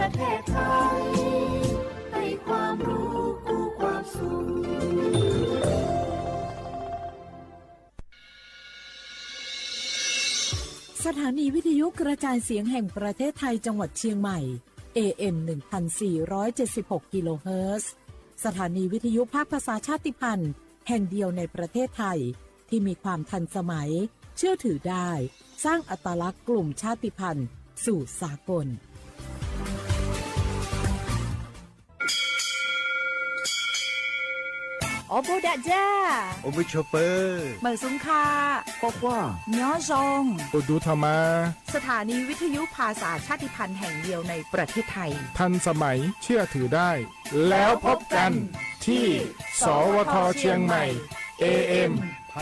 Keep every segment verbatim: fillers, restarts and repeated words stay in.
ประเทศไทย ให้ความรู้คู่ความสุข สถานีวิทยุกระจายเสียงแห่งประเทศไทยจังหวัดเชียงใหม่ เอ เอ็ม หนึ่งพันสี่ร้อยเจ็ดสิบหก กิโลเฮิรตซ์ สถานีวิทยุภาคภาษาชาติพันธุ์แห่งเดียวในประเทศไทย ที่มีความทันสมัย เชื่อถือได้ สร้างอัตลักษณ์กลุ่มชาติพันธุ์สู่สากล အီဘိးဒၣ်ကၠၢ် အိၣ်ဘိးဆိးပၢၤ မုၢ်သုင်ခါ ကွၢ်ကွၢ် ညီယွင် အိၣ်ဒူထီၣ်မး สถานีวิทยุภาษาชาติพันธุ์แห่งเดียวในประเทศไทย ทันสมัย เชื่อถือได้ แล้วพบกันที่ สวท เชียงใหม่ เอ เอ็ม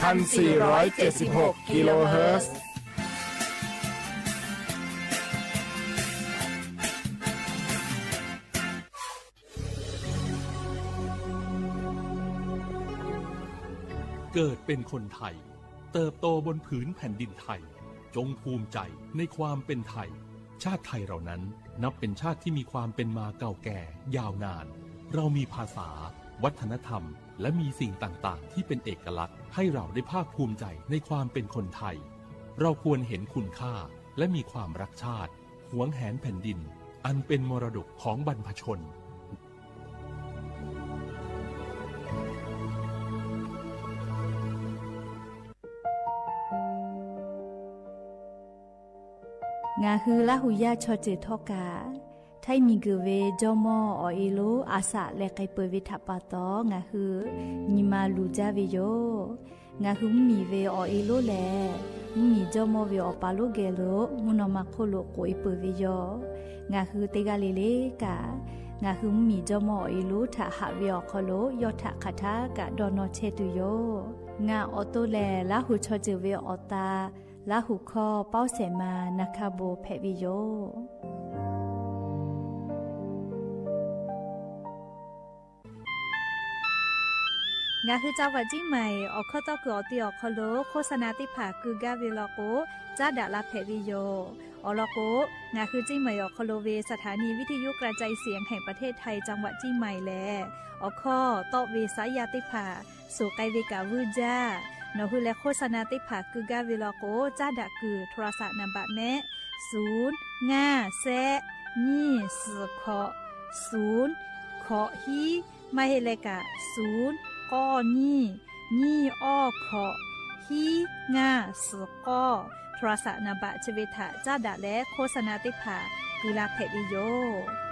พันสี่ร้อยเจ็ดสิบหก กิโลเฮิรตซ์ เกิดเป็นคนไทย เติบโตบนผืนแผ่นดินไทย จงภูมิใจในความเป็นไทย ชาติไทยเรานั้นนับเป็นชาติที่มีความเป็นมาเก่าแก่ยาวนาน เรามีภาษา วัฒนธรรม และมีสิ่งต่างๆ ที่เป็นเอกลักษณ์ ให้เราได้ภาคภูมิใจในความเป็นคนไทย เราควรเห็นคุณค่า และมีความรักชาติ หวงแหนแผ่นดิน อันเป็นมรดกของบรรพชน ငါဟု လႃးဟူယႃႉ ချီၣ်စၢၢ်ထီၣ်ကၢ် ထဲမံၤက့ၤဝဲ ကၠီမီၢ်အီၣ်အ့လိ အစးလဲၤကဲပိာ်ဝဲထးပာ်တီၤ ငါဟု နံၤမၤလူၤကၠၢ်ဝဲယိာ် ငါဟု မ့မံၤဝဲအီၣ်အ့လိလဲၣ်, မ့မံၤကၠီမီၢ်ဝဲအီၣ်ပာ်လိၣ်ဂဲၤလိာ် မုၢ်နီၢ်မၤခိၣ်လိာ် ကိးအ့ပိာ်ဝဲယိာ်, ငါဟု တ့ဂၤလၢ်လၢ်ကၢ်, ငါဟု မ့မံၤကၠီမီၢ်အီၣ်အ့လိ ထးဟးဝဲအီၤခီလိာ် ယီၢ်ထးခးထးကၢ်ဒီးနီၢ်ဆဲးတုၤယိာ်, ငါအီၣ်တိၢ်လဲၣ် လၢဟူးချီၣ်စၢၢ်ဝဲအီၣ်တၢ် လၢဟူးခီၣ်ပီၣ်စဲးမၤ နၢ်ခၢၣ်ဘိဖဲးဝဲယိာ်. ငါဟု จังหวัดเชียงใหม่ အီၣ်ခီၣ်ထီၣ်ကၢၢ်အီၤတ့ၢ်အီၤခီလိာ် โฆษณาသ့ၣ်တဖၣ်ကုာ်ဂၤဝဲလီၤကိး ကၠၢ်ဒၣ်လၢဖဲးဝဲယိာ်, အီၤလီၤကိး ငါဟု เชียงใหม่ အီၣ်ခီလိာ်ဝဲ สถานีวิทยุกระจายเสียงแห่งประเทศไทย จังหวัดเชียงใหม่ လဲၣ်, အီၣ်ခီၣ်ထီၣ်ဝဲ สายยาသ့ၣ်တဖၣ် ဆိၣ်ကဲဝဲကၢ်ဝဲကၠၢ်, နီၢ်ဟုလဲၤ โฆษณาသ့ၣ်တဖၣ်ကုာ်ဂၤဝဲလီၤကိး ကၠၢ်ဒၣ်ကုာ် โทรศัพท์นามบัตร မ့ၢ် သုၣ် ငါး စဲး နံၣ် သီၣ် ခီၣ် သုၣ် ခီၣ် ဟံး မ့ၢ်ဟ့ၣ်လဲၣ်ကၢ် သုၣ် ကီၢ် နံၣ် နံၣ် အီၣ် ခီၣ် ဟံး ငါး သီၣ် ကီၢ် โทรศัพท์นามบัตร ဆၢဝဲထး ကၠၢ်ဒၣ်လဲၣ် โฆษณาသ့ၣ်တဖၣ် ကုာ်လၢဖဲးဝဲယိာ်.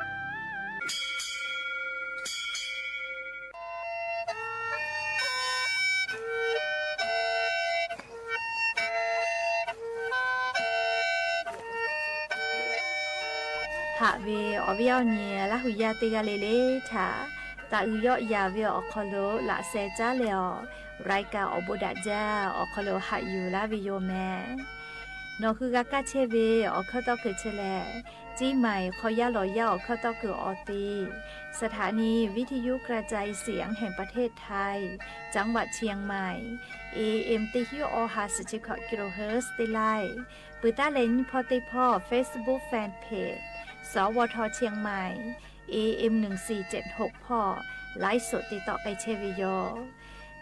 ဟးဝဲအီၣ်ဝဲအီၣ်န့ၣ် လၢဟူးယၢ်တ့ၢ်ဂၤလၢ်လၢ်ထး, တၢ်အုၣ်ယီၣ်ယၤဝဲအီၤခီလိာ် လၢအစဲးကၠၢ်လဲၣ်အီၤ, รายการ အီၣ်ဘိးဒၣ်ကၠၢ် အီၣ်ခီလိာ်ဟးယူၤလၢဝဲယိာ်မ့ၢ် နီၢ်ဟုဂၤကၢ်ဆဲးဝဲ အီၣ်ခီၣ်ထီၣ်ကၢၢ်ဆဲးလဲၣ်, เชียงใหม่ ခီယၢ်လီၤယၢ်အီၣ်ခီၣ်ထီၣ်ကၢၢ်အီၤသ့, สถานีวิทยุกระจายเสียงแห่งประเทศไทย จังหวัดเชียงใหม่ เอ เอ็ม เจ็ดสิบหกกิโลเฮิรตซ์ เตไลน์ ပတၢ်လဲၤနံၣ်ဖီၣ်သ့ၣ်ဖီၣ် Facebook Fanpage สวท เชียงใหม่ เอ เอ็ม หนึ่งสี่เจ็ดหก ဖီၣ် ไลฟ์สด တ့တီၣ်ကဲဆဲးဝဲယိာ်.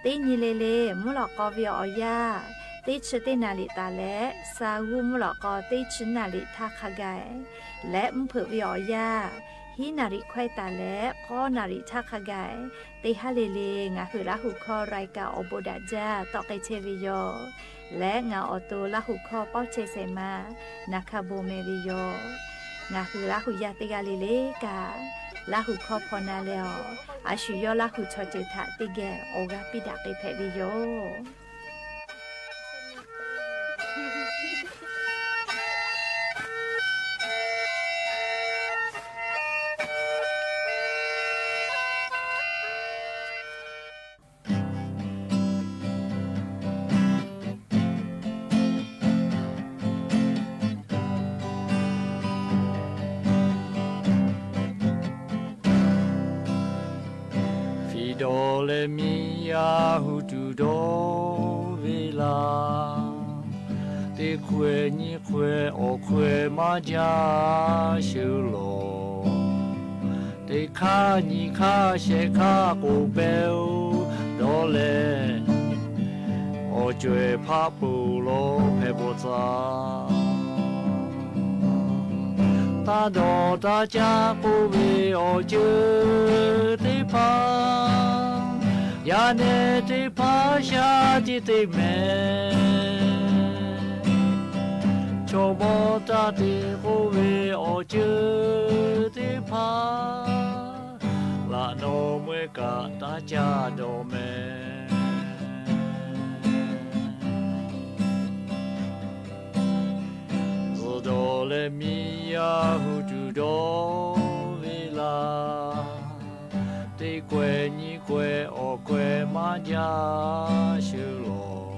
တ့နံၤလၢ်လၢ် မုၢ်လီၤကီဝဲအီၤယၢ် တ့ဆံတ့နၣ်ရံၣ်တၢ်လဲၣ်, စၤဂူ မုၢ်လီၤကီ တ့ဆံနၣ်ရံၣ်ထးခါဂၤ, လၢမုၢ်ဖုးဝဲအီၤယၢ် ဟံးနၣ်ရံၣ်ခွဲးတၢ်လဲၣ်, ဃိးနၣ်ရံၣ်ထးခါဂၤ, တ့ဟါလၢ်လၢ် ငါဟု လၢဟူးခီၣ် รายการ အီၣ်ဘိးဒၣ်ကၠၢ် တီၣ်ကဲဆဲးဝဲယိာ်, လၢငါအီၣ်တိၢ် လၢဟူးခီၣ်ပီၣ်ဆဲးစဲးမၤ နၢ်ခၢၣ်ဘိမ့ၢ်ဝဲယိာ်. ငါဟု လၢဟူးယၢ်တ့ၢ်ဂၤလၢ်လၢ်ကၢ်, လၢဟူးခီၣ်ဖီၣ်နၤလဲၣ်အီၤ, အဆူၣ်ယီၣ်လၢဟူးဆီၣ်စၢၢ်ထး တ့ၢ်ဂဲၤအီၣ်ဂၤပံၣ်ဒၣ်က့ၤဖဲးဝဲယိာ်. ဖံးဒီးလဲမံယါဟူးတူၢ်ဒီးဝ့ၢ်လၢ်, တ့ခွဲးညံခွဲးအီၣ်ခွဲးမၤကၠၢ်ဆၢလီၤ. တခါနံၤခါရှဲးခါကိးပဲအိၣ်ဒီးလဲၣ်, အိၣ်ကွံာ်ဖးပူၤလီၤဖဲပိာ်စၢ် တၢ်ဒိးတၢ်ကၢ်ကိးဝဲအိၣ်ကၢသ့ၣ်တဖၣ်, ယၤနဲသ့ၣ်တဖၣ် ဆှၢတံၤသ့ၣ်မဲာ်, ဆိကမိၣ်တၢ်သ့ၣ်ကိးဝဲအိၣ်ကၢသ့ၣ်တဖၣ်, လၢနီၢ်မွဲကးတၢ်ကၢ်ဒီးမဲာ် သိၣ်ဒီးလဲၤမံယၤဟူးတုၤဒီးဝ့ၢ်လၢ်, တ့ၢ်ကွဲးညံကွဲးအီၣ်ကွဲးမၤကၢ် ဆၢလီၤ,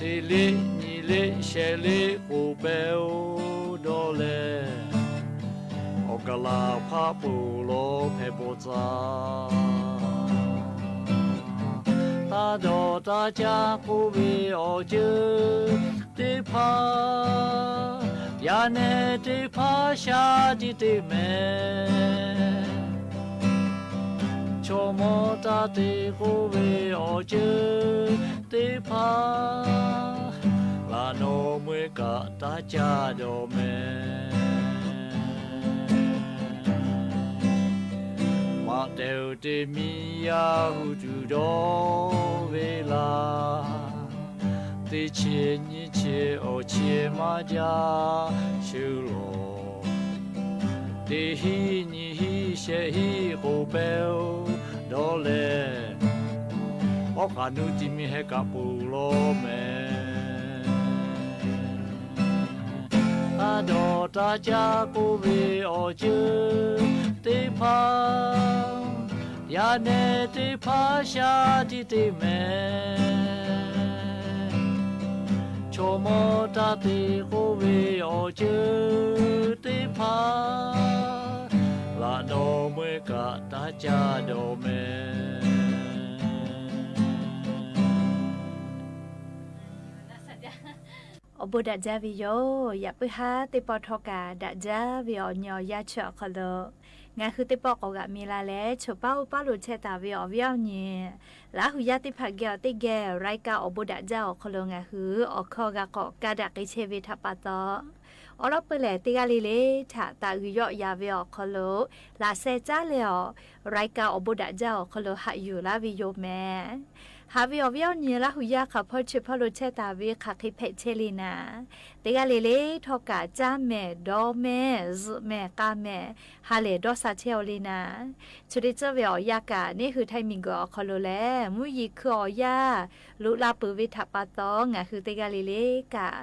တ့ၢ်လ့ၣ်ညံလ့ၣ်ရှဲးလ့ၣ်ကိးပဲအိၣ်ဒီးလဲၣ်, အိၣ်ကလၢ်ဖးပူၤလီၤဖဲပိာ်စၢ်, တၢ်ဒိးတၢ်ကၢ်ကိးဝဲအိၣ်ကၢသ့ၣ်တဖၣ်, ယၤနဲသ့ၣ်တဖၣ် ဆှၢတံၤသ့ၣ်မဲာ်, ဆိကမိၣ်တၢ်သ့ၣ်ကိးဝဲအိၣ်ကၢသ့ၣ်တဖၣ်, လၢနီၢ်မွဲကးတၢ်ကၢ်ဒီးမဲာ် မၤတဲတ့ၢ်မံယၤဟူးတုၤဒီးဝ့ၢ်လၢ်, တ့ၢ်ဆံးညံဆံးအီၣ်ဆံးမၤကၢ် ဆၢလီၤ, တ့ၢ်ဟံးညံဟံးရှဲးဟံးကိးပဲအိၣ်ဒီးလဲၣ်, အိၣ်ကနူတံၤမံၤဟဲကးပူၤလီၤမဲာ် တၢ်ဒိးတၢ်ကၢ်ကိးဝဲအိၣ်ကၢသ့ၣ်တဖၣ်, ယၤနဲသ့ၣ်တဖၣ် ဆှၢတံၤသ့ၣ်မဲာ်, ဆိကမိၣ်တၢ်သ့ၣ်ကိးဝဲအိၣ်ကၢသ့ၣ်တဖၣ်, လၢနီၢ်မွဲကးတၢ်ကၢ်ဒီးမဲာ် အိၣ်ဘူးဒးကၢ်ဝဲယိာ်, ယပုၢ်ဟါသ့ၣ်ပီၣ်ထီၣ်ကး ဒးကၢ်ဝဲအီၤ ညီယါဆၢအီၤခီလၢ ငါဟုသ့ၣ်ပီၣ်ကိးဂၤမ့ၢ်လၢ်လဲၣ်, ဆိပာ်အိၣ်ပာ်လိာ်ဆဲးသးဝဲအီၤ ဝံၤအီၤန့ၣ်, လၢဟူယါသ့ၣ်တဖၣ်ဂဲၤအီၤတ့ၢ်ဂဲၤ ရၢၢ်ကၢ်အိၣ်ဘူးဒးကၢ်အီၤခီလၢ ငါဟု အီၣ်ခီၣ်ဂၤကိးကါဒးက့ၤဆဲးဝဲထးပာ်သီ အီၤလီၤပှဲၤလဲၣ် တ့ၢ်ဂၤလံၤလံၤ ထးသးဂုာ်ယီၣ်ယၤဝဲအီၤခီလၢ လၢစဲးကၠၢ်လဲၣ်အီၤ, ရၢၢ်ကၢ်အိၣ်ဘူးဒးကၢ်အီၤခီလၢ ဟးယူၤလၢ်ဝဲယိာ်မဲာ် ဟးဝဲအီၤ ဝံၤအီၤန့ၣ် လၢဟူယါခးဖီၣ်ဆဲးဖီၣ်လိာ်ဆဲးသးဝဲ ခးဃ့ဖဲးဆဲးလံနၤ, တ့ၢ်ဂၤလံၤလံၤ ထီၣ်ကး ကၠၢ်မဲာ် ဒီမဲာ် စူးမဲာ် ကၢ်မဲာ် ဟးလဲၤဒီးစးဆဲးအီၤလံနၤ, ဆိတ့ၢ်ကၠၢ်ဝဲအီၤယါကး န့ၣ်ဟု ထၢၣ်မံၤကီးအီၤခီလၢလဲၣ်, မုၢ်ယံၤခုၣ်အီၤယါ လူလၢ်ပၢၤဝဲထးပာ်သီ ငါဟုသ့ၣ်ဂၤလံၤလံၤကး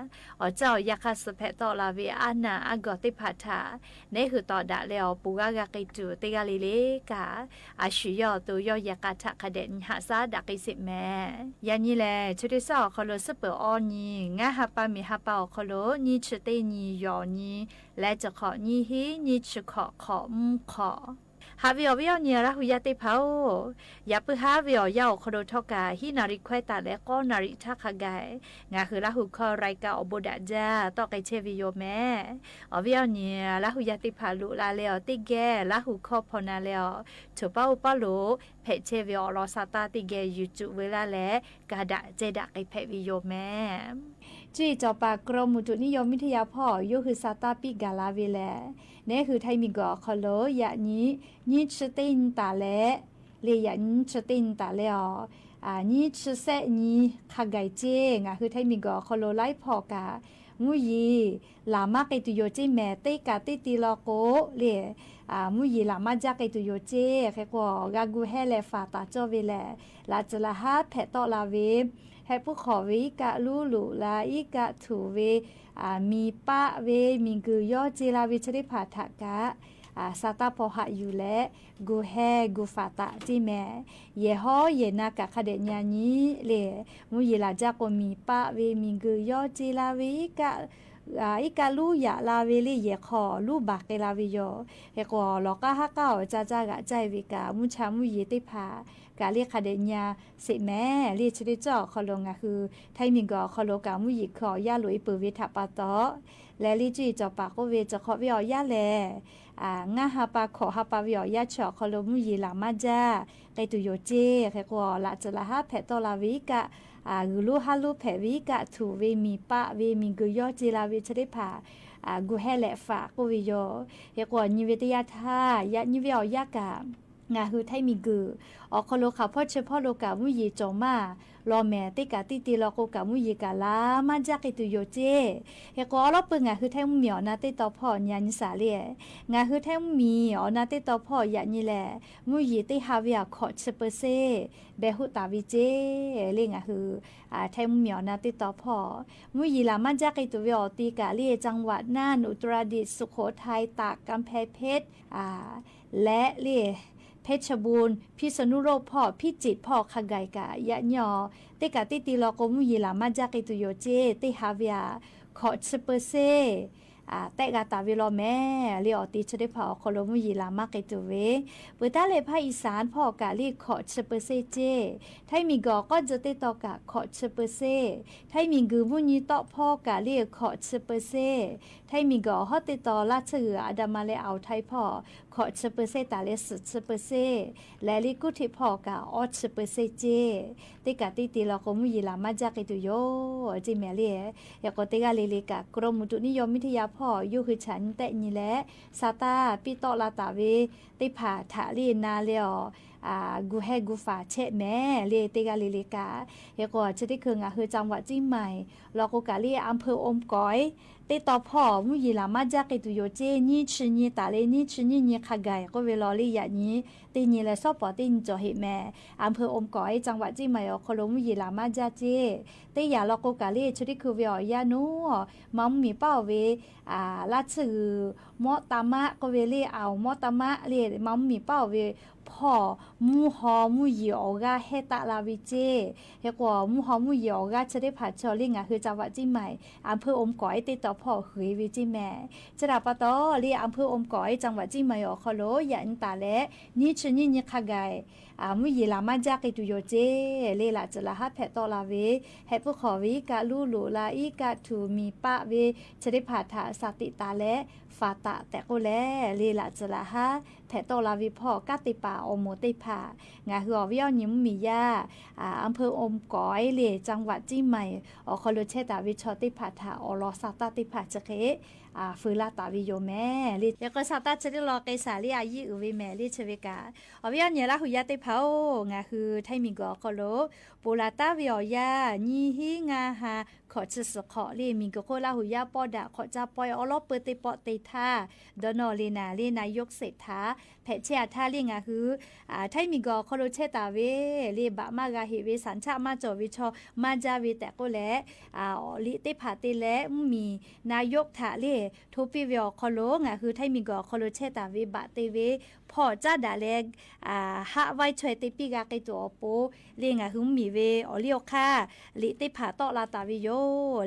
အီၤကၠၢ်အီၤယါခါ စူးဖဲးသီၣ်လၢ်ဝဲအါနၢ်အါဂီၢ်သ့ၣ်တဖၣ်ထး, န့ၣ်ဟု တီဒါလဲအီၤ ပူၤဂၤဂၤက့ၤတုၤ တ့ၢ်ဂၤလံၤလံၤကး အဆူၣ်ယီၣ်သိယီၣ်ယဲၢ်ကးထး ခါဒဲးနံၤဟးစၢ်ဒးက့ၤစ့းမဲာ်, ယၤနံၤလဲၣ် ဆိတ့ၢ်ကၠၢ်အီၤခီလၢ စ့ၢ်ပၢၤအီနံၤ ငါးဟါပၢၢ်မ့ၢ်ဟါပၢၢ်အီၤခီလၢ နံၣ်ဆံတ့ၢ်နံၣ်ယီၢ်နံၤ လါစဲးခီ နံၣ်ဟံၣ် နံၣ်ဆံခီ ခီမုၢ်ခီ ဟးဝဲအီၤ ဝံၤအီၤန့ၣ် လၢဟူယါသ့ၣ်တဖၣ်ဧၢ, ယပုၢ်ဟါဝဲအီၤယါအီၤခီလၢ ထီၣ်ကး ဟံၣ်နၣ်ရံၣ်ခွဲးသးလၢ ဃိးနၣ်ရံၣ်ထးခါဂၤ, ငါဟုလၢဟူခီ ရၢၢ်ကၢ်အိၣ်ဘူးဒးကၠၢ် သီၣ်က့ၤဆဲးဝဲယိာ်မဲာ်, အီၤ ဝံၤအီၤန့ၣ် လၢဟူယါသ့ၣ်တဖၣ် လူလၢ်လဲအီၤတ့ၢ်ဂဲၤ လၢဟူခီဖီနၤလဲအီၤ ဆိပာ်အိၣ်ပာ်လိာ် ဖဲးဆဲးဝဲအီၤလီၤ စးတၢ်တ့ၢ်ဂဲၤ ယူၤစူးဝဲလၢ်လဲၣ် ကးဒးကဲးဒးက့ၤဖဲးဝဲယိာ်မဲာ် ကၠံၣ်စီၤပၤ กรมอุตุนิยมวิทยา ဖီၣ် ယိၤဟု စးတၢ်ပံးကၤလၢ်ဝဲလဲၣ်, န့ၣ်ဟု ထၢၣ်မံၤကီးအီၤခီလၢ ယၤနံၤ နံၣ်ဆံတ့ၢ်နံၣ်သးလဲၣ်, လၢယၤနံၤ နံၣ်ဆံတ့ၢ်နံၣ်သးလဲၣ်အီၤ, နံၣ်ဆံစဲးနံၣ်ခါဂၤက့ၤ ငါဟု ထၢၣ်မံၤကီးအီၤခီလၢ လၢဖီၣ်ကး မုၢ်ယံၤ လၢ်မၢ်က့ၤတုၤယိာ်က့ၤမဲာ် တ့ၢ်ကးတ့ၢ်တံလီၤကိးလၢ မုၢ်ယံၤလၢ်မၢ်က့ၤတုၤယိာ်က့ၤ ခဲကိး ဂၤဂုာ်ဟဲလဲၤ ဖးသးကၠီၣ်ဝဲလဲၣ်, လၢစၢလၢ်ဟးဖဲးသီၣ်လၢ်ဝဲ ဟဲပူၣ်ဃီၤဝဲ အံၣ်ကၣ်လူလူလၢ အံၣ်ကၣ်ထူးဝဲ မံပၢ်ဝဲ မံၤဂုာ်ယီၣ်က့ၤလၢ်ဝဲ ဆိတ့ၢ်ဖးထးကး စးတၢ်ဖီၣ်ဟးယူၤလဲၣ်, ဂုာ်ဟဲဂုာ်ဖးသးကၠီၣ်မဲာ်, ယဲၢ်ဟီယဲၢ်နၤကးခါဒဲးညါနံၤလၢ မုၢ်ယံၤလၢ်ကၠၢ်ကိးမံၤပၢ်ဝဲ မံၤဂုာ်ယီၣ်က့ၤလၢ်ဝဲ အံၣ်ကၣ်လူယၤလၢ်ဝဲလၢ ယဲၢ်ခီလူဘၣ်က့ၤလၢ်ဝဲယိာ်, ခဲကိးလီၤကါဟးကၣ်အီၤ ကၠၢ်ကၠၢ်ဂၤကၠၢ်ဝဲကး မုၢ်ဆါမုၢ်ယံၤသ့ၣ်တဖၣ် ကးလၢခါဒဲးညါစ့းမဲာ် လၢဆိတ့ၢ်ကၠၢ်အီၤခီလၢ ငါဟု ထၢၣ်မံၤကီးအီၤခီလၢ ကးမုၢ်ယံၤခုၣ်အီၤယၢ်လိာ်အံၤပၢၤဝဲထးပာ်သီၣ်, လၢလၢကၠံၣ်စီၤပၤကိးဝဲ ကၠီခီဝဲအီၤယၢ်လဲၣ် ငါးฮาปา ขอฮาปา เวียงออกยะเชอ ขอรมมุ้งหญิงหลานม้าจ๊ะ เกยตุยโยเจ้ เขกว่าละเจอละฮะ แผะตอกลาเวียงกะ อือ หื้อฮู้ฮาฮู้แผะเวียงกะ ถูกเวียงมีปะเวียงมีกือ ย้อเจลาเวียงเชอเต๊ะผา อือ กูแฮแหละฝากกูเวียงโย เขกว่านี้เวียงเต๊ะยะท่า ยะนี้เวียงออกยะกะ งาฮือไทยมีกือ ออกคอโลข่าวพ่อเชิญพ่อโลกา มุ้งหญิงจ๋อมมา ลอแหมเต๊ะกาตี้ตีลอ โกกามุ้งหญิงกาลา ม้าจ๊ะ เกยตุยโยเจ้ เขกว่าออลอเปิง งาฮือไทยมุ้งหญิงออกนาเต๊ะตอพ่อ ญาณิสาเล่ งาฮือไทยมุ้งหญิงออกนาเต๊ะตอพ่อ ยะนี้แหละ มุ้งหญิงเต๊ะฮาเวียง ขอเชิญเปอร์เซ็นต์ แบะฮู้ตาเวียงเจ้ เล่ งาฮือ อ่า ไทยมุ้งหญิงออกนาเต๊ะตอพ่อ มุ้งหญิงหลานม้าจ๊ะ เกยตุเวียงออกตีกาเล่ จังหวัดน่าน อุตรดิตถ์ สุโขทัย ตาก กำแพงเพชร อ่า และเล่ เพชรบูรณ์ พิษณุโลกพ่อ พิจิตรพ่อ คาไก่กะ ยะนี้ออก เต๊ะกาตี้ตีลอ โกมุ้งหญิงหลานม้าจ๊ะ เกยตุยโยเจ้ เต๊ะฮาเวียง ขอเชิญเปอร์เซ็นต์ อ่า แต๊ะกาตาเวียงลอแหม เล่ ออกตีเชอเต๊ะผา ออกคอโลมุ้งหญิงหลานม้า เกยตุเวียง เปิดตาเล่ ภาคอีสานพ่อกาเล่ ขอเชิญเปอร์เซ็นต์เจ้ ไทยมีกือออกก็เจอเต๊ะตอกะ ขอเชิญเปอร์เซ็นต์ ไทยมีกือมุ้งหญิงเต๊ะพ่อกาเล่ ขอเชิญเปอร์เซ็นต์ ไทยมีกือออกฮอดเต๊ะตอ ราชหือ อันดามันและอ่าวไทยพ่อ ขอเชิญเปอร์เซ็นต์ตาเล่ สี่สิบเปอร์เซ็นต์ และเล่ กรุงเทพฯพ่อกา ห้าสิบเปอร์เซ็นต์เจ้ เต๊ะกาตี้ตีลอ โกมุ้งหญิงหลานม้าจ๊ะ เกยตุยโย เจ้าแม่เล่ เขกว่าเต๊ะกาเล่เล่กะ กรมอุตุนิยมวิทยาพ่อ ยกหื้อฉันแต๊ะนี้แหละ สตาร์ทปี้เต๊าะลาตาเว เต๊ะผาถะเล่นาเล่อ อ่า กูแฮกูฝาแชะแหม เล่ เต๊ะกาเล่เล่กะ เขกว่าเชอเต๊ะคือ งาฮือจังหวัดเจียงใหม่ ลอโกกาเล่ อำเภออมก๋อย เต๊ะตอพ่อ มุ้งหญิงหลานม้าจ๊ะ เกยตุยโยเจ้ ยี่สิบยี่ตาเล่ ยี่สิบยี่ ยี่คาไก่ โกเวลอเล่ ยะนี้ เต๊ะนี้แหละ สป เต๊ะนี้จ๋อเหตุแหม อำเภออมก๋อย จังหวัดเจียงใหม่ ออกคอโลมุ้งหญิงหลานม้าจ๊ะเจ้ เต๊ะยะลอโกกาเล่ เชอเต๊ะคือเวียงออกยะโน้ มามุ้งหมีเป้าเว อ่า ราชหือ มอตามะ โกเวเล่ อ่าวมอตามะ เล่ มามุ้งหมีเป้าเว พ่อ มุ้งฮอมุ้งหญิงออกกาแฮตะลาเวียงเจ้ เขกว่ามุ้งฮอมุ้งหญิงออกกาเชอเต๊ะผาชอ เล่ งาฮือจังหวัดเจียงใหม่ อำเภออมก๋อย เต๊ะตอพ่อเหยเวียงเจ้าแม่ เชอดาปาตอ เล่ อำเภออมก๋อย จังหวัดเจียงใหม่ ออกคอโล ยะนี้ตาแหละ ยี่สิบยี่ ยี่คาไก่ อ่า มุ้งหญิงหลานม้าจ๊ะ เกยตุยโยเจ้ เล่ ละเจอละฮะ แผะเต๊าะลาเว แฮะ ผู้ขอเวียงกะ ลู่หลูลาอี้กะ ถูกมีปะเวียงเชอเต๊ะผาถะ สติตาและ ฝาตะแต๊ะโกแล เล่ ละเจอละฮะ แผะเต๊าะลาเวียงพ่อ กาเต๊ะปาออโมเต๊ะผา งาฮือออกเวียงออกนี้มุ้งหมียะ อ่า อำเภออมก๋อย เล่ จังหวัดเจียงใหม่ ออกคอโลแชะตาเวียงชอเต๊ะผาถะ ออลอสตาร์ทเต๊ะผาเชอเข อ่า ฟือลาตาเวียงโยแหม เล่ เขกว่าสตาร์ทเชอเต๊ะลอเกษา เล่ อายี่อือเวียงแหม เล่ เชอเวียงกา ออกเวียงออกนี้ละหูยะเต๊ะผา งาฮือไทยมีกือออกคอโล ปูลาตาเวียงออกยะ ยี่ฮี่งาฮา ขอเชิญเสอขอ เล่ มีกือโคละหูยะป้อด่า ขอจ๊ะป้อย ออลอเปิงเต๊ะเปาะเต๊ะท่า ดอนอ เล่นา เล่ นายกเศรษฐา แผะแชะท่า เล่ งาฮือ อ่า ไทยมีกือออกคอโลแชะตาเวียง เล่ บะมากาเหเวียง สัญชาติมาจ่อเวียงชอ มาจ๊ะเวียงแต๊ะโกแล อ่า ลิเต๊ะผาเต๊ะแล มุ้งหมี นายกถะ เล่ โทปี้เวียงออกคอโล งาฮือไทยมีกือออกคอโลแชะตาเวียง บะเต๊ะเวียง พ่อจ๊ะด่าแล อ่า ฮะ ไว้ช่วยเต๊ะปี้กาเกยตั๋วออกโป เล่ งาฮือมุ้งหมีเวียงออกเลี้ยวค่ะ ลิเต๊ะผาเต๊าะลาตาเวียงโย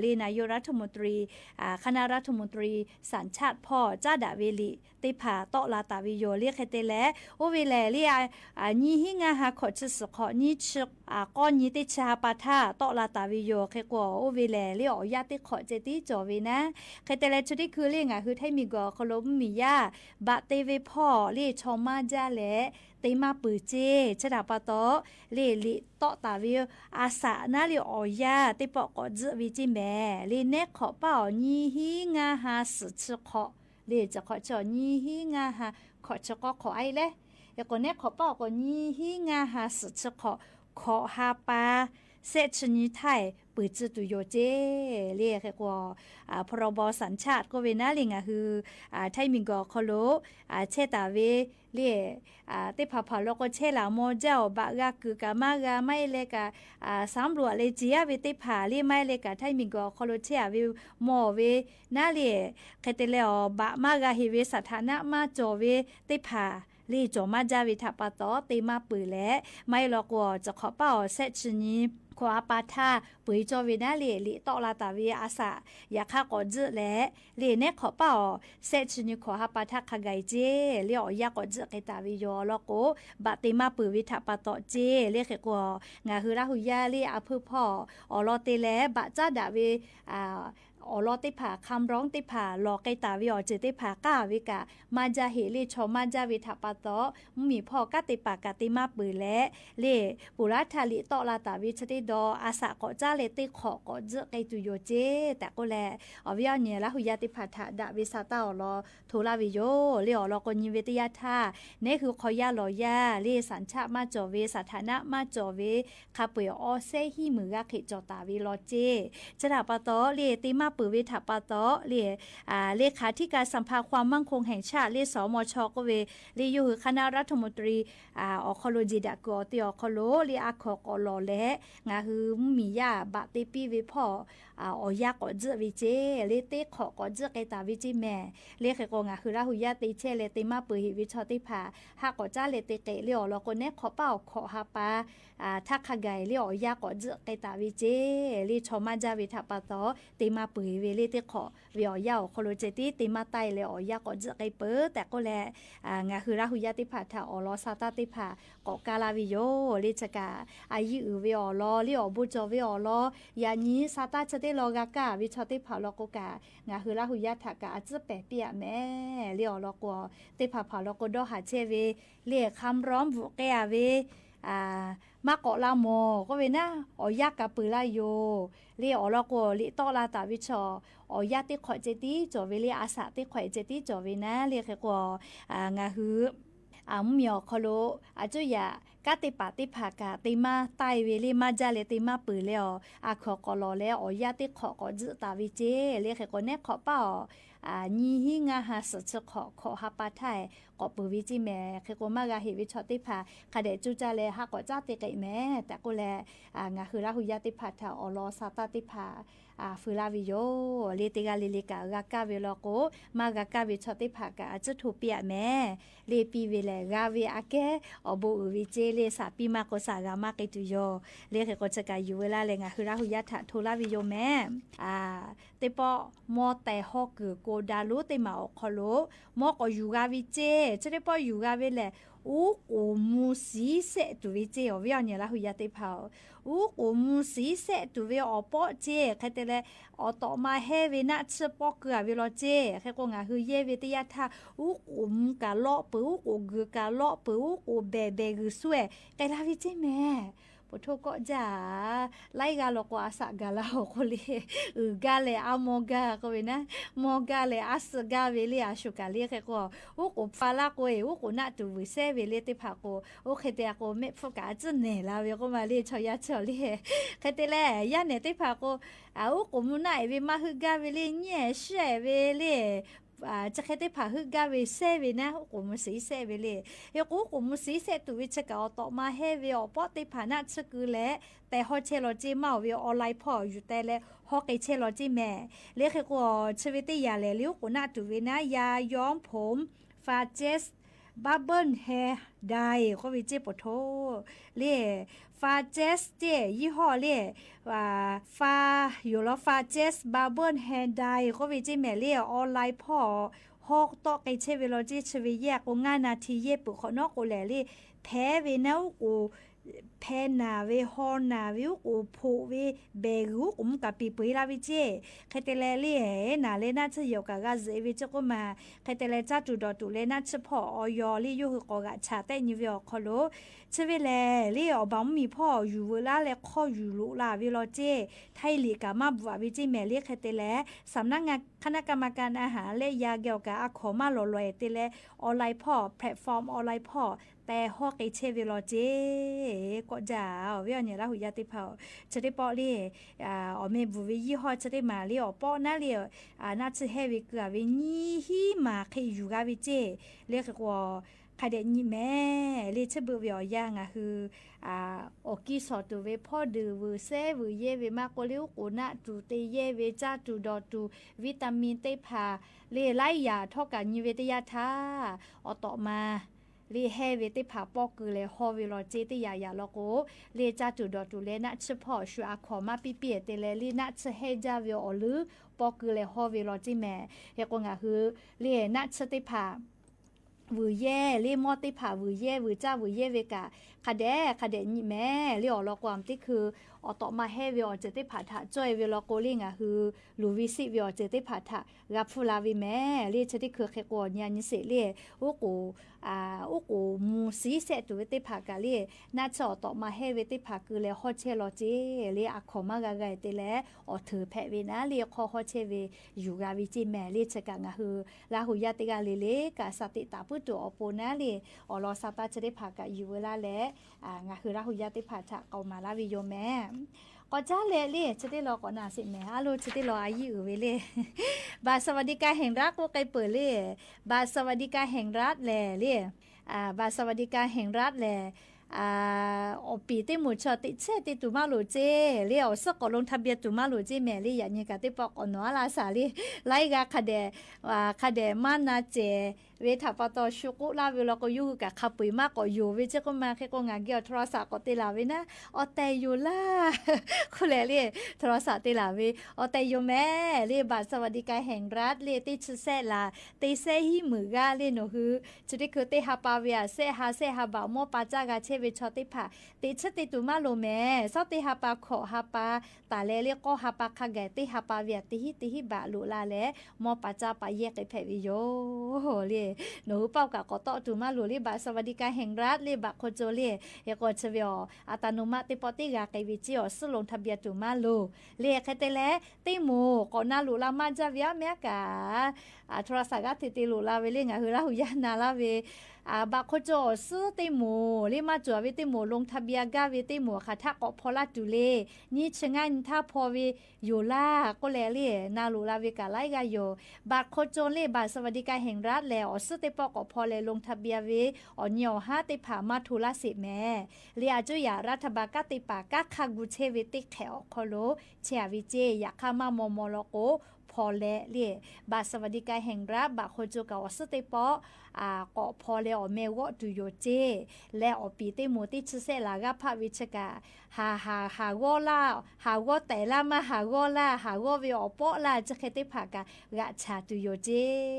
เล่ นายกรัฐมนตรี อ่า คณะรัฐมนตรีสัญชาติพ่อจ๊ะด่าเวียง ลิเต๊ะผาเต๊าะลาตาเวียงโย เล่ เขเตแล โอเวแล เล่ อ่า อ่า ยี่ฮี่งาฮา ขอเชิญเสอขอ ยี่สิบ อ่า ก้อยี่เต๊ะเชอฮาปาท่า เต๊าะลาตาเวียงโย เขกว่า โอเวแล เล่ ออกยะเต๊ะขอเจตี้จ่อเวียงนะ เขเตแล เชอเต๊ะคือ เล่ งาฮือไทยมีกือออกคอโลมุ้งหมียะ บะเต๊ะเวียงพ่อ เล่ ชอมาจ๊ะแล เต๊ะมาเป๋อเจ้ เชอดาปาตอ เล่ ลิเต๊าะตาเวียง อาสานะ เล่ ออกยะเต๊ะเปาะเกาะจื้อเวียงเจ้าแหม เล่ แนะขอป้าออก ยี่ฮี่งาฮา สี่สิบขอ เล่ จะขอเชิญ ยี่ฮี่งาฮา ขอเชิญก็ขอไอ้แล เขกว่าแนะขอป้าออกก็ ยี่ฮี่งาฮา สี่สิบขอ ขอฮาปา แซ่ชื่อยี่ไทย เป๋อจื้อตุยโยเจ้ เล่ เขกว่า อ่า พรบสัญชาติ โกเวนะ เล่ งาฮือ อ่า ไทยมีกือออกคอโล อ่า แชะตาเวียง เล่ อ่า เต๊ะผาผาลอโกแชะละมอเจ้า บะกากือกามากา ไม้แลกา อ่า สำรวจเล่ เจียเวียงเต๊ะผา เล่ ไม้แลกา ไทยมีกือออกคอโลแชะเวียงมอเวียงนะ เล่ เขเตแลออก บะมากาเหเวียง สถานะมาจ่อเวียงเต๊ะผา เล่ จ่อมาจ๊ะเวียงถะปาตอ เต๊ะมาเป๋อแล ไม้ลอโกจะขอป้าออก แซ่ชื่อยี่ ขอฮาปาท่า เป๋อจ่อเวียงนะ เล่ ลิเต๊าะลาตาเวียง อาสา ยาค่าเกาะจื้อแล เล่ แนะขอป้าออก แซ่ชื่อยี่ ขอฮาปาท่า คาไก่เจ้ เล่ ออกยะเกาะจื้อเกยตาเวียงโย ลอโก บะเต๊ะมาเป๋อเวียงถะปาตอเจ้ เล่ เขกว่า งาฮือละหูยะ เล่ อาเภอพ่อ ออกลอเต๊ะแล บะจ๊ะด่าเวียง อ่า อ่อลอเต๊พา คำร้องเต๊พา หล่อเกยต๋าเวออเจิดเต๊พา ก้าเวกา มาจ้าเหตุ เล่ชอมาจ้าเวถาปาต๊อ มุ้งหมีพ่อก้าเต๊พากาเตมาเปิดแล เล่ปู๋ลาถาหลีต้อลาต๋าเวชะเต๊ดอ อาสาเกาะจ๊าแลเต๊ขอเกาะจึ๊กเกยตั๋วโยเจ้ แต่ก็แล อ่อเวียเนียละหูยาเต๊พาถาดะเวซาต้าอ่อลอ โทรลาเวโย เล่อ่อลอโกยินเวเต๊ยะถ้า เน่คือคอยาหล่อยา เล่สัญชาติมาจ่อเว สถานะมาจ่อเว คาเปื่อยออแซ่ฮี่หมื่นกาเขตจ่อต๋าเวลอเจ้ จะถาปาต๊อ เล่เตมาเปิดเวถาปาต๊อ เล่ อ่า เลขาธิการสภาความมั่นคงแห่งชาติ เล่ สมช ก็เว เล่โยคือคณะรัฐมนตรี อ่า อ่อคอโลเจดะเกือออเตออ่อคอโล เล่อาขอเกาะหล่อแล งาคือมุ้งหมีย่าบะเตปี้เวพ่อ อ่า อ่อยาเกาะจึ๊กเวเจ้ เล่เต๊ขอเกาะจึ๊กเกยต๋าเวเจ้แม่ เล่ใครก็งาคือละหูยาเตแช่แลเตมาเปิดเหตุเวชอเต๊พา หาเกาะจ๊าแลเตเกะ เล่อ่อลอโกแน่ขอป้าอ่อขอหาปา อ่า ถ้าข้าไก่ เล่อ่อยาเกาะจึ๊กเกยต๋าเวเจ้ เล่ชอมาจ้าเวถาปาต๊อ เตมาเปิดเหตุเว เล่เต๊ขอ เวอ่อยาอ่อคอโลเจตี้ เตมาใต้แลอ่อยาเกาะจึ๊กเกยเป๋อ แต่ก็แล อ่า งาคือละหูยาเต๊พาถาอ่อลอซาต้าเต๊พา เกาะกาลาเวโย เล่จะกา อายีอือเวอ่อลอ เล่อ่อบูจ่อเวอ่อลอ ยานี้ซาต้าจะเต้ลอกาก้า เวชอเต๊พาลอโกกา งาคือละหูยาถากา อาจึ๊กแป๋เปียะแม่ เล่อ่อลอกัว เต๊พาผาลอโกดอหาแช่เว เล่คำร้องบุเกยเว อ่า มาเกาะลาหมอ ก็เวนะ อ่อยากาเป๋อลาโย เล่อ่อลอกัว หลีต้อลาต๋าเวชอ อ่อยาเต๊ขอเจตี้จ่อเว เล่อาสาเต๊ขอเจตี้จ่อเวนะ เล่ใครกัว อ่า งาคือ อ่า มุ้งหมีอ่อคอโล อาจุยะ ก้าเต๊ปาเต๊พากา เตมาใต้เว เล่มาจ้าแลเตมาเปิดแลอ่อ อาขอเกาะหล่อแล อ่อยาเต๊ขอเกาะจึ๊กต๋าเวเจ้ เล่ใครก็แน่ขอป้าอ่อ อ่า ยี่ฮี่งาหาเสือเชอขอ เกาะหาปาไท้เกาะเป๋อเวเจ้แม่ ใครก็มากาเหตุเวชอเต๊พา ข้าแด่จูจ้าแลหาเกาะจ๊าเตเกะแม่ แต่ก็แล อ่า งาคือละหูยาเต๊พาถาอ่อลอซาต้าเต๊พา อ่า ฟือลาเวโย เล่เตกาเล่เล่กากาก้าเวลอโก มากาก้าเวชอเต๊พากา อาจึ๊กโทรเปียะแม่ เล่ปี้เวแล กาเวอาแก้ อ่อบูอือเวเจ้ เล่สาปี้มาโกสากามาเกยตั๋วโย เล่ใครก็จะกาอยู่เวลาแล งาคือละหูยาถาโทรลาเวโยแม่ อ่า เต๊ปอ มอแต่ฮอเกือโกดาลูเตมาอ่อคอโล มอก็อยู่กาเวเจ้ จะเต๊ปออยู่กาเวแล อู้กูมูสีแสะตั๋วเวเจ้ อ่อเวียเนียละหูยาเต๊พา อู้กูมูสีแสะตั๋วเวอ่อป๊อเจ้ ใครเตแล อ่อต่อมาแฮ่เวนะเชื่อป๊อกเกือเวลอเจ้ ใครก็งาคือเย่เวเตยะถ้า อู้กูมูกาเลาะเป๋อ อู้กูกือกาเลาะเป๋อ อู้กูแบะแบะกือซ่วย ไกลาเวเจ้แม่ ปะโถก็จ้า ไล่กาลอกัวอาสากาลาอ่อโกเล่ อือกาแลอามอกาก็เวนะ มอกาแลอาสกาเวเล่ อาสุกาเล่ ใครก็ อู้กูฟาละโกเอ อู้กูนะตั๋ววือแซ่เวเล่เต๊พาโก โอเคเตอะโก แม่นพูดกาอาจึ๊กแหน่ลาเวก็มาเล่ชอยาชอเล่ ใครเตแล ยาแหน่เต๊พาโก อ่า อู้กูมูนะเอเวมาหื้อกาเวเล่ เยี่ยแซ่เวเล่ อ่า จะใครเตพาหื้อกาเวแซ่เวนะ อู้กูมูสีแสะเวเล่ เฮโกอู้กูมูสีแสะตั๋วเวจะกาอ่อต่อมาแฮ่เวอ่อป๊อเตพานะเชื่อกือแล แต่ฮอเชลอเจมาเวออนไลน์พ่ออยู่แต่แล ฮอเกเชลอเจแม่ เล่ใครก็เชื่อเวเตยาแล เล่อู้กูนะตั๋วเวนะ ยาย้อมผม ฟาเจส บับเบิ้ลแฮร์ไดร์ ก็เวเจ้ปะโถ เล่ ฟาเจสเจ้ ยี่ห้อเล่ อ่า ฟา อยู่ลอฟาเจส บับเบิ้ลแฮร์ไดร์ ก็เวเจ้แม่เล่ ออนไลน์พ่อ ฮอกเตาะเกเชเวลอเจ้ เชเวแยกโกง่านาทีเย่เปื้อขอนอกโกแหล่เล่ แพ้เวนะอู้กู แพ้หนาเว ฮอหนาเว อู้กูโผะเว แบะหืออู้กูมุกาปีเปือยลาเวเจ้ ใครเตแลเล่ หนาเล่นะเชื่อเหี่ยวกากาเจเวเจ้าก็มา ใครเตแลจ้าตั๋วดอตั๋วเล่นะเชื่อพ่อออยอเล่ โยคือก่อกาชาแต๊ยี่เวอ่อคอโล เชื่อเวแล เล่อ่อบางมีพ่ออยู่เวลาแล ข้ออยู่ลุลาเวลอเจ้ ไทยลีกามาบัวเวเจ้แม่เล่ ใครเตแล สำนักงานคณะกรรมการอาหารและยาเกี่ยวกับอาขอมาหล่อลอยเตแล ออนไลน์พ่อ แพลตฟอร์มออนไลน์พ่อ แต่ฮอกเกเชเวลอเจ้ ก็จ้า เวอเนียละหูยาเตพา เชเตปอเล่ อ่า ออเมบูเวยี่ห้อเชเตมาเล่ ออปอนะเล่ อ่า นะเชแฮ่เวเกือเวยี่ฮี่มาเขอยู่กาเวเจ้ เล่ใครก็ ใครเดะยี่แม่ เล่เชเบอเวออยางอ่ะคือ อ่า ออกกี้สอตั๋วเวพ่อดื้อวือแซ่วือเย่เวมากกว่าเล่อู้กูนะตั๋วเตเย่เวจ้าตั๋วดอตั๋ว วิตามินเตพา เล่ไล่ยาท่อกายี่เวเตยาท่า ออต่อมา เล่แฮ่เวเตพาปอกกือแลฮอเวลอเจ้เตยายาลอโก เล่จ้าตั๋วดอตั๋วเล่นะเชพ่อชูอาขอมาปี้ปี้เตแล เล่นะเชแฮ่จ้าเวออลือ ปอกกือแลฮอเวลอเจ้แม่ เฮโกงาฮือ เล่นะเชเตพา วือเย่ เล่มอเตพาวือเย่ วือจ้าวือเย่เวกา คะแดะ คะแดะยี่แม่ เล่ออลอความตี้คือ အီၣ်တၢ်မၤဟဲဝဲအီၤစ့ၢ်သ့ၣ်တဖၣ်ထၣ် ကၠီဝဲလီၤကိးလံ ငါဟု လူၤဝံစံးဝဲအီၤစ့ၢ်သ့ၣ်တဖၣ်ထၣ် ဂၤဖုလာ်ဝဲမ့ၢ်လံ ဆၢထံၣ်ခုးဃ့ကိးညါနံစ့ၢ်လံ အိၣ်ကိး အိၣ်ကိးမူၤစံးဆဲးတူၢ်ဝဲသ့ၣ်တဖၣ်ကးလံ နၢ်ဆၢၣ်အီၣ်တၢ်မၤဟဲဝဲသ့ၣ်တဖၣ်ကလဲၤဟီၣ်ဆဲးလီၤစ့ၢ်လံ အခီၣ်မၤဂၤဂၤအံၤတ့ၢ်လံ အီၣ်ထုးဖဲးဝဲနၤလံ ခီဟီၣ်ဆဲးဝဲယူၤဂၤဝဲစ့ၢ်မ့ၢ်လံ ဆၢကးငါဟု လၢဟူယၢ်တဂၤလံလံ ကးစးသ့ၣ်တၢ်ပၢၢ်တူာ်အီၤပိာ်နၤလံ အီၣ်လီၤစးတၢ်ဆၢသ့ၣ်တဖၣ်ကးယူၤဝဲလၢ်လၢ် ငါဟုလၢဟူယၢ်သ့ၣ်တဖၣ်ထၣ် ကီမၤလၢ်ဝဲယိာ်မ့ၢ် ကီၢ်ကၠၢ်လဲၣ်လံ ဆၢထံၣ်လီၤကိးနၤစ့ၢ်မ့ၢ် အလိၤဆၢထံၣ်လီၤအယံာ်အုးဝဲလံ บัตรสวัสดิการแห่งรัฐ ကိးကဲပၢၢ်လံ บัตรสวัสดิการแห่งรัฐ လဲၣ်လံ บัตรสวัสดิการแห่งรัฐ လဲၣ် အီၣ်ပံၣ်သ့ၣ်မူၤဆၢ တ့ဆဲးတ့တူၢ်မးလိာ်စ့ၢ်လံ အီၣ်စ့ၢ်ကီး ลงทะเบียน တူၢ်မးလိာ်စ့ၢ်မ့ၢ်လံ ယၤနံၤကးသ့ၣ်ပီၣ်ကိးနီၢ်အလၢ်စၢ်လံ လၢအဂၤခါဒဲး ခါဒဲးမၤနၤစဲး ဝဲထၣ်ပာ်တီၢ်ဆူကိးလၢ်ဝဲလီၤကိးယိၤဂုၢ်ကးခါပှ့ၤမးကိးယိၤဝဲ ဆ့ကိးမၤဃ့ကိး ငါက့ၤအီၣ် โทรศัพท์ ကိးတ့ၢ်လၢ်ဝဲနၤ အီၣ်တဲယိာ်လၢ် ကိးလဲၣ်လံ โทรศัพท์ တ့ၢ်လၢ်ဝဲ အီၣ်တဲယိာ်မ့ၢ်လံ บัตรสวัสดิการแห่งรัฐ လံ တ့ဆဲးလၢ် တ့ဆဲးဟံးမုၢ်ဂၤလံ နီၢ်ဟု ဆၢထံၣ်ခုး တ့ဟးပာ်ဝဲအစဲးဟးစဲးဟးဘၣ် မ်ပာ်စၢ်ဂၤဆဲးဝဲဆီသ့ၣ်တဖၣ် တ့ဆဲးတ့တူၢ်မးလိာ်မ့ၢ် ဆီတ့ဟးပာ် ခီၣ်ဟးပာ် တၢ်လဲၤလၢကီၢ်ဟးပာ်ခါဂၤ တ့ဟးပာ်ဝဲအတ့ဟံးတ့ဟံးဘၣ် လိာ်လၢ်လဲၣ် မ်ပာ်စၢ်ပာ်ယဲၢ်က့ၤဖဲးဝဲယိာ်လံ နီၢ်ဟုပာ်ကးကိးတီၢ်တူၢ်မးလိာ်လံ บัตรสวัสดิการแห่งรัฐ လံ บัตรคนจน လံ ဟဲကိးဆၢဝဲအီၤ အတၢ်နုာ်မးသ့ၣ်ပီၣ်တ့ၢ်ဂၤက့ၤဝဲစ့ၢ် အီၣ်စ့ၢ် ลงทะเบียน တူၢ်မးလိာ်လံ ခဲတဲလဲၣ် သ့ၣ်မူၤ ကိးနၤလိာ်လၢ်မးစၢ်ဝဲအမဲရကၤ အ โทรศัพท์ ဂၤထံၣ်တ့လိာ်လၢ်ဝဲလံ ငါဟုလၢဟူယၢ်နၤလၢ်ဝဲ บัตรคนจน အီၣ်စ့ၢ်သ့ၣ်မူၤလံ မၤစၢၤဝဲသ့ၣ်မူၤ ลงทะเบียน ဂၤဝဲသ့ၣ်မူၤ ခးထးကိးဖီလာ်တုၤလံ နံၣ်ဆံငါနံၣ်ထါဖီဝဲယိာ်လၢ် ကိးလဲၣ်လံ နၤလိာ်လၢ်ဝဲကးလၢ်ဂၤယိာ် บัตรคนจน လံ บัตรสวัสดิการแห่งรัฐ လဲၣ် အီၣ်စ့ၢ်သ့ၣ်ပီၣ်ကိးဖီလဲၣ် ลงทะเบียน ဝဲ အီၣ်နံၣ်အီၣ်ဟါသ့ၣ်တဖၣ် မၤထိးလၢ်စ့ၢ်မ့ၢ်လံ အစိုးရ รัฐบาล ကးသ့ၣ်တဖၣ် ကးခးဂူာ်ဆဲးဝဲသ့ၣ်ခဲးအီၤခီလိာ် ဆဲးဝဲစ့ၢ် ယခါမးမီၢ်မီၢ်လီၤကိး ဖီလဲၣ်လံ บัตรสวัสดิการแห่งรัฐ บัตรคนจน ကးအီၣ်စ့ၢ်သ့ၣ်ပီၣ် ကိးဖီလဲၣ်အီၣ်မ့ၢ်ဂီၢ်တုၤယိာ်စ့ၢ် လဲၤအီၣ်ပံၣ်သ့ၣ်မူၤသ့ၣ်ဆံဆဲးလၢ်ဂၤဖးဝဲဆၢကး ဟး ဟး ဟးဂီၤလၢ် ဟးဂီၤတဲာ်လၢ်မး ဟးဂီၤလၢ် ဟးဂီၤဝဲအီၣ်ပီၣ်လၢ် ဆၢဃဲသ့ၣ်တဖၣ်ကး ဂၤဆးတုၤယိာ်စ့ၢ်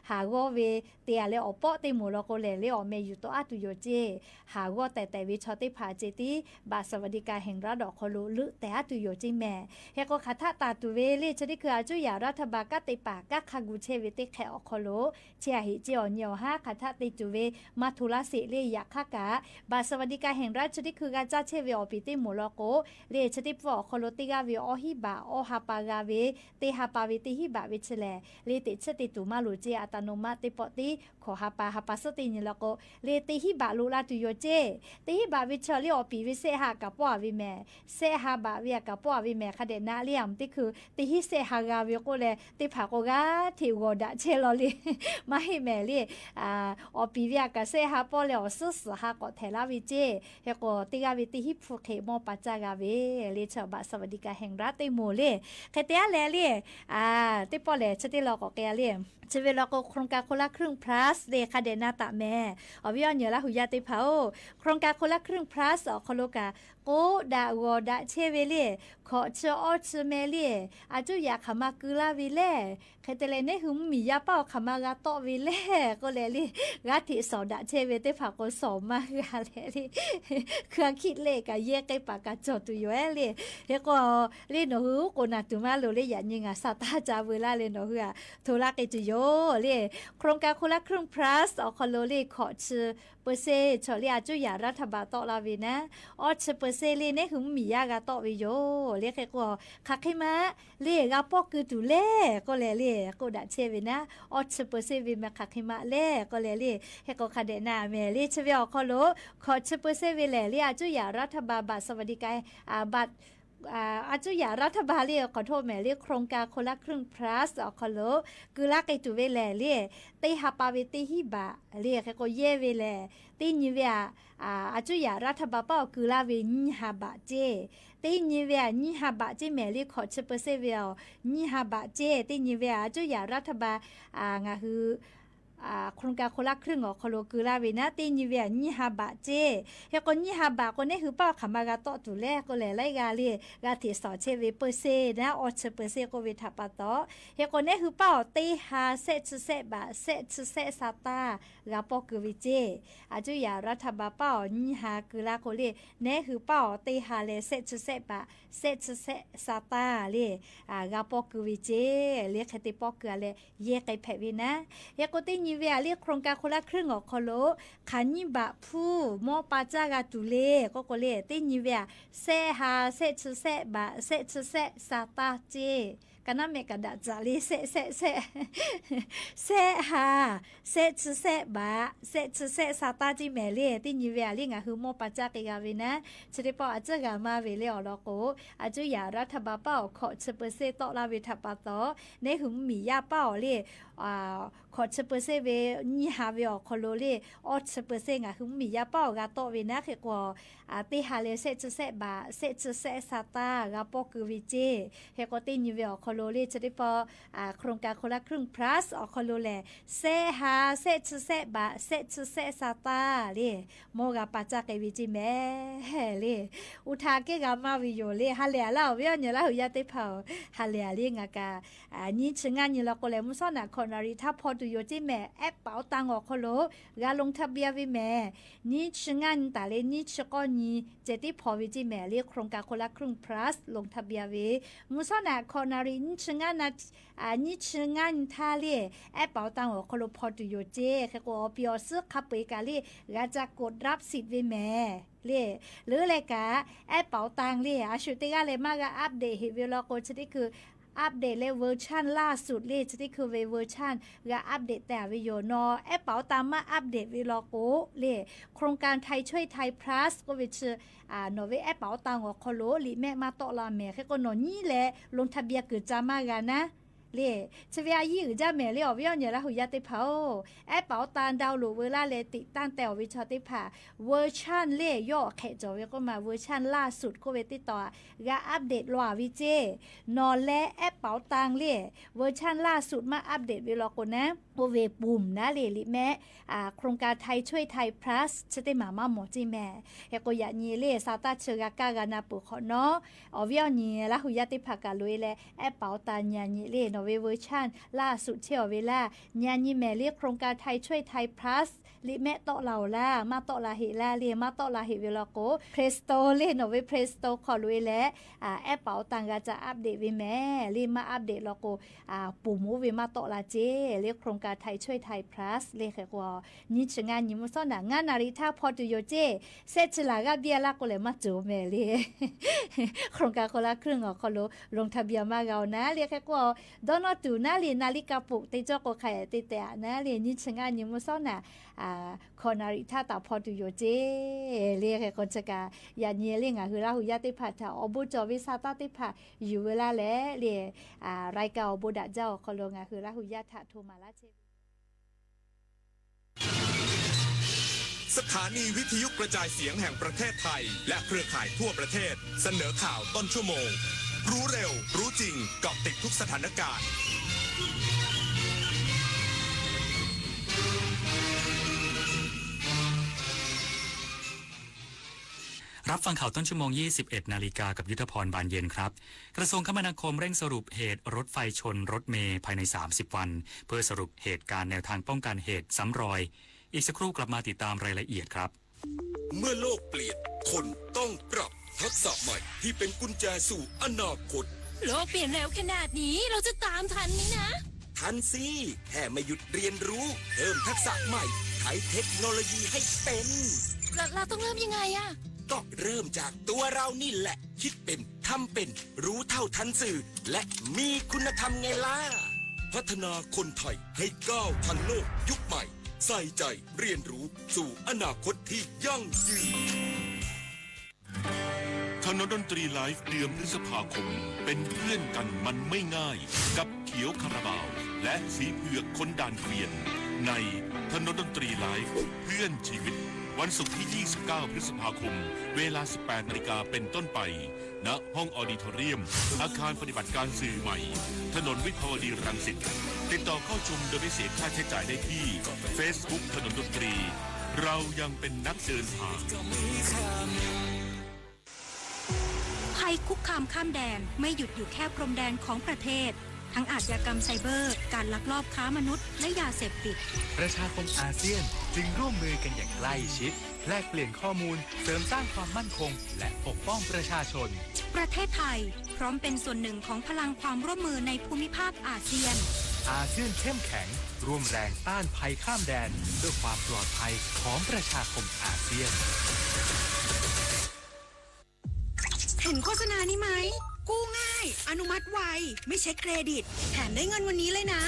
လံ ဟးဂီၤဝဲ တ့ၢ်အလဲၤအီၣ်ပီၣ်သ့ၣ်မူၤလီၤကိးလဲၣ်လံ အီၣ်မ့ၢ်ယူၤတီအါတုၤယိာ်စ့ၢ် ဟးဂီၤတဲာ်တဲာ်ဝဲဆီသ့ၣ်တဖၣ်စ့ၢ်သံ บัตรสวัสดิการแห่งรัฐ အီၤခီလိာ် လၢတဲာ်အါတုၤယိာ်စ့ၢ်မ့ၢ် ဟဲကိးခးထးတၢ်တုၤဝဲလံ ဆၢထံၣ်ခုး အစိုးရ รัฐบาล ကးသ့ၣ်တဖၣ် ကးခးဂူာ်ဆဲးဝဲသ့ၣ်ခဲးအီၤခီလိာ် ဆဲးအဟ့ၣ်စ့ၢ်အီၤနံၣ်အီၣ်ဟါ ခးထးသ့ၣ်တုၤဝဲ မၤထိးလၢ်စ့ၢ်လံ ယခါကး บัตรสวัสดิการแห่งรัฐ ဆၢထံၣ်ခုး ဂၤကးဆဲးဝဲအီၣ်ပံၣ်သ့ၣ်မူၤလီၤကိး လံ ဆၢထံၣ်ပီၣ်အီၤခီလိာ် တ့ဂၤဝဲအီၣ်ဟံးဘၣ် အီၣ်ဟးပာ်ဂၤဝဲ တ့ဟးပာ်ဝဲတ့ဟံးဘၣ်ဝဲဆၢလဲၣ် လံ တ့ဆဲးတ့တူၢ်မးလိာ်စ့ၢ် အတၢ်နုာ်မးသ့ၣ်ပီၣ်သ့ၣ် ခီၣ်ဟးပာ် ဟးပာ်စ့ၢ်သ့ၣ်ညါလီၤကိး လံ တ့ဟံးဘၣ်လိာ်လၢ်တုၤယိာ်စ့ၢ် တ့ဟံးဘၣ်ဝဲဆၢလံ အီၣ်ပံၣ်ဝဲ စဲးဟးကးပီၣ်ဝဲမ့ၢ် စဲးဟးဘၣ်ဝဲအကးပီၣ်ဝဲမ့ၢ် ခါဒဲးနၤလံ အမ့ၢ်သ့ၣ်ခုး တ့ဟံးစဲးဟးဂၤဝဲကိးလဲၣ် သ့ၣ်တဖၣ်ကိးဂၤထံၣ်ဂီၤဒၣ်ဆဲးလီၤလံ မၤဟ့ၣ်မဲာ်လံ အီၣ်ပံၣ်ဝဲအကးစဲးဟးပီၣ်လဲၣ် အီၣ်စ့ၢ်စ့ၢ်ဟးကိးထဲးလၢ်ဝဲစ့ၢ် ဟဲကိးတ့ဂၤဝဲတ့ဟံးဖုးဃ့ၢ် မ်ပာ်စၢ်ဂၤဝဲ လံ ဆၢ บัตรสวัสดิการแห่งรัฐ သ့ၣ်မူၤလံ ခဲတဲလဲၣ်လံ သ့ၣ်ပီၣ်လဲၣ် ဆၢထံၣ်လီၤကိးက့ၤလံ ဆၢဝဲလီၤကိး โครงการคนละครึ่ง plus လံ ခါဒဲးနၤတၢ်မဲာ် အီၣ်ဝဲအီၣ်ညီလၢဟူယၢ်သ့ၣ်တဖၣ်အိၣ် โครงการคนละครึ่ง plus အီၤခီလိာ်ကး ကိးဒၣ်ဂီၤဒၣ်ဆဲးဝဲလံ ခီၣ်ဆၢအီၣ်ဆၢမဲာ်လံ အစူယၤခးမၤကုလၢ်ဝဲလဲၣ် ခဲတဲလဲၣ် နဟူမ့ၢ်ယါပၢ်အီၤခးမၤဂၤတီၣ်ဝဲလဲၣ် ကိးလဲၣ်လံ ဂၤထံၣ်စီၣ်ဒၣ်ဆဲးဝဲသ့ၣ်တဖၣ်ကိးစီၣ်မၤဂၤလဲၣ်လံ ခုခံလဲၣ်ကးယဲၢ်က့ၤပာ်ကးစီၣ်တုၤယိာ်လဲၣ် ဟဲကိးလံ နီၢ်ဟုကိးနၤတုၤမးလိာ်လံ ယၤနံၤငၤစးတၢ်ကၢ်ဝဲလၢ်လံ နီၢ်ဟုဧါ ထိးလၢ်က့ၤတုၤယိာ်လံ โครงการคนละครึ่ง plus အီၤခီလိာ်လံ ခီၣ်ဆၢ เปอร์เซ็นต์ ဆၢလံ အစူယၤ รัฐบาล တီၣ်လၢ်ဝဲနၤ အီၣ်ဆၢ เปอร์เซ็นต์ လံ နဟူမ့ၢ်ယါဂၤတီၣ်ဝဲယိာ်လံ ဟဲကိး ခးဃ့မးလံ ဂၤပီၢ်ကုတုၤလဲၣ် ကိးလဲၣ်လံ ကိးဒၣ်ဆဲးဝဲနၤ အီၣ်ဆၢ เปอร์เซ็นต์ ဝဲမ့ၢ်ခးဃ့မးလဲၣ် ကိးလဲၣ်လံ ဟဲကိးခါဒဲးနၤမဲာ်လံ ဆၢဝဲအီၤခီလိာ် ခီၣ်ဆၢ เปอร์เซ็นต์ ဝဲလဲၣ်လံ အစူယၤ รัฐบาล บัตรสวัสดิการ အ บัตร အစူယၤ รัฐบาล လံ ขอโทษ မဲာ်လံ โครงการคนละครึ่ง plus အီၤခီလိာ် ကုလၢ်က့ၤတုၤဝဲလဲၣ်လံ တ့ဟးပာ်ဝဲတ့ဟံးဘၣ်လံ ဟဲကိးယဲၢ်ဝဲလဲၣ် တ့နံၤဝဲ အစူယၤ รัฐบาล ပၢ်အီၤကုလၢ်ဝဲ နံၣ်ဟးဘးစ့ၢ် တ့နံၤဝဲ နံၣ်ဟးဘးစ့ၢ်မဲာ်လံ ခီၣ်ဆၢ เปอร์เซ็นต์ ဝဲအီၤ နံၣ်ဟးဘးစ့ၢ် တ့နံၤဝဲ အစူယၤ รัฐบาล အ ငါဟု อ่า โครงการคนละครึ่ง อ๋อ คอโล กือลาเวนะ เต้นยีเวอะ ยี่สิบห้าบาทเจ้ เฮโก ยี่สิบห้าบาท โกเน่หื้อเป้า เขามา กาเต๊าะ ตั๋วแรก โกแหละ ไล่กาเล่ กาเตียสอง เช่นเว เปอร์เซ็นต์นะ ออเชอร์เปอร์เซ็นต์ โกเว ถาปาต๊อ เฮโก เน่หื้อเป้า เต้ฮา แซะ ชึ แซะ บาท แซะ ชึ แซะ ซาตา กาปอกือเวเจ้ อาจุยา รัฐบาลเป้า ยี่สิบห้า กือลา โกเล่ เน่หื้อเป้า เต้ฮา แล แซะ ชึ แซะ บาท แซะ ชึ แซะ ซาตา เล่ อ่า กาปอกือเวเจ้ เล่ ใค่เต้ปอกือแล เย่ ใค่แผดเวนะ เฮโก เต้นยีเวอะ เล่ โครงการคนละครึ่ง อ๋อ คอโล ขายี่บาท ผู้ มอบปาจ๊ากา ตั๋วเล่ โกโกเล่ เต้นยีเวอะ แซะฮา แซะ ชึ แซะ บาท แซะ ชึ แซะ ซาตา เจ้ กาน้ำแม่กาดาจะเล่ แซะ แซะ แซะ แซะฮา แซะ ชึ แซะ บาท แซะ ชึ แซะ ซาตา เจ้าแม่เล่ เต้นยีเวอะ เล่ งาหื้อมอบปาจ๊าเกกาเวนะ เชเตปอ อาเจ้ากามาเวเล่ อ๋อ ลอโก อาจุยา รัฐบาลเป้า ขอเชอร์เปอร์เซ็นต์ เต๊าะลาเว ถาปาต๊อ เน่หื้อหมีย่าเป้า เล่ อ่า ขอเชอร์เปอร์เซ็นต์ เว ยี่สิบห้า เว อ๋อ คอโล เล่ ออเชอร์เปอร์เซ็นต์ งาหื้อหมีย่าเป้า กาเต๊าะ เวนะ เฮโก อ่า เต้ฮา แล แซะ ชึ แซะ บาท แซะ ชึ แซะ ซาตา กาปอกือเวเจ้ เฮโก เต้นยีเวอะ อ๋อ คอโล เล่ เชเตปอ อ่า โครงการคนละครึ่ง พลัส อ๋อ คอโล แล แซะฮา แซะ ชึ แซะ บาท แซะ ชึ แซะ ซาตา เล่ มอกาปาจ๊าเกเวเจ้าแม่ เล่ อุทาเกกามาเวโย เล่ ฮาเล่ ลาวเวียเนย ลาวหื้อญาติเผ่า ฮาเล่ เล่ งากา อ่า ยี่สิบห้า ยี่สิบห้า ลอโกแล มุสอหนา ขอนาริกา พอดูโย เจ้าแม่ แอปเป๋าตัง อ๋อ คอโล กาลงทะเบียนเวแม่ ยี่สิบห้า ต๋าเล่ ยี่สิบเก้า ยี่สิบเจ็ด ตี้ผ่อเว เจ้าแม่ เล่ โครงการคนละครึ่ง พลัส ลงทะเบียนเว มุสอหนา ขอนาริกา ยี่สิบห้า นาที อ่า ยี่สิบห้า นาที เล่ แอปเป๋าตัง อ๋อ คอโล พอดูโย เจ้ เฮโก ออ ปี ออ ซื้อ คับเป๋ากาเล่ กาจะกดรับสิทธิ์เวแม่ เล่ หรือแลกา แอปเป๋าตัง เล่ อาชุเตกา เล่ มากาอัปเดตหื้อเวลอโก ชนิดคือ อัปเดต เล่ เวอร์ชันล่าสุด เล่ ชนิดคือเว เวอร์ชัน กาอัปเดตแต๊เวโยเนาะ แอปเป๋าตัง มาอัปเดตเวลอโก เล่ โครงการไทยช่วยไทย พลัส โกเวชื่อ อ่า เนาะ เวแอปเป๋าตัง อ๋อ คอโล หลีแม่ มาเต๊าะลาแม่ เฮโก เนาะ นี่แหละ ลงทะเบียนเกือบจะมากานะ เล่ เชเวอายี่หื้อเจ้าแม่ เล่ ออ เวียเนย ลาวหื้อญาติเผ่า แอปเป๋าตัง ดาวน์โหลดเวลา เล่ ติดตั้งแต๊ ออ เวชอ ตี้ผ่า เวอร์ชัน เล่ ย่อแขกจ๋อเวโกมา เวอร์ชันล่าสุด โกเวตี้ต่อ กาอัปเดตลอเวเจ้ เนาะ แลแอปเป๋าตัง เล่ เวอร์ชันล่าสุด มาอัปเดตเวลอโกนะ โกเวปุ่มนะ เล่ หลีแม่ อ่า โครงการไทยช่วยไทย พลัส เชเตมา มาหมอ เจ้าแม่ เฮโก ยะเนย เล่ ซาตา เชอกากากานาเป๋อขอเนาะ ออ เวียเนย ลาวหื้อญาติเผ่ากาลุย เล่ แอปเป๋าตัง ยะเนย เล่ เนาะ เว เวอร์ชันล่าสุด เช ออ เวลา ยะเนยแม่ เล่ โครงการไทยช่วยไทย พลัส หลีแม่ เต๊าะลาล่ะ มาเต๊าะลาหื้อลา เล่ มาเต๊าะลาหื้อเวลอโก เพลย์สโตร์ เล่ เนาะ เวเพลย์สโตร์ ขอลุยแล อ่า แอปเป๋าตัง กาจะอัปเดตเวแม่ เล่ มาอัปเดตลอโก อ่า ปุ่มโอเว มาเต๊าะลาเจ้ เล่ โครงการไทยช่วยไทย พลัส เล่ เฮโก ยี่สิบห้า ยี่สิบห้า มุสอหนา งานนาริกา พอดูโย เจ้ เสร็จฉลากาเบียละโก เล่ มาโจแม่ เล่ โครงการคนละครึ่ง อ๋อ คอโล ลงทะเบียนมาเกานะ เล่ เฮโก ดอนอตูนะ เล่ นาริกาปลุก เตโจโก ไข่ เตแตะนะ เล่ ยี่สิบห้า ยี่สิบห้า มุสอหนา อ่า ขอนาริกา ต๋าพอดูโย เจ้ เล่ เฮโก เชกา ยะเนย เล่ งาหื้อลาวหื้อญาติเผ่า ต๋าออ โบจอ เวซาตา ตี้ผ่า อยู่เวลาแล เล่ อ่า รายการโบดะเจ้า คอโล งาหื้อลาวหื้อญาติ โทรมาลาเช สถานีวิทยุกระจายเสียงแห่งประเทศไทย และเครือข่ายทั่วประเทศ เสนอข่าวต้นชั่วโมง รู้เร็ว รู้จริง เกาะติดทุกสถานการณ์ รับฟังข่าวต้นชั่วโมง ยี่สิบเอ็ดนาฬิกา กับยุทธพร บานเย็นครับ กระทรวงคมนาคมเร่งสรุปเหตุรถไฟชนรถเมล์ภายใน สามสิบวัน เพื่อสรุปเหตุการณ์แนวทางป้องกันเหตุซ้ำรอย อีกสักครู่กลับมาติดตามรายละเอียดครับ เมื่อโลกเปลี่ยน คนต้องปรับ ทักษะใหม่ที่เป็นกุญแจสู่อนาคต โลกเปลี่ยนเร็วขนาดนี้ เราจะตามทันไหมนะ ทันสิ แค่ไม่หยุดเรียนรู้ เพิ่มทักษะใหม่ ใช้เทคโนโลยีให้เป็น เรา เราต้องเริ่มยังไงอะ ก็เริ่มจากตัวเรานี่แหละ คิดเป็น ทำเป็น รู้เท่าทันสื่อ และมีคุณธรรมไงล่ะ พัฒนาคนไทยให้ก้าวทันโลกยุคใหม่ ใส่ใจเรียนรู้สู่อนาคตที่ยั่งยืน ถนนดนตรีไลฟ์ เดือนพฤษภาคม เป็นเพื่อนกันมันไม่ง่าย กับเขียวคาราบาว และสีเผือกคนด่านเกวียน ในถนนดนตรีไลฟ์ เพื่อนชีวิต ว วันศุกร์ที่ ยี่สิบเก้า พฤษภาคม เวลา สิบแปด นาฬิกาเป็นต้นไป ณ ห้องออดิโทเรียม อาคารปฏิบัติการสื่อใหม่ ถนนวิภาวดีรังสิต ติดต่อเข้าชมโดยไม่เสียค่าใช้จ่ายได้ที่ Facebook ถนนดนตรี เรายังเป็นนักเดินทาง ภัยคุกคามข้ามแดนไม่หยุดอยู่แค่พรมแดนของประเทศ ทั้งอาชญากรรมไซเบอร์ การลักลอบค้ามนุษย์ และยาเสพติด ประชาคมอาเซียนจึงร่วมมือกันอย่างใกล้ชิด แลกเปลี่ยนข้อมูล เสริมสร้างความมั่นคง และปกป้องประชาชน ประเทศไทยพร้อมเป็นส่วนหนึ่งของพลังความร่วมมือในภูมิภาคอาเซียน อาเซียนเข้มแข็ง ร่วมแรงต้านภัยข้ามแดน เพื่อความปลอดภัยของประชาคมอาเซียน เห็นโฆษณานี้ไหม กู้ง่าย อนุมัติไว ไม่เช็คเครดิต แถมได้เงินวันนี้เลยนะ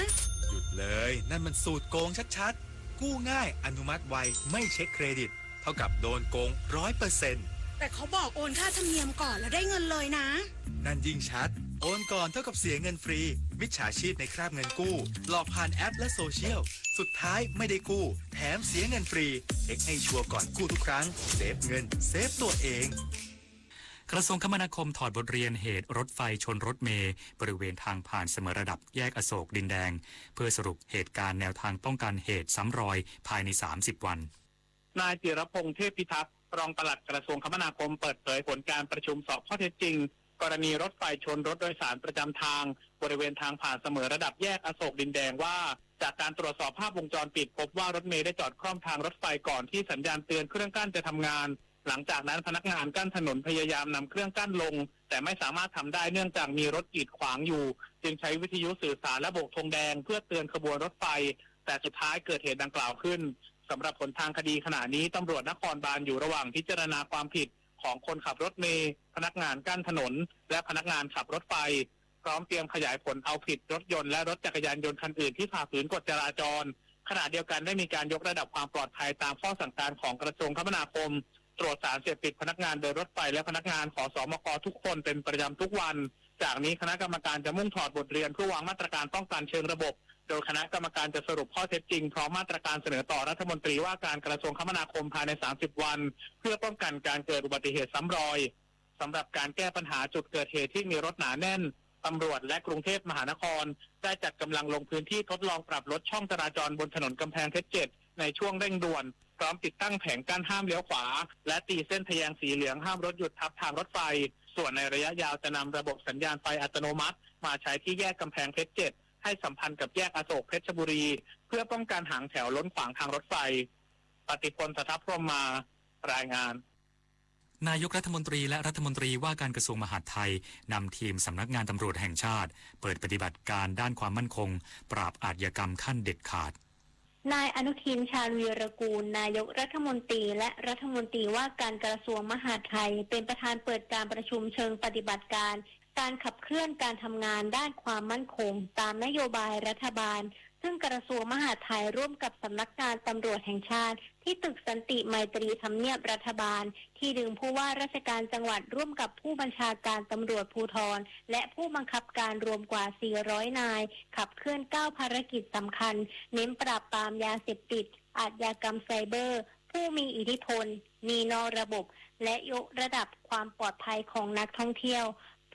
หยุดเลย นั่นมันสูตรโกงชัดๆ กู้ง่าย อนุมัติไว ไม่เช็คเครดิต เท่ากับโดนโกง ร้อยเปอร์เซ็นต์ แต่เขาบอกโอนค่าธรรมเนียมก่อนแล้วได้เงินเลยนะ นั่นยิ่งชัด โอนก่อนเท่ากับเสียเงินฟรี มิจฉาชีพในคราบเงินกู้ หลอกผ่านแอปและโซเชียล สุดท้ายไม่ได้กู้ แถมเสียเงินฟรี เช็คให้ชัวร์ก่อนกู้ทุกครั้ง เซฟเงิน เซฟตัวเอง กระทรวงคมนาคมถอดบทเรียนเหตุรถไฟชนรถเมล์บริเวณทางผ่านเสมอระดับแยกอโศกดินแดง เพื่อสรุปเหตุการณ์แนวทางป้องกันเหตุซ้ำรอยภายใน สามสิบ วัน นายจิรพงษ์ เทพพิทักษ์ รองปลัดกระทรวงคมนาคมเปิดเผยผลการประชุมสอบข้อเท็จจริง กรณีรถไฟชนรถโดยสารประจำทาง บริเวณทางผ่านเสมอระดับแยกอโศกดินแดงว่า จากการตรวจสอบภาพวงจรปิด พบว่ารถเมล์ได้จอดคร่อมทางรถไฟก่อนที่สัญญาณเตือนเครื่องกั้นจะทำงาน หลังจากนั้นพนักงานกั้นถนนพยายามนำเครื่องกั้นลง แต่ไม่สามารถทำได้เนื่องจากมีรถกีดขวางอยู่ จึงใช้วิทยุสื่อสารและโบกธงแดงเพื่อเตือนขบวนรถไฟ แต่สุดท้ายเกิดเหตุดังกล่าวขึ้น สำหรับผลทางคดีขณะนี้ ตำรวจนครบาลอยู่ระหว่างพิจารณาความผิดของคนขับรถเมล์ พนักงานกั้นถนน และพนักงานขับรถไฟ พร้อมเตรียมขยายผลเอาผิดรถยนต์และรถจักรยานยนต์คันอื่นที่ฝ่าฝืนกฎจราจร ขณะเดียวกันได้มีการยกระดับความปลอดภัยตามข้อสั่งการของกระทรวงคมนาคม ตรวจสารเสพติดพนักงานเดินรถไฟและพนักงาน ขสมก ทุกคนเป็นประจำทุกวัน จากนี้คณะกรรมการจะมุ่งถอดบทเรียนเพื่อวางมาตรการป้องกันเชิงระบบ โดยคณะกรรมการจะสรุปข้อเท็จจริงพร้อมมาตรการเสนอต่อรัฐมนตรีว่าการกระทรวงคมนาคมภายใน สามสิบ วัน เพื่อป้องกันการเกิดอุบัติเหตุซ้ำรอย สำหรับการแก้ปัญหาจุดเกิดเหตุที่มีรถหนาแน่น ตำรวจและกรุงเทพมหานคร ได้จัดกำลังลงพื้นที่ทดลองปรับลดช่องจราจรบนถนนกำแพงเพชร เจ็ด ในช่วงเร่งด่วน พร้อมติดตั้งแผงกั้นห้ามเลี้ยวขวา และตีเส้นทะแยงสีเหลืองห้ามรถหยุดทับทางรถไฟ ส่วนในระยะยาวจะนำระบบสัญญาณไฟอัตโนมัติมาใช้ที่แยกกำแพงเพชร เจ็ด ให้สัมพันธ์กับแยกอโศกเพชรบุรี เพื่อป้องกันหางแถวล้นขวางทางรถไฟ ปฏิพล สัทธพรหมมา รายงาน นายกรัฐมนตรีและรัฐมนตรีว่าการกระทรวงมหาดไทย นำทีมสำนักงานตำรวจแห่งชาติ เปิดปฏิบัติการด้านความมั่นคง ปราบอาชญากรรมขั้นเด็ดขาด นายอนุทิน ชาญวีรกูล นายกรัฐมนตรีและรัฐมนตรีว่าการกระทรวงมหาดไทย เป็นประธานเปิดการประชุมเชิงปฏิบัติการ การขับเคลื่อนการทำงานด้านความมั่นคง ตามนโยบายรัฐบาล ซึ่งกระทรวงมหาดไทยร่วมกับสำนักงานตำรวจแห่งชาติ ที่ตึกสันติมัยตรีทำเนียบรัฐบาล ที่ดึงผู้ว่าราชการจังหวัดร่วมกับผู้บัญชาการตำรวจภูธร และผู้บังคับการรวมกว่า สี่ร้อย นาย ขับเคลื่อน เก้า ภารกิจสำคัญ เน้นปราบปรามยาเสพติด อาชญากรรมไซเบอร์ ผู้มีอิทธิพล หนี้นอกระบบ และยกระดับความปลอดภัยของนักท่องเที่ยว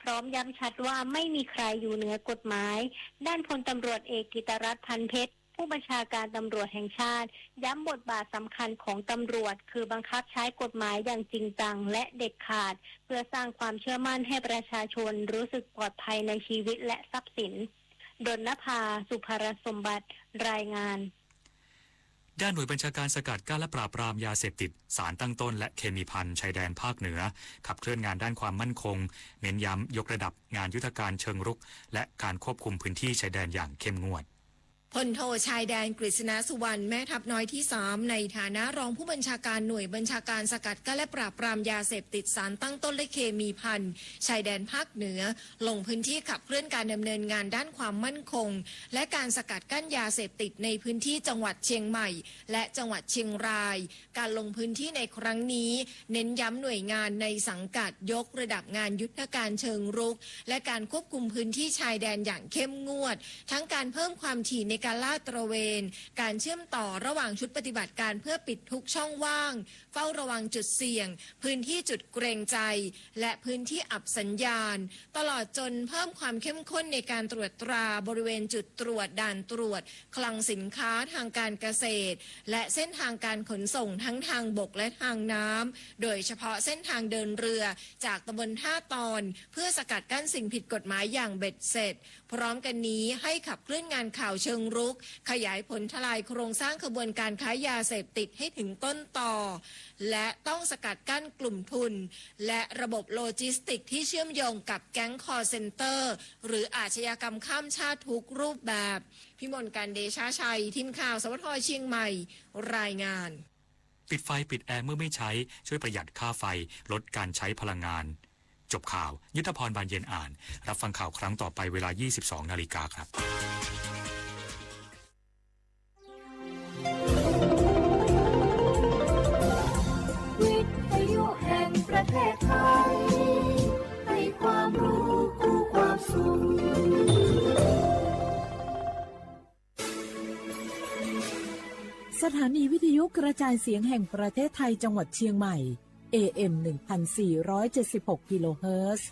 พร้อมย้ำชัดว่าไม่มีใครอยู่เหนือกฎหมาย ด้านพลตำรวจเอกกิตติรัตน์ พันเพชร ผู้บัญชาการตำรวจแห่งชาติ ย้ำบทบาทสำคัญของตำรวจ คือบังคับใช้กฎหมายอย่างจริงจังและเด็ดขาด เพื่อสร้างความเชื่อมั่นให้ประชาชนรู้สึกปลอดภัยในชีวิตและทรัพย์สิน ดลนภา สุภรสมบัติ รายงาน ด้านหน่วยบัญชาการสกัดกั้นและปราบปรามยาเสพติด สารตั้งต้นและเคมีภัณฑ์ชายแดนภาคเหนือ ขับเคลื่อนงานด้านความมั่นคง เน้นย้ำยกระดับงานยุทธการเชิงรุก และการควบคุมพื้นที่ชายแดนอย่างเข้มงวด พลโทชายแดน กฤษณสุวรรณ แม่ทัพน้อยที่สาม ในฐานะรองผู้บัญชาการหน่วยบัญชาการสกัดกั้นและปราบปรามยาเสพติด สารตั้งต้นและเคมีภัณฑ์ชายแดนภาคเหนือ ลงพื้นที่ขับเคลื่อนการดำเนินงานด้านความมั่นคง และการสกัดกั้นยาเสพติดในพื้นที่จังหวัดเชียงใหม่ และจังหวัดเชียงราย การลงพื้นที่ในครั้งนี้ เน้นย้ำหน่วยงานในสังกัดยกระดับงานยุทธการเชิงรุก และการควบคุมพื้นที่ชายแดนอย่างเข้มงวด ทั้งการเพิ่มความถี่ใน การลาดตระเวน การเชื่อมต่อระหว่างชุดปฏิบัติการเพื่อปิดทุกช่องว่าง เฝ้าระวังจุดเสี่ยง พื้นที่จุดเกรงใจ และพื้นที่อับสัญญาณ ตลอดจนเพิ่มความเข้มข้นในการตรวจตราบริเวณจุดตรวจด่านตรวจ คลังสินค้าทางการเกษตร และเส้นทางการขนส่งทั้งทางบกและทางน้ำ โดยเฉพาะเส้นทางเดินเรือจากตำบลท่าตอน เพื่อสกัดกั้นสิ่งผิดกฎหมายอย่างเบ็ดเสร็จ พร้อมกันนี้ให้ขับเคลื่อนงานข่าวเชิงรุก ขยายผลทลายโครงสร้างขบวนการค้ายาเสพติดให้ถึงต้นตอ และต้องสกัดกั้นกลุ่มทุน และระบบโลจิสติกส์ที่เชื่อมโยงกับแก๊งคอลเซ็นเตอร์ หรืออาชญากรรมข้ามชาติทุกรูปแบบ พิมลกาญเดชาชัย ทีมข่าว สวท เชียงใหม่ รายงาน ปิดไฟปิดแอร์เมื่อไม่ใช้ ช่วยประหยัดค่าไฟ ลดการใช้พลังงาน จบข่าว ยุทธพร บานเย็นอ่าน รับฟังข่าวครั้งต่อไปเวลา ยี่สิบสองนาฬิกาครับ วิทยุแห่งประเทศไทย ให้ความรู้คู่ความสุข สถานีวิทยุกระจายเสียงแห่งประเทศไทยจังหวัดเชียงใหม่ เอ เอ็ม หนึ่งพันสี่ร้อยเจ็ดสิบหก กิโลเฮิรตซ์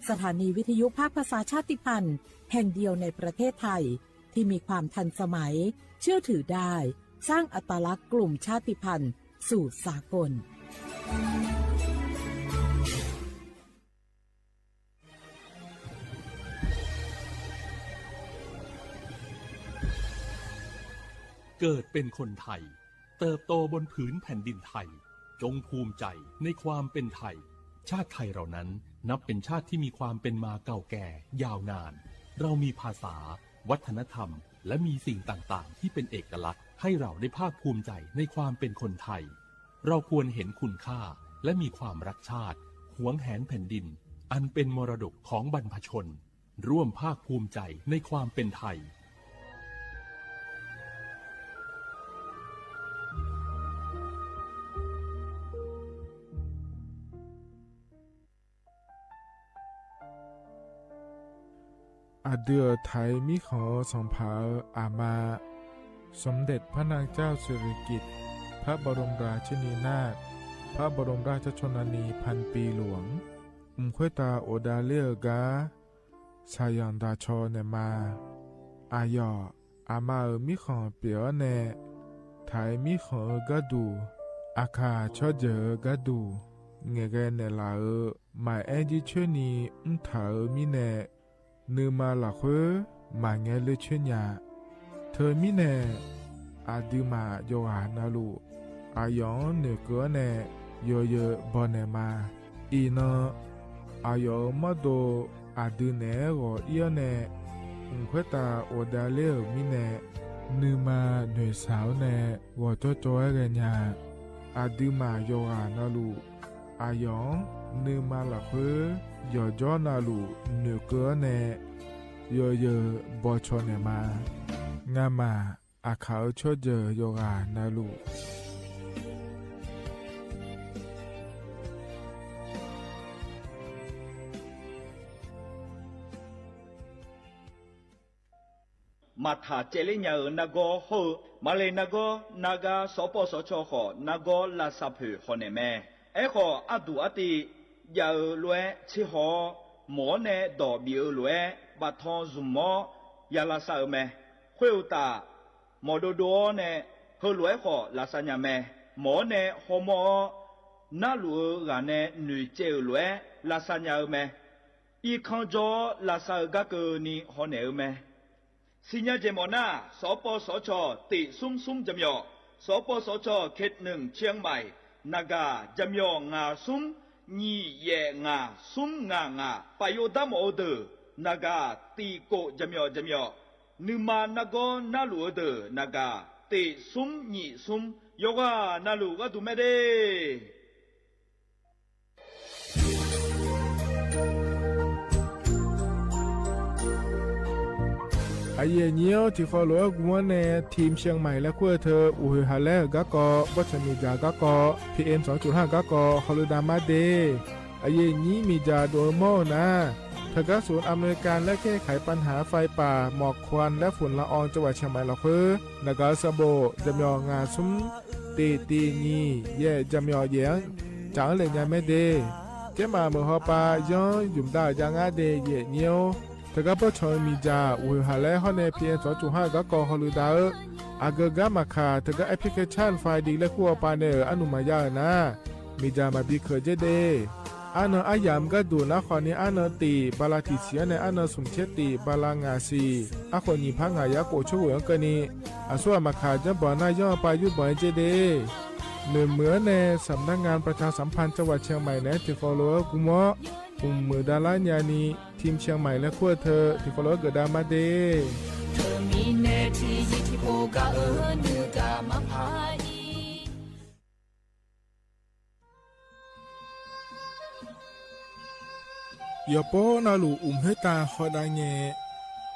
สถานีวิทยุภาคภาษาชาติพันธุ์แห่งเดียวในประเทศไทย ที่มีความทันสมัย เชื่อถือได้ สร้างอัตลักษณ์กลุ่มชาติพันธุ์สู่สากล เกิดเป็นคนไทย เติบโตบนผืนแผ่นดินไทย จงภูมิใจในความเป็นไทย ชาติไทยเรานั้นนับเป็นชาติที่มีความเป็นมาเก่าแก่ยาวนาน เรามีภาษา วัฒนธรรม และมีสิ่งต่างๆ ที่เป็นเอกลักษณ์ ให้เราได้ภาคภูมิใจในความเป็นคนไทย เราควรเห็นคุณค่า และมีความรักชาติ หวงแหนแผ่นดิน อันเป็นมรดกของบรรพชน ร่วมภาคภูมิใจในความเป็นไทย อะดือไถ มีของสองผา อามา สมเด็จพระนางเจ้าสิริกิติ์ พระบรมราชินีนาถ พระบรมราชชนนีพันปีหลวง อุ้มค่อยตาโอดาเล่อก้า สาหยังดาชอแหน่มา อาหยอ อามาเอ๋อ มีของเปียแหน่ ไถ มีของเอ๋อ ก้าดู อาขา ชอเจ๋อ ก้าดู แงแกแหน่หละเอ๋อ หมายแอ้นยี่เชื่อนี้ อุ้มไถเอ๋อ มีแหน่ นือมาหละเฮ้อ หมายแงเล่อเชื่อหญา เธอมีแหน่ อาดือหมา หยกหานาลู อาหยอง เหนือเกอแหน่ หยอเยอ บ่อแหน่มา อี่นอ อาหยอง มอโด อาดือแหน่ หงออี้แหน่ อุ้มค่อยตาโอดาเล่อ มีแหน่ นือมา เหนือสาวแหน่ หงอจ้อจอยแหน่หญา อาดือหมา หยกหานาลู อาหยอง นือมาหละเฮ้อ หยอจ้อนาลู เหนือเกอแหน่ หยอเยอ บ่อชอแหน่มา งาหมา อาขาว ชอเจ๋อ หยกหานาลู มาถาเจเล่นยาเอ๋อนากอเฮ้อ มาเลยนากอ นากา สปสช ขอ นากอ ลาซาเผิว ขอแหน่แม แอ้ขอ อาดูอาตี ยาเอ๋อ ล้วย เชฮอ หมอแหน่ ดอบีเอ๋อ ล้วย บาทอง สุมหมอ ยาลาซาเอ๋อแม เฮ้อตา หมอโดโดแหน่ เฮอหลวยขอ ลาซาญาแม หมอแหน่ ฮอมอ นาลูเอ๋อ หราแหน่ หนุ่ยเจเอ๋อ หลวย ลาซาญาเอ๋อแม อีคังจอ ลาซาเอ๋อ ก้าเกอนี้ ฮอแหน่เอ๋อแม สิญญาเจหมอหน้า สปสช ติดซุมซุมจำยอ สปสช เขตหนึ่ง เชียงใหม่ นากา จำยองาซุม หยี่แหย่งา ซุมงางา ประโยชน์ดำออเดอร์ นากา ติโกะจำยอ จำยอ นึ่งมานากอ นาลูเออเดอ นากา เตะซุม หยี่ซุม ยกา นาลูกาดูแม่เด้ อะเย่เยียว ที่คอหลวงกูว่าแน่ ทีมเชียงใหม่และขั้วเธอ อู่หือหาแลกก้าก็ วัชมีดาก้าก็ พีเอ็มสองจุดห้าก้าก็ ฮอลลูดามาเด อะเย่นี้มีจาโดยหม้อนะ โท တၢ်ဂၤ ศูนย์อำนวยการและแก้ไขปัญหาไฟป่า หมอกควันและฝุ่นละออง จังหวัดเชียงใหม่ หลอกเฮอ หน้ากากสบู่ จำยอม ห้า สุ้ม เตะ ตี หนึ่ง แยะ จำยอม แยะ จ๋าเอ๋ย เล่นยาแม่เด เจ๊หม่าเหมือนฮอปา ย้อนหยุ่มดาว ยางาเด แยะ เงี้ยว เถิงกับป้อเฉิงหมีจ่า อู่หือหาแล ฮ้อนใน พีเอ็ม สองจุดห้า ก็กอฮอลือดาวเอ๋ย อาเกิดก๊าหมาข่า เถิงกับแอปพลิเคชัน ไฟดี และคู่ฮอปา ในเอ๋ย อนุมัติยาเอ๋ยนะ หมีจ่าหมายบีเขินเจ๊เด อาเนินอาหยามก็ดู่นะ ขอนี้อาเนินตีบาลาถี่เสียใน อาเนินสมเช็ดตีบาลาหงาสี่ อาขนหญิงพักหงายาโกะชั่วโหวงเกินนี้ อาสั่วหมาข่า ย้อนบ่อหน้า ย้อนปา ยุบบ่อยเจ๊เด หน่วยเหมือนใน สำนักงานประชาสัมพันธ์จังหวัดเชียงใหม่ แนะ ถือขอโลกุมะ กลุ่มเหมือนดาราญานี ทีมเชียงใหม่และขั้วเธอ ถือขอโลเกิดดามาเด ยอปอนาหลูอุ่มเฮตาฮอดาแง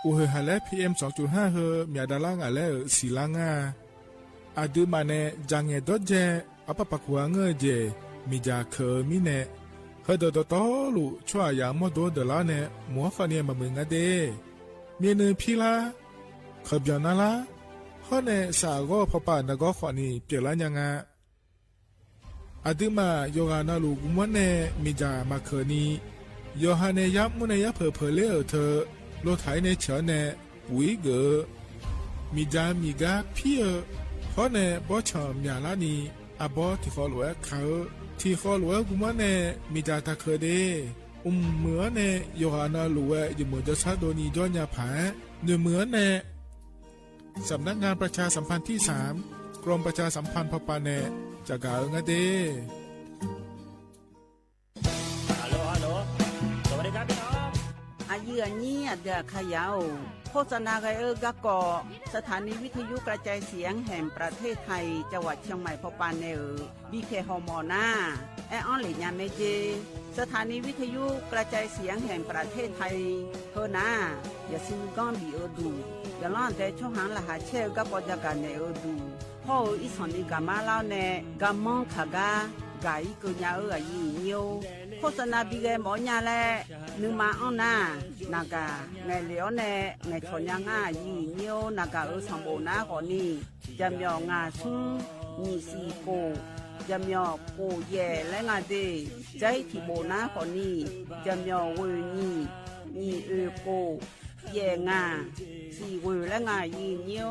อู่หือหาแล พีเอ็ม สองจุดห้า เฮอ เหมียดาราหงาแลเอ๋ย สี่ล้านห้า อะดื้อมาแน จ๋าแงดอดแจ อะปะปะกั๋วเง่อเจ๋ หมีจ่าเขินมิแนะ เฮอเดอตอตอหลู ชั่วอย่างมอดโดเดอล้าแนะ หมัวข้อเนียมาเหมือนกันเด เมียเนินพี่ล้า เขินเปียงนาล้า ฮ้อนในสาก็พอป่านนะก็ขอนี้ เปียงล้านยังอะ อะดื้อมา ยอหานาหลูกุมะแน หมีจ่าหมาเขินนี้ ยอหาแน ยับมุ้นใน ยับเผลอเผลอเล่เอ๋ยเธอ โลไถในเฉียวแน ปุ๋ยเก๋อ หมีจ่าหมีก๊าพี่เอ๋ย ฮ้อนใน ป้อเฉิงหมีล้านี้ อะป้อ ถือขอโลแอะค่ะเอ๋ย ถือขอโลแอะกุมะแน หมีจ่าตาเขินเด อุ่มเหมือนใน ยอหานาหลูแอะ อยู่เหมือนจะซัดโดนี ย้อนยาผา หน่วยเหมือนใน สำนักงานประชาสัมพันธ์ที่สาม กรมประชาสัมพันธ์พอปาแนะ จ๋ากาเอ๋ยงาเด ฮัลโหล ฮัลโหล สวัสดีครับพี่น้อง อะยื้ออะยี้ อะเดืออะขยาว โฆษณากั๋นเอ๋ย ก๊าก็ สถานีวิทยุกระจายเสียงแห่งประเทศไทย จังหวัดเชียงใหม่ พอปาแนะเอ๋ย บีเค ฮอมอนะ แอะอ้อนเหล่นยาแม่เจ สถานีวิทยุกระจายเสียงแห่งประเทศไทย เฮอนะ อย่าซื้อก้อนบีเอ๋ยดู อย่าล่อนแต่ช่องหางรหัสแช่ก๊าปอจ๋ากาแนะเอ๋ยดู พ่อเอ๋ย อี้ส่องนี้กามาเล่าแนะ กาม้องขาก๊า กาอี้เกยาเอ๋ย อะยื้ออะยี้ โฆษณาบีแกหมอญาแล นึ่งมาอ้อนนา หน้ากาก แหน่เหลียวแนะ แหน่ถอนยาง่า อะยื้ออะยี้ หน้ากากเอ๋ย สองโบ๋นะ ขอนี้ จ๋ำหย่อหงาซุง หยี่สี่โกะ จ๋ำหย่อโกะแหย่และงาเด ใจ๊ถี่โบ๋นะ ขอนี้ จ๋ำหย่อเว่ยหยี่ หยี่เอ๋ยโกะ แหย่งา สี่เว่ยและงา อะยื้ออะยี้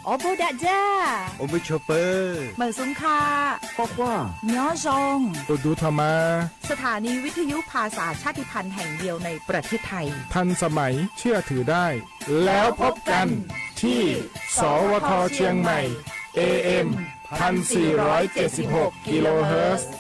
อ๋อ โบดะจ้า โอมิโชเปอร์ เหมินสุงค่ะ ป้อคว้า ย้อซอง โอดูทอมา สถานีวิทยุภาษาชาติพันธุ์แห่งเดียวในประเทศไทย ทันสมัย เชื่อถือได้ แล้วพบกันที่ สวท เชียงใหม่ เอเอ็ม พันสี่ร้อยเจ็ดสิบหก กิโลเฮิรตซ์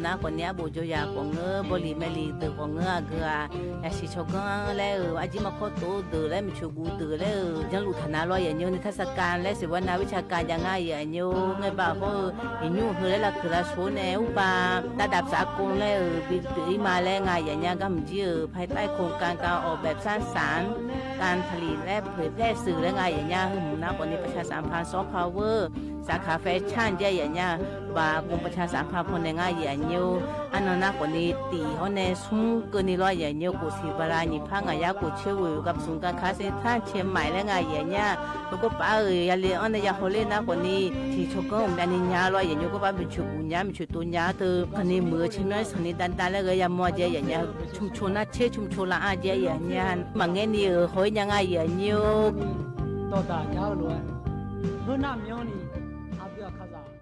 နာ်ကီၢ်န့ၣ် အဘူးကၠိယၤကီၢ်ငၢ ဘီလံၣ်မဲလံၣ်ဒၢးကီၢ်ငၢအဂ့ၢ်ဧါ, ယၤစံၣ်ဆီၣ်ကၢလဲၣ်ဧၢ, အကၠံမၤခီတိၤဒၢးလဲၣ် မုၢ်ဆူၣ်ကူၣ်ဒၢးလဲၣ်ဧၢ, ယၢလူၢ်ထၢၣ်နၤလီၤယဲၢ်ညိ နံၣ်ထါစကၢ် လၢစံးဝဲနၤဝံၣ်ဆၢကၢ်ယၤ ငါယဲၢ်ညိ ငဲဘၣ်ဃိဧၢ, ယညိဟၢလၢလၢခုၣ်လၢဆိန့ၣ် ဥပၤ တၢ်ဒၢးပစးကိလဲၣ်ဧၢ, ဘံတုၤအံၤမးလဲၣ် ငါယဲၢ်ညိ ကမုၢ်ကၠံဧၢ, ภายใต้โครงการการออกแบบสร้างสรรค์ การผลิตและเผยแพร่สื่อ လၢ ငါယဲၢ်ညိ ဟဲမုၢ်နၤကီၢ်န့ၣ် ประชาสัมพันธ์ soft power สาขาแฟชั่น ကဲယဲၢ်ညိ ဘၣ် กรมประชาสัมพันธ์ ဖိန့ၣ် ငါယဲၢ်ညိ အနီၢ်နၤကီၢ်န့ၣ် တံၢ်ဟီန့ၣ် ဆူကၢန့ၣ်လီၤယဲၢ်ညိ ကိုစံၣ်ဘရၤ ညီဖး ငါယါ ကိုချစ်ဝေ ကပ်စုံကါခါ เซ็นทรัลเชียงใหม่ လၢ ငါယဲၢ်ညိ ပကဘၣ်ဧၢ ယလဲၤအီၤန့ၣ် ယဟိးလၢနၤကီၢ်န့ၣ် ထံၣ်ဆိကၢအမဲာ်ညါလီၤယဲၢ်ညိ ကဘၣ်မုၢ်ဆူၣ်ကူၣ်ညါ မုၢ်ဆူၣ်တိၤညါတၢ် ကန့ၣ်မုၢ်ဆ့ၣ်မီၢ်ဆၢန့ၣ် တၢ်တၢ်လၢဂ့ၤ ယမီၢ်ကဲယဲၢ်ညိ ชุมชน နာ်ဆ့ ชุมชน လၢအါ ကဲယဲၢ်ညိ မၤငဲန့ၣ်ဧၢ ဟိးညါ ငါယဲၢ်ညိ တော်တာကြားလို့ ဟိုနားမျောနေ အဘိအခါသာ နီ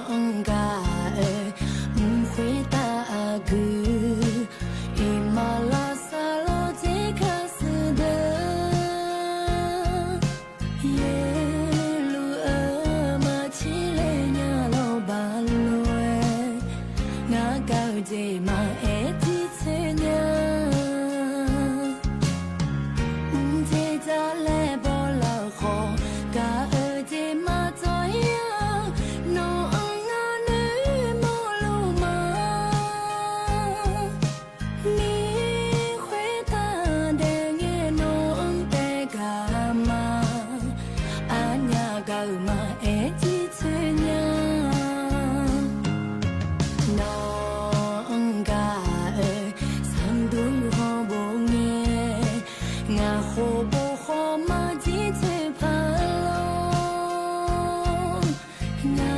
ၢ်ကါအၢ မူခွဲတၢ်အကုၢ် အ့ၣ်မၤလီၤစၢ်လီၤတ့ၢ်ခါဆူဒၢ ယလူၢ်အၢ မၤဆံလဲၣ်ညါလီၤဘၣ်လွဲၢ် ငါကၢ်ဒဲးမၤအဲၣ်တံဆၢညါ မ့ၢ်တၢ်လဲၣ်ဘီလီၤဃီ ကၢ်အၢဒဲးမၤတီၢ်ယၤ နီၢ်အၢ ငါနၢမီၢ်လိမၤ မ့ၢ်ခွဲတၢ်ဒဲးငဲ နီၢ်အၢ တဲကမၣ် အညါကၢ်မၤအဲၣ်တံဆၢညါ နီၢ်ကါအၢ ဆၣ်ဒူဟီၣ်ဘိငဲ ငါဃိဘိဃီမၤတံဆၢဖးလီၤ ငါ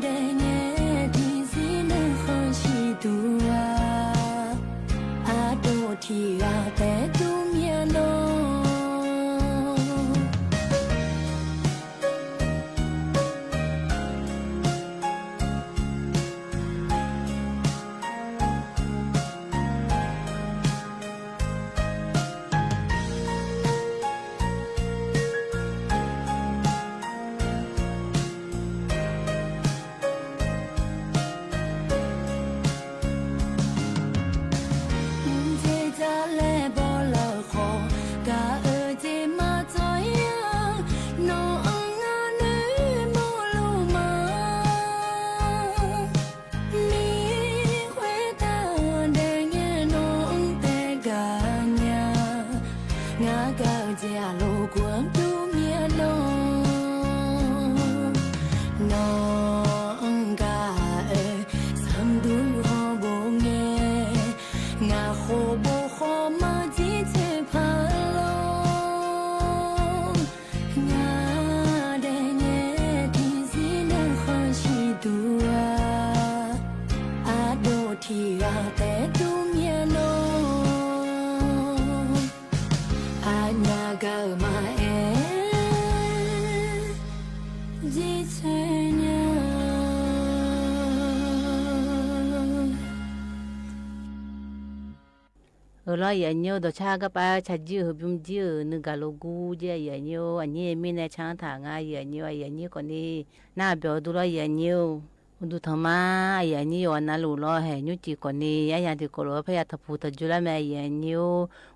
ဒဲးငဲ တံဆံနၢဃီဆံတူၤဝါ အဒိၣ်ထံဂၤတဲတူၢ်မၠၣ်နီၤ မ့ၢ်တၢ်လဲၣ်ဘီလီၤဃီ ကၢ်အၢဒဲးမၤတီၢ်ယၤ နီၢ်အၢ ငါနၢမီၢ်လိမၤ မ့ၢ်ခွဲတၢ်ဒဲးငဲ နီၢ်အၢ တဲကမၣ် ငါကၢ်ဒဲးအလိာ်ကွၢ်တူၢ်မၠၣ်နီၤ နီၢ်ကါအၢ ဆၣ်ဒူဟီၣ်ဘိငဲ ငါဃိဘိဃီမၤတံဆၢဖးလီၤ ငါဒဲးငဲ တံဆံနၢဃီဆံတူၤဝါ အဒိၣ်ထံဂၤတဲတူၢ်မၠၣ်နီၤ အညါကၢ်မၤအဲၣ်တံဆၢညါ အၢ လီၤယဲၢ်ညိ ဒီးဆၣ်ကပာ်ဆၣ်ကၠံဧၢ ဘုကၠံဧၢ နုာ်ဂၤလိာ်ကူကဲယဲၢ်ညိ အညိအမ့ၢ်နဲဆၣ်ထၣ် ငါယဲၢ်ညိ အယဲၢ်ညိကီၢ်န့ၣ် နၢ်ဘျီၣ်ဒူလီၤယဲၢ်ညိ အိၣ်ဒူထီၣ်မး အယဲၢ်ညိ ယွၤနၢ်လိာ်လီၤ ဟဲၣ်ညိကၠံၣ်ကီၢ်န့ၣ် အယၢ်တံၤကီၢ်လီၤ ဖဲယၤထီၣ်ဖူထီၣ်ယိလၢမဲာ် အယဲၢ်ညိ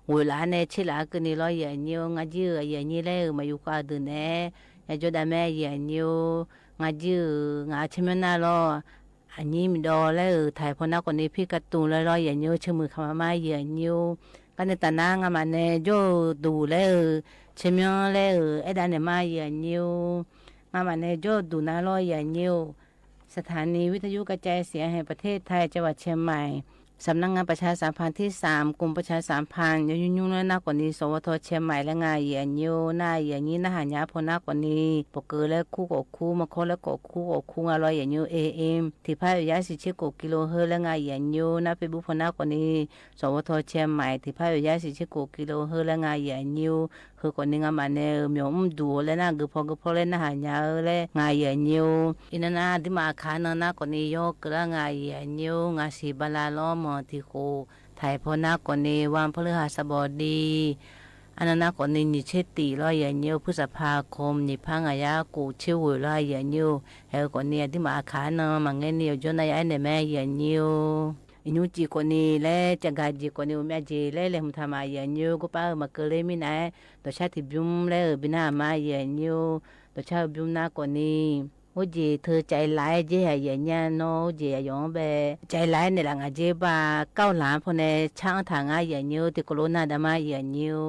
ဝဲလၢန့ၣ် ဆ့လၢအကန့ၣ်လီၤယဲၢ်ညိ ငါကၠံဧၢ အယဲၢ်ညိလၢဧၢ မၤယူၤကွၢ်ဒုးနဲ ယကၠိဒၣ်မဲာ် အယဲၢ်ညိ ငါကၠံဧၢ ငါဆၢမၠိၣ်နၢ်လီၤ အညိမ့ၢ်ဒီးလၢဧၢ ထၢၣ်ဖီနၢ်ကီၢ်န့ၣ် ဖံးကၢတူၢ်လၢလီၤယဲၢ်ညိ ဆၢမုၢ်ခီမးမးယဲၢ်ညိ ကန့ၣ်တၢ်နါ ငါမၤန့ၣ် ကၠိဒူၣ်လၢဧၢ ဆၢမၠိၣ်လၢဧၢ အဲၣ်ဒၣ်န့ၣ်မးယဲၢ်ညိ ငါမၤန့ၣ် ကၠိဒူၣ်နၤလီၤယဲၢ်ညိ สถานีวิทยุกระจายเสียงแห่งประเทศไทย จังหวัดเชียงใหม่ สำนักงานประชาสัมพันธ์ตี้สาม กลุ่มประชาสัมพันธ์ ยอดยุ่งๆ แล้วนะ ก่อนนี้ สวท เชียงใหม่ และงานเหยื่องิ้ว หน้าเหยื่องิ้ว หน้าหาญา พอนะ ก่อนนี้ ปอเก๋อและคู่ก่อคู่ มาเคาะและก่อคู่ก่อคู่ งานลอยเหยื่องิ้ว เอเอ็ม ถีกพาดอยู่ย้ายสี่สิบเจ็ดกิโลเฮิรตซ์ และงานเหยื่องิ้ว หน้าเฟซบุ๊ก พอนะ ก่อนนี้ สวท เชียงใหม่ ถีกพาดอยู่ย้ายสี่สิบเจ็ดกิโลเฮิรตซ์ และงานเหยื่องิ้ว เฮอ ก่อนนี้ งานหมายใน เออ เหมียวอุ้มดู และหน้ากือพอกือพอ และหน้าหาญา เออ และงานเหยื่องิ้ว อีนั้นนะ ตี้มาอาคารนั้นนะ ก่อนนี้ ยอดเกอละงานเหยื่องิ้ว งานสีบาลาล้อม เมืองตี้โข ไถ พอนะ ก่อนนี้ วันพฤหัสบดี อันนั้นนะ ก่อนนี้ หยี่สิบเจ็ดลอยเหยื่องิ้ว พฤษภาคม หยี่สิบห้า งายากู่เชียวเหวยลอยเหยื่องิ้ว เฮอ ก่อนนี้ ตี้มาอาคารนั้น มาแง่นี้ ยอดยนต์นายไอ้เนี่ยแม่เหยื่องิ้ว อีกยู้จีก่อนนี้ และจะกาจีก่อนนี้ อุมยาจี และแหล่งมุทามาเหยื่องิ้ว ก็ป้า เออ มาเกอเลยมีนาย ต่อชาติบิม และ เออ บินามาเหยื่องิ้ว ต่อชาติบิมนะ ก่อนนี้ โอ้เจ เธอใจ๋หลายเจ หาเหยื่องิ้วเนาะ โอ้เจ อย่ายองแบ ใจ๋หลายในหลังอะเจ บ่าเก้าหลาน พอใน ช้างถางาเหยื่องิ้ว ตี้โคโรนาดามาเหยื่องิ้ว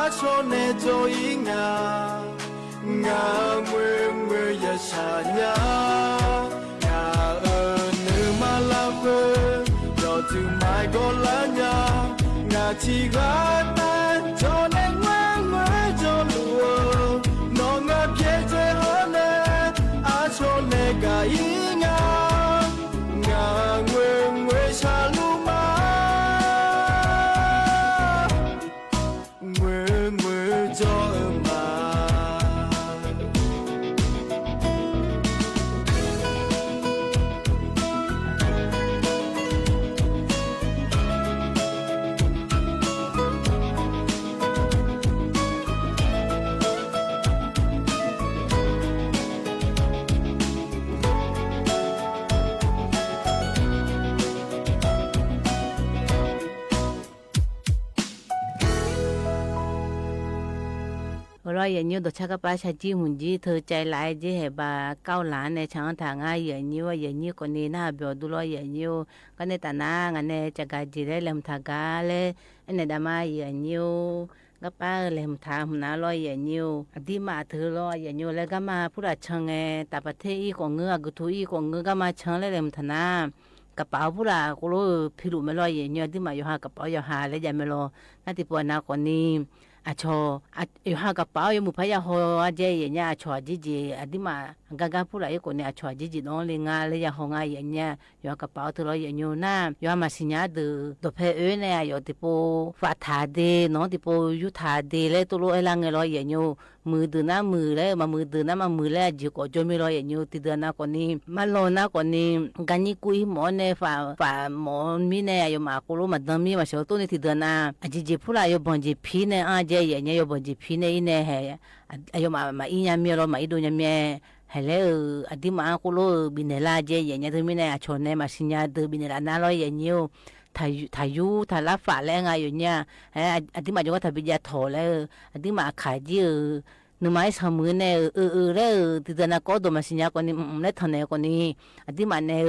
အဆီၣ်နဲၣ်ကၠီၣ်အံၤ ငါ ငါ ငွေ့ ငွေ့ ယဆၣ်ညါ ငါဧၢ နမၤလၢဃု ဒီးတုၤမၤကီၢ်လၢညါ ငါထံၣ်ဃာ်နၤ ကၠီၣ်နဲၣ် ငွေ့ ငွေ့ ကၠီၣ်လူၢ်ဧၢ နီၢ်ငါဖျဲးကဲဟီၣ်နဲၣ် အဆီၣ်နဲၣ်ကၠီၣ်အံၤ ငါ ငါ ငွေ့ ငွေ့ ဆၣ်လူၢ်မး ငွေ့ ငွေ့ ကၠီၣ်ဧၢမး အၢ လီၤ ယဲၢ်နံၣ် ဒီးဆၢကပၤ ဆၢကံၢ်မုၢ်ကံၢ် ထၢၣ်ကၠဲလၢ်ကၠဲဟဲဘၣ် ကၠီၣ်လၢ်န့ၣ် ဆၣ်ထၢၣ်ငါ ယဲၢ်နံၣ် ယဲၢ်နံၣ်ကိးနံၤ နၢ်ဘၣ်ဒူလီၤ ယဲၢ်နံၣ် ကန့ၣ်တၢ်နၤ ငါန့ၣ် ကဂၤက့ၤလၢ လဲၤမုၢ်ထၣ်ကၤလၢ အဲၣ်နဲၣ်ဒၣ်မါ ယဲၢ်နံၣ် ကပၤ လဲၤမုၢ်ထၣ်မုၢ်နၤလီၤ ယဲၢ်နံၣ် အဒံးမးအထၢၣ်လီၤ ယဲၢ်နံၣ် လၢဂၤမၤဖုလၢ်ဆၢငဲ တၢ်ပထ့အံၤကိးငၢ အကထူအံၤကိးငၢ ဂၤမၤဆၢလၢ လဲၤမုၢ်ထၣ်နၤ ကပာ်ဖုလၢ်ကိးလိာ်ဖံးလိာ်မ့ၢ်လီၤ ယဲၢ်နံၣ် အဒံးမး ယွၤဟးကပာ်ယွၤဟးလၢယၤမ့ၢ်လီၤ နၢ်တံၤပှၤနၤကိးနံၤ အဆီၣ် ယွၤဟးကပာ်ယွၤမုၢ်ဖးယဟီၣ်အကဲ ယဲၢ်နံၣ် အဆီၣ်အကၠံကၠံ အဒံးမး ဂၤဂၤဖုလၢ်အံၤကိးနံၤ အဆီၣ်အကၠံကၠံ ဒီလ့ၣ် ငါလၢယဟီၣ် ငါ ယဲၢ်နံၣ် ယွၤကပာ်အီၤထၢၣ်လီၤ ယဲၢ်နံၣ် နၢ် ယွၤမၤစံၣ်ညါဒုး ဒီးဖဲအၢန့ၣ် အယီၢ်တံၤဖိ ဖးထၣ်ဒ့ နီၢ်တံၤဖိ ယူထၣ်ဒ့လၢ တိလိၣ်အဲလၢ်ငဲလီၤ ယဲၢ်နံၣ် မုာ်ဒုးနၢ်မုာ်လၢ မၤမုာ်ဒုးနၢ်မၤမုာ်လၢ အစ့ၢ်ကီးကၠီမ့ၢ်လီၤ ယဲၢ်နံၣ် တံၤဒုးနၤကိးနံၤ မၤလီၤနၤကိးနံၤ ဂၤနံၣ်ကူအံၤမ့ၢ်န့ၣ် ဖး ဖးမ့ၢ်မံန့ၣ် အယီၢ်မးကိးလိာ်မၤဒၢမံ မၤစၢၤတိၢ်န့ၣ် တံၤဒုးနၤ အစ့ၢ်ကီးဖုလၢ် ယိၤဘီၣ်စ့ၢ်ဖံန့ၣ် အါကဲ ယဲၢ်နံၣ် ယိၤဘီၣ်စ့ၢ်ဖံန့ၣ် အံၤန့ၣ် ဟဲ အယီၢ်မး မၤအံၣ်ညါမံလီၤ မၤအံၣ်ဒိၣ်ညါမံ ဟဲလၢ အဒံးမး ကိးလိာ် ဘံၣ်နဲၣ်လါကဲ ယဲၢ်နံၣ် တမံန့ၣ် အဆီၣ်န့ၣ် မၤစံၣ်ညါဒုး ဘံၣ်နဲၣ်လါနၤလီၤ ယဲၢ်နံၣ် ထၣ်ယူ ထၣ်ယူ ထၣ်လါဖးလၢ ငါ ယဲၢ်နံၣ် အဒံးမး ယိၤကီၢ်ထၣ်ဘံၣ်ယၤထီၣ်လၢ အဒံးမး အခးကၠံဧၢ နမၤအ့ၣ်ဆၣ်မုာ်န့ၣ် အၢ အၢ အၢ လၢ တံၤဒုးနၤ ကိးဒီးမၤစံၣ်ညါကိးနံၤ လၢထၢၣ်နဲၣ်ကိးနံၤ အဒံးမးန့ၣ်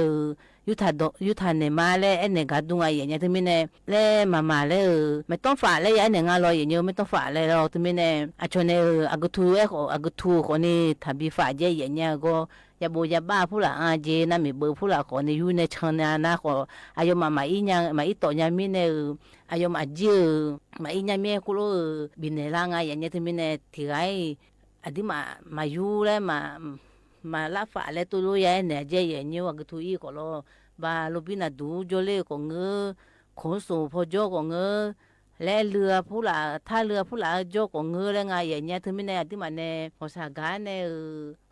ယူထၣ်ဒိၣ် ယူထၣ်နဲၣ်မါလၢ အဲၣ်နဲၣ်ဂၤဒူ ငါ ယဲၢ်နံၣ် တမံန့ၣ် လၢမၤမၤလၢ မ့ၢ်တီဖးလၢ ယအဲၣ်နဲၣ်ငါလီၤ ယဲၢ်နံၣ် မ့ၢ်တီဖးလၢလီၤ တမံန့ၣ် အဆီၣ်န့ၣ် အကထူအဲၣ် အကထူကိးနံၤ ထၣ်ဘံၣ်ဖးကဲ ယဲၢ်နံၣ် အဂီၢ် ယဘိးယဘၣ်ဖုလၢ်အါကဲ နၢ်မ့ၢ်ဘၢဖုလၢ်ကိးနံၤ ယူန့ၣ်ဆၢန့ၣ် နၤကိး အယီၢ်မး မၤအံၣ်ညါ မၤအံၣ်တီၣ်ညါမံန့ၣ် အယီၢ်မး အစ့ၢ်ဧၢ မၤအံၣ်ညါမံ ကိးလိာ် ဘံၣ်နဲၣ်လါ ငါ ယဲၢ်နံၣ် တမံန့ၣ် ထံၣ်ဂၤအံၤ အဒံးမး မၤယူလၢ မၤ မၤလါဖးလၢ တိလိၣ်ယဲၢ်နဲၣ်ကဲ ယဲၢ်နံၣ် အကထူအံၤကိးလီၤ ဘၣ်လိာ်ဘံနၤဒူကၠီလ့ၣ်ကိးငၢ ခိၣ်စိဖီကၠီကိးငၢ လၢလုၢ်အဖုလၢ် ထါလုၢ်အဖုလၢ်ကၠီကိးငၢလၢ ငါ ယဲၢ်နံၣ် တမံန့ၣ် အဒံးမးန့ၣ် ဟီၣ်ဆၣ်ဂၤန့ၣ်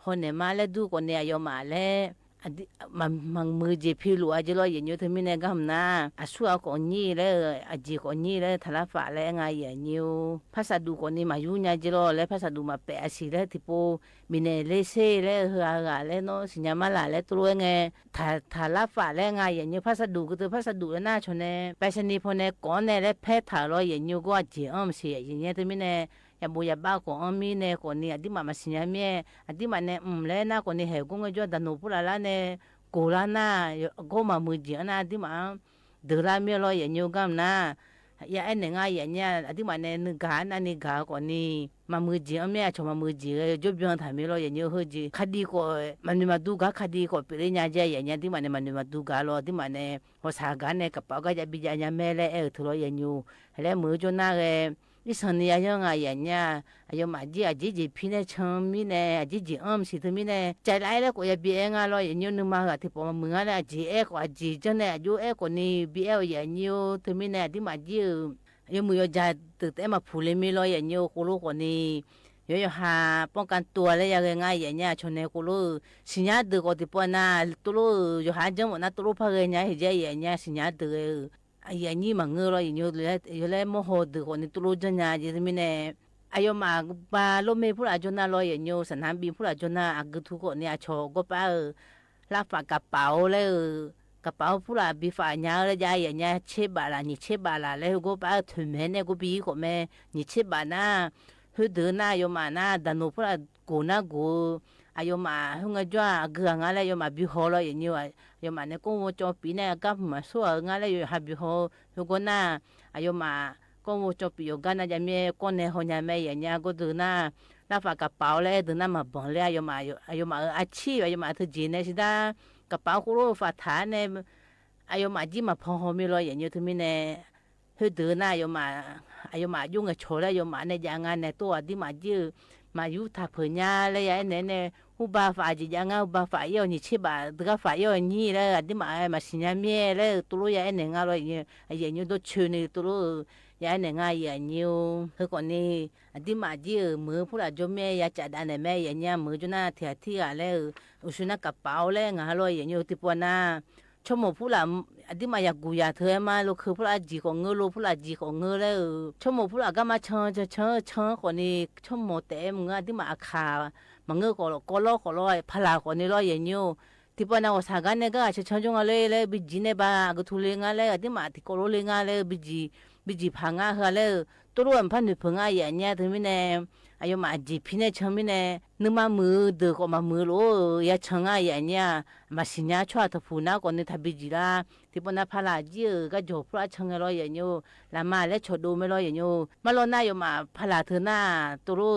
ဟီၣ်နဲၣ်မါလၢဒူကိးနံၤ အယီၢ်မးလၢ အဒံး မၤ မၤမုာ်စ့ၢ်ဖံးလိာ်အကဲလီၤ ယဲၢ်နံၣ် တမံန့ၣ် ဂၤမနၤ အဆူၣ်အကိးနံၤလၢ အစ့ၢ်ကိးနံၤလၢ ထၣ်လါဖးလၢ ငါ ယဲၢ်နံၣ် ဖးဆၣ်ဒူကိးနံၤ မၤယူညါကဲလီၤ လၢဖးဆၣ်ဒူမၤပဲာ်အဆံးလၢထံဖိ မံၤနဲၣ်လ့ဆ့လၢ ဟၢဂၤဂၤလၢနီၢ် စံၣ်ညါမါလၢ်လၢ တိလိၣ်ဝဲငဲ ထၣ် ထၣ်လါဖးလၢ ငါ ယဲၢ်နံၣ် ဖးဆၣ်ဒူကတၢၢ် ဖးဆၣ်ဒူလၢနၢ်ဆီၣ်န့ၣ် ပဲစနံဖိန့ၣ် ကိးန့ၣ်လၢဖဲထၣ်လီၤ ယဲၢ်နံၣ် အဂီၢ် အစ့ၢ်အီၣ်မးစ့ၢ် ယဲၢ်နံၣ် တမံန့ၣ် ယဘိးယဘၣ်ကိးအီၣ်မံန့ၣ် ကိးနံၤ အဒံးမး မၤစံၣ်ညါမံ အဒံးမးန့ၣ် လၢနၢ်ကိးနံၤ ဟဲကိးငၢကၠီ ဒၣ်နိာ်ဖုလၢ်လၢန့ၣ် ကိးလၢနၢ် အဂီၢ်မၤမုာ်စ့ၢ်အီၣ်နၤ အဒံးမး ဒုးလၢမံလီၤ ယဲၢ်နံၣ် ဂၤမနၤ ယအဲၣ်နဲၣ် ငါ ယဲၢ်နံၣ် အဒံးမးန့ၣ် နဂၤနၢ်နံၤဂၤကိးနံၤ မၤမုာ်စ့ၢ်အီၣ်မံ အဆီၣ်မၤမုာ်စ့ၢ် ကၠီဘျီထၣ်မံလီၤ ယဲၢ်နံၣ် ဟၢကၠံ ခါဒံကိး မၤနၢၤမၤဒူဂၤ ခါဒံကိးပ့ၤလၢညါကဲ ယဲၢ်နံၣ် အဒံးမးန့ၣ် မၤနၢၤမၤဒူဂၤလီၤ အဒံးမးန့ၣ် ဟီၣ်ဆၣ်ဂၤန့ၣ် ကပာ်ကၠီဘံၣ်ညါမဲလၢ အဲၣ်ထၢၣ်လီၤ ယဲၢ်နံၣ် ဟဲလၢမုာ်ကၠီနၢ်ဂဲၤ အံၣ်ဆၢနံၤယၤယီၤ ငါ ယဲၢ်နံၣ် အယီၢ်မး အစ့ၢ် အစ့ၢ်ကၠံဖံန့ၣ် ဆၢမံန့ၣ် အစ့ၢ်ကၠံအီၣ်မးစ့ၢ် တမံန့ၣ် ကၠဲလၢအဲၣ်လၢကိးယဘံၣ်အဲၣ်ငါလီၤ ယဲၢ်နံၣ် နမၤဂၤထံၣ်ပှၤမၤမုာ်ငါလၢ အစ့ၢ်အဲၣ်ကိး အစ့ၢ်ကၠၢန့ၣ် အယိအဲၣ်ကိးနံၤ ဘံၣ်အဲၣ်အီၤ ယဲၢ်နံၣ် တမံန့ၣ် အဒံးမး အစ့ၢ် ယမုာ်ယီၤယၤ တၢ်တအဲၣ်မၤဖှူးလၢမံလီၤ ယဲၢ်နံၣ် ကိးလိာ်ကိးနံၤ ယီၤယီၤဟး ပီၣ်ကၢ်တိၤလၢယၤဂဲၤ ငါ ယဲၢ်နံၣ် အဆီၣ်န့ၣ် ကိးလိာ် စံၣ်ညါဒုးကိးထံၣ်ပှၤနၤ တိလိၣ် ယီၤဟးကၠၢမးနၤ တိလိၣ်ဖးဂဲၤညါ ဟ့ၣ်ကၠဲ ယဲၢ်နံၣ် စံၣ်ညါဒုးဂဲၤ ယဲၢ်နံၣ် မၤငၢလီၤ ယဲၢ်နံၣ် ယိၤလၢမီၢ်ဟီၣ်ဒုးကိးနံၤ တိလိၣ်ကၠၢညါ ယဲၢ်နံၣ် တမံန့ၣ် အယီၢ်မး ဘၣ်လိၣ်မ့ၢ်ဖုလၢ်ကၠီနၢ်လီၤ ယဲၢ်နံၣ် စနၢဘံၣ်ဖုလၢ်ကၠီနၢ် အကထူကိးနံၤ အဆီၣ် အဂီၢ်ပၢ်ဧၢ လါဖးကပာ်အီၤလၢ ကပာ်အီၤဖုလၢ်ဘံၣ်ဖးညါလၢယၤ ယဲၢ်နံၣ် ဆ့ဘးလၢ် နံၣ်ဆ့ဘးလၢ်လၢ ဟၢဂီၢ်ပၢ်ထၢၣ်မဲန့ၣ် ကိးဘံၣ်ကိးမဲ နံၣ်ဆ့ဘးနၤ ဟၢဒုးနၤ အယီၢ်မးနၤ ဒၣ်နိာ်ဖုလၢ်ကိးနၤကိး အယီၢ်မး ဟၢငၢကၠီ အဂုၤအဂၤလၢ အယီၢ်မးဘံၣ်ဟီၣ်လီၤ ယဲၢ်နံၣ် အယီၢ်မးန့ၣ် ကိးဝီကၠီပံၤန့ၣ် အကါမၤဆိၣ်အဂၤလၢ ယီၤဟးဘံၣ်ဟီၣ် ဟၢဂီၢ်နၤ အယီၢ်မး ก้อนวงจรปิดหยกกั้นนาจะเมีย ก้อนในฮอญาแม่ใหญ่เนี่ย ก็เดินหน้า หน้าฝากกระเป๋าและเดินหน้ามาบ่อนเลย อายวหม่า อายวหม่า เออ อาชีพ อายวหม่า เธอเจ๋งในสิด้า กระเป๋าโคโลฝากถามใน อายวหม่า จิ๊บมาพองฮอมีรอยใหญ่เนี่ย เธอมีใน เฮ้ย เดินหน้า อายวหม่า อายวหม่า ยุ่งกับโฉแล้ว อายวหม่า ในยางงานในตัว อาติหม่า เยอะ มายุทธาเผินยา และยาไอ้ไหนใน ฮู้บาฝ่ายจียางงาน ฮู้บาฝ่ายเยี่ยวนี่ เชบา ตึกฝ่ายเยี่ยวนี่ แล้วอาติหม่า มาสิญญาเมีย แล้วตัวรู้ยาไอ้ไหนงานรอยใหญ่เนี่ย อาใหญ่เนี่ย ตัวเชิญในตัวรู้ ยาไอ้ไหนงาน ใหญ่เนี่ย เฮ้ย ก่อนนี้ อาติหม่า เยอะ เหมือผู้หลาโจมแม่ ยาจ่าดาไหนแม่ ใหญ่เนี่ย เหมือโจหน้าเถียที่อ่ะ แล้ว อุยสุนัขกระเป๋า แล้วงานรอยใหญ่เนี่ย ติปวนา ชั่วโมงผู้หลา อาติหม่า อยากกูอยากเธอมา โลคือผู้หลาจีของเงอ โลผู้หลาจีของเงอ แล้ว เออ ชั่วโมงผู้หลาก็มาเชิญ เชิญ เชิญ เชิญ ก่อนนี้ ชั่วโมงแต่เมื่ออาติหม่า อาขามาเงอ ก่อ ก่อล้อ ก่อล้อ พลา ก่อนนี้ รอยใหญ่เนี่ย ติปวนา หัวสากันเนี่ย ก็เชิญ เชิญ จงงานเลย แล้ว บีจี ในบา กระทูเลยงาน แล้ว อาติหม่า ติโกโลเลยงาน แล้ว บีจี บีจี ผางาเฮือ แล้ว ตัวรู้ว่ามันพันหนึ่งเผิงอ่ะ ใหญ่เนี่ย เธอมีใน อายวหม่า จีพีเนี่ย เชิญมีใน นึกมามือ เดือก็มามือโล ยาเชิงอ่ะ ใหญ่เนี่ย มาสิญญาชั่ว ถ้าผูหน้าก่อนนี้ ถ้าบีจีละ ติปวนา พลา เยอะ ก็โจผู้หลาเชิงไงรอยใหญ่เนี่ย ลามาและโฉดูไม่รอยใหญ่เนี่ย มาลอหน้า อายวหม่า พลา เธอหน้า ตัวรู้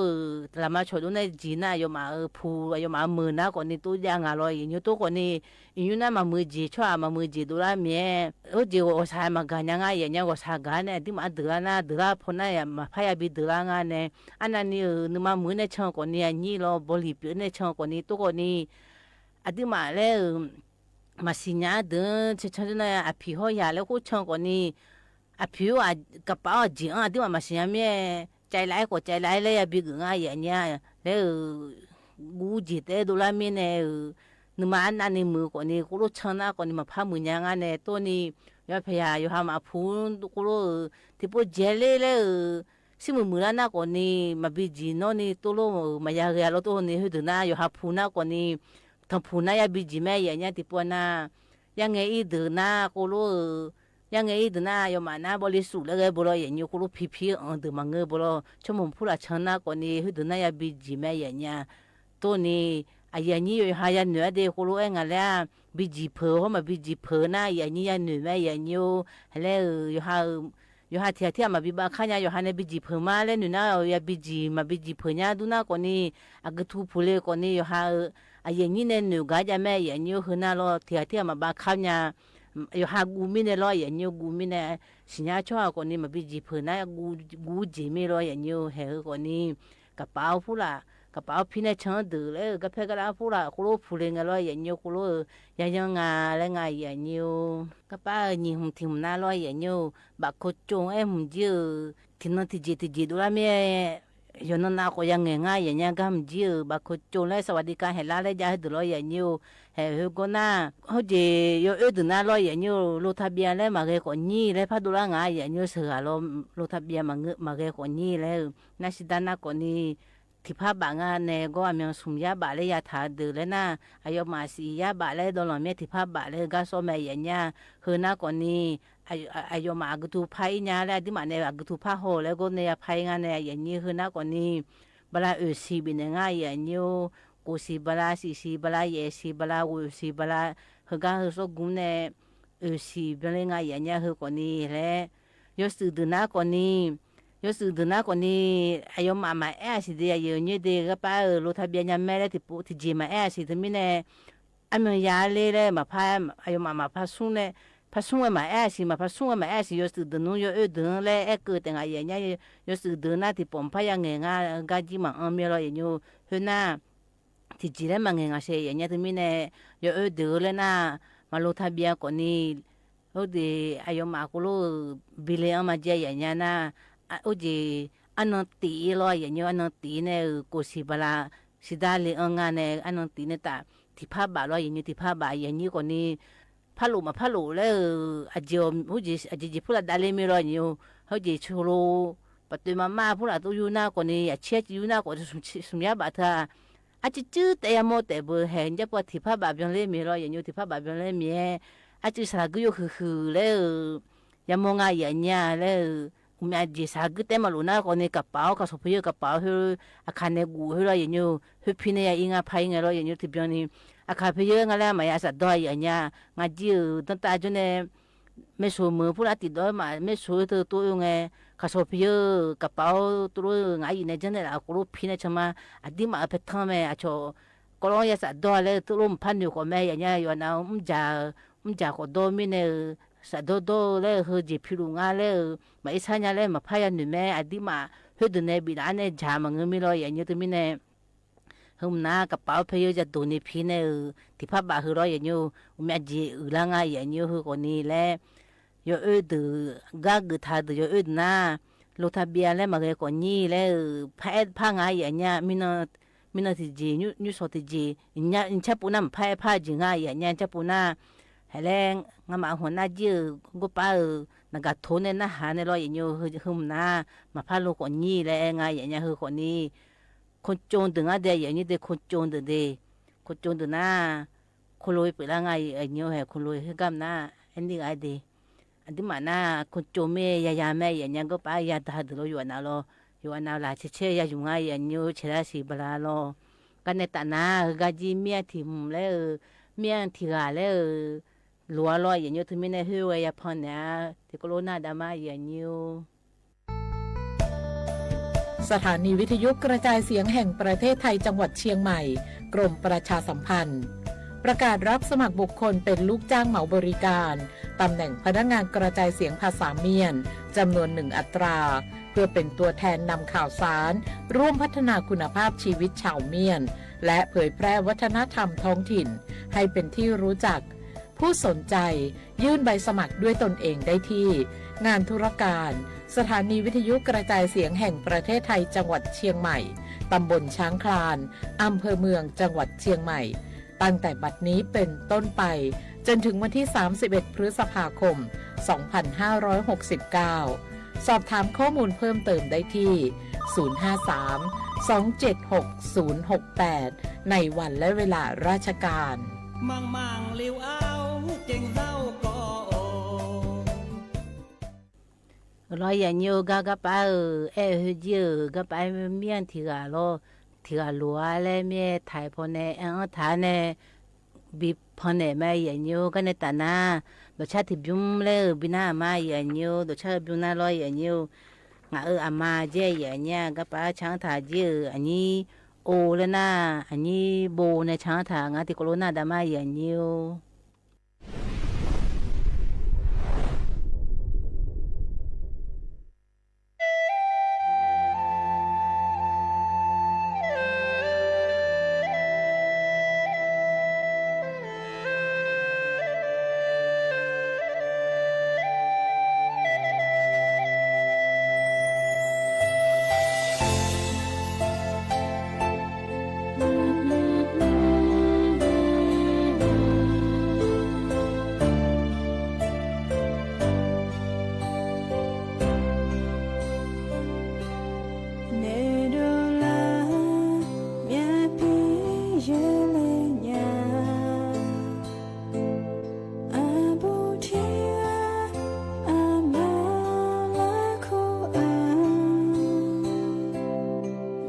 ลามาโฉดูในจีหน้า อายวหม่า เออ ผู อายวหม่า มือหน้าก่อนนี้ ตัวยางอ่ะรอยใหญ่เนี่ย ตัวก่อนนี้ อิ๋งอยู่หน้ามามือจีชั่ว มามือจีดูละเมีย เออ จีก็สายมากั๋นยังไง ใหญ่เนี่ย ก็สายกั๋นเนี่ย ติหม่า เดือละหน้า เดือละพอหน้า ยามาพายาบี เดือละงานเนี่ย อันนั้นนี่ เออ นึกมามือในเชิงก่อนนี้ อันนี้รอ บริเปลือยในเชิงก่อนนี้ ตัวก่อนนี้ อาติหม่า แล้ว เออ มาสิญญาเดิน เชิง เชิง เชิง นะ อ่ะ ผีห้อยยา แล้ว คู่เชิงก่อนนี้ อ่ะ ผีว่า กระเป๋า อ่ะ จี อ่ะ อาติหม่า มาสิญญาเมีย ใจร้ายก็ใจร้าย แล้ว ยาบีกึ่งอ่ะ ใหญ่เนี่ย แล้ว เออ กูจีแต่ดูละเมียเนี่ย เออ นึกมา อันนั้นนี่มือก่อนนี้ โคโลเชิงหน้าก่อนนี้ มาพามือยังอ่ะเนี่ย ตัวนี้ ยอดพญา ยอดหามาพูน โคโล เออ ติปวเจเลย แล้ว เออ สิมือมือละหน้าก่อนนี้ มาบีจีเนาะนี่ ตัวโล เออ มายาเรียโล ตัวนี้ เฮ้ย เดินหน้า ยอดหาพูนหน้าก่อนนี้ ทางผูหน้ายาบีจีแม่ ใหญ่เนี่ย ติปวนา ยังไงอี้เดินหน้า โคโล เออ ยังไงอี้เดินหน้า อายวหม่า หน้าบริสุทธิ์แล้วไง บ่รอ ใหญ่เนี่ย โคโล พีพี เออ เดินมาเงอ บ่รอ ชั่วโมงผู้หลาเชิงหน้าก่อนนี้ เฮ้ย เดินหน้ายาบีจีแม่ ใหญ่เนี่ย ตัวนี้ อ่ะ ใหญ่เนี่ย ยอดหายาเหนือเด้ โคโล เอ้ย งานแล้ว บีจีเผลอ เพราะมาบีจีเผลอหน้า ใหญ่เนี่ย ยาเหนือแม่ ใหญ่เนี่ย แล้ว เออ ยอดหา เออ ยอดหาเถียเถียมาบีบาข้าเนี่ย ยอดหาในบีจีเผลอมา แล้วเหนือหน้า เอายาบีจีมาบีจีเผลอเนี่ย ดูหน้าก่อนนี้ อ่ะ กระทูผูเลยก่อนนี้ ยอดหา เออ อ่ะ ใหญ่เนี่ย ในเหนือก๋าจะแม่ ใหญ่เนี่ย เฮือหน้าลอ เถียเถียมาบาข้าเนี่ย ยอดหากูมีในลอ ใหญ่เนี่ย กูมีใน สิญญาชั่วก่อนนี้ มาบีจีเผลอหน้า กู กูจีมีลอ ใหญ่เนี่ย แห่ เออ ก่อนนี้ กระเป๋าผู้หลา กระเป๋าพี้ในเชิงเดือแล้ว กระเพาะกระดาษผู้หลา โคโลผูเลยงานลอ ใหญ่เนี่ย โคโล เออ ยายังงาและงา ใหญ่เนี่ย กระเป๋า เออ หนีหุ่มถิ่มหน้าลอ ใหญ่เนี่ย บาดโคจง เอ้ย หุ่มเยื้อ ถิ่นนอนถิ่นเจ ถิ่นเจดูละเมีย ยอดนอนนาก็ยังแง่งา ใหญ่เนี่ย กำเยื้อบาดโคจงและสวัสดิการแห่งรัฐและยาให้เดือดร้อน ใหญ่เนี่ย แห่เฮอก็หน้า เฮอเจ ยอดเอ้ย เดือดหน้าลอ ใหญ่เนี่ย ลงทะเบียนและมาเรก่อนนี้ และพาดูละงา ใหญ่เนี่ย เสือลง ลงทะเบียนมาเงอะ มาเรก่อนนี้ แล้ว หน้าสิด้านหน้าก่อนนี้ ถี่ผ้าบาทงาแน่ก็ อาเมียงสุมยาบาทและยาถาเดือดและหน้า อายวหม่า สี่ยาบาทและดอลลาร์เมีย ถี่ผ้าบาทและกาซ้อแม่ ใหญ่เนี่ย เฮอหน้าก่อนนี้ อา อา อายวหม่า กึ๊ดถูพายเนี่ย และอาติหม่าใน กึ๊ดถูพาห่อ แล้วก็ในยาพายงาใน ใหญ่เนี่ย เฮอหน้าก่อนนี้ บาลา เออ สี่บินในงา ใหญ่เนี่ย โกสี่บาลา สี่สี่บาลา แหย่สี่บาลา โอสี่บาลา เฮอกาเฮอซ้อกุมใน เออ สี่บาลางา ใหญ่เนี่ย เฮอก่อนนี้ และ ยอดสืบเดือดหน้าก่อนนี้ ยอดสืบเดือดหน้าก่อนนี้ อายวหม่า มาแอดสี่เดีย เยอะเนี่ยเด กระเป๋า เออ ลงทะเบียนยาแม่และถี่ปุ๊ ถี่เจมาแอดสี่ เธอมีแน่ อาเมียงยาเล่และมาพา อายวหม่า มาพาซุ่งแน่ พาซุ่งไว้มาแอดสี่ มาพาซุ่งไว้มาแอดสี่ ยอดสืบเดือดหนึ่ง ยอดเอ้ยเดือดหนึ่งและแอดเกิดแต่งงาน ใหญ่เนี่ย ยอดสืบเดือดหน้า ถี่ป๋อมพายาแง่งา กาจิมา เออ เมียลอ ใหญ่เนี่ย เฮอหน้า ถี่เจและมาแง่งาเสีย ใหญ่เนี่ย เธอมีแน่ ยอดเอ้ยเดือดและหน้า มาลงทะเบียนก่อนนี้ โอ้เด อายวหม่า โคโล เออ บิเลอังมาเจีย ใหญ่เนี่ยนะ อ่ะ โอ้เจ อันนั้นตี๋ลอ ใหญ่เนี่ย อันนั้นตี๋ใน เออ โกสี่บาลา สิด้าเลอังงาใน อันนั้นตี๋ในตา ถี่ผ้าบาทลอ ใหญ่เนี่ย ถี่ผ้าบาท ใหญ่เนี่ย ก่อนนี้ ผ้าหลูมาผ้าหลูแล้ว เออ อาเจียว โอ้เจ อาเจียว เจผู้ละด้านเล่เมียลอ ใหญ่เนี่ย โอ้เจ โชโล ปะเตยมาม่าผู้ละ ตุ๊อยู่หน้าก่อนนี้ ยาเชียดอยู่หน้าก่อน สุม สุมยาบาทเถอะ อาจื้อๆ แต่ยาโมแต่เบอร์แหง จะปวดถี่ผ้าบาทเบียงเล่เมียลอ ใหญ่เนี่ย ถี่ผ้าบาทเบียงเล่เมีย อาจื้อสากื้อโยหือๆ แล้ว เออ ยาโมงา ใหญ่เนี่ย แล้ว เออ อุมยาเจสากื้อแต่มาหลูหน้าก่อนนี้ กระเป๋า กระสอบเพเยอะ กระเป๋า เฮอ อาคารในกู เฮอลอ ใหญ่เนี่ย เฮอพีในยาอีงาพายไงลอ ใหญ่เนี่ย ถี่เบียงนี้ อาคารเพเยอะงาแล้ว มายาสัตว์ดอย ใหญ่เนี่ย งาจื้อ เออ ตั้งแต่จนใน แม่โสเหมือผู้ละติดดอยมา แม่โสเธอตัวเองไง ခါဆၢဖဲယဲ ကပာ်အိၣ်တလိၣ် ငါအံၤန့ၣ် ကၠၢ်နဲၣ်လၢအကလိၣ်ဖံးန့ၣ် ဆၢမါ အဒံးမး အဖဲထီၣ်မ့ၢ် အဆိ ကီၢ်လီၢ်ယဲစးဒီးလၢ တလိၣ်မဖးနုာ်ဃီမ့ၢ် ယဲၢ်ညါ ယွၤနၢ် မ့ၢ်စး မ့ၢ်စးဃီဒီမ့ၢ်န့ၣ် စးဒီဒီလၢ ဟဲက့ၤဖံးလူၤငါလၢ မၤအ့ၣ်ဆၣ်ညါလၢ မဖးယၤနုာ်မ့ၢ် အဒံးမး ဟဲဒုးနဲၣ်ဘံးလၢ်န့ၣ် စးမၤငၢမ့ၢ်လီၤ ယဲၢ်ညါ တမ့ၢ်န့ၣ် ဟဲမနုၤ ကပာ်အိၣ်ဖဲယဲ ယဒိးန့ၢ်ဖံးန့ၣ် တံၤဖးဘၣ်ဟဲလီၤ ယဲၢ်ညါ မ့ၢ်အက့ၤအုးလၢ်ငါ ယဲၢ်ညါ ဟဲဃီန့ၣ်လၢ ယွၤအၢဒုး ဂၤဂုာ်ထါဒုး ယွၤအၢဒုးနၤ လိာ်ထါဘံၣ်အါလၢမၤဂဲၤကိးနံၣ်လၢ ဖးအဲၣ်ဖးငါ ယဲၢ်ညါ မုၢ်နံၤ မုၢ်နံၤတယံၤ နွံ နွံစီၤတယံၤ ညါ ဆၣ်ပူၤနၢ် မဖးအဲၣ်ဖးယံၤငါ ယဲၢ်ညါ ဆၣ်ပူၤနၢ် ဟဲလၢ ငါမၤဟူးနၢ်ကံၢ်ဧၢ ကိးပၢ်ဧၢ နကထိန့ၣ် နၢ်ဟါန့ၣ်လီၤ ယဲၢ်ညါ ဟဲ ဟဲမနုၤ မဖးလိာ်ကိးနံၣ်လၢ အဲၣ်ငါ ယဲၢ်ညါ ဟဲဃီန့ၣ် ခိၣ်ကၠိဒုးငါဒဲး ယဲၢ်ညါဒဲး ခိၣ်ကၠိဒုးဒဲး ခိၣ်ကၠိဒုးနၤ ခိၣ်လိပှဲၤလၢ်ငါ ယဲၢ်ညါ ဟဲခိၣ်လိဟဲဂၤမနုၤ အဲၣ်နံၣ်ဂၤဒဲး အဒံးမးနၤ ခိၣ်ကၠိမ့ၢ်ယၤယၤမ့ၢ် ယဲၢ်ညါ ကိးပၢ် ယၤတၢ်ဒုးလီၤ ယွၤနၢ်လီၤ ယွၤနၢ်လၢ် ဆဲးဆဲးယၤယုာ်ငါ ယဲၢ်ညါ ဆဲးလၢ်ဆံးဘျါလီၤ ကန့ၣ်တၢ်နၤ ဟဲဂၤကံၢ် မ့ၢ်ထံၣ်မူလၢ မ့ၢ်ထံၣ်ဂၤလၢ လိၤလီၤ ယဲၢ်ညါ တမ့ၢ်န့ၣ် ဟဲဝဲယၤဖီန့ၣ် တံၤကလိနၢ်ဒါမး ယဲၢ်ညါ สถานีวิทยุกระจายเสียงแห่งประเทศไทยจังหวัดเชียงใหม่ กรมประชาสัมพันธ์ ประกาศรับสมัครบุคคลเป็นลูกจ้างเหมาบริการ ตำแหน่งพนักงานกระจายเสียงภาษาเมียน จำนวนหนึ่งอัตรา เพื่อเป็นตัวแทนนำข่าวสาร ร่วมพัฒนาคุณภาพชีวิตชาวเมียน และเผยแพร่วัฒนธรรมท้องถิ่น ให้เป็นที่รู้จัก ผู้สนใจยื่นใบสมัครด้วยตนเองได้ที่ งานธุรการ สถานีวิทยุกระจายเสียงแห่งประเทศไทยจังหวัดเชียงใหม่ ตำบลช้างคลาน อำเภอเมือง จังหวัดเชียงใหม่ ตั้งแต่บัดนี้เป็นต้นไป จนถึงวันที่ สามสิบเอ็ด พฤษภาคม สองพันห้าร้อยหกสิบเก้า สอบถามข้อมูลเพิ่มเติมได้ที่ ศูนย์ห้าสาม สองเจ็ดหก ศูนย์หกแปด ในวันและเวลาราชการ လီၤ ယဲၢ်ညါ ဂၤကပၢ်ဧၢ အဲၣ်ဟဲကံၢ်ဧၢ ဂၤပၢ်မ့ၢ်ထံၣ်ဂၤလီၤ ထံၣ်ဂၤလိၤအါလၢ မ့ၢ်ထဲးဖီန့ၣ် အဲၣ်အီၣ်ထဲးန့ၣ် ဘံဖီန့ၣ်မး ယဲၢ်ညါ ကန့ၣ်တၢ်နၤ ဒီးဆၣ်ထံးဘျုးလၢ ဘံနၤမး ယဲၢ်ညါ ဒီးဆၣ်ဘျုးနၤလီၤ ယဲၢ်ညါ ငါအၢအမါကဲ ယဲၢ်ညါ ဂၤပၢ်ဆၣ်ထဲးကံၢ်ဧၢ အညါ အိၣ်လၢနၤ အညါ ဘိန့ၣ်ဆၣ်ထဲး ငါတံၤကလိနၢ်ဒါမး ယဲၢ်ညါ န့ၣ်ဒိးလၢ မၠၣ်ဖံးယဲၢ်လၢညါ အဘူးထံဧၢ အမါလၢခိၣ်ဧၢ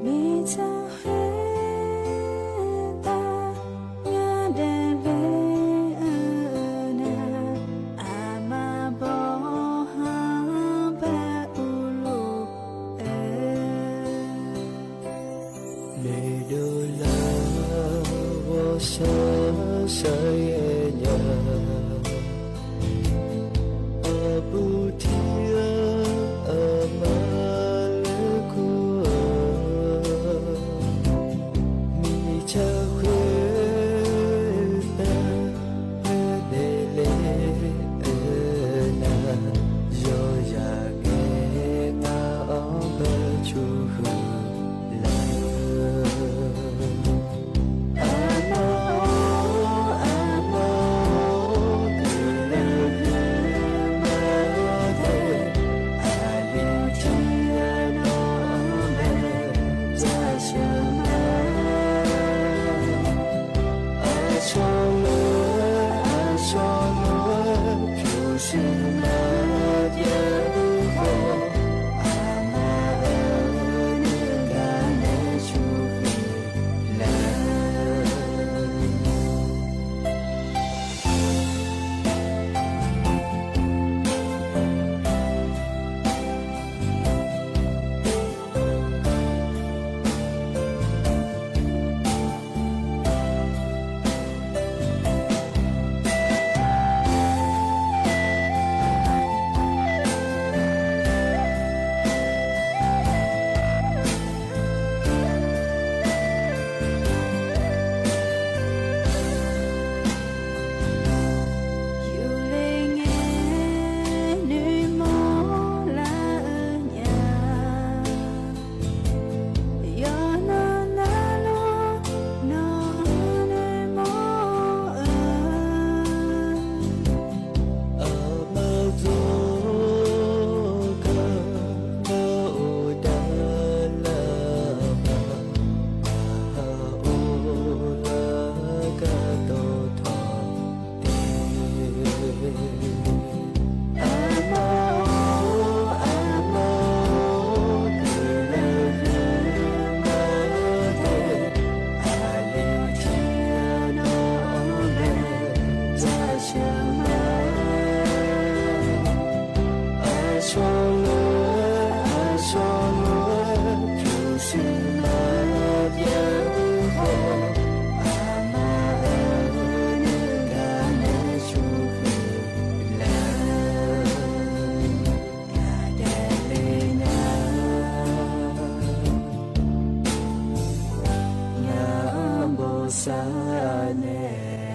မ့ၢ်တၢ်ဃဲၤသး ငါဒဲးလဲၣ် အၢနၤ အမါဘီဟါဘၣ်အူလူ န့ၣ်ဒိးလၢ ဝီၤစၢ်စၢ်ယဲၢ်ညါ အဘူးထံဧၢ အမါလၢခိၣ်ဧၢ မ့ၢ်တၢ်ဃဲၤသး ဒဲးလဲၣ် အၢနၤ ယီၤယၤ ကဲမၤအီၣ်ဘၣ်ဆိၣ်ဃုာ်လၢ အမါအိၣ် အမါအိၣ် တုၤလၢမၤသဲ အဘူးထံဧၢ နီၢ်အီၣ်ဘၣ် တၢ်ဆၢမၤ สาแน่แล ဢိူဝ်ႈ လီၤယႂ်ႇညိူဝ်း ၵႃႈပႃးဢိူဝ်ႈ ၶျႃႉၸီႉ ဢမ်ႇၸီႉဢိူဝ်ႈ ငႃႇဢိူဝ်ႈ ဢမ်ႇမႃးၸီႉ ဢၼ်ၼႆႉ ၼွင်ႉဢူဝ်းလႄႈၼႃႇ ၼွင်ႉပူဝ်ႇၼႆႉ ၸၢင်ႈထၢင်ႇငၢႆႈ ယႂ်ႇညိူဝ်း ယႂ်ႇညိူဝ်းၵေႃႈၼႆႉၼႃႇ ပျေႃႇတူႈလီၤ ယႂ်ႇညိူဝ်း ၵေႃႈၼႆႉ တၼ်ႇၼႃႇ ငၢႆႈၼႆႉ ၸၵ်းၵႃႈၸီႉလႄႈ လႄႈ ဢမ်ႇထၢင်ႇၵႃႈလႄႈ ဢိူဝ်ႈ ၽႃႈဢၢႆႈတၼ်ႇၼႆႉမႃး ယႂ်ႇညိူဝ်း ၵႃႈပႃးဢိူဝ်ႈ လႄႈ ဢမ်ႇထၢင်ႇၼႃႇလီၤ ယႂ်ႇညိူဝ်း ဢိူဝ်ႈ ၵႃႈပႃးဢိူဝ်ႈ ၵုမ်ႇသပ်ႉၽယႃႇၵွၼ်ႇထေႃႇရၼီႇလႄႈ ဢိူဝ်ႈ ဢၼ်ၼႆႉလႃႇ ငၢႆႈယႂ်ႇၼႃႇ ၵႃႈပႃးဢိူဝ်ႈ ဢၼ်ၼၼ်ႉ ၼီႇၶျေးၼႆႉ ၼီႇၶျေးၼီႇၵိူတ်ႇၼႆႉလီၤ ယႂ်ႇၼႆႉ ႁိုဝ် ငႃႇသီႇပလႃႇ ၼီႇၽႃႉငႃႇယႃႉ ၵူႈၸဵဝ်းဝူၺ်ႇလီၤ ယႂ်ႇၼႆႉ ႁႂ်ႈ ႁိုဝ်ၵႃႈၼႃႇ ဢူႇယႄး ယႄးၸႃႇ ယႄးၸႃႇ ဢိူဝ်ႈ ႁိုဝ် မႃးၼင်ႇၼႃႇ ဢူႇယႄး ယႄးၸႃႇ ယႂ်ႇၼႃႇ ၼႃႇ ဢူႇယႄး ယႄးၵႃႈ တီႈၵႃႈၼႃႇလီၤ လႄႈ မၼ်းၼႃႇလီၼႆႉ ဢူႈမႄႈၼႆႉ ယႃႉၸိူဝ်း သူပ်းၽူဝ်ၼႆႉ ၵိူတ်ႇၼႃႇ ၼွင်ႉၵၢၼ်ၼႆႉ ယႃႉၵႃႈ ဢေႇ ငႃးလွႆး ယႃႉယူႇ တူဝ်မီးၼႆႉ တီႈၵႃႈၼႃႇၵေႃႈၼႆႉ တူၵ်းၼၵ်းလႄႈ ဢီႈသင်ၼႆႉ ယႃႉၸိူဝ်း တူဝ်မီးၼႆႉ ဢႃႇယုမႃးၸီႉ ဢိူဝ်ႈ ဢူႈမႄႈၼႆႉ ၵူႈလူးယႃႉၼႃႇၵေႃႈၼႆႉလႄႈ ၽူၼ်ႁိူဝ်းလႄႈ ဢႃႇယႃႇယူႇ မူႇၸေႇ ဢူႈယႄးထိုဝ်လႄႈ ဢူႈမႄႈၼႆႉ ယႃႉမႄးလႄႈ တၢင်းလႃႈ ထၢမ်မႄး မီးၸႃႉၵူႈလူး တၢင်းတၢင်း ယႃႉမႄး မီးၸႃႉၽူႈလႃႈ ဢိုမ်း ထလူမ်ႇလႄႈ ဢေႇ ငၢႆးယႃႇၼႃႇလႄႈ ဢိူဝ်ႈ မီးၸႃႉလႄႈ မီးၸႃႉလႄႈ မီးပျႃႉပျႃႉလႄႈၵႃႈ ယႃႈယွင်ႈငႃႈလႄႈ ငႃႈယႃႈၼႃႈလႄႈ ဢူႈယႄးသင်ၼႆႉ ၵူႈလူးယႄးၼႃႈလေႃႈ ယႃႈၼႆႉ လႄႈ ဢီး ဢီးၸူးဝႆႉ ဢူႈယႄးၼႆႉ ယႄးတၢင်း ယႄးတၢင်း ဢိူဝ်ႈ မၼ်းၼႃႇလႄႈ မႃးၶီႇလီႇၼႆႉ ၼီႇၶျေးၼႆႉ ၼီႇၶျေးၼႆႉ ၵေႃႈ ၵူႈလူးယႄး ယႄး ယႄးၼႃႈလႄႈ ဢိူဝ်ႈ တီႈၵႃႈၼႃႈ မႃးၶီႇလီႇၼႆႉလေႃႈ ၸီႉႁႃႉ ဢိူဝ်ႈ ၵူႈလူးယႄးငႃႈ ယႄးၼႃႈ ဢုတ်ႉတရတိတ်ႉၵေႃႈ ယႄးငႃႈ လႄႈ ဢိူဝ်ႈ ၸဝ်ႈဝတ်ႉတႃႇၵေႃႈ ယႄးငႃႈၼႃႈ ၼၢၼ်းၵေႃႈ ယႄးငႃႈ ယႄးၼႃႈ ၽိတ်ႉသၼုလူၵ်ႈၵေႃႈၼႃႈ ၵႃႈၸီႉႁႃႉလႄႈ ထၢမ်မႄး ဢႃႇယႃႇၼႆႉ ၸီႉႁႃႉ ၸွမ်းတူဝ်ၵေႃႈၼႆႉလႄႈ ဢိူဝ်ႈ မီးၸႃႉၽူႈလႃႈ ၵူႈလူးယႃႈယွင်ႈငႃႈ ယႃႈၼႃႈ တီႈပူၼ်ႉၼႃႈလႄႈ မႃးၶီႇလီႇၼႆႉ ယႄးၼႃႈလေႃႈ ယႃႈၼႆႉလႄႈ မီးၸႃႉလႄႈ မီးပျႃႉပျႃႉလႄႈ ၵႃႈယႃႈၵူႈငႃႈလႄႈ ၵမ်းၸိူဝ်း မီးၸႃႉၽေႃႇႁေႃးတိုၼ်ႇၼႆႉ ဢိူဝ်ႈ ၵုမ်ႇသပ်ႉၽယႃႇၵွၼ်ႇထေႃႇရၼီႇၼႆႉ မီးၸႃႉႁေႃးၽေႃႇၼႆႉ ၵူႈလူး ယင်းတေလႄႈ ၸႃႉၵႃႈၼႆႉလႃႈ ငႃႈယႃႈၼႆႉ ၼႃႈၵႃႈပႃး ဢိူဝ်ႈ ၸႃႉၵႃႈၸီႉလႄႈ ၽႂ်လႄႈ ႁူမ်ႈထႃႈၼႃႈလေႃႈ ယႃႈၼႆႉ တီႈမႃးႁိုဝ် ဢူႈယႄးယႄးလႄႈ မႄးၶျေႇၵေႃႇ ၽူႈလႃႈ ယႃႈယွင်ႈမႄးလေႃႈ ယႃႈၼႆႉ ၶျေႇၵေႃႇထိုဝ် ဢႃႈ တီႈမႃး ႁႂ်ႈလႄႈ ဢိူဝ်ႈ ၶျေႇၵေႃႇၵေႃႈလႃႈၵႃႈ ယႃႈယွင်ႈငႃႈ ယႃႈၼႆႉ ဢီႈၶၢင်ႈၽူႈလႃႈ ၸေႃႇၼႃႈၵေႃႈၼႆႉလႄႈ ၵႃႈ တႃႇၸေႃႇၵေႃႈၼႆႉ လူဝ်ႇ လူဝ်ႇတႃႇၸေႃႇၵေႃႈၼႆႉ လေႃႈယႃႈၼႆႉ ႁေႃႈတိူဝ်ႇၽူႈလႃႈၵေႃႈၼႆႉ ဢူႈယႄးယႄးတၢင်းၼႃႈလႄႈ ယႃႈသႄႉၸႄႈငႃႈ ယႃႈၼႆႉ မိူၼ်ၼႃႈ ၶျေႇၵေႃႇၵေႃႈၼႆႉ ပဵၼ်လႃႈလႄႈ ဢိူဝ်ႈ ယုင်ႈလၢႆႈၵေႃႈၼႆႉ ၵေႃႈၼႆႉ ၶၢႆႉလိူတ်ႈဢွၵ်ႇၵေႃႈၼႆႉ ၵေႃႈၼႆႉ ပဵၼ်လႃႈၼႆႉလႄႈ ဢိူဝ်ႈ ဢေႇ ငႃႈယႃႈၼႆႉ ၼႃႈယႃႈ ၽူႈလႃႈၵေႃႈၼႆႉ ၶၢႆႉလိူတ်ႈဢွၵ်ႇ ဢေႃႈ ယုင်ႈ ဢူဝ်ႈ ၸႂ်ႉၶျေႇၵေႃႇၼႆႉ ၵေႃႈလႆႈၼႃႈလႄႈ ယဝ်ႉႁိုဝ် ယဝ်ႉတီႈမႃး ဢၼ်ၼႆႉ ပဵၼ်လႆႈၼႃႈ ငႃႈယႃႈၼႆႉ ၼႃႈၶၢႆႉလိူတ်ႈဢွၵ်ႇလႄႈ ၽႃႈပဵၼ်လႆႈၼႃႈလႄႈ ၵေႃႈၼႆႉ ဢီႈသင်ၼႆႉ ယႃႈယွင်ႈငႃႈလေႃႈ ယႃႈၼႆႉ ၶၢႆႉလိူတ်ႈဢွၵ်ႇ ပဵၼ်လႆႈၼႃႈ ၵေႃႈၼႆႉ ဢႃႇၵၢၼ်ႇလႄႈ ဢိူဝ်ႈ ဢႃႇ ၵူႈလူး ဢႃႇယုလူးလႄႈ ၼႃႈ ၵေႃႈၼႆႉ ဢူဝ်ႈၸေႈ ဢူဝ်ႈၸေႈ ဢႃႈ ဢႃႈ လႄႈ ယွၼ်ႉလွင်ႈလွင်ႈလႄႈ သင်ၼႆလႄႈ ၸႂ်ႈယႃႇၼႆႉ ၼႃႈဢဝ်တူဝ်ဝႆႉၵေႃႈလႄႈ ဢႃႈ ၸေႈ ၼႃႈမၼ်းၼိုင်ႈၵေႃႈ ယူႇၼႄႈၼႄႈလႄႈ ဢႃႈ ၸေႈ ယႃႇၼႆႉ မၼ်းၼိုင်ႈ တိုၼ်းၼႄႈၸိူဝ်းၼႆႉလူး ယႃႇၼႆႉ ၼႃႈ ႁႂ်ႈလႄႈ ဢိူဝ်ႈ ဢၼ်တီႈမႃးလၢတ်ႈထိုဝ် ဢိူဝ်ႈ ယူႇၼႄႈ ယူႇၼႄႈ ယူႇၼႄႈလႄႈ ဢိူဝ်ႈ ၶူဝ်းလူဝ်း မႃးတူၺ်းတူၺ်းလူး ၵူၺ်းၵႃႈၼႆႉ ၶူဝ်းလူဝ်း ၵူၺ်းငႃးလူး ယႃႇၼႆႉ ဢၼ်တီႈမႃးလၢတ်ႈထိုဝ်လူး ၼႃႈ ဢုပ်ႉပႄႇပႄႇယိူဝ်ႈလူး ၶူဝ်းၵႃႈၸေႈ ယႃႇၼႆႉ ဢုပ်ႉပႄႇပႄႇယိူဝ်ႈလူး လႄႈ ၼိုင်ႈမႃး မႃးသႃႇ မႃးသႃႇ ဢိူဝ်ႈ ၼႃႈ ဢုပ်ႉမႃးၵေႃႈ ၼႃႈၸေႈ ၼႃႈ မူတ်းတူဝ်ၵႂႃႇ ၼႆႉ ၼႆႉ ၼႆႉ ၼႆႉ လႄႈ ၶူဝ်းၼႃႈၸေႈ ငႃးလူး ယႃႇၼႆႉ ၼႃႈ ပေႃးၸၢင်ႈဢီးၵေႃႈၼႆႉ လႄႈ ယွၼ်ႉႁႃ ပေႃးၸၢင်ႈၽူႈလႂ်ဢီးၼႆ ယွၼ်ႉၼႃႇၼႃႇ လႄႈ ၵႃႈၸေႈလူး ယႃႇၼႆႉ ၵေႃႈ ႁႂ်ႈယွၼ်ႉၼႃႇၼႃႇ လႄႈ ၵႃႈၸေႈ တေမႃးၼႆႉ ပေႃးၸၢင်ႈဢီးၸေႈ ႁႂ်ႈလူး ယႃႇၼႆႉ ထိုင်မီးၼႆႉ ၶၢႆႉ ဢၼ်တီႈမႃး ထိုင်ၶၢႆႉသုင် လႄႈ ၵႃႈၼႃႈ ၵေႃႈၼႆႉ ယွၼ်ႉႁိုဝ် ထိုင်ၼႃႈ ၵေႃႈၼႆႉ ယႃႈလူႉၶၢႆႉ ယႃႈၸႃႇငႃးၼႆႉ ယႃႈလူႉၶၢႆႉ ထိုင်ၵႃႈ ဢၼ်တီႈမႃး ယႃႈၽႃႇရႃႇ ထိုင် ယႃႈၸႃႇငႃးၼႆႉ ၼႃႇ ၶူဝ်းလူးၸႃႇၼႆႉ မႃးမိုၼ်ႇတႃႇလႃႇၼႃႇ ၵေႃႈၼႆႉ ၶၢႆႉလိူတ်ႈဢွၵ်ႇလႄႈၼႃႇ ၵေႃႈမႃးမိုၼ်ႇတႃႇလႃႇၼႃႇ ၵေႃႈ ၸႃႇၼႃႇထေႃႇၼႆႉလူး ယႃႇၼႆႉ မေႃၸူးၵႃႈ မႃးဢီးၵႃႈၼႆႉ ႁိုဝ် ၸႃႇၼႃႇထေႃႇၼႆႉ မေႃၸူးၵႃႈ ယႃႇဢီးငႃႈ ယႃႇၼႆႉ ၶူဝ်းမႃး ယႃႇဢီး ယႃႇၸေႈ ၵမ်းၼႃႇလူး ယႃႇၼႆႉ ထိုင်မီးၼႆႉ ဢၼ်တီႈမႃးၸေႈ ဢိူဝ်ႈ ၶျေႇၵေႃႇယႃႈယွင်ႈထိုင်လူး ယႃႇၼႆႉ လႄႈ ဢႃႇယုလူးယႃႈယွင်ႈလႄႈၼႃႇ ၵေႃႈၼႆႉ ႁူဝ်းၸေႈ သပေႇႁိုဝ်ၼႆလူး ယႃႇၼႆႉ ဢၼ်တီႈမႃး ၶျေႇၵေႃႇထႅမ်မႃးလူး ႁူဝ်းၸေႈ ယႃႈၽိူဝ်ႇသႅင်ဢႃႇ ယႃႇၼႆႉ ၼႃႇ ႁူဝ်းၵေႃႈၸေႈမႃးယႃႇၼႃႇ ၵေႃႈၼႆႉ ၶျေႇၵေႃႇတူဝ်ၸေႈလူး ယႃႇၼႆႉ ၵေႃႈပႃး ဢိူဝ်ႈ တူဝ်ထၢၼ်ႈၼႆႉ ၵေႃႈလူး ပီႈယႃႈၵေႃႈငၢႆႈ ယႃႇၼႆႉ လႄႈ ယႃႇမႃးလႃႈၸီႉၵႃႈလူး ၵေႃႈလူး တူဝ်ထၢၼ်ႈၼႆႉ ၼႃႇ ယဝ်ႉႁႃႉ ဢီႈၶၢင်ႈၶေႃႈၸေႃႉၵေႃႈၼႆႉလူး ယႃႇၼႆႉ လႃႈတီႈတူဝ်ယဝ်ႉ မိူဝ်ႈမိူဝ်ႈလႄႈ ၵူႈလူးတုမ်ႉၼႆႉ ၸေႃႉၸေႃႉ ယႃႇၼႆႉ ၶျေႇၵေႃႇၵေႃႈလႃႈငႆႈ ၵေႃႈပႃး ဢိူဝ်ႈ လႃႈတီႈတႄႉ တေႃႇတေႃႇပီႈၸေႃႉၼႆႉ တူဝ်ၶျေႇၵေႃႇ ဢိူဝ်ႈ ယဝ်ႉၵႃႈ ယႃႇၼႆႉ လႃႈတီႈယူႇထုပ်ႉၵေႃႈၼႆႉလ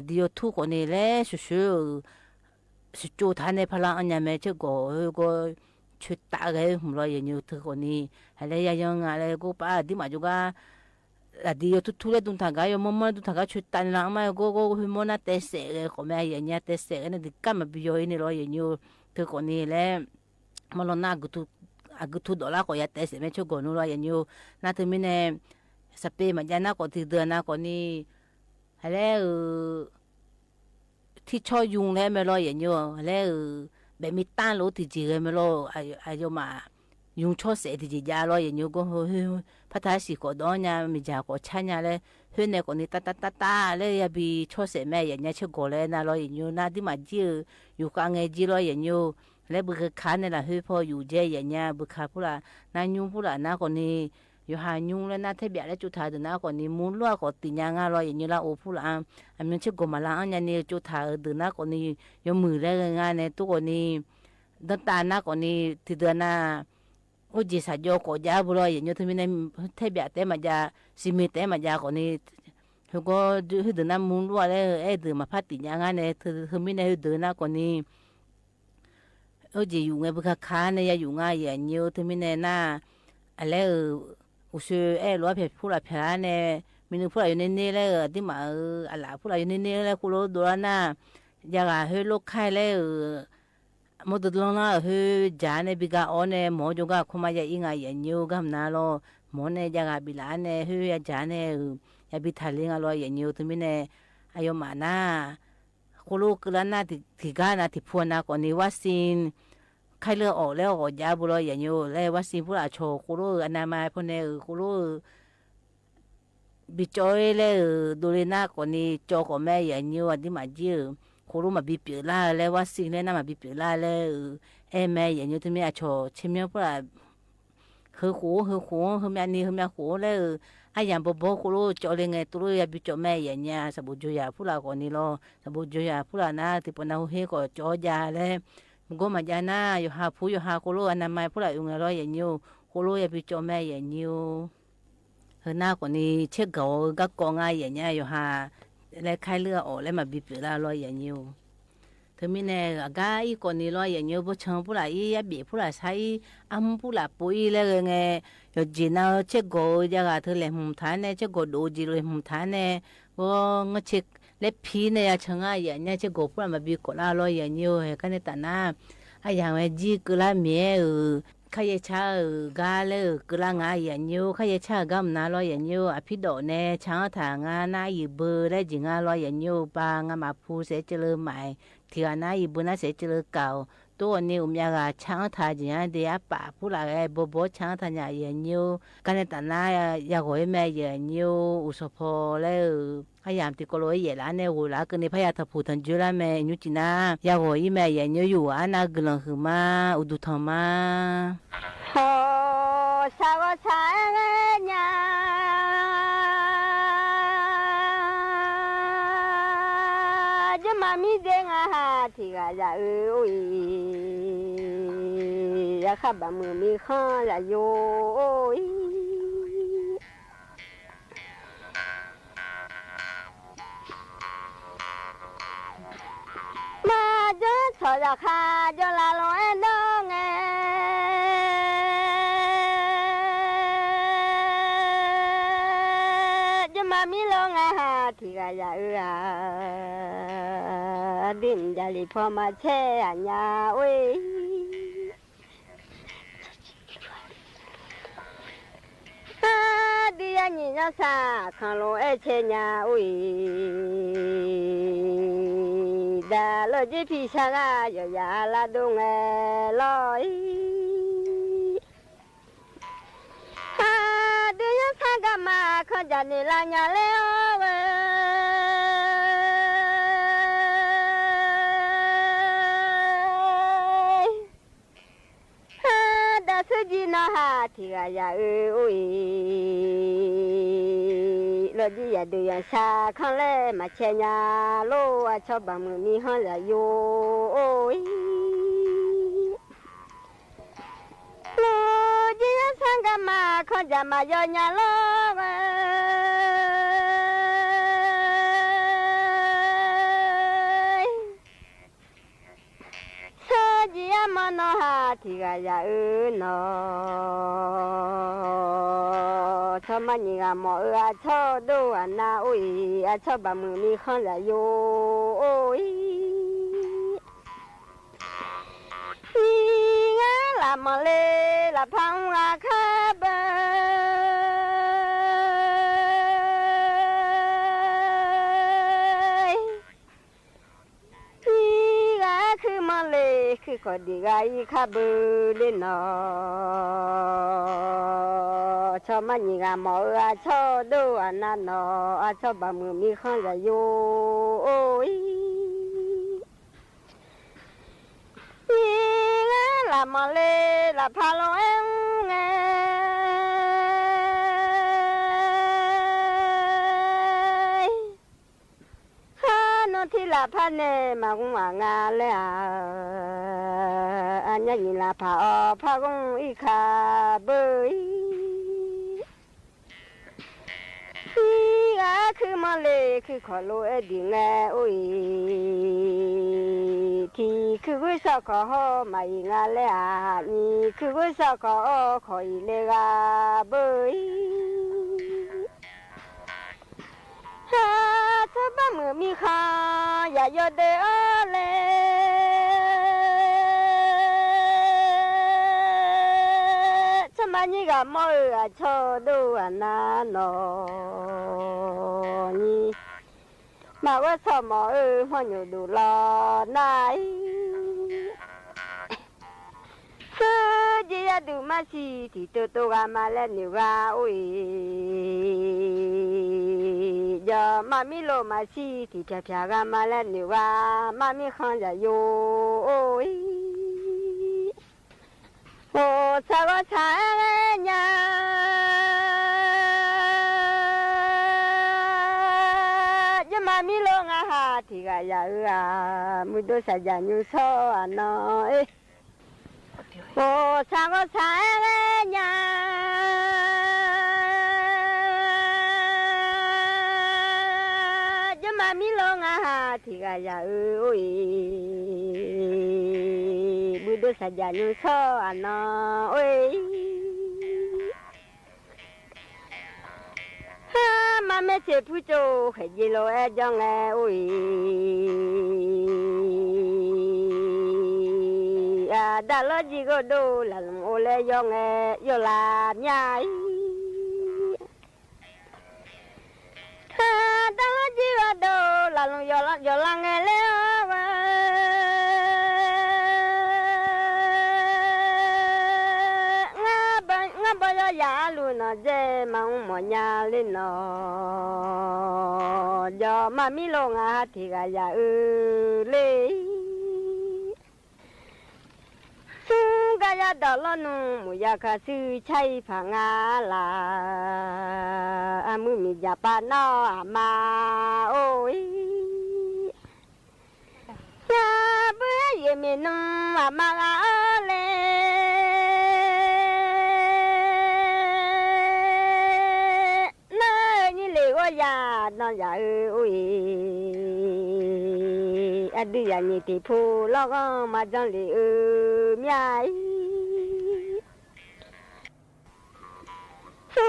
ႄႈ သူႇသူႇ ဢိူဝ်ႈ စူၣ်ၸိုၣ်ထါန့ၣ် ဖါလၢအီညါ မ့ၢ်ဆၢၣ်ကီၢ်ဧိၤ ကီၢ်ဆၢၣ်တၢ်ဂဲၤမုၢ်လီၤ ယဲၢ်ညို ထုးကီၢ်နံၤ ဟဲလၢယၤယီၤငါလၢ ကီၢ်ပၢ်ဒ်မးကၠိဂၤ လၢဒ်ယိၤထူထူလၢ ဒုးထၢၣ်ကါယီၤမီမီ ဒုးထၢၣ်ကါဆၢၣ်တၢ်န့ၣ်လီၤ အမါယီၤ ကီၢ်ကီၢ် ဟဲမီနါတဲစဲးဂဲၤ ကီၢ်မ့ၢ်ယဲၢ်ညို တဲစဲးဂဲၤန့ၣ် ဒုးကါမၤပယီၤအံၤန့ၣ်လီၤ ယဲၢ်ညို ထုးကီၢ်နံၤလၢ မီၢ်လီၤနါ အကထုး အကထုးဒီးလၢကီၢ်ယၤတဲစဲး မ့ၢ်ဆၢၣ်ကီၢ်နူလီၤ ယဲၢ်ညို နါထုးမံန့ၣ် စပ့းမၤဒ်နါကီၢ်တံၤဒၢနါကီၢ်နံၤ ဟဲလၢ ထံဆီယူၤလၢမ့ၢ်လီၤ ယဲၢ်ညို ဟဲလၢ ဘဲးမ့ၢ်တၢ်လိာ်တံၢ်ကံၤဂဲၤမ့ၢ်လီၤ အယီၤမး ယူၤဆီစဲးတံၢ်ကံၤယါလီၤ ယဲၢ်ညိ ကီၢ်ဟိ ဖါတၢ်စံၣ်ကီၢ်ဒီးညါ မ့ၢ်ယၤကီၢ်ဆါညါလၢ ဟိုန့ၣ်ကီၢ်နံၤ တၢ်တၢ်တၢ်တၢ်လၢ ယဘံဆီစဲးမ့ၢ်ယဲၢ်ညိ ဆၢၣ်ကီၢ်လၢနၤလီၤ ယဲၢ်ညိ နါဒ်မးကၠိဧိၤ ယူၤဃာ်ငဲၤကၠိလီၤ ယဲၢ်ညိ လၢဘုခါခါန့ၣ်လီၤ ဟိဖီယူၤကဲ ယဲၢ်ညိ ဘုခါဖုလၢ် နါညူဖုလၢ် နါကီၢ်နံၤ ယိၤဟၣ်ညူလၢနါထဲဘၣ်လၢကၠိထၢၣ်ဒုးနါကီၢ်နံၤ မူလၢကီၢ်တံၢ်ညါငါလီၤ ယဲၢ်ညိ လၢအိၣ်ဖုလၢ် အမံၤဆၢၣ်ကီၢ်မၤလၢအီညါန့ၣ် ကၠိထၢၣ်ဒုးနါကီၢ်နံၤ ယီၤမုၢ်လၢဂၤန့ၣ် တိကီၢ်နံၤ ဒၢတၢ်နါကီၢ်နံၤ တံၤဒၢနၤ အိၣ်က့ၤစၢ်ယီၤကီၢ်ယါပူၤလီၤ ယဲၢ်ညိ ထုးမံန့ၣ် ထဲဘၣ်တဲမၤယၤ စံးမ့ၢ်တဲမၤယၤကီၢ်နံၤ ဟိကီၢ် ဟိဒုးနါမူလၢ်လၢ အဲၣ်ဒုးမၤဖးတံၢ်ညါငါန့ၣ် ထုးမံန့ၣ် ဟိဒုးနါကီၢ်နံၤ အိၣ်က့ၤယူၤငဲၤဘုခါခါန့ၣ် ယယူၤငါ ယဲၢ်ညိ ထုးမံန့ၣ် နါ အလဲၤ အိၣ်ဆူၣ်အဲၣ်လိာ်ဖဲးဖုလၢ်ဖဲးန့ၣ် မံၤနုာ်ဖုလၢ်ယိၤန့ၢ်န့ၢ်လၢ ဒ်မးဧိၤ အလၢ်ဖုလၢ်ယိၤန့ၢ်န့ၢ်လၢ ဃိလိဒိလၢနၤ ယၤဂၤဟိလိခါလၢ မိၢ်တလီၤလၢဟိယၤန့ၣ် ဘံဂၤအီၤန့ၣ် မီၢ်ကၠိဂၤ ခိၣ်မါယၤအံၤ ငါယဲၢ်ညိ ဂၤမနုၤလီၤ မီၢ်န့ၣ် ယၤဂၤဘံလၢန့ၣ် ဟိယၤကၠၤန့ၣ် ယဘံထၢၣ်လံငါလီၤ ယဲၢ်ညိ ထုးမံန့ၣ် အယီၤမးနၤ ဃိလိကလၢနၤ တံၢ်ကါနၤ တံၢ်ဖုနၤကီၢ်နံၤ ဝါစံ ခဲလၢာ်အီၣ်လၢအီၣ်ယါပူၤလီၤ ယဲၢ်ညိ လၢဝါစံဖုလၢ်အဆီၣ် ဃိလိအနးမးဖိန့ၣ် ဃိလိ ဘံကၠီလၢ ဒိးလ့နါကီၢ်နံၤ ကၠီကီၢ်မ့ၢ်ယဲၢ်ညိ ဒ်မးကၠိ ဃိလိမၤဘံပၠၢၣ်လၢ် လၢဝါစံလၢနၤမၤဘံပၠၢၣ်လၢ်လၢ အဲၣ်မ့ၢ်ယဲၢ်ညိ ထုးမံအဆီၣ် ဆ့မီဖုလၢ် ဟိဃိ ဟိဃိ ဟိမၠးနံၤ ဟိမၠးဃိလၢ အယၤဘီဘီဃိလိ ကၠီလ့ငဲၤ တိလိယဘံကၠီမ့ၢ်ယဲၢ်ညိ စးဘိကၠိယၤဖုလၢ်ကီၢ်နံၤလီၤ စးဘိကၠိယၤဖုလၢ်နၤ တံၢ်ပနၢ်ဟူဟ့ကီၢ်ကၠီယၤလၢ မုၢ်ကီမၤယၤနၤ ယိၤဟၣ်ဖုယိၤဟၣ်ဃိလိ အနးမးဖုလၢ်အုၣ်ငဲၤလီၤ ယဲၢ်ညိ ဃိလိယဘံကၠီမ့ၢ်ယဲၢ်ညိ ဟိနၤကီၢ်နံၤ ဆဲးဂီၤဂၤကီၢ်ငါယဲၢ်ညိ ယိၤဟၣ် လၢခဲလၢာ်အီၣ်လၢမၤဘံပၠၢၣ်လၢ်လီၤ ယဲၢ်ညိ ထုးမံန့ၣ် အဂၤအံၤကီၢ်နံၤလီၤ ယဲၢ်ညိ ဘိၣ်ဆၣ်ဖုလၢ်အံၤ အဘ့ၣ်ဖုလၢ်ဆါအံၤ အမူဖုလၢ်ပိာ်အံၤလၢဂၤငဲၤ ယီၤကၠ့ၣ်နၤ ဆဲးဂီၤယၤဂၤ ထုးလဲၤမုၢ်ထါန့ၣ် ဆဲးဂီၤဒိၣ်ကၠ့ၣ်လဲၤမုၢ်ထါန့ၣ် ဂီၤငီၤဆဲး လၢဖံန့ၣ် ယဆၢၣ်ငါယဲၢ်ညိ ဆဲးဂီၤဖုလၢ်မၤဘံကီၢ်လၢ်လီၤ ယဲၢ်ညိ ဟဲကါန့ၣ်တၢ်နၤ အယၤဝဲကၠံကုလၢမ့ၢ်ဧိၤ ခါယဲၢ်ဆါဧိၤဂၤလၢဧိၤ ကုလၢ်ငါယဲၢ်ညိ ခါယဲၢ်ဆါဧိၤဂၤမနုၤလီၤ ယဲၢ်ညိ အဖံဒိၣ်န့ၣ် ဆၣ်အီၣ်ထၣ်ငါ နၢ်ယံၤဘုလၢကၠံၤငါလီၤ ယဲၢ်ညိ ပၢ်ငါမၤဖူစဲးကလၢမး ထံဂၤနၢ်ယံၤဘုနၢ်စဲးကလၢကၠီ တိၢ်န့ၣ် အိၣ်မၠးဂၤ ဆၣ်အီၣ်ထၣ်ကၠံၤယါဒ့ အပၢ်ဖုလၢ်ဂဲၤ ဘီဘီဆၣ်အီၣ်ထၣ်ညါ ယဲၢ်ညိ ကါန့ၣ်တၢ်နၤ ယၤဂီၤအံၤမ့ၢ်ယဲၢ်ညိ အိၣ်ဆီဖီလၢ အယၤတံၤကီးလိာ်ယဲၢ်လၢန့ၣ် ဂီၤလၢကန့ၣ် ဖးယၤထီၣ်ဖူၣ်ထီၣ်ကၠိလၢမ့ၢ် ညူကၠံနၤ ယၤဂီၤအံၤမ့ၢ်ယဲၢ်ညိ ယိၤအါနၤ ဂုာ်လီၤဟုၣ်မး အိၣ်ဒူၣ်ထီၣ်မး ဟီ ဆၣ်ဂီၤဆၣ်အဲၣ်ဂဲၤညါ ယမၤမံဒ့ငါဟး ထံဂၤယၤအၢအိၣ်အံၤ ယခါဘၣ်မုာ်မံဃီယၤယိၤအိၣ်အံၤ မၤကၠီဆီၣ်ယၤခါ ကၠီလၢလီၤအဲၣ်ဒိးငဲၤ ယမၤမံလီၤငါဟး ထံဂၤယၤအၢဧါ ဒ်မုၢ်ယၤလံဖီမၤဆဲးယၤညါအိၣ်အံၤ ဒ်ယၤညံၣ်ညီဆၣ် ခီၣ်လိာ်အဲၣ်ဆဲးညါအိၣ်အံၤ ဒၣ်လီၤကၠံဖံးဆါဂၤ ယီၤယၤလၢဒိးငဲၤလီၤအံၤ ဒ်ယၤဆၣ်ဂၤမၤ ခီၣ်ယၤန့ၣ်လၢညါလဲၣ်အီၤဝဲ ဒၣ်ဆူကၠံနီၤဟး ထံဂၤယၤအၢအိၣ်အံၤ လီၤဒ်ယၤဒုးယၤဆၣ် ခီၣ်လဲၣ်မၤဆဲးညါ လိၣ်အဆီဘၣ်မုာ်မံဟီၣ်ယၤယိၤအိၣ်အံၤ လိၤကၠံယၤဆၣ်ဂၤမၤ ခီၣ်ယၤမၤယီၤညါလီၤဝဲ ဒၣ်ဆူကၠံနီၤဟး ထံဂၤယၤအၢအိၣ်အံၤ လီၤဒ်ယၤဒုးယၤဆၣ် ခီၣ်လဲၣ်မၤဆဲးညါ လိၣ်အဆီဘၣ်မုာ်မံဟီၣ်ယၤယိၤအိၣ်အံၤ နီႁႃထံၣ်ဂၤယၤဧၢနီၤ, ဆီမါနံၤဂၤမီၢ်ဧၢ အဆီဒိၣ်အနါအိၣ်အံၤ, အဆီဘၣ်မုာ်မံဃီယၤယိၤအိၣ်အံၤ, နံၤဂၤလၢမီၢ်လ့လၢဖးအူဂၤခါဘၢ နံၤဂၤခုမီၢ်လ့ ခုခိၣ်ဒံးဂၤအံၤခါဘၢလံနီၤ, ဆီမါနံၤဂၤမီၢ်ဧၢ အဆီဒိၣ်အနါနီၤ, အဆီဘၣ်မုာ်မံဃီယၤယိၤအိၣ်အံၤ, နံၤဂၤလၢမီၢ်လ့လၢဖးလီၤအဲၣ်ဂၤ ဟါနီၢ်ထံလၢဖးန့ၣ် မၤကမၣ်ငါလဲၣ်ဧါ, အညါနံၤလၢဖးအီၤဖးကမၣ်အံၤခါဘၢအံၤ, နံၤဂၤခုမီၢ်လ့ ခုခိၣ်လီၤအဲၣ်ဒံးငါအိၣ်အံၤ, ထံခုဂုၢ်ဆီခိၣ်ဟီၣ်မၤအံၤငါလဲၣ်ဧါ, နံၤခုဂုၢ်ဆီခိၣ်အီၣ်ခိၣ်အံၤလဲၣ်ဂၤဘၢအံၤ ဟါ ဆီဘၣ်မုာ်မံဃီယၤယိၤဒၢအီၤလဲၣ်, ဆီမါနံၤဂၤမီၢ်ဧၢ အဆီဒိၣ်အနါနီၤ, နံၤ မၤဝဲဆီမီၢ်ဧၢ မီၢ်ညိၣ်ဒိၣ်လီၤနၤအံၤ, သုယံၤယဲဒုးမၤဆံးထံၣ်တိတိဂၤမၤလဲၣ် နုာ်ဂၤအိၣ်အံၤ, ယီၤမၤမံလိာ်မၤဆံးထံၣ်ဖျါဖျါဂၤမၤလဲၣ် နုာ်ဂၤမၤမံဃီယၤယိၤအိၣ်အံၤ, အိၣ်ဆၢဂီၤဆၢအဲၣ်ဂ့ၤညါ ယမၤမံလိ ငါဟးထံၣ်ဂၤယၤဧၢဧါ, မုၢ်ဒိၣ်စၢ်ယၢ်ညူစီအနီၢ်အ့ၣ်, အိၣ်ဆၢဂီၤဆၢအဲၣ်ဂ့ၤညါ ယမၤမံလိ ငါဟးထံၣ်ဂၤယၤဧၢအိၣ်အ့ၣ်, မုၢ်ဒိၣ်စၢ်ယၢ်ညူစီအနီၢ်အ့ၣ်, ဟါ မၤမဲာ်ဆ့ၣ်ဖုကၠိ ဃဲၣ်ယ့လိာ်အဲၣ် ယီၤငဲအိၣ်အ့ၣ်, အဒၣ်လီၤကံၢ်ဂီၤဒိၣ် လၢ်လူၢ်အိၣ်လၢယီၤငဲ ယီၤလၢ်မၠါအံၤ, ဟါ ဒၣ်လီၤကံၢ်ဂီၤဒိၣ် လၢ်လူၢ်ယီၤလၢ် ယီၤလၢ်ငဲလဲၣ်အီၤဝဲ ငါဘီ ငါဘီယီၤယၤအလူၢ်နီၢ် ယဲမၤအူမီၢ်ညါလံနီၢ်, ယီၤမၤမံလိ ငါဟးထံၣ်ဂၤယၤအၢလံ, ဆူကယၤဒီးလီၤနုၢ် မုၢ်ယၤခါဆူ ဆါဟံၣ်ဖးငါလၢ်, အမုၢ်မံၤယၤပာ်နီၣ်အမါအိၣ်အ့ၣ်, ယၤဘုယဲမ့ၢ်နုၢ် အမါဂၤအီၤလဲၣ်, နၢ်ဧၢ ညံလ့ၤဂီၤယၤ နီၢ်ယၤဧၢအိၣ်အ့ၣ်, အဒုးယၤညံတံၤဖိ လီၤဂီၤမၤကၠီလံအၢ မၠါအံၤ, ဆူ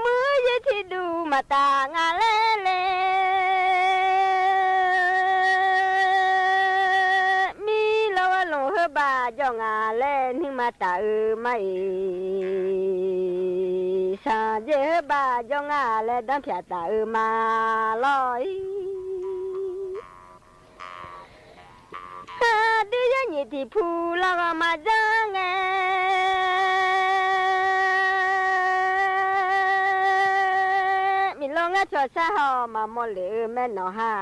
မုၢ်ယထံၣ်ဒုးမၤတၢ်ငါလဲၣ်လဲၣ်, မံလီၤဝဲလူၤဟၢဘၣ် ယီၤငါလဲၣ် နုၢ်မၤတၢ်အၢမါအ့ၣ်, ဆၣ်ယဲၢ်ဟၢဘၣ် ယီၤငါလဲၣ် ဒၢဖၠးတၢ်အၢမါလီၤအံၤ, ဟါ ဒုးယဲညံတံၤဖိ လီၤဂီၤမၤကၠီငဲ မံၤလိ ငါဖျီၣ်ဆါဟီၣ်မၤမိၢ်လ့ၣ်အၢ မဲနီၢ်ဟါ,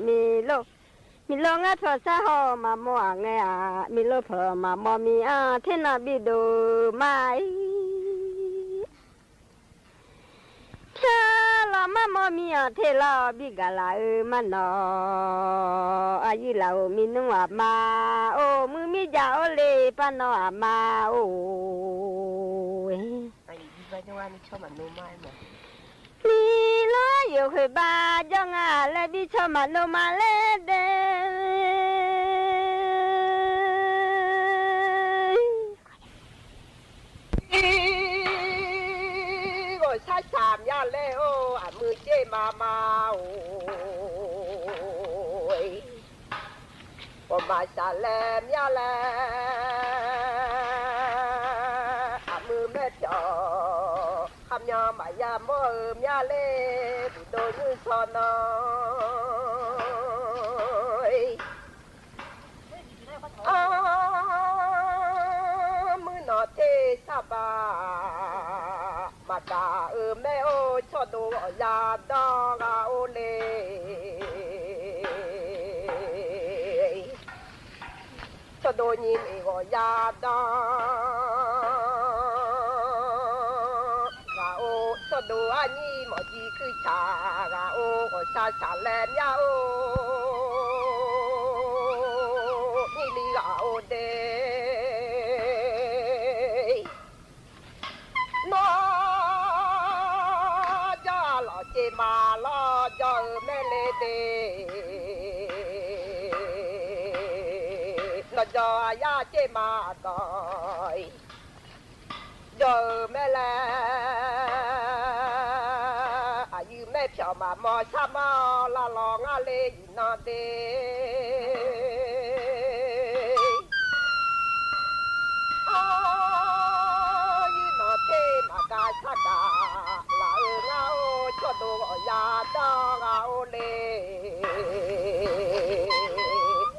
မံၤလိ မံၤလိ ငါဖျီၣ်ဆါဟီၣ်မၤမိၢ်အငဲဧါ, မံၤလိဖျီၣ်မၤမိၢ်မံၤအါ ထဲနီၢ်ဘံၣ်ဒိၣ်မါအံၤ ဖျါလီၤမၤမိၢ်မံၤ အီၣ်ထဲလီၤဘံၣ်ဂၤလၢ်ဧၢ မါနီၢ်, အယုၢ်လၢ်အိၣ်မံနုၢ်အမါအိၣ်, မုၢ်မံၤယၤအိၣ်လ့ၣ် ပၢ်နီၢ်အမါအိၣ်, မံၤလိယိၤဃ့ဘါ ယီၤငါလဲၣ် ဘံၣ်ဆီမၤနိမါလဲၣ်ဒဲး มา มา โอ้ย ก็มาสาแลเมียแล อะ มือแม่เปียว คำยอมมายามหม้อเออเมียเล่ บุโดยื้อซอน้อย อา มื้อหนอเทศบาล มาด่าเออแม่โอ้ ช่อดูออกยาดองอาโอเล ช่อดูยินเอกออกยาดองอาโอ ช่อดูอันนี้หมอจีคือชาอาโอ ก็ชาชาแลนยาโอ นี่ลีอาโอเด นอจอหล่อเจมาหล่อจอเออแม่เลเด นอจออาญาเจมาต่อย จอเออแม่แล อายื้อแม่เปียวมามอชามาละลองอาเล นอเด อายื้อนอเทมากาชาดา ละเออเงา ช่อดูออกยาดองอาโอเล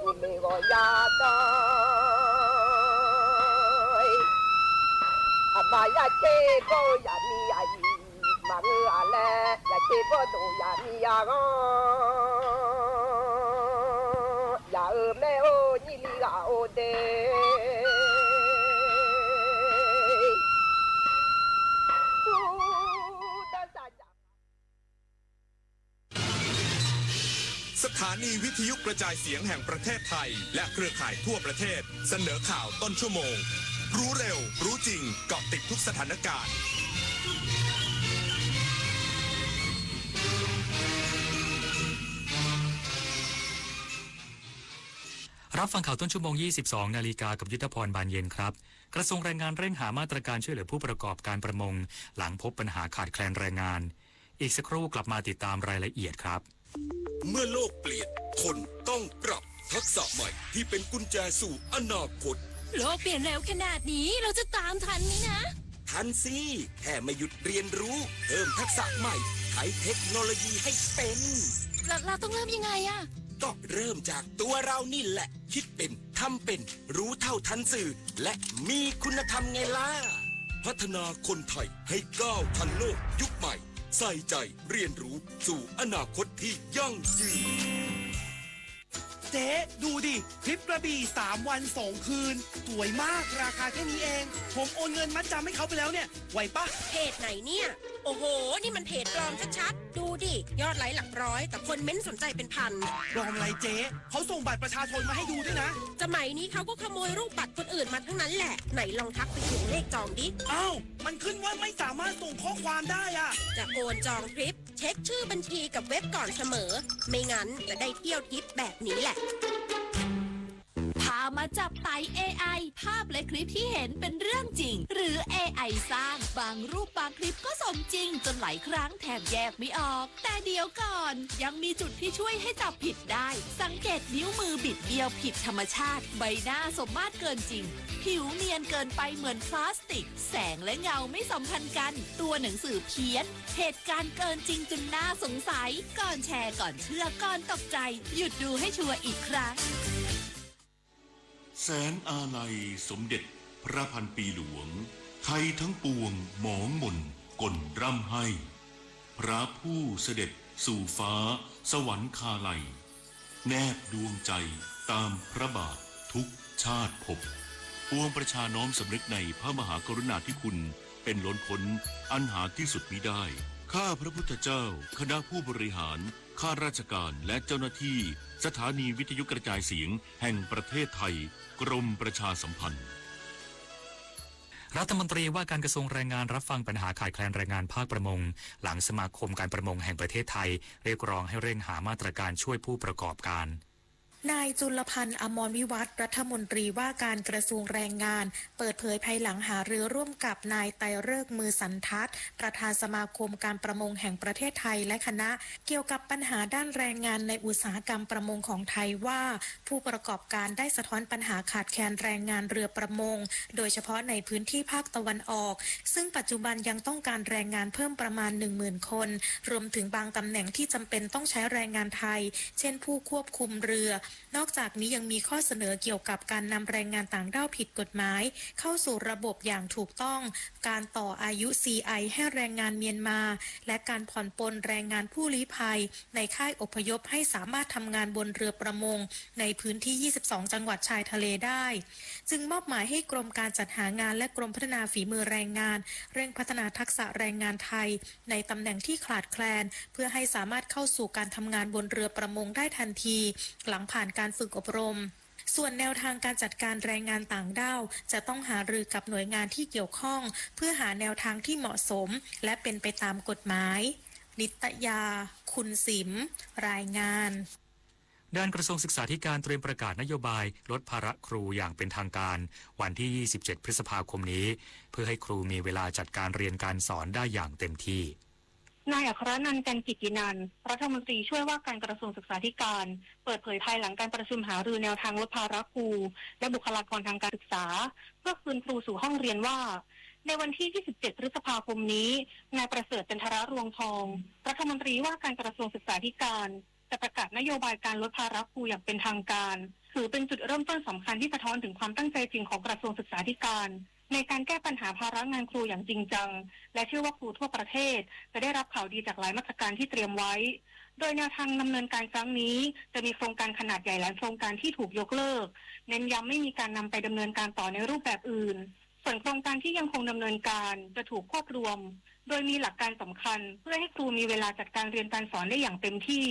กูมีออกยาดอง อะ มาอย่าเชโบอย่ามีอายี มาเงืออะแล อย่าเชโบดูอย่ามีอาร้อง อย่าเออแม่โอ้ นี่ลีอาโอเด สถานีวิทยุกระจายเสียงแห่งประเทศไทย และเครือข่ายทั่วประเทศ เสนอข่าวต้นชั่วโมง รู้เร็ว รู้จริง เกาะติดทุกสถานการณ์ รับฟังข่าวต้นชั่วโมง ยี่สิบสองนาฬิกา กับยุทธพร บานเย็นครับ กระทรวงแรงงานเร่งหามาตรการช่วยเหลือผู้ประกอบการประมง หลังพบปัญหาขาดแคลนแรงงาน อีกสักครู่กลับมาติดตามรายละเอียดครับ เมื่อโลกเปลี่ยน คนต้องปรับ ทักษะใหม่ที่เป็นกุญแจสู่อนาคต โลกเปลี่ยนเร็วขนาดนี้ เราจะตามทันไหมนะ ทันสิ แค่ไม่หยุดเรียนรู้ เพิ่มทักษะใหม่ ใช้เทคโนโลยีให้เป็น เรา เราต้องเริ่มยังไงอะ ก็เริ่มจากตัวเรานี่แหละ คิดเป็น ทำเป็น รู้เท่าทันสื่อ และมีคุณธรรมไงล่ะ พัฒนาคนไทยให้ก้าวทันโลกยุคใหม่ ใส่ใจเรียนรู้สู่อนาคตที่ยั่งยืน เจ๊ ดูดิ ทริปกระบี่ สามวันสองคืน สวยมาก ราคาแค่นี้เอง ผมโอนเงินมัดจำให้เขาไปแล้วเนี่ย ไหวปะ เพจไหนเนี่ย โอ้โห นี่มันเพจปลอมชัดๆ ดูดิ ยอดไลค์หลักร้อย แต่คนเม้นต์สนใจเป็นพัน ปลอมอะไรเจ๊ เขาส่งบัตรประชาชนมาให้ดูด้วยนะ สมัยนี้เขาก็ขโมยรูปบัตรคนอื่นมาทั้งนั้นแหละ ไหนลองทักไปดูเลขจองดิ อ้าว มันขึ้นว่าไม่สามารถส่งข้อความได้อะ จะโอนจองทริป เช็คชื่อบัญชีกับเว็บก่อนเสมอ ไม่งั้นจะได้เที่ยวทริปแบบนี้แหละ พามาจับไต เอไอ ภาพและคลิปที่เห็นเป็นเรื่องจริง หรือ เอไอ สร้าง บางรูปบางคลิปก็สมจริงจนหลายครั้งแทบแยกไม่ออก แต่เดี๋ยวก่อน ยังมีจุดที่ช่วยให้จับผิดได้ สังเกตนิ้วมือบิดเบี้ยวผิดธรรมชาติ ใบหน้าสมมาตรเกินจริง ผิวเนียนเกินไปเหมือนพลาสติก แสงและเงาไม่สัมพันธ์กัน ตัวหนังสือเพี้ยน เหตุการณ์เกินจริงจนน่าสงสัย ก่อนแชร์ ก่อนเชื่อ ก่อนตกใจ หยุดดูให้ชัวร์อีกครั้ง แสงอาลัยสมเด็จพระพันปีหลวง ไทยทั้งปวงหมองหม่นก่นร่ำไห้ พระผู้เสด็จสู่ฟ้าสวรรคาลัย แนบดวงใจตามพระบาททุกชาติภพ ปวงประชาน้อมสำนึกในพระมหากรุณาธิคุณเป็นล้นพ้นอันหาที่สุดมิได้ ข้าพระพุทธเจ้า คณะผู้บริหาร ข้าราชการ และเจ้าหน้าที่ สถานีวิทยุกระจายเสียงแห่งประเทศไทย กรมประชาสัมพันธ์ รัฐมนตรีว่าการกระทรวงแรงงานรับฟังปัญหาขาดแคลนแรงงานภาคประมง หลังสมาคมการประมงแห่งประเทศไทย เรียกร้องให้เร่งหามาตรการช่วยผู้ประกอบการ นายจุลพันธ์ อมรวิวัฒน์ รัฐมนตรีว่าการกระทรวงแรงงาน เปิดเผยภายหลังหารือร่วมกับนายไตรฤกษ์ มือสันทัด ประธานสมาคมการประมงแห่งประเทศไทย และคณะ เกี่ยวกับปัญหาด้านแรงงานในอุตสาหกรรมประมงของไทยว่า ผู้ประกอบการได้สะท้อนปัญหาขาดแคลนแรงงานเรือประมง โดยเฉพาะในพื้นที่ภาคตะวันออก ซึ่งปัจจุบันยังต้องการแรงงานเพิ่มประมาณ หนึ่งหมื่น คน รวมถึงบางตำแหน่งที่จำเป็นต้องใช้แรงงานไทย เช่นผู้ควบคุมเรือ นอกจากนี้ยังมีข้อเสนอเกี่ยวกับการนำแรงงานต่างด้าวผิดกฎหมาย เข้าสู่ระบบอย่างถูกต้อง การต่ออายุ ซีไอ ให้แรงงานเมียนมา และการผ่อนปลนแรงงานผู้ลี้ภัย ในค่ายอพยพให้สามารถทำงานบนเรือประมง ในพื้นที่ ยี่สิบสอง จังหวัดชายทะเลได้ จึงมอบหมายให้กรมการจัดหางานและกรมพัฒนาฝีมือแรงงาน เร่งพัฒนาทักษะแรงงานไทย ในตำแหน่งที่ขาดแคลน เพื่อให้สามารถเข้าสู่การทำงานบนเรือประมงได้ทันที หลังผ่านการฝึกอบรม ส่วนแนวทางการจัดการแรงงานต่างด้าว จะต้องหารือกับหน่วยงานที่เกี่ยวข้อง เพื่อหาแนวทางที่เหมาะสม และเป็นไปตามกฎหมาย นิตยา คุณสิม รายงาน ด้านกระทรวงศึกษาธิการเตรียมประกาศนโยบายลดภาระครูอย่างเป็นทางการ วันที่ ยี่สิบเจ็ด พฤษภาคมนี้ เพื่อให้ครูมีเวลาจัดการเรียนการสอนได้อย่างเต็มที่ นายอัครนันท์ กันกิตตินันท์ รัฐมนตรีช่วยว่าการกระทรวงศึกษาธิการ เปิดเผยภายหลังการประชุมหารือแนวทางลดภาระครู และบุคลากรทางการศึกษา เพื่อคืนครูสู่ห้องเรียนว่า ในวันที่ ยี่สิบเจ็ด พฤษภาคมนี้ นายประเสริฐ จันทรรวงศ์ทอง รัฐมนตรีว่าการกระทรวงศึกษาธิการ จะประกาศนโยบายการลดภาระครูอย่างเป็นทางการ ถือเป็นจุดเริ่มต้นสำคัญที่สะท้อนถึงความตั้งใจจริงของกระทรวงศึกษาธิการ ในการแก้ปัญหาภาระงานครูอย่างจริงจัง และเชื่อว่าครูทั่วประเทศจะได้รับข่าวดีจากหลายมาตรการที่เตรียมไว้ โดยแนวทางดำเนินการครั้งนี้ จะมีโครงการขนาดใหญ่หลายโครงการที่ถูกยกเลิก เน้นย้ำไม่มีการนำไปดำเนินการต่อในรูปแบบอื่น ส่วนโครงการที่ยังคงดำเนินการจะถูกควบรวม โดยมีหลักการสำคัญเพื่อให้ครูมีเวลาจัดการเรียนการสอนได้อย่างเต็มที่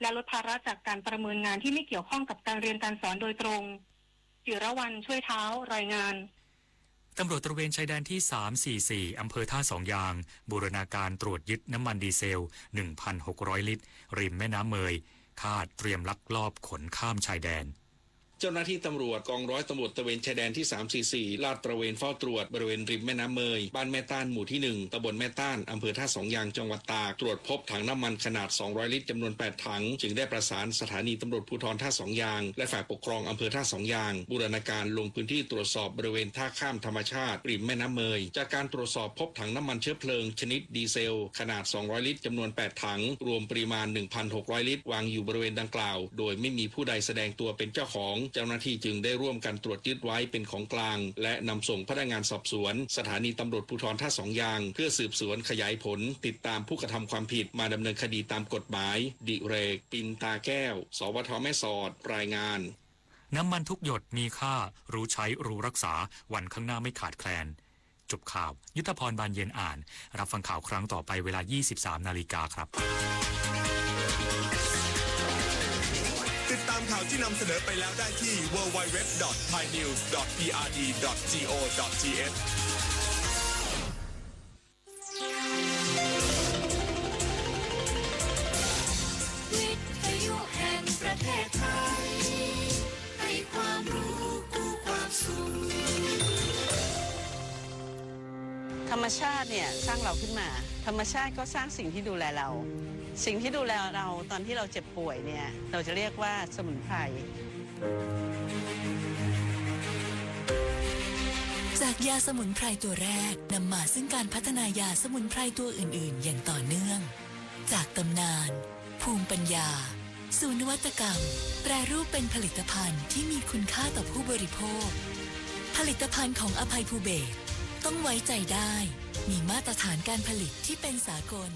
และลดภาระจากการประเมินงานที่ไม่เกี่ยวข้องกับการเรียนการสอนโดยตรง จิรวรรณ ช่วยเท้า รายงาน ตำรวจตระเวนชายแดนที่ สามสี่สี่ อำเภอท่าสองยาง บูรณาการตรวจยึดน้ำมันดีเซล หนึ่งพันหกร้อย ลิตร ริมแม่น้ำเมย คาดเตรียมลักลอบขนข้ามชายแดน เจ้าหน้าที่ตำรวจกองร้อยตำรวจตระเวนชายแดนที่ สามสี่สี่ ลาดตระเวนเฝ้าตรวจบริเวณริมแม่น้ำเมย บ้านแม่ต้าน หมู่ที่หนึ่ง ตำบลแม่ต้าน อำเภอท่าสองยาง จังหวัดตาก ตรวจพบถังน้ำมันขนาด สองร้อย ลิตร จำนวน แปด ถัง จึงได้ประสานสถานีตำรวจภูธรท่าสองยาง และฝ่ายปกครองอำเภอท่าสองยาง บูรณาการลงพื้นที่ตรวจสอบบริเวณท่าข้ามธรรมชาติริมแม่น้ำเมย จากการตรวจสอบพบถังน้ำมันเชื้อเพลิงชนิดดีเซล ขนาด สองร้อย ลิตร จำนวน แปด ถัง รวมปริมาณ หนึ่งพันหกร้อย ลิตร วางอยู่บริเวณดังกล่าว โดยไม่มีผู้ใดแสดงตัวเป็นเจ้าของ เจ้าหน้าที่จึงได้ร่วมกันตรวจยึดไว้เป็นของกลาง และนำส่งพนักงานสอบสวน สถานีตำรวจภูธรท่าสองยาง เพื่อสืบสวนขยายผลติดตามผู้กระทำความผิดมาดำเนินคดีตามกฎหมาย ดิเรก ปินตาแก้ว สวท แม่สอด รายงาน น้ำมันทุกหยดมีค่า รู้ใช้รู้รักษา วันข้างหน้าไม่ขาดแคลน จบข่าว ยุทธพร บานเย็นอ่าน รับฟังข่าวครั้งต่อไปเวลา ยี่สิบสาม นาฬิกาครับ ติดตามข่าวที่นำเสนอไปแล้วได้ที่ ดับเบิลยู ดับเบิลยู ดับเบิลยู ดอท ไทยนิวส์ ดอท พีอาร์ดี ดอท จี โอ ดอท ที เอช วิทยุแห่งประเทศไทย ให้ความรู้คู่ความสุข ธรรมชาติเนี่ยสร้างเราขึ้นมา ธรรมชาติก็สร้างสิ่งที่ดูแลเรา สิ่งที่ดูแลเราตอนที่เราเจ็บป่วยเนี่ย เราจะเรียกว่าสมุนไพร จากยาสมุนไพรตัวแรก นำมาซึ่งการพัฒนายาสมุนไพรตัวอื่นๆ อย่างต่อเนื่อง จากตำนาน ภูมิปัญญา สู่นวัตกรรม แปรรูปเป็นผลิตภัณฑ์ที่มีคุณค่าต่อผู้บริโภค ผลิตภัณฑ์ของอภัยภูเบศร ต้องไว้ใจได้ มีมาตรฐานการผลิตที่เป็นสากล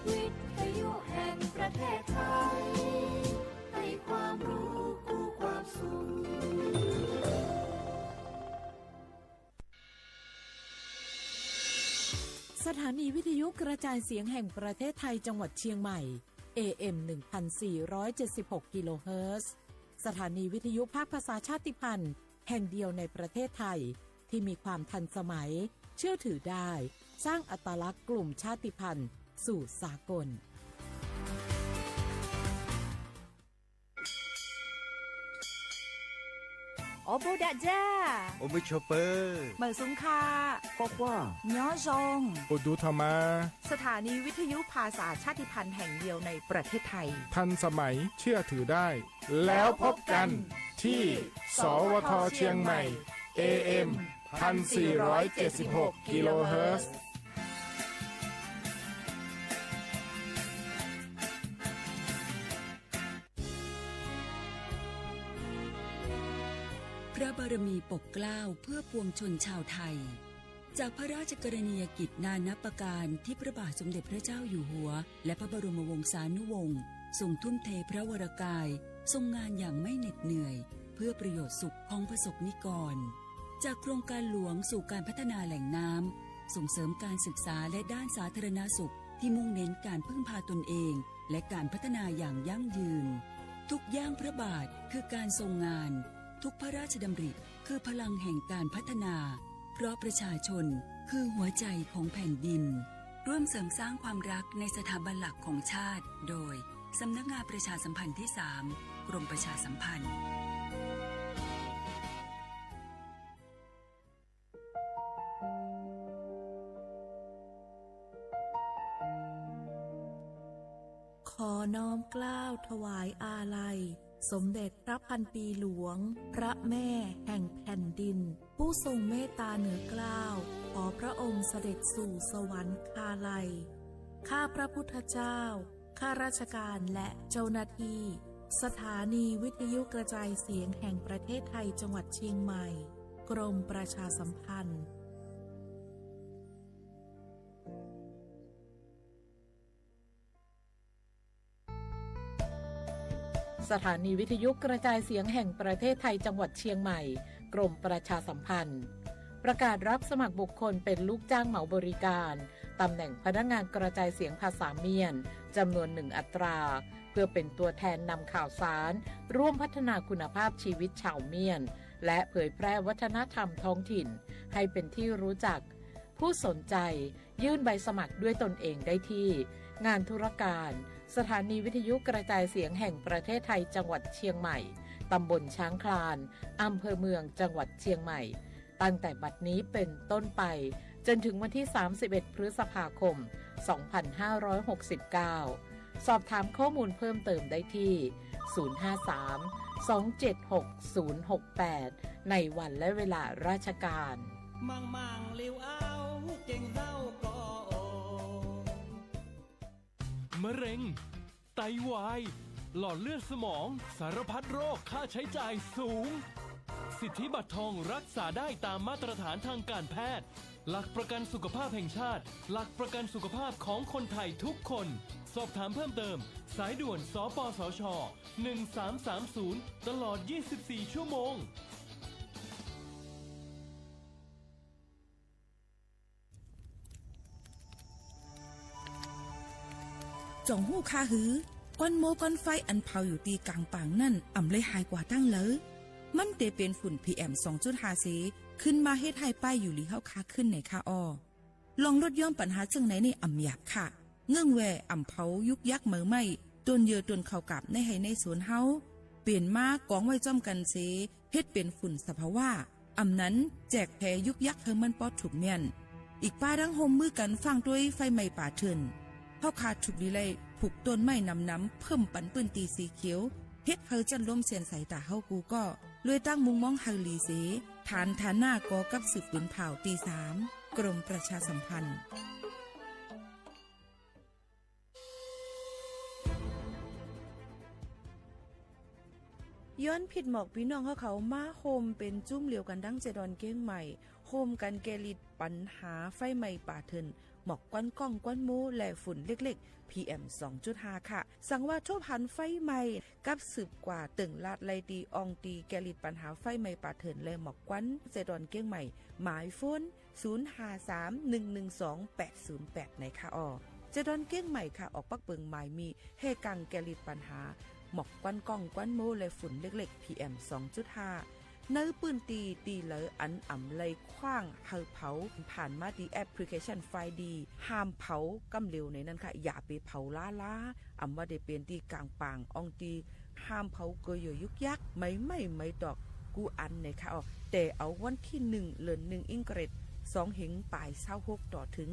วิทยุแห่งประเทศไทย ให้ความรู้คู่ความสุข สถานีวิทยุกระจายเสียงแห่งประเทศไทยจังหวัดเชียงใหม่ เอ เอ็ม หนึ่งพันสี่ร้อยเจ็ดสิบหก กิโลเฮิรตซ์ สถานีวิทยุภาคภาษาชาติพันธุ์แห่งเดียวในประเทศไทย ที่มีความทันสมัย เชื่อถือได้ สร้างอัตลักษณ์กลุ่มชาติพันธุ์ สู่สากล โอบูดะจ้า โอมิโชเปอร์ เหมิวซุงค่ะ กว้างๆ ยอดยง โอดูธรรมา สถานีวิทยุภาษาชาติพันธุ์แห่งเดียวในประเทศไทย ทันสมัย เชื่อถือได้ แล้วพบกันที่ สวท เชียงใหม่ เอเอ็ม พันสี่ร้อยเจ็ดสิบหก กิโลเฮิรตซ์ พระบารมีปกเกล้าเพื่อปวงชนชาวไทย จากพระราชกรณียกิจนานับประการที่พระบาทสมเด็จพระเจ้าอยู่หัว และพระบรมวงศานุวงศ์ทรงทุ่มเทพระวรกาย ทรงงานอย่างไม่เหน็ดเหนื่อย เพื่อประโยชน์สุขของประสบนิกร จากโครงการหลวงสู่การพัฒนาแหล่งน้ำ ส่งเสริมการศึกษาและด้านสาธารณสุขที่มุ่งเน้นการพึ่งพาตนเอง และการพัฒนาอย่างยั่งยืน ทุกย่างพระบาทคือการทรงงาน ทุกพระราชดำริคือพลังแห่งการพัฒนา เพราะประชาชนคือหัวใจของแผ่นดิน ร่วมเสริมสร้างความรักในสถาบันหลักของชาติ โดย สำนักงานประชาสัมพันธ์ที่สาม กรมประชาสัมพันธ์ ขอน้อมเกล้าถวายอาลัย สมเด็จพระพันปีหลวง พระแม่แห่งแผ่นดิน ผู้ทรงเมตตาเหนือเกล้า ขอพระองค์เสด็จสู่สวรรคาลัย ข้าพระพุทธเจ้า ข้าราชการและเจ้าหน้าที่ สถานีวิทยุกระจายเสียงแห่งประเทศไทย จังหวัดเชียงใหม่ กรมประชาสัมพันธ์ สถานีวิทยุกระจายเสียงแห่งประเทศไทย จังหวัดเชียงใหม่ กรมประชาสัมพันธ์ ประกาศรับสมัครบุคคลเป็นลูกจ้างเหมาบริการ ตำแหน่งพนักงานกระจายเสียงภาษาเมียน จำนวนหนึ่งอัตรา เพื่อเป็นตัวแทนนำข่าวสาร ร่วมพัฒนาคุณภาพชีวิตชาวเมียน และเผยแพร่วัฒนธรรมท้องถิ่น ให้เป็นที่รู้จัก ผู้สนใจ ยื่นใบสมัครด้วยตนเองได้ที่ งานธุรการ สถานีวิทยุกระจายเสียงแห่งประเทศไทย จังหวัดเชียงใหม่ ตำบลช้างคลาน อำเภอเมือง จังหวัดเชียงใหม่ ตั้งแต่บัดนี้เป็นต้นไป จนถึงวันที่ สามสิบเอ็ด พฤษภาคม สองพันห้าร้อยหกสิบเก้า สอบถามข้อมูลเพิ่มเติมได้ที่ ศูนย์ ห้า สาม สอง เจ็ด หก ศูนย์ หก แปด ในวันและเวลาราชการ มังมังลิวเอาเก่งเศร้าก็โอ มะเร็ง ไตวาย หลอดเลือดสมอง สารพัดโรคค่าใช้จ่ายสูง สิทธิบัตรทองรักษาได้ตามมาตรฐานทางการแพทย์ หลักประกันสุขภาพแห่งชาติ หลักประกันสุขภาพของคนไทยทุกคน สอบถามเพิ่มเติม สายด่วน สปสช หนึ่งสามสามศูนย์ ตลอด ยี่สิบสี่ ชั่วโมง จ่องฮู้คาหือ ก้อนโม้ก้อนไฟอันเผาอยู่ตี้ก๋างป่างนั้น อ่ำเลยหายกว่าตั้งเลิว มันเตเป๋นฝุ่น พีเอ็ม สองจุดห้า เส ขึ้นมาเฮ็ดหื้อป้ายอยู่หลีเฮาคาขึ้นไหนคะอ้อ ลองลดหย่อนปัญหาเจิ่งไหนนี่อ่ำหยาบค่ะ เงื่องแว่อ่ำเผายุกยักเหมอไหม้ ต้นเยื่อต้นข้าวกาบในไฮ่ในสวนเฮา เป๋นมากองไว้จ้อมกั๋นเส เฮ็ดเป๋นฝุ่นสภาวะ อ่ำนั้นแจกแผยุกยักหื้อมันปอดถูกเมี้ยน อีกป้าดั้งฮ่วมมือกั๋นฟั่งตวยไฟไหม้ป่าเถื่อน เฮาคาถูกดีไล่ผูกต้นไม้หนำๆ เพิ่มปันปื้นตี้สีเขียว เฮ็ดหื้อจั้นลมเสียนสายต๋าเฮากู้ก้อ ลวยตั้งมุมมองหื้อหลีเส ฐานฐานะก่อกับสืบปืนผ่าวตี้สาม กรมประชาสัมพันธ์ ย้อนผิดหมอกปี้น้องเฮาเขามาโฮมเป๋นจุ้มเหลียวกั๋นดั้งเจดอนเก้งใหม่ โฮมกั๋นแก้ฤทธิ์ปัญหาไฟไหม้ป่าเถื่อน หมอกควันก้องควันโม้และฝุ่นเล็กๆ พีเอ็ม สองจุดห้า ค่ะ สังว่าทบหันไฟไหม้ กับสืบกว่าเติ่งลาดไล่ตี้อ่องตี้แก้ฤทธิ์ปัญหาไฟไหม้ป่าเถื่อนและหมอกควันเจดอนเก้งใหม่ หมายโฟน ศูนย์ ห้า สาม หนึ่ง หนึ่ง สอง แปด ศูนย์ แปด ไหนคะอ้อ เจดอนเก้งใหม่ค่ะ ออกปักเปิงหมายมีแห่กังแก้ฤทธิ์ปัญหา หมอกควันก้องควันโม้และฝุ่นเล็กๆ พีเอ็ม สองจุดห้า ในปื้นตี้ตี้ใดอันอ่ำไล่ขว้างหื้อเผา ผ่านมาตี้แอปพลิเคชันไฟดี ห้ามเผาก้ำเหลวในนั้นค่ะ อย่าไปเผาล้าๆ อ่ำว่าได้เป๋นตี้ก๋างป่างอ่องตี้ ห้ามเผาเกยอยุกยัก ไม้ไหม้ไม้ตอกกู้อันในค่ะออ แต่เอาวันตี้หนึ่ง เดือนหนึ่งอิงเกรด สองเฮงป๋ายซาวหก ต่อเถิง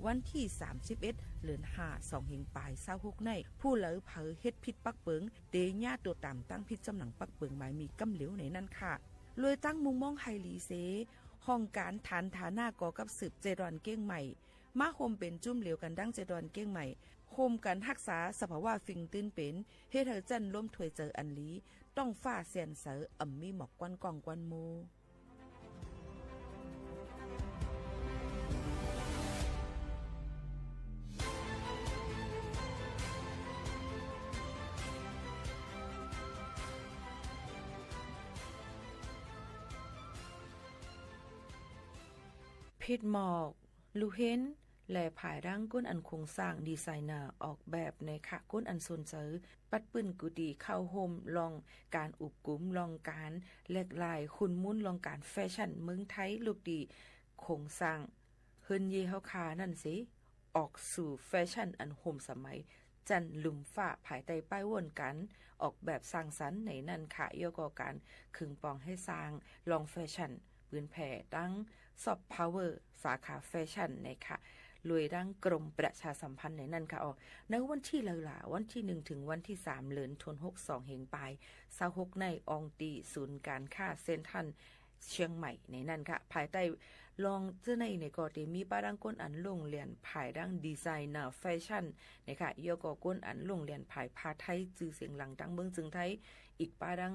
วันตี้สามสิบเอ็ด เดือนห้า สองเฮงป๋ายซาวหกใน ผู้ใดเผลอเฮ็ดผิดปักเปิง เต๋เยียะตั๋วต๋ามตั้งผิดจำหนังปักเปิงหมายมีก้ำเหลวในนั้นค่ะ เลยตั้งมุมมองหื้อหลีเส ห้องก๋านฐานฐานะก่อกับสืบเจดอนเก้งใหม่ มาโฮมเป๋นจุ้มเหลวกั๋นดั้งเจดอนเก้งใหม่ โฮมกั๋นฮักษาสภาวะสิ่งตี้เป๋น เฮ็ดหื้อจั๊นลมถ้วยเจิญอันหลี ต๊องฟ้าแสนใส อ่ำมีหมอกควันก้องควันโม ผิดหมอก ลู่เห็น และผายดั้งคนอันโครงสร้าง ดีไซเนอร์ ออกแบบในค่ะ คนอันสนใจ๋ ปัดปื้นกุฏิเข้าโฮมล่องก๋านอุบกุ๋ม ล่องก๋านแหลกหลาย ขุนมูลล่องก๋านแฟชั่นเมืองไทย ลูกตี้โครงสร้างเฮือนเย่เฮาข้านั้นเส ออกสู่แฟชั่นอันฮ่มสมัย จั๊นลุ่มฟ้า ภายใต้ป้ายโหว่นก๋านออกแบบสร้างสรรค์ในนั้นค่ะ แล้วก็ก๋านเคิงปองหื้อสร้างล่องแฟชั่น ปืนแผ่ตังซอฟต์พาวเวอร์ สาขาแฟชั่นในค่ะ โดยตังกรมประชาสัมพันธ์ในนั้นค่ะออ ในวันตี้ใดล่ะ วันตี้หนึ่งเถิงวันตี้สาม เดือนธันวาคม สองเฮงป๋ายซาวหกใน อ่องตี้ศูนย์ก๋านค้าเซ็นทรัลเชียงใหม่ในนั้นค่ะ ภายใต้ล่องเจ้าในเนี่ยก็เต๋มีป้าดั้งคนอันลงเรียนผายดั้งดีไซเนอร์แฟชั่นในค่ะ แล้วก็คนอันลงเรียนผายผ้าไทยจื้อเสียงหลังตังเมืองเจิงไทย อีกป้าดั้ง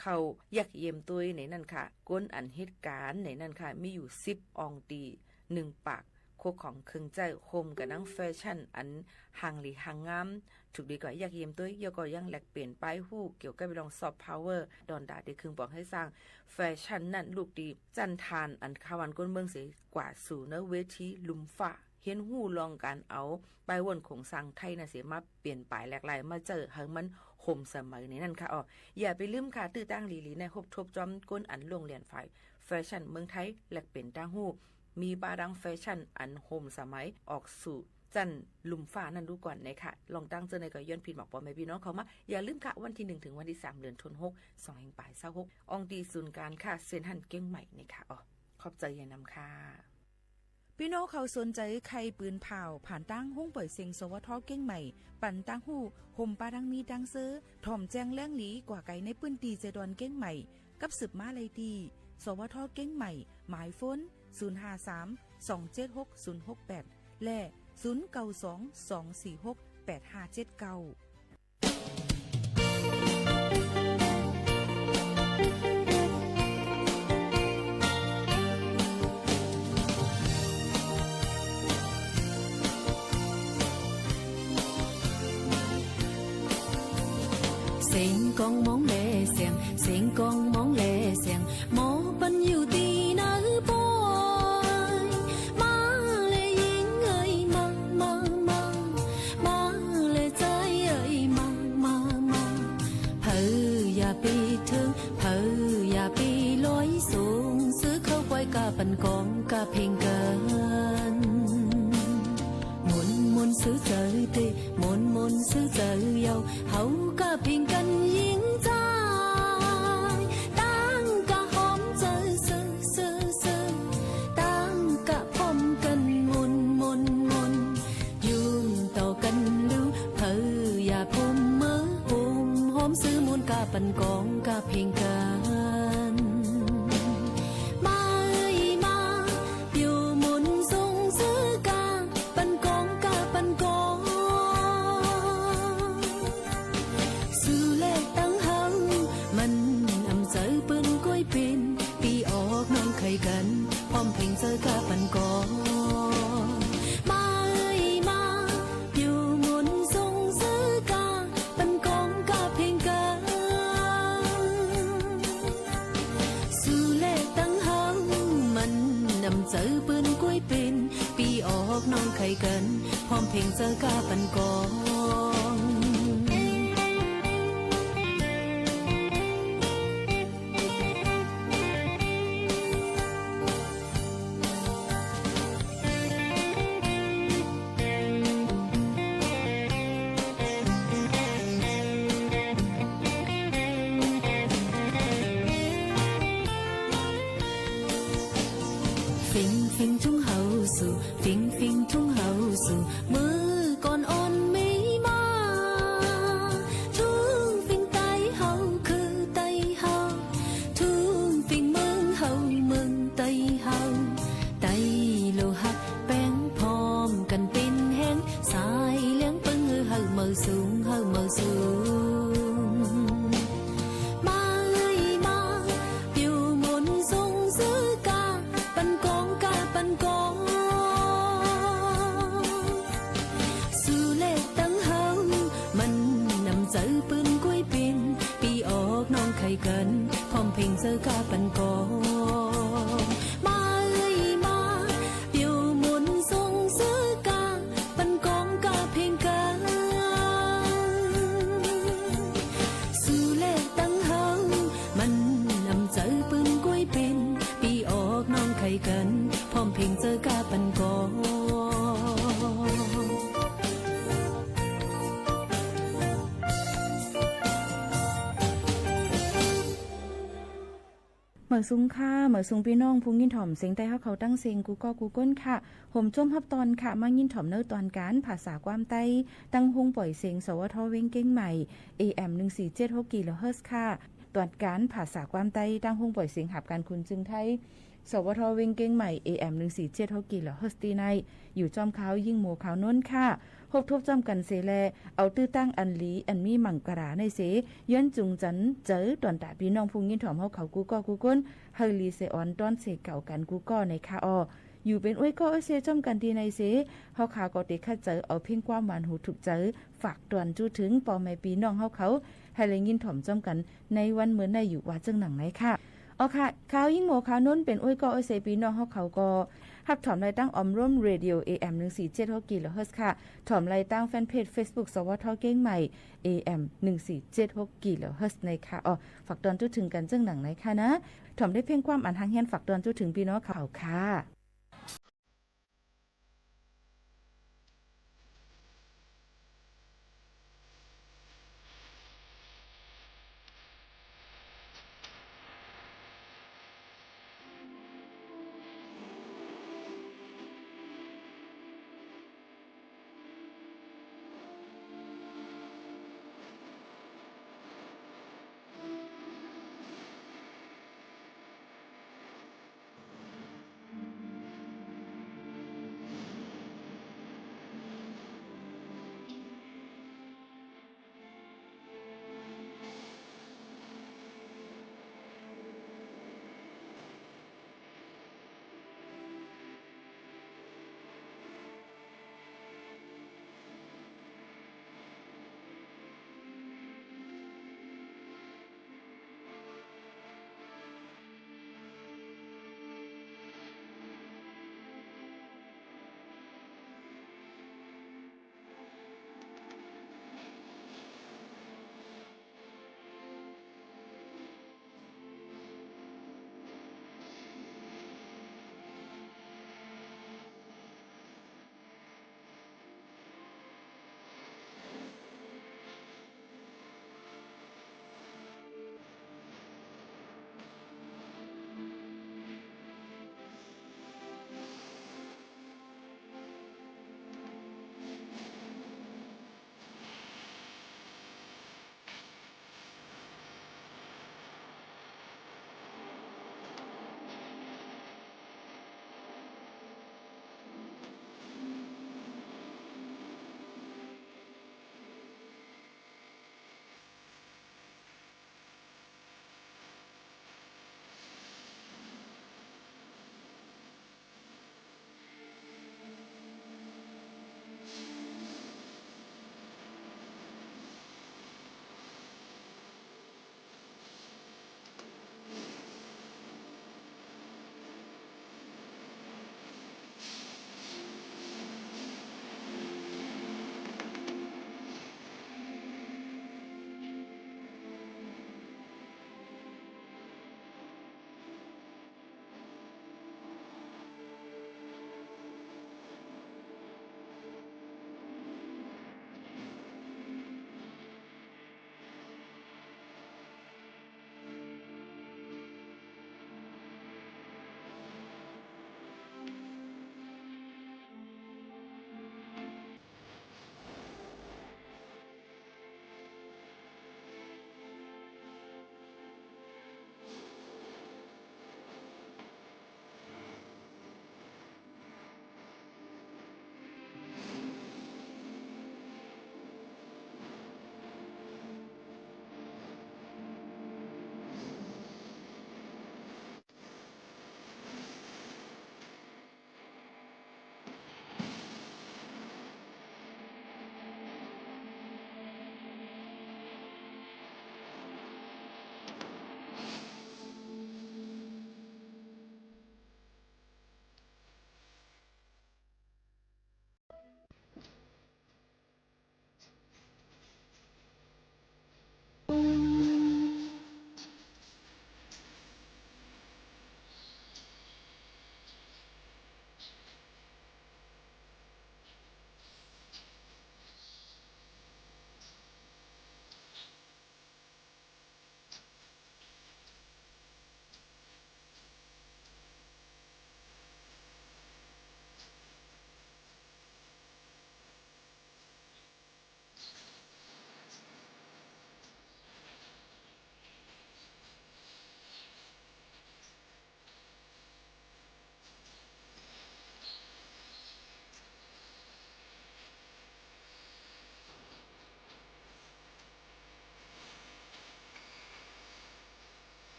เข้าเยี่ยมตวยในนั้นค่ะ คนอันเฮ็ดก๋านในนั้นค่ะ มีอยู่สิบอ่องตี้ หนึ่งปาก โคของเคิงใจ๊ โฮมกั๋นดั้งแฟชั่นอันหางหลีหางงาม ถูกดีกว่าเยี่ยมตวย แล้วก็ยังแลกเปลี่ยนป้ายฮู้เกี่ยวกับเรื่องซอฟต์พาวเวอร์ ดอนดาตี้เคิงปองหื้อสร้างแฟชั่นนั้น ลูกตี้จั๊นทานอันคาวันคนเมืองเส กว่าสู่ในเวทีลุ่มฟ้า เฮียนฮู้ล่องก๋านเอาป้ายโหว่นโครงสร้างไทยนั้นเส มาเปลี่ยนแปลงแหลกหลาย มาใจ๊หื้อมันฮ่มสมัยในนั้นค่ะออ อย่าไปลืมค่ะ ตื้อตังหลีๆ ในฮบทบจ้อมคนอันลงเรียนฝ่ายแฟชั่นเมืองไทย แลกเปลี่ยนตางฮู้ มีป้าดั้งแฟชั่นอันฮ่มสมัย ออกสู่จั๊นลุ่มฟ้านั้นดูก่อนในค่ะ ลองตั้งเจ้าในก็ย้อนผิดหมอกป้อแม่ปี้น้องเข้ามา อย่าลืมค่ะ วันตี้หนึ่งเถิงวันตี้สาม เดือนธันวาคม สองเฮงป๋ายซาวหก อ่องตี้ศูนย์ก๋านค้าเซ็นทรัลเชียงใหม่ในค่ะออ ขอบใจ๋เยียะนำค่ะ ปี้น้องเขาสนใจ๋ใค่ปืนผ่าว ผ่านตางห้องป่อยเสียง สวท เชียงใหม่ ปันตางฮู้ ฮ่มป้าดั้งมีดั้งเซ้อ ถ่อมแจ้งแหลงหลีกว่าไกลในปื้นตี้เจดอนเชียงใหม่ กับสืบมาได้ตี้ สวท เชียงใหม่ หมายโฟน ศูนย์ห้าสาม สองเจ็ดหก ศูนย์หกแปด และ ศูนย์เก้าสอง สองสี่หก แปดห้าเจ็ดเก้า เสียงกองมองแลเสียง เสียงกองมองแลเสียง หมอปันอยู่ตี้ไหนปอย มาแลหญิงเอ๋ย มา มา มา มาแลใจ๋เอ๋ย มา มา มา เผยอย่าไปเถิง เผยอย่าไปลอย ส่งซื้อเข้าไปก้าปันกองก้าเพลงกั๋น มนต์มนต์ซื้อใจ๋เต๊อะ มนต์มนต์ซื้อใจ๋เย้า เฮาก้าเพลงกั๋นหญิงจาย ตั้งก้าหอมใจ๋ ซื้อ ซื้อ ซื้อ ตั้งก้าพร้อมกั๋น มนต์มนต์มนต์ ยุ่งต่อกั๋นดู เผยอย่าพรมเมอ โฮมหอมซื้อมูลก้าปันกองก้าเพลงกั๋น มาเอ๋ยมา ปิวมนต์ส่งซื้อก้า ปันกองก้าปันกอง สู่แลตังเฮา มันอำใจ๋เปิ้นก้วยเป๋น ปี้ออกน้องใค่กั๋น พร้อมเพลงใจ๋ก้าปันกอง มาเอ๋ยมา ปิวมนต์ส่งซื้อก้า ปันกองก้าเพลงกั๋น สู่แลตังเฮา มันอำใจ๋เปิ้นก้วยเป๋น ปี้ออกน้องใค่กั๋น พร้อมเพลงใจ๋ก้าปันกอง เ สูง เฮาเหมยสูง มาเอ่ยมา เปียวมนต์ส่งเสริมกา ปันกอง กาปันกอง สูแลตังเฮา มันนำใจ๋ปืนก๊วยเป๋น ปี้ออกน้องใค่กั๋น พร้อมเพ่งเสริมกาปันกอง มาเอ่ยมา เปียวมนต์ส่งเสริมกา ปันกองกาเพ่งกั๋น สูแลตังเฮา มันนำใจ๋ปืนก๊วยเป๋น ปี้ออกน้องใค่กั๋น พร้อมเพ่งเจิกาปันกอง เหมยสูงค่ะ เหมยสูงปี้น้องผู้ยินถ่อมเสียงใต้เฮาเขาตังเซ็งกู้ก้อกู้ก้นค่ะ โหมจมฮับตอนค่ะ มายินถ่อมเนอะตอนก๋านภาษาความใต้ ตังโฮงป่อยเสียง สวท เวียงเก้งใหม่ เอเอ็ม หนึ่งสี่เจ็ดหก กิโลเฮิรตซ์ค่ะ ตอนก๋านภาษาความใต้ ตังโฮงป่อยเสียงหับก๋านขุนศึงไทย สวท เวียงเก้งใหม่ เอเอ็ม หนึ่งสี่เจ็ดหก กิโลเฮิรตซ์ ตี้ใน อยู่จ้อมข้าวยิ่งโมข้าวนนท์ค่ะ พบทบจ้อมกั๋นเสแล เอาตื้อตั้งอันหลี อันมีมังกราในเส ย้อนจุงจันเจิตอนต๋าปี้น้องผู้ยินถ่อมเฮาเขากู้ก้อกู้ก้น หื้อหลีเสออนต้อนเสเก่ากั๋นกู้ก้อในค่ะออ อยู่เป๋นอ้วยก้ออ้วยเซจ้อมกั๋นตี้ในเส เฮาข้าก็เตะขัดเจิ เอาเพลงความหวานหูถูกใจ๋ ฝากตวนจู้เถิงป้อแม่ปี้น้องเฮาเขา หื้อได้ยินถ่อมจ้อมกั๋น ในวันเมื่อในอยู่ว่าเจิ่งหนังในค่ะ อ๋อค่ะ ข้าวยิ่งโมข้าวนนท์เป๋นอ้วยก้ออ้วยเซปี้น้องเฮาเขาก็ ฮับถ่อมได้ตังออมร่มเรดิโอ เอเอ็ม หนึ่งสี่เจ็ดหก กิโลเฮิรตซ์ ค่ะ ถ่อมได้ตังแฟนเพจเฟซบุ๊ก สวท เก้งใหม่ เอเอ็ม หนึ่งสี่เจ็ดหก กิโลเฮิรตซ์ ในค่ะ อ๋อ ฝากตวนจู้เถิงกั๋นเจิ่งหนังในค่ะนะ ถ่อมได้เพลงความอันฮักเฮียนฝากตวนจู้เถิงปี้น้องเขาค่ะ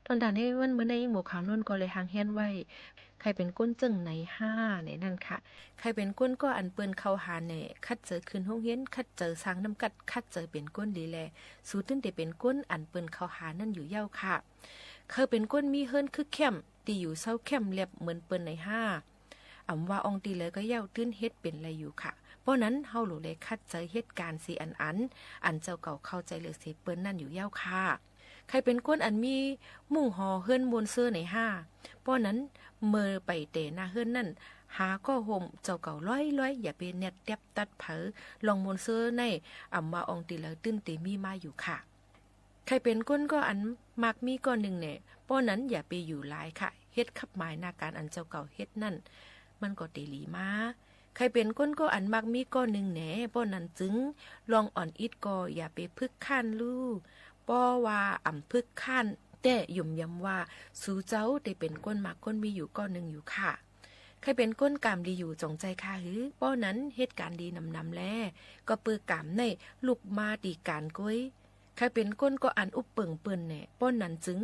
ต้นตาลในวันเมื่อในหมวดข่าวโน้นก็เลยหางเฮียนไว้ ใค่เป๋นคนเจิ่งไหนฮ้า ในนั้นค่ะ ใค่เป๋นคนก่ออันเปิ้นเข้าหาแหน่ ขัดเจิญขึ้นโฮงเฮียน ขัดเจิญสร้างน้ำกัด ขัดเจิญเป๋นคนดีแล สูตึงได้เป๋นคนอันเปิ้นเข้าหานั้นอยู่เย้าค่ะ ใค่เป๋นคนมีเฮือนคึกแค้ม ตี้อยู่เซาแค้มเรียบเหมือนเปิ้นไหนฮ้า อ่ำว่าอ่องตี้ใดก็เย้า ตึงเฮ็ดเป๋นได้อยู่ค่ะ ป้อนั้นเฮาหลูแลขัดเจิญเฮ็ดก๋านสี่อันอัน อันเจ้าเก่าเข้าใจ๋เหลือเสเปิ้นนั้นอยู่เย้าค่ะ ใค่เป๋นคนอันมีมุ้งหอเฮือนม่วนเซ้อไหนฮ้า ป้อนั้นเมื่อไปแต๋หน้าเฮือนนั้น หาก้อห่มเจ้าเก่าลอยๆ อย่าไปแน็ดแต๊บตัดเผย ลองม่วนเซ้อใน อ่ำว่าอ่องตี้ใดตึงเต๋มีมาอยู่ค่ะ ใค่เป๋นคนก่ออันมักมีก้อนึ่งแหน่ ป้อนั้นอย่าไปอยู่หลายค่ะ เฮ็ดคับหมายหน้าก๋านอันเจ้าเก่าเฮ็ดนั้น มันก็เต๋หลีมา ใค่เป๋นคนก่ออันมักมีก้อนึ่งแหน่ ป้อนั้นจึง ลองอ่อนอิดก็อย่าไปพึกคร้านลู่ ป้อว่าอ่ำพึกคร้านแต๊ยุ่มยำว่า สูเจ้าเต๋เป๋นคนมักคนมีอยู่ก้อนึ่งอยู่ค่ะ ใค่เป๋นคนก๋ามดีอยู่จ๋องใจ๋ข้าหื้อ ป้อนั้นเฮ็ดก๋านดีนำๆ แล ก็เปื้อก๋ามในลุกมาตี้ก๋านก๊วย ใค่เป๋นคนก่ออันอุบเปิงเปิ้นแหน่ ป้อนั้นจึง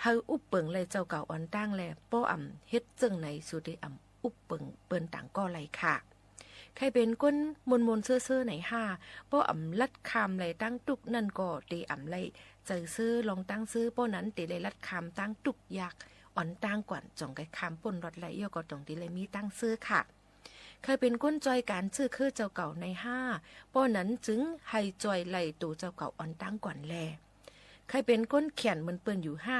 หื้ออุบเปิงไล่เจ้าเก่าอ่อนตั้งแล ป้ออ่ำเฮ็ดเจิ่งไหนสูเต๋อ่ำอุบเปิงเปิ้นตางก่อไล่ค่ะ ใค่เป๋นคนม่วนๆ เซ้อๆ ไหนฮ้า ป้ออ่ำลัดข้ามไล่ตางตุ๊กข์นั้นก็เต๋อ่ำไล่ใจ๋เซ้อลองตางเซ้อ ป้อนั้นเต๋ไล่ลัดข้ามตางตุ๊กข์ยากอ่อนตั้งก่อน จ๋องใก้ข้ามป๊นลอดไล่ เยียะก็ต้องเต๋ไล่มีตางเซ้อค่ะ ใค่เป๋นคนจ้อยก๋านจื้อคือเจ้าเก่าไหนฮ้า ป้อนั้นจึงหื้อจ้อยไล่ตั๋วเจ้าเก่าอ่อนตั้งก่อนแล ใค่เป๋นคนเขียนเหมือนเปิ้นอยู่ฮ้า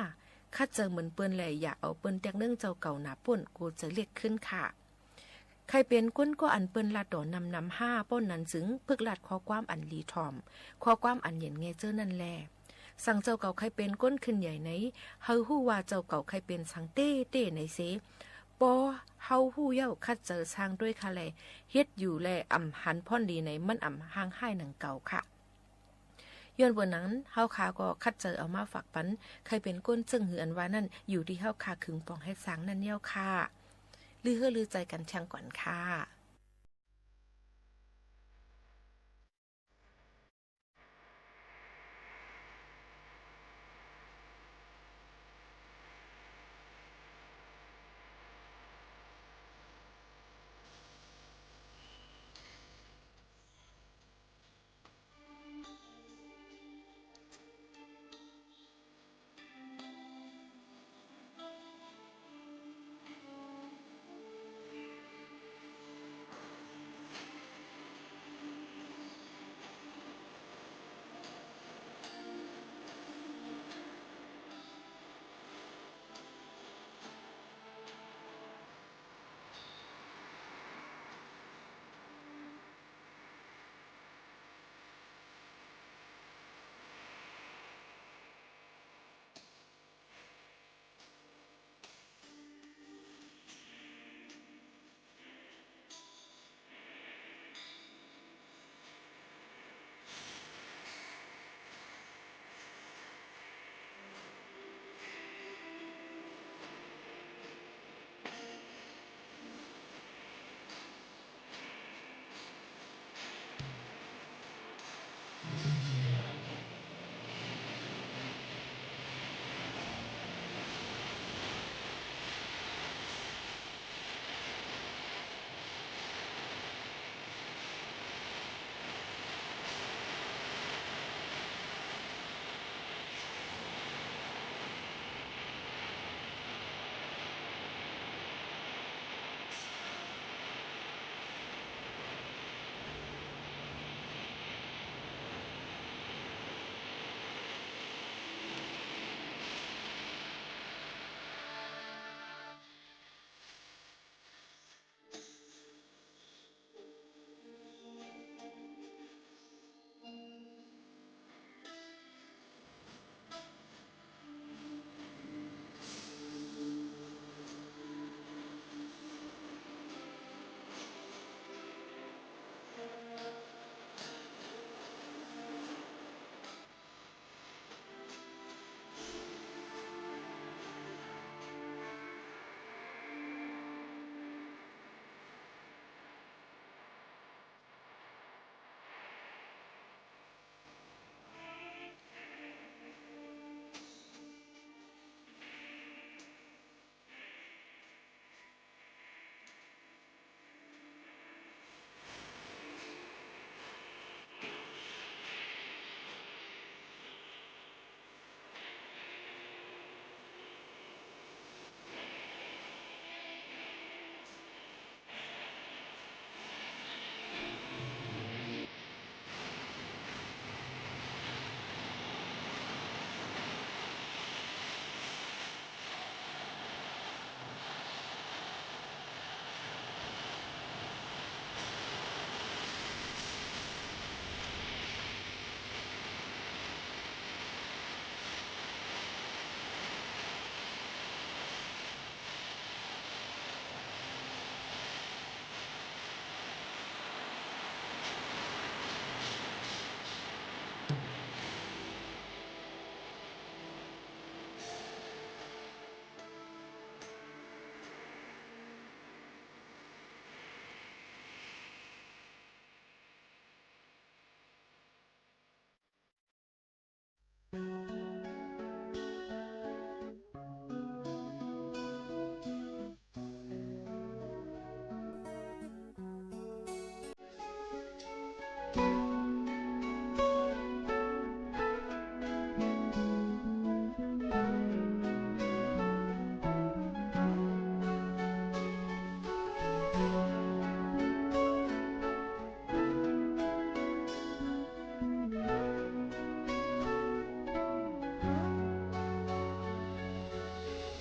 ขัดเจิญเหมือนเปิ้นแล อย่าเอาเปิ้นแต๊กเนื่องเจ้าเก่าหนาป๊น กูจะเรียกขึ้นค่ะ ใค่เป๋นคนก่ออันเปิ้นลาดตั๋วนำๆ ฮ้า ป้อนั้นจึงพึกลาดข้อความอันหลีถ่อม ข้อความอันเย็นแง่เจ้อนั้นแล สั่งเจ้าเก่าใค่เป๋นคนขึ้นใหญ่ไหน หื้อฮู้ว่าเจ้าเก่าใค่เป๋นสังเต๊ๆ ไหนเส ป้อเฮาฮู้เย้า ขัดเจิญสร้างตวยข้าแล เฮ็ดอยู่แลอ่ำหันพ่อนดีไหน มันอ่ำห่างฮ้ายหนังเก่าค่ะ ย้อนเปื้อนั้น เฮาข้าก็ขัดเจิญเอามาฝากปัน ใค่เป๋นคนเจิ่งหื้ออันว่านั้น อยู่ตี้เฮาข้าขึงป๋องเฮ็ดสร้างนั้นเย้าค่ะ ลือเฮ้อลือใจ๋กั๋นแจ้งก่อนค่ะ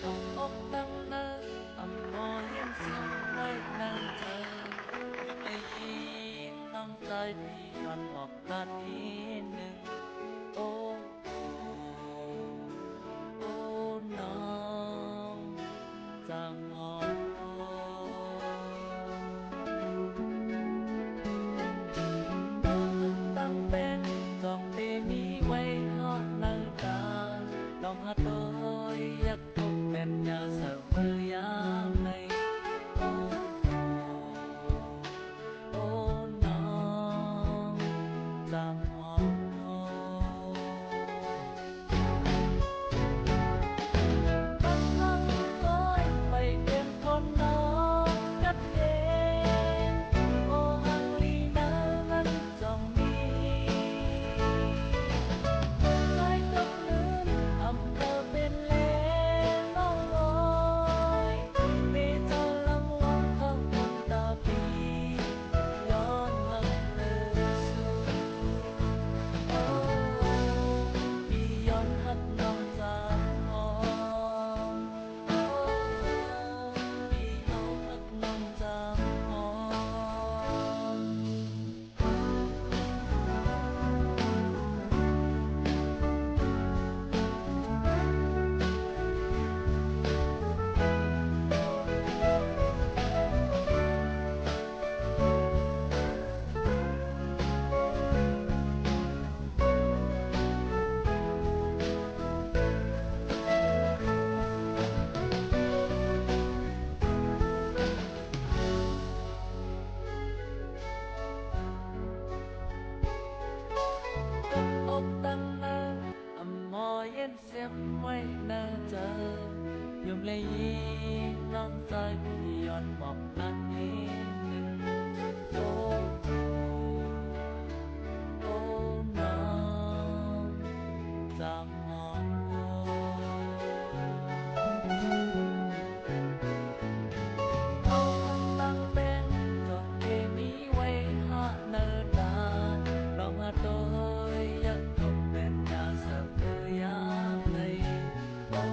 ตั้งอกตั้งเนิน อำมวยเห็นเสียงไว้ในใจ๋ ได้ยินน้องจอยปี้ย้อนบอกตันอีกนึ่ง โอ้ โอ้ น้องจ๋าหมอ น้องฮักตังแป๋ง จ้องเตมีไว้ฮอดเนินต๋า น้องฮักตวยอยากตกเป๋นยาเศร้าเปื้อยามใน โอ้ โอ้ น้องจ๋าหมอ บางครั้งก็ไปเตรียมทนน้องกัดเกง โอ้ ฮังลีนามันจ้องมี สายตกลื่น อำเภอเป๋นแลน้องลอย เมเจ้าลำวางข้างบนต๋าปี้ ย้อนฮักเลิศสุด โอ้ ปี้ย้อนฮักน้องจ๋าหมอ โอ้ ปี้ย้อนฮักน้องจ๋าหมอ อกตั้งเนิน อำมวยเย็นเสียมไว้ในใจ๋ ยมได้ยินน้องจอยปี้ย้อนบอกตันอีกนึ่ง โอ้ โอ้ น้องจ๋าหมอ ฮักตังแป๋ง จ้องเตมีไว้ฮอดเนินต๋า น้องฮักตวยอยากตกเป๋นยาเศร้าเปื้อยามใน โอ้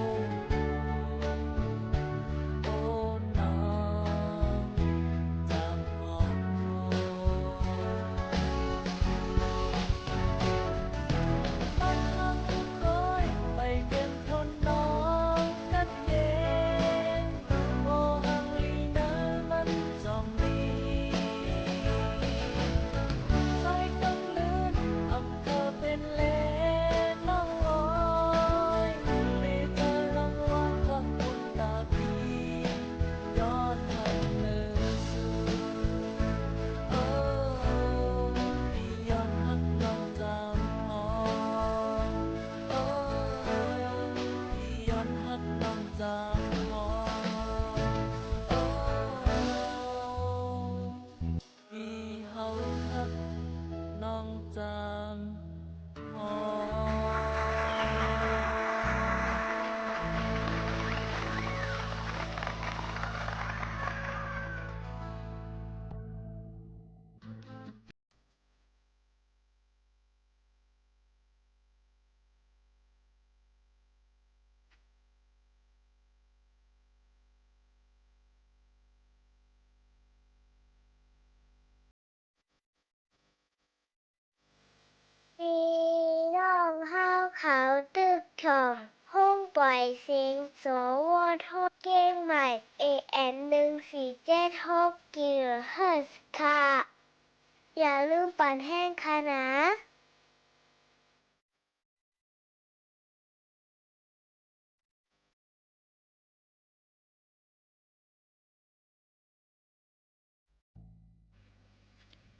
โอ้ น้องจ๋าหมอ บางครั้งก็ไปเตรียมทนน้องกัดเกง โอ้ ฮังลีนามันจ้องมี สายตกลื่น อำเภอเป๋นแลน้องลอย เมเจ้าลำวางข้างบนต๋าปี้ ย้อนฮักเลิศสุด โอ้ ปี้ย้อนฮักน้องจ๋าหมอ โอ้ ปี้ย้อนฮักน้องจ๋าหมอ โอ้ ปี้เฮาฮักน้องจ๋าหมอ ปี้น้องเฮาเขาตึกถ่อม ห้องปล่อยเสียง สวท เจียงใหม่ เอเอ็ม หนึ่งสี่เจ็ดหก กิโลเฮิรตซ์ ค่ะ อย่าลืมปั่นแฮงค่ะนา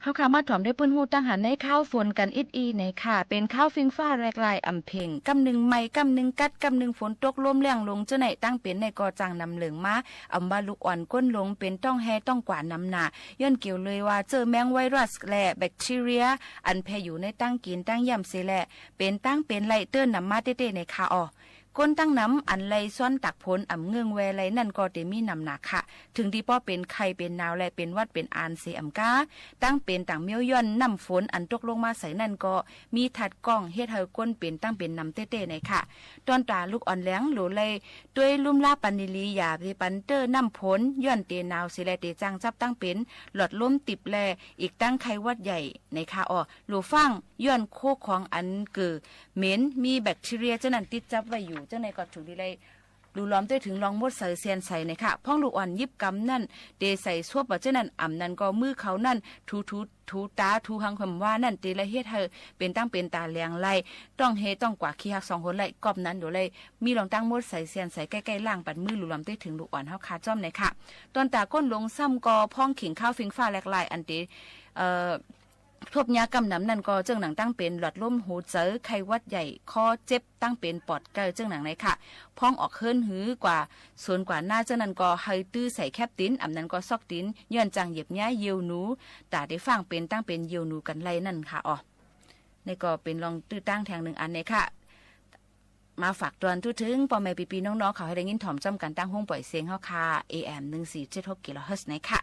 เ เฮาค่ะมาถ่อมได้เปิ้นฮู้ตั้งหันในข่าวฝนกั๋นอิดอี้ในค่ะ เป๋นข่าวฟิงฟ้าแหลกลายอ่ำเพ็ง ก้ำนึ่งไหม้ ก้ำนึ่งกั๊ด ก้ำนึ่งฝนตกลมแล้งลง เจ้าไหนตั้งเป๋นในก็จั้งนำเหลิงมา อำว่าลูกอ่อนก้นหลงเป๋นต้องแฮต้องกวาดนำหน้า ย้อนเกี่ยวเลยว่าเจื้อแมงไวรัสและแบคทีเรีย อันแผ่อยู่ในตังกิ๋นตังเยี่ยมเสียแหละ เป๋นตังเป๋นไล่เตื้อนำมาเต๊ๆ ในค่ะอ่อ คนตังนำอันไล่ซ้อนตากฝนอ่ำเงิ่งแวไล่นั่นก็เต๋มีนำหนาค่ะ เถิงตี้ป้อเป๋นไข้เป๋นหนาวและเป๋นหวัดเป๋นอานเสียอ่ำก้า ตังเป๋นตังเมี้ยวย้อนน้ำฝนอันตกลงมาใส่นั่นก็มีธาตุก้องเฮ็ดหื้อคนเป๋นตังเป๋นนำเต๊ๆ ในค่ะ ต้อนต๋าลูกอ่อนแหลงหลูไล่ตวยลุ่มลาปันดีๆ อย่าไปปันเตื้อน้ำฝน ย้อนเต๋หนาวเสียและเต๋จั้งจับตังเป๋นหลอดลมตีบแล อีกตังไข้หวัดใหญ่ในค่ะอ่อ หลูฟั่ง ย้อนโคของอันเกิ่นเหม็น มีแบคทีเรียเจ้านั้นติดจับไว้อยู่ เจ้าในก็ถูกดีไล่ หลูหลอมตวยเถิงลองมดใสเซียนใสในค่ะ พ่องลูกอ่อนยิบกำนั่น เต๋ใส่ซวบว่าเจ้านั้น อ่ำนั้นก็มือเขานั่น ถูๆ ถูต๋า ถูหังหำว่านั่น เต๋ไล่เฮ็ดหื้อเป๋นตังเป๋นต๋าแหลงไล่ ต้องแฮต้องกวาดขี้ฮักสองคนไล่ กอบนั้นโดไล่ มีลองตั้งมดใสเซียนใสใก้ๆ ล้างปัดมือหลูหลอมตวยเถิงลูกอ่อนเฮาค่ะจ้อมในค่ะ ต้อนต๋าก้นหลงซ้ำก็พ่องเข่งข่าวฟิงฟ้าแหลกลายอันเต๋ เอ่อ ทบยาก้ำนำนั่นก็เจิ่งหนังตั้งเป๋นหลอดลมหัวใจ๋ ไข้หวัดใหญ่ คอเจ็บ ตั้งเป๋นปอดใก้เจิ่งหนังในค่ะ พ่องออกเฮือนหือกว่าสวนกว่านาเจ้านั้นก็หื้อตื้อใส่แคบตี๋น อ่ำนั้นก็ซอกตี๋น ย้อนจั้งเหยียบเยียะเยี่ยวหนู ต๋าได้ฟั่งเป๋นตังเป๋นเยี่ยวหนูกั๋นไล่นั่นค่ะอ่อ นี่ก็เป๋นลองตื้อตั้งแถงนึ่งอันในค่ะ มาฝากตวนทู่เถิงป้อแม่ปี้ๆ น้องๆ เขาหื้อได้ยินถ่อมจ้อมกั๋นตังห้องป่อยเสียงเฮาค่ะ เอ เอ็ม หนึ่งสี่เจ็ดหก กิโลเฮิรตซ์ในค่ะ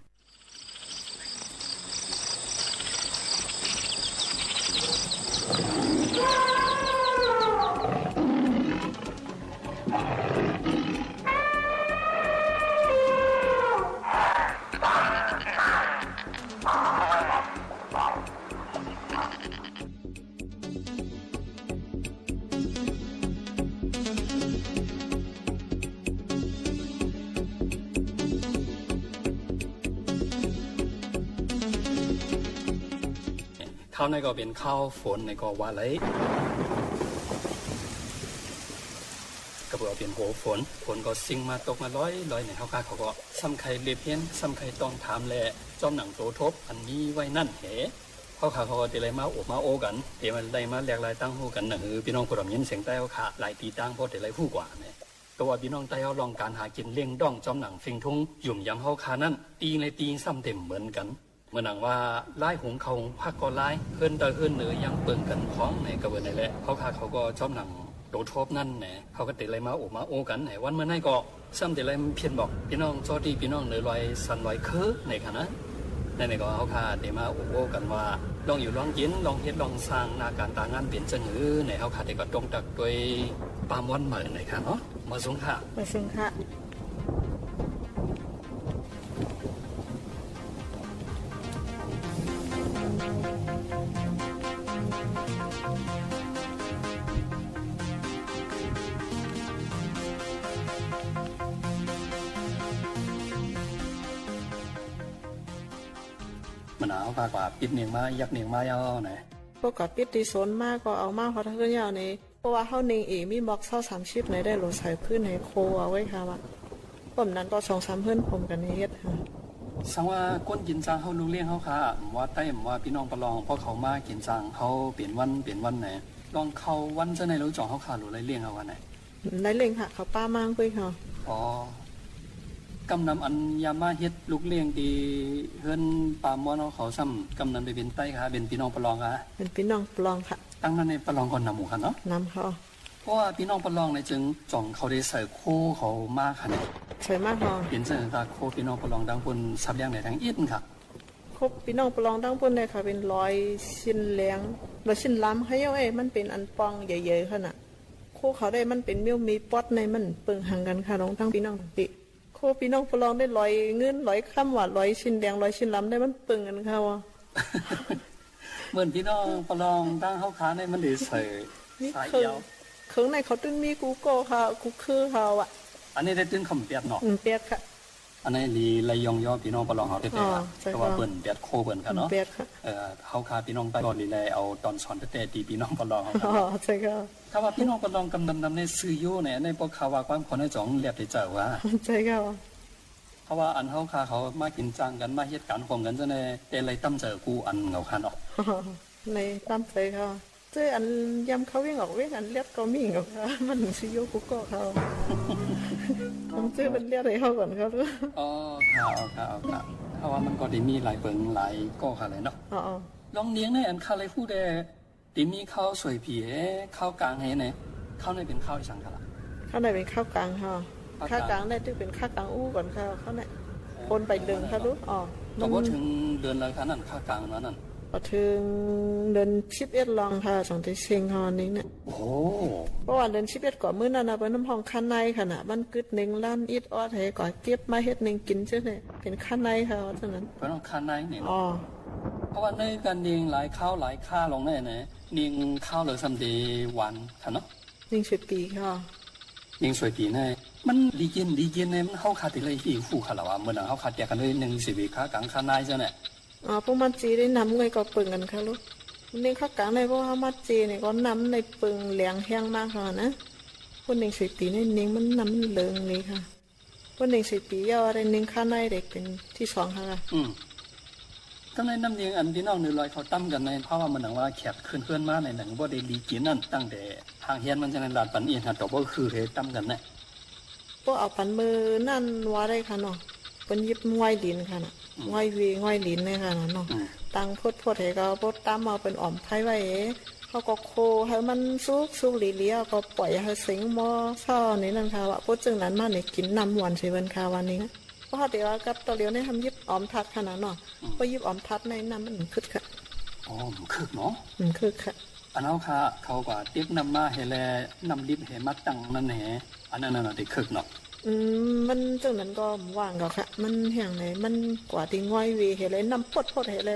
ข่าวในก็เป๋นข่าวฝนในก็ว่าไล่ ก็เปื้อเป๋นหัวฝน ฝนก็ซิ่งมาตกมาลอยๆ ใน เฮาข้าเขาก็ซ้ำใค่เลียบเฮียน ซ้ำใค่ต้องถามแล จ้อมหนังโตทบอันมีไว้นั่นแห เฮาข้าเขาก็เต๋ไล่มาโอบมาโอ้กั๋น เต๋ไล่มาแหลกลายตังฮู้กั๋น หนังหื้อปี้น้องผู้ถ่อมยินเสียงใต้เฮาข้า หลายตี้ตังป้อเต๋ไล่ฮู้กว่าแหน่ ก็ว่าปี้น้องใต้เฮาลองก๋านหากิ๋นเลี้ยงด้องจ้อมหนังเฟิงทุง หยุมยำเฮาข้านั้น ตี้ในตี้ซ้ำเต๋มเหมือนกั๋น เหมือนหนังว่า ลายหุงข้าวหุงผักก็ลาย เฮือนใต้เฮือนเหนือยังเปิงกั๋นพองใน ก็เปื้อในแหละ เฮาข้าเขาก็จ้อมหนังโตทบนั่นแหน่ เฮาก็เต๋ไล่มาโอบมาโอ้กั๋นแหน่ วันเมื่อในก็ ซ้ำเต๋ไล่เพียรบอกปี้น้องเจ้าตี้ปี้น้องเหนือลอยสันลอยเคิงในค่ะนะ ในในก็เฮาข้าเต๋มาโอบโอ้กั๋นว่า ลองอยู่ลองกิ๋น ลองเฮ็ดลองสร้าง หน้าก๋านต๋างานเป๋นจั้งหื้อใน เฮาข้าเต๋ก็ตรงตักตวยปาม่อนเหมือนในค่ะเนาะ มาสุงค่ะ มาสุงค่ะ มื้อหน้าเฮาข้ากว่าปิ๊ดเน่งมา ยักเน่งมาเย้านะ พวกกว่าปิ๊ดตี้สนมาก็เอามาฮอดเฮือนเย้านี่ เพราะว่าเฮาเน่งเองมีม็อกซาวสามสิบใน ได้หลวงใส่พื้นหื้อโคเอาไว้ค่ะว่า ป้อมนั้นก็สองสามเฮือนผมกั๋นเฮ็ดค่ะ สังว่าคนกิ๋นจางเฮาลูกเลี้ยงเฮาข้า บ่ว่าใต้บ่ว่าปี้น้องปะลอง เพราะเขามากิ๋นจางเฮาเป๋นวันเป๋นวันแหน่ ลองเข้าวันเจ้าในหลูจ่องเฮาข้าหลูไล่เลี้ยงเอาวันไหน ไล่เลี้ยงค่ะ เขาปามากุ้ยค่ะ อ๋อ ก้ำนำอันยามมาเฮ็ดลูกเลี้ยงตี้เฮือนปาม่อนเฮาเขาซ้ำ ก้ำนั้นไปเป๋นใต้ค่ะ เป๋นปี้น้องปะลองค่ะ เป๋นปี้น้องปะลองค่ะ ตังนั้นในปะลองก็นำหมู่ค่ะเนาะ นำค่ะ เพราะว่าปี้น้องปะลองในจึงจ่องเขาได้ใส่โคเขามาค่ะเนี่ย ใส่มาค่ะ เป๋นจั้งใดโคปี้น้องปะลองตังปุ้นสับเลี้ยงในตังอิดค่ะ โคปี้น้องปะลองตังปุ้นในค่ะ เป๋นลอยสิ้นแหลง ลอยสิ้นลำ ใค่เย้าเอ้ย มันเป๋นอันป่องใหญ่ๆ ค่ะน่ะ โคเขาได้มันเป๋นเมี้ยวมีป๊อดใน มันเปิงหังกั๋นค่ะ น้องตังปี้น้องติ โคปี้น้องปะลองได้ลอยเงินลอยคำว่า ลอยสิ้นแหลง ลอยสิ้นลำได้มันเปิงกั๋นค่ะว่า เหมือนปี้น้องปะลองตังเฮาข้าในมันได้ใส่ นี่ สาย เคิง เอี่ยว เคิงในเขาตึ้งมีกู้ก่อค่ะ กู้คือเขาอะ อันนี้ได้ตึ้งคำเปียดเนาะ อืม เปียดค่ะ อันนี้ลีไล่ย่องย่อปี้น้องปะลองเฮาแต๊ๆ อ๋อ ค่ะ ใช่ค่ะ เพราะว่าเปิ้นเปียดโคเปิ้นค่ะเนาะ อืม เปียดค่ะ เอ่อ เฮาข้าปี้น้องใต้ก็ลีไล่เอาต๋อนสอนแต๊ๆ ตี้ปี้น้องปะลองเฮาค่ะ อ๋อ ใช่ค่ะ ถ้าว่าปี้น้องปะลองก้ำนำๆ ในซื่ออยู่ใน ในป้อข่าวว่าความขอในจ่องแลบได้เจ้าว่า ใช่ค่ะ เพราะว่าอันเฮาข้าเขามากิ๋นจ้างกั๋น มาเฮ็ดก๋านฮ่วมกั๋นเจ้าเนี่ย แต่ไล่ตำใจ๋กู้อันเหงาค่ะเนาะ ไล่ตำใจ๋ค่ะ เจ้าอันยำเข้าเว้งออกเว้ง อันเลียดก็มีเหงาค่ะ มันสิโยกู้ก่อค่ะ ต้องเจ้าเปิ้นเลียดหื้อเฮาก่อนค่ะ อ๋อ ค่ะ เอาค่ะ เอาค่ะ เพราะว่ามันก็ได้มีหลายเปิงหลายก่อค่ะเลยเนาะ อ๋อ อ๋อ ลองเนียงในอันข้าไล่ฮู้แด่ ตี้มีข้าวสวยผี๋ ข้าวก๋างแหน่ ข้าวในเป๋นข้าวอะหยังคะล่ะ ข้าวในเป๋นข้าวก๋างค่ะ ข้าวก๋าง ข้าวก๋างในตี้เป๋นข้าวก๋างอู้ก่อนค่ะ ข้าวใน โอ้ ปนไปเดินค่ะลูก อ๋อ ก็บ่เถิงเดือนแล้วค่ะนั่น ข้าวก๋างมานั่น บ่เถิงเดือนสิบเอ็ดลองค่ะ สองเดือนเซ็งค่ะ อันนี้เนี่ย โอ้ เพราะว่าเดือนสิบเอ็ดก่อมื้อนั้นน่ะ เปิ้นฮ้องข้าวในค่ะน่ะ มันกึ๊ดเนียงล้านอิดออด หื้อก่อเก็บมาเฮ็ดเนียงกิ๋นเจ้าเนี่ย เป๋นข้าวในค่ะ เจ้านั้น เปิ้นฮ้องข้าวในเนี่ยเนาะ อ๋อ เพราะว่าในก๋านเนียงหลายข้าวหลายข้าลองเนี่ยนะ เนียงข้าวเลยซ้ำเดหวานค่ะเนาะ เนียงสวยปี๋ค่ะ เนียงสวยปี๋เนี่ย มันดีกิ๋น ดีกิ๋นเนี่ย มันเฮาข้าตี้ไล่ฮู้ค่ะล่ะว่า เมื่อนั้นเฮาข้าแตกกั๋นด้วยเนียงสวยปี๋ ข้าวก๋างข้าวในเจ้าเนี่ย อ๋อ พวกมันจีได้น้ำไงก็เปิงกั๋นค่ะลูก เนียงข้าวก๋างใน เพราะว่ามันจีเนี่ยก็น้ำในเปิงแหลงแฮงมากค่ะนะ พวกเนียงสวยปี๋เนี่ย เนียงมันน้ำมันเหลืองเลยค่ะ พวกเนียงสวยปี๋เย้าได้ เนียงข้าวในได้เป๋นตี้สองค่ะ อืม กำในน้ำเนียงอันตี้น้องเหนือลอยเขาตำกั๋นใน เพราะว่ามันหนังว่าแขกขึ้นเฮือนมาในหนังบ่ได้ดีกิ๋นนั่น ตั้งแต่ทางเฮือนมันจะในลาดปั๋นเอียงหาต่อบ่คือหื้อตำกั๋นเนี่ย บ่เอาปั๋นเมื่อนั้นว่าได้ค่ะเนาะ เปิ้นหยิบง่อยดินค่ะน่ะ อืม ง่อยเว ง่อยดินเนี่ยค่ะน่ะเนาะ อืม ตังพดๆ หื้อก็บ่ตำ เอาเปิ้นอ่อมไพร้ไว้ เฮาก็โคหื้อมันสุกๆ หลีๆ ก็ป่อยหื้อเสียงหม้อเศร้านี่นั่นค่ะ ว่าพอเจิ่งนั้นมาเนี่ยกิ๋นน้ำหวานใส่เปิ้นค่ะ วันนี้นะ เพราะเฮาแต่ว่ากับต่อเหลียวเนี่ย เฮาหยิบอ่อมทัดค่ะน่ะเนาะ อืม พอหยิบอ่อมทัดในน้ำมันขึ้นค่ะ อ๋อ มันคึกเนาะ มันคึกค่ะ อันเฮาข้าเขาก็เต็กน้ำมาหื้อแล น้ำดิบหื้อมาตั้งนั่นแหละ อันนั้นน่ะติคึกเนาะ อืม มันเจิ่งนั้นก็บ่างก็ค่ะ มันแห้งไหน มันกว่าตี้ง่อยเวหื้อแล น้ำพดๆ หื้อแล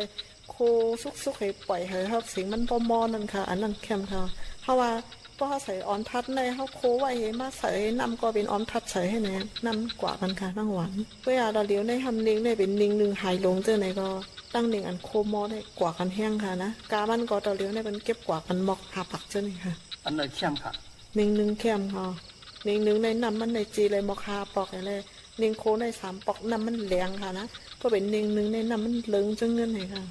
โคสุกๆ หื้อป่อยหื้อฮับเสียงมันบ่มอนั่นค่ะ อันนั้นแคมค่ะ เพราะว่า พอเฮาใส่อ่อมทัดใน เฮาโคไว้หื้อมาใส่น้ำก็เป๋นอ่อมทัดใส่หื้อแหน่ น้ำกว่ากั๋นค่ะ น้ำหวาน เปิ้นว่าต่อเหลียวในห้ำเนียงในเป๋นเนียงนึ่งหายหลงเจ้าไหนก็ ตั้งเนียงอันโคมอได้กว่ากั๋นแฮงค่ะนะ กามันก็ต่อเหลียวในเปิ้นเก็บกว่ากั๋นหมอกห้าปักเจ้านี่ค่ะ อันไหนแคมค่ะ เนียงนึ่งแคมค่ะ เนียงนึ่งในน้ำมันในจีเลยหมอกห้าปอกแหละ เนียงโคในสามปอก น้ำมันแหลงค่ะนะ ก็เป๋นเนียงนึ่งในน้ำมันเหลืองเจ้าเงินไหนค่ะ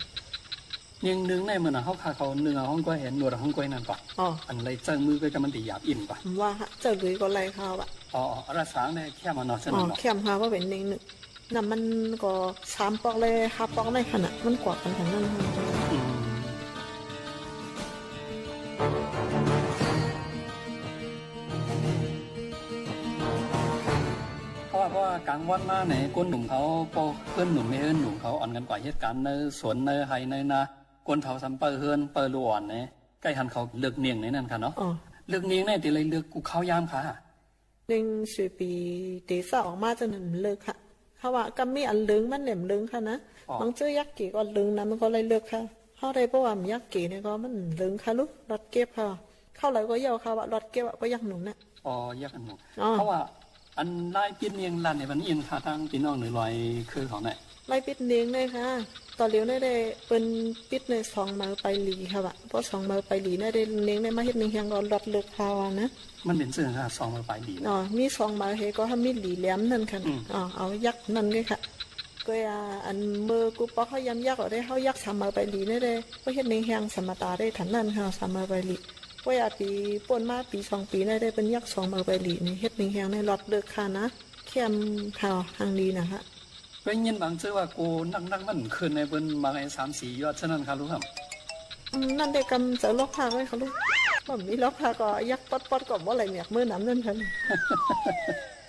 เนียงนึ่งในเหมือนเฮาข้าเขานึ่งเอาฮ้องก้อยแหน นวดเอาฮ้องก้อยนั่นปะ อ๋อ อันไรเจ้ามือก็จะมันติหยาบอิ่นปะ ว่าเจ้าหลุยก็ไรค่ะวะ อ๋อ อ๋อ อันละสางในแคมอ่ะเนาะ เจ้า อ๋อ นั่นเนาะ แคมค่ะ ว่าเป๋นเนียงนึ่ง น้ำมันก็สามปอกเลยห้าปอกในขนาดมันกว่ากั๋นขนาดนั้นค่ะ อืม เพราะว่า เพราะว่ากลางวันมาเนี่ย คนหนุ่มเขา ป้อเฮือนหนุ่มแม่เฮือนหนุ่มเขาอ่อนกั๋นกว่าเฮ็ดก๋านในสวนในไฮ่ในนา คนเฒ่าซ้ำเป้าเฮือนเป้าลูกอ่อนเนี่ย ใก้หันเขาเลือกเนียงในนั้นค่ะเนาะ อ๋อ เลือกเนียงในตี้ไล่เลือกกู้ข้าวยามค่ะ เนียงสวยปี๋ตี้เศร้าออกมาเจ้านั้นเลือกค่ะ เพราะว่าก็มีอันเหลืองมันแหลมเหลืองค่ะนะ อ๋อ บางเตื้อยักษ์เก๋ก็เหลืองนะ มันก็ไล่เลือกค่ะ เฮาได้ เพราะว่ามันยักษ์เก๋เนี่ยก็มันเหลืองค่ะลูก ลอดเก็บค่ะ เข้าไหลก็เย้าค่ะ ว่ารอดเก็บอะ บ่ยักษ์หนุ่มนะ อ๋อ ยักษ์หนุ่ม อ๋อ เพราะว่าอันลายปิดเนียงลันเนี่ยมันเอียงค่ะ ตางปี้น้องเหนือลอยคือเขาเนี่ย ลายปิดเนียงเนี่ยค่ะ ต่อเหลียวเนี่ยได้เปิ้นปิดในสองเมอไปหลีค่ะวะ เพราะสองเมอไปหลีเนี่ยได้เนียงเนี่ยมาเฮ็ดเนียงแฮงก็ลอดเลือกค่ะวะนะ มันเป๋นเตื้อค่ะ สองเมอไปหลีนะ อ๋อ มีสองเมอเหก็ถ้ามีหลีแหลมนั่นค่ะ อืม อ๋อ เอายักษ์นั่นเลยค่ะ ก็อ่า อันเมอกู้ปอกเฮายำยักษ์เอาได้ เฮายักษ์สามเมอไปหลีเนี่ยได้ ก็เฮ็ดเนียงแฮงสมตาได้ถนัดค่ะ สามเมอไปหลี ก็อ่า ปีป้นมาปี๋สองปี๋เนี่ยได้เปิ้นยักษ์สองเมอไปหลีเนี่ย เฮ็ดเนียงแฮงเนี่ยลอดเลือกค่ะนะ แคมค่ะ หังดีนะคะ ได้ยินบางเตื้อว่าโกนักๆ มันขึ้นในเปิ้นบางไอ้สามสี่ยอดเท่านั้นค่ะลูกครับ อืม นั่นได้กำเจอลอกผ้าไว้ค่ะลูก บ่มีลอกผ้าก็ยักษ์ป๊อดๆ ก็บ่ไหลแหมกมือหนำนั่นค่ะ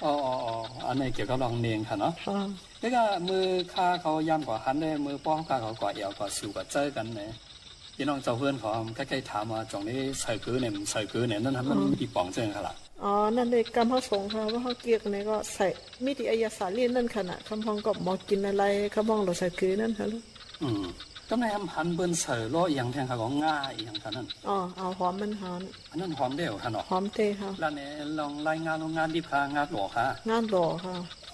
อ๋อ อ๋อ อ๋อ อันนี้เกี่ยวกับเรื่องเนียงค่ะเนาะ ค่ะ แล้วก็มือข้าเขายามก่อหันได้ มือป้อข้าเขาก่อแอ่วก่อสิวก่อเจ๊ยกั๋นเนี่ย ปี้น้องเจ้าเฮือนเขาใก้ๆ ถามว่าจ่องนี้ใส่เกลือเนี่ย มันใส่เกลือเนี่ย นั่นน่ะมัน อ๋อ มีกี่ป๋องเจ้าค่ะล่ะ อ๋อ นั่นเลยกำเฮาสงค่ะ ว่าเฮาเกียกเนี่ยก็ใส่ มีตี้ไอ้ยาสาลี่นั่นค่ะน่ะ กำฮองก็บ่กิ๋นอะไร กำฮองเราใส่เกลือนั่นค่ะลูก อืม ก็ในอำหันเปิ้นใส่ล้อเอียงแทนค่ะ ก็ง่าเอียงค่ะนั่น อ๋อ เอาหอมมันหอม อันนั้นหอมเด้วค่ะเนาะ หอมเต้ค่ะ แล้วเนี่ยลองไล่ง่าลง ง่าดิบค่ะ ง่าหล่อค่ะ ง่าหล่อค่ะ โค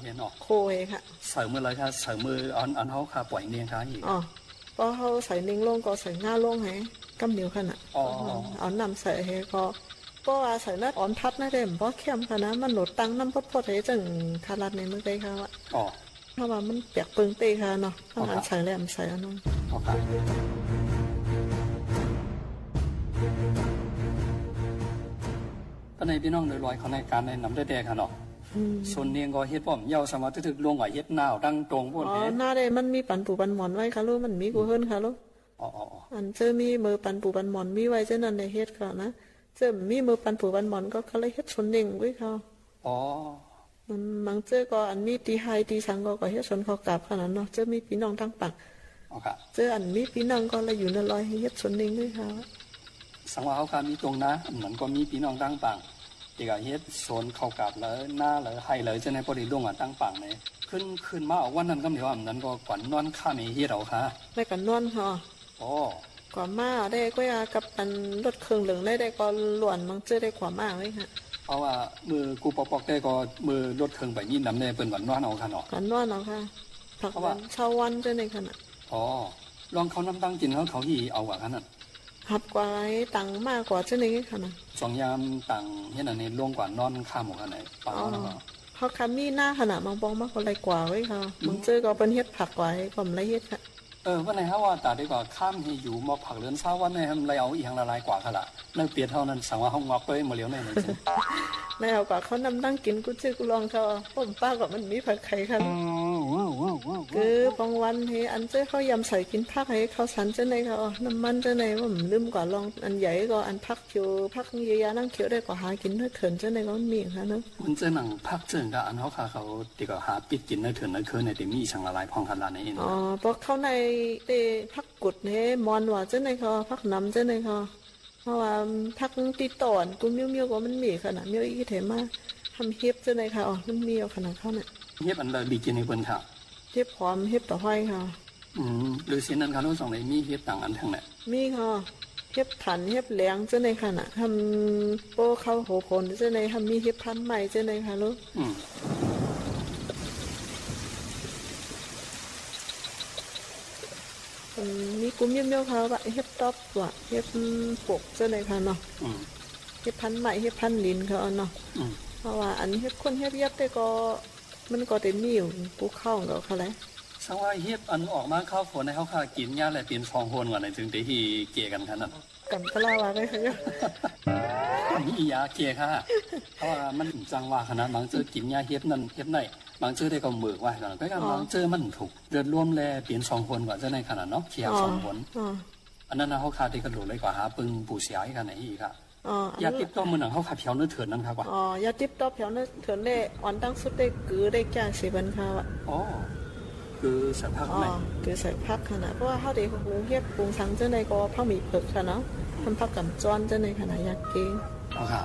เห็นเนาะ โคเห็นค่ะ ใส่มือเลยค่ะ ใส่มืออัน อันเฮาค่ะป่อยเนียงค่ะอีก อ๋อ พอเฮาใส่เนียงลงก็ใส่ง่าลงแห กำเดียวค่ะน่ะ อ๋อ เอาน้ำใส่แหก็ เพราะว่าใส่นัดอ่อนทัดนะ แต่บ่เข้มค่ะนะ มันโหลดตังน้ำพดๆ หื้อเจิ่งขลาดในเมืองไทยเขาอะ อ๋อ เพราะว่ามันแปลกเปิงเต๊อะค่ะเนาะ อ๋อ ต้องอันใส่และบ่ใส่อันนั้น อ๋อ ค่ะ ก็ในปี้น้องโดยรอยเขาในก๋านในนำได้แต๊ค่ะเนาะ อืม ส่วนเน่งก็เฮ็ดป้อมเหย้า สามารถถืกลงว่าเฮ็ดนาดั้งตรงโป้น อ๋อ เด้ นาได้มันมีปันปูปันหม่อนไว้ค่ะลูก มันมีกู้เฮิ่นค่ะลูก อ๋อ อ๋อ อ๋อ อันเจ้ามีเมอปันปูปันหม่อนมีไว้เจ้านั้นได้เฮ็ดค่ะนะ เจ้ามีเมอปันปูปันหม่อนก็ ก็เลยเฮ็ดสวนเน่งไว้ค่ะ อ๋อ มันบางเจ้าก็อันมีตี้ไฮ่ตี้สังก็ ก็เฮ็ดสวนข้าวกาบขนาดเนาะ เจ้ามีปี้น้องตังปาง อ๋อ ค่ะ เจ้าอันมีปี้น้องก็เลยอยู่ในรอยหื้อเฮ็ดสวนเน่งไว้ค่ะ สังว่าเฮาค่ะมีตรงนา มันก็มีปี้น้องตังปาง ตี้ก็เฮ็ดสวนข้าวกาบเหลอ นาเหลอ ไฮ่เหลอ เจ้าในป้อได้ลงอ่ะตังปางเนี่ย ขึ้น ขึ้นมาเอาวันนั้นก็เดียว อันนั้นก็กว่านอนค่ำเฮ็ดเอาค่ะ ได้กว่านอนค่ะ อ๋อ กว่ามาได้ก็ยากับอันรถเคิงเหลืองได้ ได้ก็ล้วนบางเจ้าได้กว่ามาไว้ค่ะ เพราะว่าเมื่อกู้ปอกๆ ได้ก็เมื่อรถเคิงไปนี่นำได้เปิ้นกว่านอนเอาค่ะเนาะ กว่านอนเอาค่ะ พัก เพราะว่า วันเช้าวันเจ้าในขนาด อ๋อ ลองข้าวน้ำตังกิ๋นเขา เขาหื้อเอากว่าขนาด หับกว่าไอ้ตังมากกว่าเจ้าในขนาด สองยามตังเฮ็ดอันนี้ลงกว่านอนค่ำกว่าไหน ปาง อ๋อ นั้นก็ เขาค่ะมีนาขนาด บางปองมากกว่าไรกว่าไว้ค่ะ อืม บางเจ้าก็เปิ้นเฮ็ดผักกว่าไอ้ก็บ่ได้เฮ็ดค่ะ เออ วันไหนเฮาว่าตาดีกว่า ข้ามหื้ออยู่มอบผักเหลือนเช้าวันไหน ทำไรเอาอีหยังละลายกว่าค่ะล่ะ ในเปียดเท่านั้น สังว่าเฮางอกด้วยหมดแล้วเนี่ย ในเอากว่าข้าวน้ำตังกิ๋นกู้จื้อกู้รองเขา ป้อมป้าก็มันมีผักไข่ค่ะ คือปองวันหื้ออันเจ้าเขายำใส่กิ๋นผักหื้อข้าวสารเจ้าในค่ะ อ๋อ น้ำมันเจ้าในว่าบ่ลืมกว่ารอง อันใหญ่ก็อันผักเขียว ผักเยียะยานังเขียวได้ก็หากิ๋นในเถินเจ้าในก็มันมีค่ะเนาะ มันเจ้าหนังผักเจิ่งกะอันเฮาค่ะ เขาตี้ก็หาปิ๊กกิ๋นในเถินในเคินในตี้มีสังละลายพ่องค่ะล่ะใน อ๋อ เพราะเข้าในตี้ผัก กุดเฮมอนว่าเจ้าในค่ะ ผักหนำเจ้าในค่ะ เพราะว่าผักตี้ต้อนกู้เมี้ยวๆ ก็มันมีขนาด เมี้ยวอี้เถมา หำเห็บเจ้าในค่ะ อ๋อ มันมีเอาขนาดเข้าเนี่ย เห็บอันใดดีกิ๋นหื้อเปิ้นค่ะ เห็บหอม เห็บตะไคร้ค่ะ อืม หรือสิ่งนั้นค่ะ ลูกสองในมีเห็บต่างอันทั้งนั้น มีค่ะ เห็บถัน เห็บแหลงเจ้าในขนาด หำโป้เข้าหัวโผนเจ้าใน หำมีเห็บพันไม้เจ้าในค่ะลูก อืม อืม มีกู้เมี้ยวๆ ค่ะ ว่าเห็บต๊อบว่าเห็บปกเจ้าในค่ะเนาะ อืม เห็บพันไม้ เห็บพันหลินเขาเนาะ อืม เพราะว่าอันเห็บข้นเห็บเยียบแต่ก็ มันก็ได้มีอยู่กู้เข้าก็เขาแหละ สังว่าเห็บอันออกมาเข้าฝนในเฮาค่ะ กิ๋นยาแลเป๋นสองหนก่อนในจึงได้หื้อแก้กั๋นค่ะนั่น กั๋นตะลาว่าได้ค่ะ มียาแก้ค่ะ เพราะว่ามันจังว่าขนาด บางเจ้ากิ๋นยาเห็บนั่นเห็บไหน บางเจ้าได้ก็เมิกว่า แต่ก็ อ๋อ บางเจ้ามันถูก เลือดรวมแลเป๋นสองหนกว่าเจ้าในขนาดเนาะ เขียว อ๋อ สองหน อ๋อ อันนั้นนะ เฮาค่ะตี้ก็หลุดเลยกว่าหาปึงปู่เสียอีกค่ะไหนอีกค่ะ อ๋อ อัน ยาติ๊บต๊อบมื้อหนังเฮาค่ะแผวในเถินนั่นค่ะกว่า อ๋อ ยาติ๊บต๊อบแผวในเถินได้อ่อนตังสุดได้กือได้แก้เสบันค่ะว่ะ อ๋อ กือใส่ผัก อ๋อ ไหม กือใส่ผักขนาด เพราะว่าเฮาได้หุงเห็ดหุงสังเจ้าในก็ผักหมี่เผิกค่ะเนาะ ทำผักกั๋นจ้อนเจ้าในขนาดยาแก้ เอาค่ะ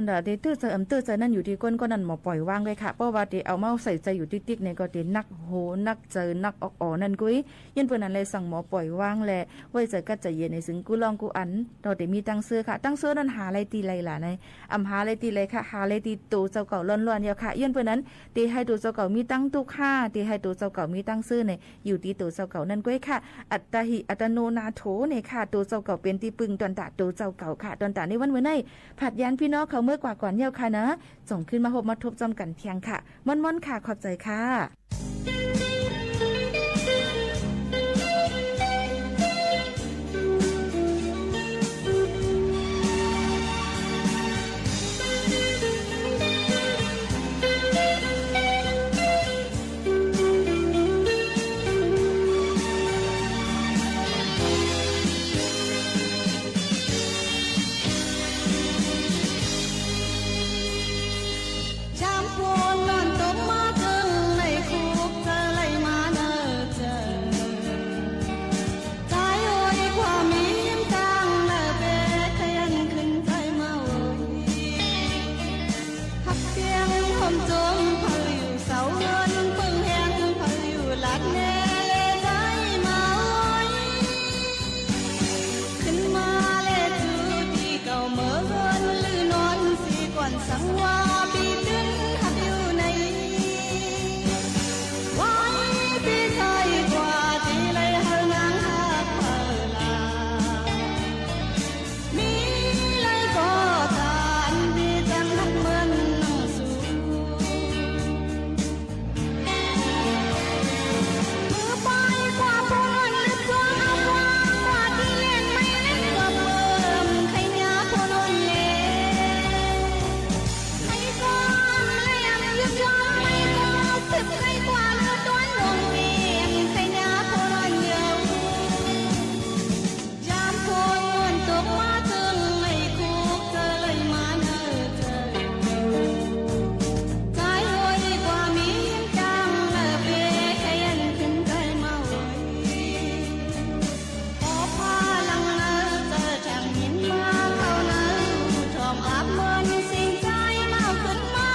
เต๋อเตื้อใจ๋ อำเตื้อใจ๋นั้นอยู่ตี้ก้น ก้นนั้นหมอป่อยวางไว้ค่ะ เพราะว่าเต๋อเอาเมาใส่ใจ๋อยู่ติ๊กๆ เนี่ยก็เต๋อหนักหัว หนักใจ๋ หนักออกอ่อนั่นกุ้ย ย้อนเปื้อนั้นเลยสั่งหมอป่อยวางแล ไว้ใจ๋กั๊ดใจ๋เย็นในเซิงกู้ล่องกู้อัน เต๋อเต๋อมีตังค์ซื้อค่ะ ตังค์ซื้อนั้นหาได้ตี้ใดล่ะ ใน อำหาได้ตี้ใดค่ะ หาได้ตี้ตั๋วเจ้าเก่าล้วนๆ เยียะค่ะ ย้อนเปื้อนั้นเต๋อหื้อตั๋วเจ้าเก่ามีตังค์ตุ๊กค่ะ เต๋อหื้อตั๋วเจ้าเก่ามีตังค์ซื้อใน อยู่ตี้ตั๋วเจ้าเก่านั้นกุ้ยค่ะ อัตตาหิ อัตตโนนาโถ เนี่ยค่ะ ตั๋วเจ้าเก่าเป๋นตี้ปึ้ง ตวนตาตั๋วเจ้าเก่าค่ะ ตวนตาในวันเมื่อนี้ ผัดยานปี้น้องเขาเมื่อกว่าก่อนเยียะค่ะเนาะ จ่องขึ้นมาพบมาทบจอมกั๋นเพียงค่ะ ม่วนๆ ค่ะ ขอบใจ๋ค่ะ ยามฝนมันตกมาเถิง ในคุกเจ้าไหลมาเน่อเจ้อ ใจ๋โอย ความมีตังค์เน่อเป๋ ใค่อั้นขึ้นใจ๋มาโอย ฮับเตียงห่มโจมเผาอยู่ เสาเฮือนเปิงแฮงเผาอยู่ หลาดแน่แลใจ๋มาโอย ขึ้นมาแลจู้ตี้เก่า เมินเฮือนลือนอนเสียก่อน สังว่าปี้ตึงฮับอยู่ใน ไหวตี้ใจ๋กว่าตี้ไหล หื้อนางฮักเผาหลา มีไหลก็ต๋ามตี้จั้งฮักเหมือนนางสู เมื่อไปกว่าผู้นั้นลึกกว่า เอากว่า กว่าตี้เล่นไม่เล่นกว่าเพิ่ม ใค่ยาผู้นั้นแล ใค่ก่อนแลมยึดยอม ไม่ก็สืบใค่กว่า เลือดต้นดวงเตียง ใค่ยาผู้นั้นเยาว์ ยามฝนตกมาเถิง ในคุกเจ้าไหลมาเน่อเจ้อ ใจ๋โอย ความมีตังค์เน่อเป๋ ใค่อั้นขึ้นใจ๋มาโอย ปอผ้าหลังเน่อเจ้อ แถมหินมาเข้าเน่อ ถ่อมอาบเหมือนสิ่งใจ๋มาขึ้นมา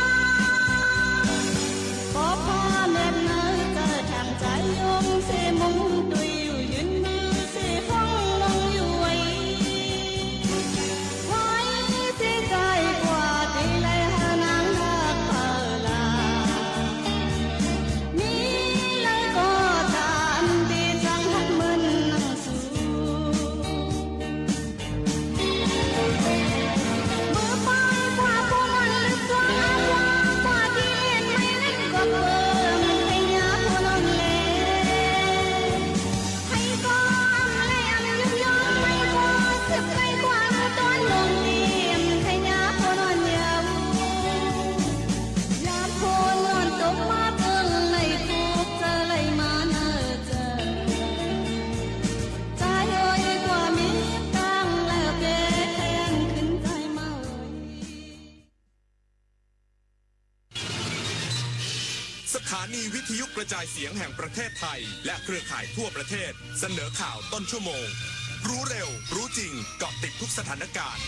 ปอผ้าแมบเน่อเจ้อ แถมใจ๋ยงเสมุง ตุ้ยอยู่ยืนมือเสฟ้องนงอยู่ไว ไหวตี้ใจ๋กว่าตี้ไหล หื้อนางฮักเผาหลา มีไหลก็ต๋ามตี้จั้งฮักเหมือนนางสู เมื่อไปกว่าผู้นั้นลึกกว่า กว่าตี้เล่นไม่เล่นกว่าเพิ่ม ใค่ยาผู้นั้นแล ใค่ก่อนแลมยึดยอม ไม่ก็สืบใค่กว่า เลือดต้นดวงเตียง ใค่ยาผู้นั้นเยาว์ ยามฝนตกมาเถิง ในคุกเจ้าไหลมาเน่อเจ้อ ใจ๋โอย ความมีตังค์เน่อเป๋ ใค่อั้นขึ้นใจ๋มาโอย สถานีวิทยุกระจายเสียงแห่งประเทศไทย และเครือข่ายทั่วประเทศ เสนอข่าวต้นชั่วโมง รู้เร็ว รู้จริง เกาะติดทุกสถานการณ์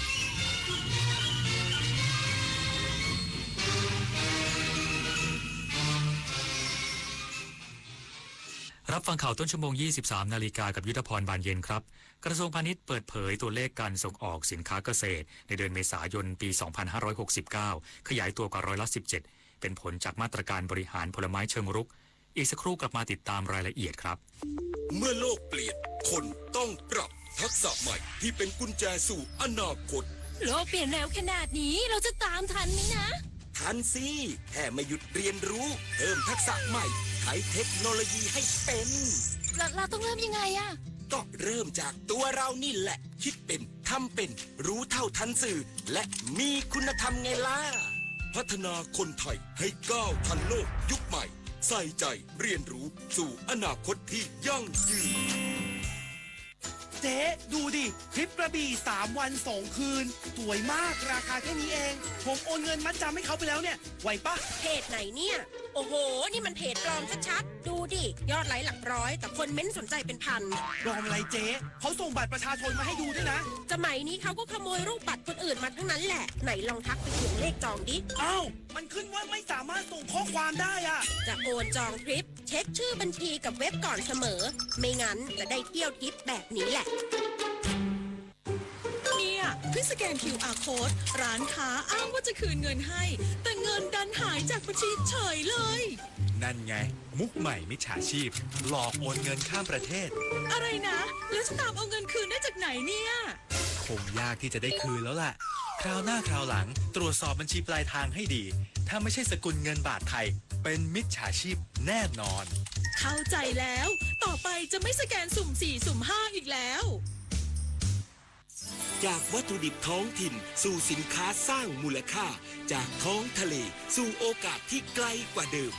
รับฟังข่าวต้นชั่วโมง ยี่สิบสามนาฬิกา กับยุทธพร บานเย็นครับ กระทรวงพาณิชย์เปิดเผยตัวเลขการส่งออกสินค้าเกษตรในเดือนเมษายน ปี สองพันห้าร้อยหกสิบเก้า ขยายตัวกว่าร้อยละสิบเจ็ด เป็นผลจากมาตรการบริหารผลไม้เชิงรุก อีกสักครู่กลับมาติดตามรายละเอียดครับ เมื่อโลกเปลี่ยน คนต้องปรับทักษะใหม่ที่เป็นกุญแจสู่อนาคต โลกเปลี่ยนเร็วขนาดนี้ เราจะตามทันไหมนะ ทันสิ แค่ไม่หยุดเรียนรู้ เพิ่มทักษะใหม่ ใช้เทคโนโลยีให้เป็น เรา เราต้องเริ่มยังไงอะ ก็เริ่มจากตัวเรานี่แหละ คิดเป็น ทำเป็น รู้เท่าทันสื่อ และมีคุณธรรมไงล่ะ พัฒนาคนไทยให้ก้าวทันโลกยุคใหม่ ใส่ใจเรียนรู้สู่อนาคตที่ยั่งยืน เจ๊ ดูดิ ทริปกระบี่ สามวันสองคืน สวยมาก ราคาแค่นี้เอง ผมโอนเงินมัดจำให้เขาไปแล้วเนี่ย ไหวปะ เพจไหนเนี่ย โอ้โห นี่มันเพจปลอมชัดๆ ดู ดิ ยอดไลก์หลักร้อย แต่คนเม้นสนใจเป็นพัน ปลอมอะไรเจ๊ เขาส่งบัตรประชาชนมาให้ดูด้วยนะ สมัยนี้เขาก็ขโมยรูปบัตรคนอื่นมาทั้งนั้นแหละ ไหนลองทักไปทวงเลขจองดิ อ้าว มันขึ้นว่าไม่สามารถส่งข้อความได้อะ จะโอนจองทริป เช็คชื่อบัญชีกับเว็บก่อนเสมอ ไม่งั้นจะได้เที่ยวทริปแบบนี้แหละ เนี่ย เพิ่งสแกน คิวอาร์ code ร้านค้าอ้างว่าจะคืนเงินให้ แต่เงินดันหายจากบัญชีเฉยเลย นั่นไง มุกใหม่มิจฉาชีพ หลอกโอนเงินข้ามประเทศ อะไรนะ แล้วจะตามเอาเงินคืนได้จากไหนเนี่ย คงยากที่จะได้คืนแล้วล่ะ คราวหน้าคราวหลัง ตรวจสอบบัญชีปลายทางให้ดี ถ้าไม่ใช่สกุลเงินบาทไทย เป็นมิจฉาชีพแน่นอน เข้าใจแล้ว ต่อไปจะไม่สแกนสุ่มสี่ สุ่มห้า อีกแล้ว จากวัตถุดิบท้องถิ่นสู่สินค้าสร้างมูลค่า จากท้องทะเลสู่โอกาสที่ไกลกว่าเดิม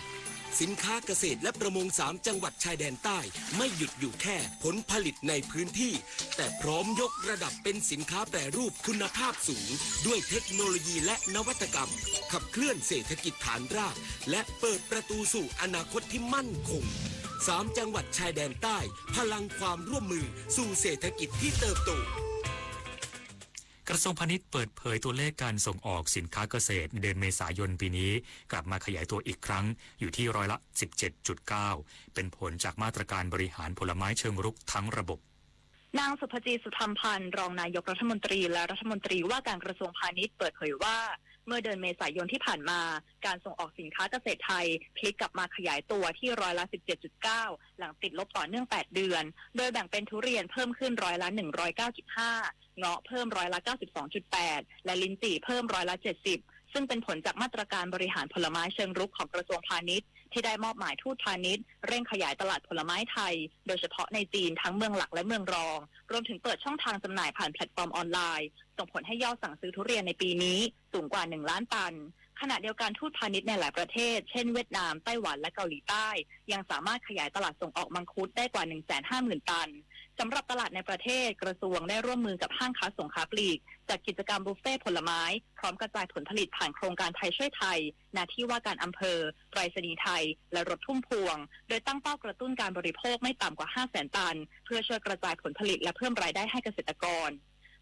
สินค้าเกษตรและประมงสามจังหวัดชายแดนใต้ ไม่หยุดอยู่แค่ผลผลิตในพื้นที่ แต่พร้อมยกระดับเป็นสินค้าแปรรูปคุณภาพสูง ด้วยเทคโนโลยีและนวัตกรรม ขับเคลื่อนเศรษฐกิจฐานราก และเปิดประตูสู่อนาคตที่มั่นคง สามจังหวัดชายแดนใต้ พลังความร่วมมือสู่เศรษฐกิจที่เติบโต กระทรวงพาณิชย์เปิดเผยตัวเลขการส่งออกสินค้าเกษตรในเดือนเมษายนปีนี้ กลับมาขยายตัวอีกครั้ง อยู่ที่ร้อยละ สิบเจ็ดจุดเก้า เป็นผลจากมาตรการบริหารผลไม้เชิงรุกทั้งระบบ นางสุภจี สุธรรมพันธ์ รองนายกรัฐมนตรี และรัฐมนตรีว่าการกระทรวงพาณิชย์ เปิดเผยว่า เมื่อเดือนเมษายนที่ผ่านมา การส่งออกสินค้าเกษตรไทยพลิกกลับมาขยายตัวที่ร้อยละ สิบเจ็ดจุดเก้า หลังติดลบต่อเนื่อง แปด เดือน โดยแบ่งเป็นทุเรียนเพิ่มขึ้นร้อยละ หนึ่งร้อยเก้าจุดห้า เงาะเพิ่มร้อยละ เก้าสิบสองจุดแปด และลิ้นจี่เพิ่มร้อยละ เจ็ดสิบ ซึ่งเป็นผลจากมาตรการบริหารผลไม้เชิงรุกของกระทรวงพาณิชย์ ที่ได้มอบหมายทูตพาณิชย์เร่งขยายตลาดผลไม้ไทย โดยเฉพาะในจีนทั้งเมืองหลักและเมืองรอง รวมถึงเปิดช่องทางจำหน่ายผ่านแพลตฟอร์มออนไลน์ ส่งผลให้ยอดสั่งซื้อทุเรียนในปีนี้สูงกว่า หนึ่งล้าน ตัน ขณะเดียวกันทูตพาณิชย์ในหลายประเทศ เช่น เวียดนาม ไต้หวัน และเกาหลีใต้ ยังสามารถขยายตลาดส่งออกมังคุดได้กว่า หนึ่งแสนห้าหมื่น ตัน สำหรับตลาดในประเทศ กระทรวงได้ร่วมมือกับห้างค้าส่งค้าปลีก จัดกิจกรรมบุฟเฟ่ต์ผลไม้ พร้อมกระจายผลผลิตผ่านโครงการไทยช่วยไทย ณ ที่ว่าการอำเภอ ไปรษณีย์ไทย และรถพุ่มพวง โดยตั้งเป้ากระตุ้นการบริโภคไม่ต่ำกว่า ห้าแสน ตัน เพื่อช่วยกระจายผลผลิตและเพิ่มรายได้ให้เกษตรกร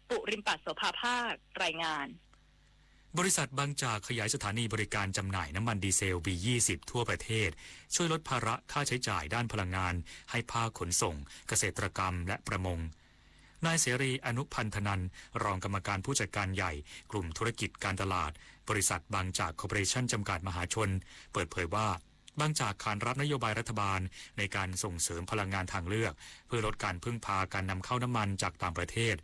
ปุริมปัตย์ โสภาภาค รายงาน บริษัทบางจากขยายสถานีบริการจำหน่ายน้ำมันดีเซล บี ยี่สิบ ทั่วประเทศ ช่วยลดภาระค่าใช้จ่ายด้านพลังงานให้ภาคขนส่ง เกษตรกรรม และประมง นายเสรี อนุพันธนันท์ รองกรรมการผู้จัดการใหญ่ กลุ่มธุรกิจการตลาด บริษัทบางจากคอร์ปอเรชั่น จำกัดมหาชน เปิดเผยว่า บางจากขานรับนโยบายรัฐบาลในการส่งเสริมพลังงานทางเลือก เพื่อลดการพึ่งพาการนำเข้าน้ำมันจากต่างประเทศ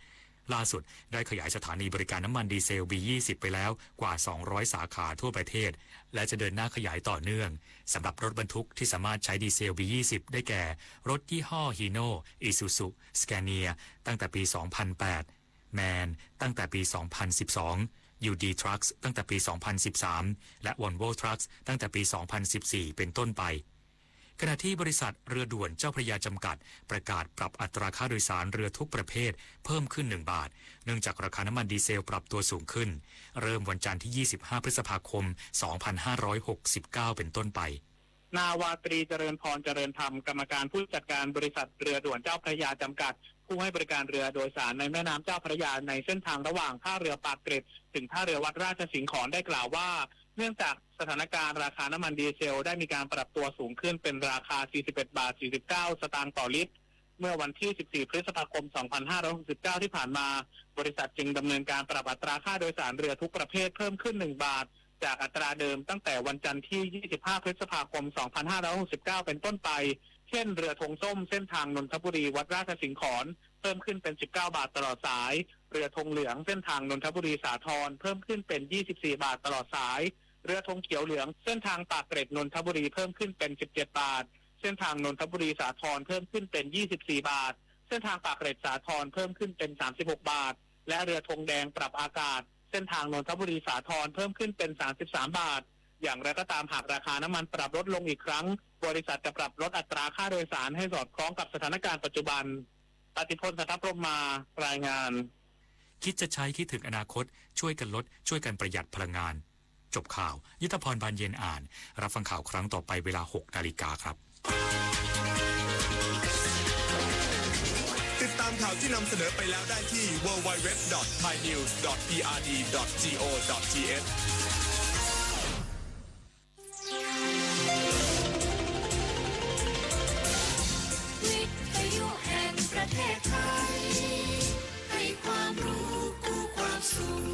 ล่าสุดได้ขยายสถานีบริการน้ำมันดีเซล บี ยี่สิบ ไปแล้วกว่า สองร้อย สาขาทั่วประเทศ และจะเดินหน้าขยายต่อเนื่อง สำหรับรถบรรทุกที่สามารถใช้ดีเซล บี ยี่สิบ ได้แก่ รถยี่ห้อ Hino Isuzu Scania ตั้งแต่ปี สองพันแปด MAN ตั้งแต่ปี สองพันสิบสอง ยูดี Trucks ตั้งแต่ปี สองพันสิบสาม และ Volvo Trucks ตั้งแต่ปี สองพันสิบสี่ เป็นต้นไป ขณะที่บริษัทเรือด่วนเจ้าพระยาจำกัด ประกาศปรับอัตราค่าโดยสารเรือทุกประเภทเพิ่มขึ้น หนึ่ง บาท เนื่องจากราคาน้ำมันดีเซลปรับตัวสูงขึ้น เริ่มวันจันทร์ที่ ยี่สิบห้า พฤษภาคม สองพันห้าร้อยหกสิบเก้า เป็นต้นไป นาวาตรีเจริญพร เจริญธรรม กรรมการผู้จัดการบริษัทเรือด่วนเจ้าพระยาจำกัด ผู้ให้บริการเรือโดยสารในแม่น้ำเจ้าพระยา ในเส้นทางระหว่างท่าเรือปากเกร็ดถึงท่าเรือวัดราชสิงขร ได้กล่าวว่า เนื่องจากสถานการณ์ราคาน้ำมันดีเซลได้มีการปรับตัวสูงขึ้นเป็นราคา สี่สิบเอ็ด บาท สี่สิบเก้า สตางค์ต่อลิตร เมื่อวันที่ สิบสี่ พฤษภาคม สองพันห้าร้อยหกสิบเก้า ที่ผ่านมา บริษัทจึงดำเนินการปรับอัตราค่าโดยสารเรือทุกประเภทเพิ่มขึ้น หนึ่ง บาท จากอัตราเดิมตั้งแต่วันจันทร์ที่ ยี่สิบห้า พฤษภาคม สองพันห้าร้อยหกสิบเก้า เป็นต้นไป เช่น เรือธงส้ม เส้นทางนนทบุรี วัดราชสิงขร เพิ่มขึ้นเป็น สิบเก้า บาท ตลอดสาย เรือธงเหลือง เส้นทางนนทบุรี สาทร เพิ่มขึ้นเป็น ยี่สิบสี่ บาท ตลอดสาย เรือธงเขียวเหลือง เส้นทางปากเกร็ด นนทบุรี เพิ่มขึ้นเป็น สิบเจ็ด บาท เส้นทางนนทบุรี สาทร เพิ่มขึ้นเป็น ยี่สิบสี่ บาท เส้นทางปากเกร็ด สาทร เพิ่มขึ้นเป็น สามสิบหก บาท และเรือธงแดงปรับอากาศ เส้นทางนนทบุรี สาทร เพิ่มขึ้นเป็น สามสิบสาม บาท อย่างไรก็ตาม หากราคาน้ำมันปรับลดลงอีกครั้ง บริษัทจะปรับลดอัตราค่าโดยสารให้สอดคล้องกับสถานการณ์ปัจจุบัน อธิพล สันทพรหมมา รายงาน คิดจะใช้คิดถึงอนาคต ช่วยกันลด ช่วยกันประหยัดพลังงาน จบข่าว ยุทธพร บานเย็นอ่าน รับฟังข่าวครั้งต่อไปเวลา หกนาฬิกาครับ ตามข่าวที่นำเสนอไปแล้วได้ที่ ดับเบิลยู ดับเบิลยู ดับเบิลยู ดอท ไทยนิวส์ ดอท พีอาร์ดี ดอท จี โอ ดอท ที เอช วิทยุแห่งประเทศไทย ให้ความรู้กู้ความสุข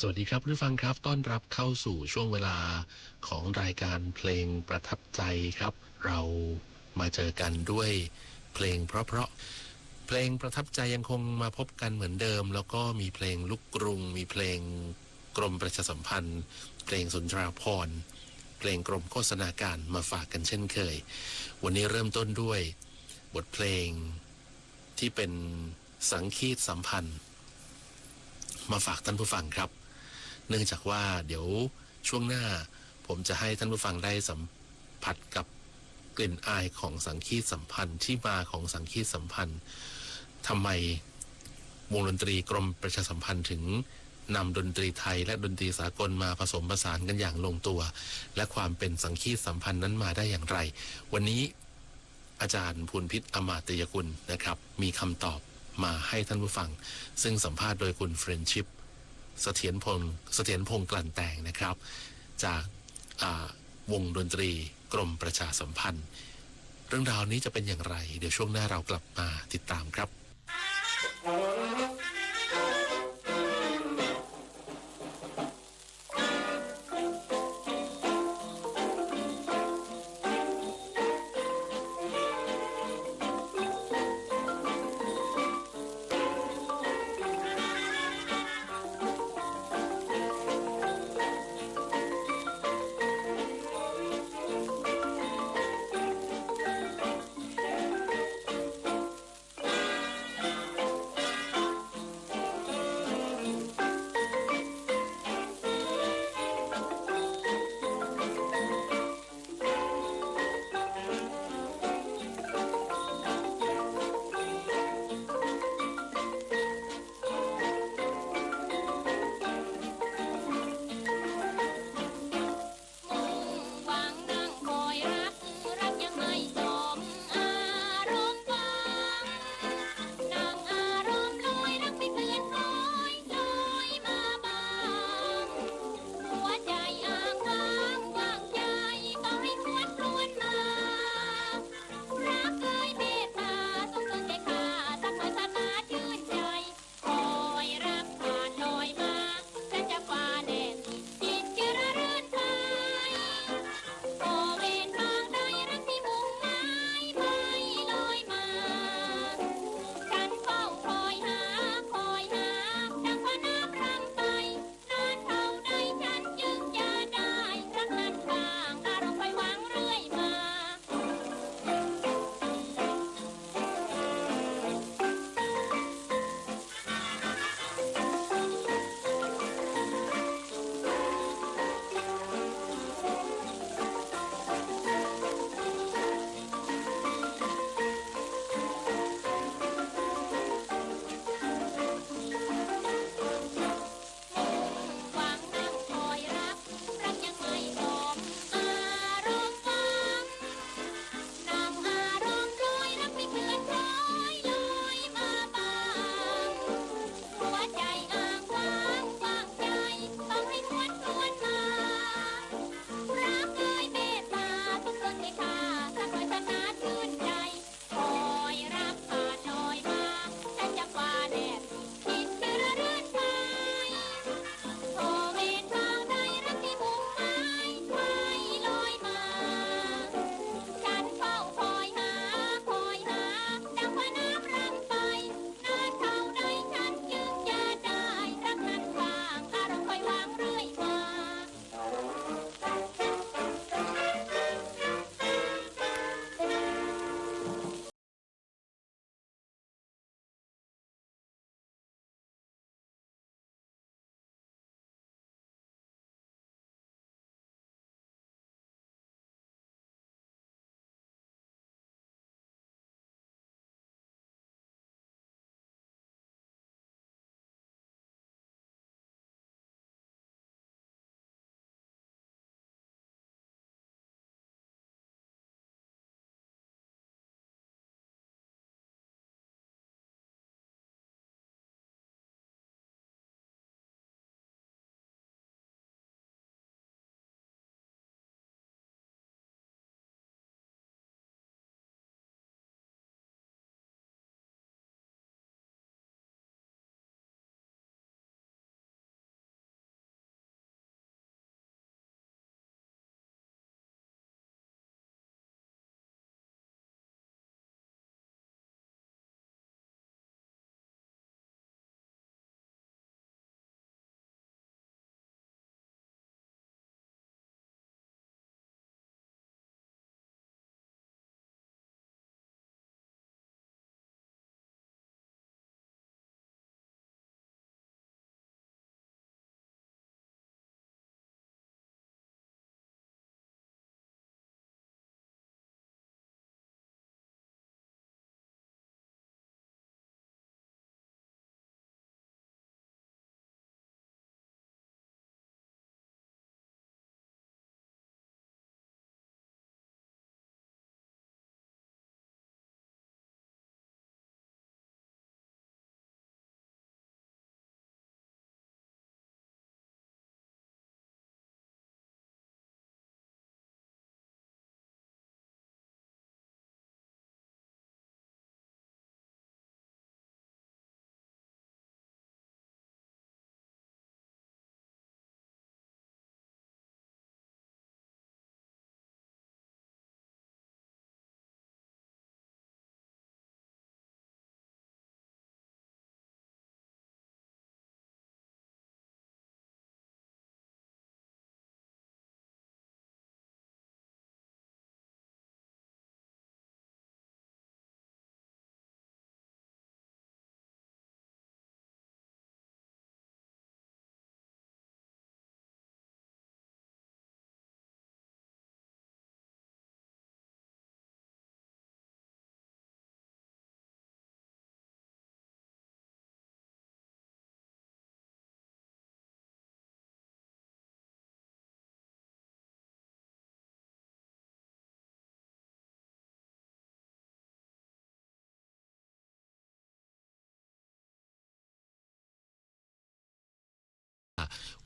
สวัสดีครับผู้ฟังครับ ต้อนรับเข้าสู่ช่วงเวลาของรายการเพลงประทับใจครับ เรามาเจอกันด้วยเพลงเพราะๆ เพลงประทับใจยังคงมาพบกันเหมือนเดิม แล้วก็มีเพลงลูกกรุง มีเพลงกรมประชาสัมพันธ์ เพลงสุนทราภรณ์ เพลงกรมโฆษณาการมาฝากกันเช่นเคย วันนี้เริ่มต้นด้วยบทเพลงที่เป็นสังคีตสัมพันธ์ มาฝากท่านผู้ฟังครับ เนื่องจากว่าเดี๋ยวช่วงหน้าผมจะให้ท่านผู้ฟังได้สัมผัสกับกลิ่นอายของสังคีตสัมพันธ์ ที่มาของสังคีตสัมพันธ์ ทำไมวงดนตรีกรมประชาสัมพันธ์ถึงนำดนตรีไทยและดนตรีสากลมาผสมผสานกันอย่างลงตัว และความเป็นสังคีตสัมพันธ์นั้นมาได้อย่างไร วันนี้ อาจารย์พูนพิษ อมาตยกุลนะครับ มีคำตอบมาให้ท่านผู้ฟัง ซึ่งสัมภาษณ์โดยคุณเฟรนชิป เสถียรพงษ์ เสถียรพงษ์กลั่นแตงนะครับ จาก อ่า วงดนตรีกรมประชาสัมพันธ์ เรื่องราวนี้จะเป็นอย่างไร เดี๋ยวช่วงหน้าเรากลับมาติดตามครับ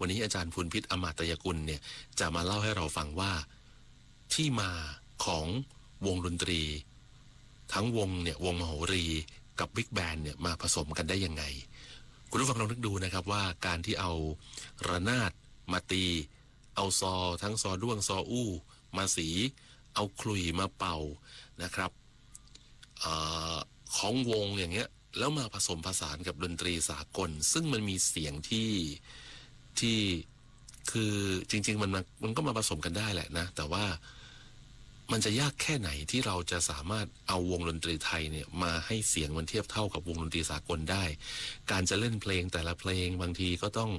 วันนี้อาจารย์พูนพิษ อมาตยกุลเนี่ย จะมาเล่าให้เราฟังว่า ที่มาของวงดนตรี ทั้งวงเนี่ย วงมโหรีกับบิ๊กแบนด์เนี่ย มาผสมกันได้ยังไง คุณผู้ฟังลองนึกดูนะครับว่า การที่เอาระนาดมาตี เอาซอ ทั้งซอด้วง ซออู้ มาสี เอาขลุ่ยมาเป่านะครับ เอ่อ ของวงอย่างเงี้ย แล้วมาผสมผสานกับดนตรีสากล ซึ่งมันมีเสียงที่ ที่ คือจริงๆ มันมา มันก็มาผสมกันได้แหละนะ แต่ว่ามันจะยากแค่ไหนที่เราจะสามารถเอาวงดนตรีไทยเนี่ย มาให้เสียงมันเทียบเท่ากับวงดนตรีสากลได้ การจะเล่นเพลงแต่ละเพลง บางทีก็ต้อง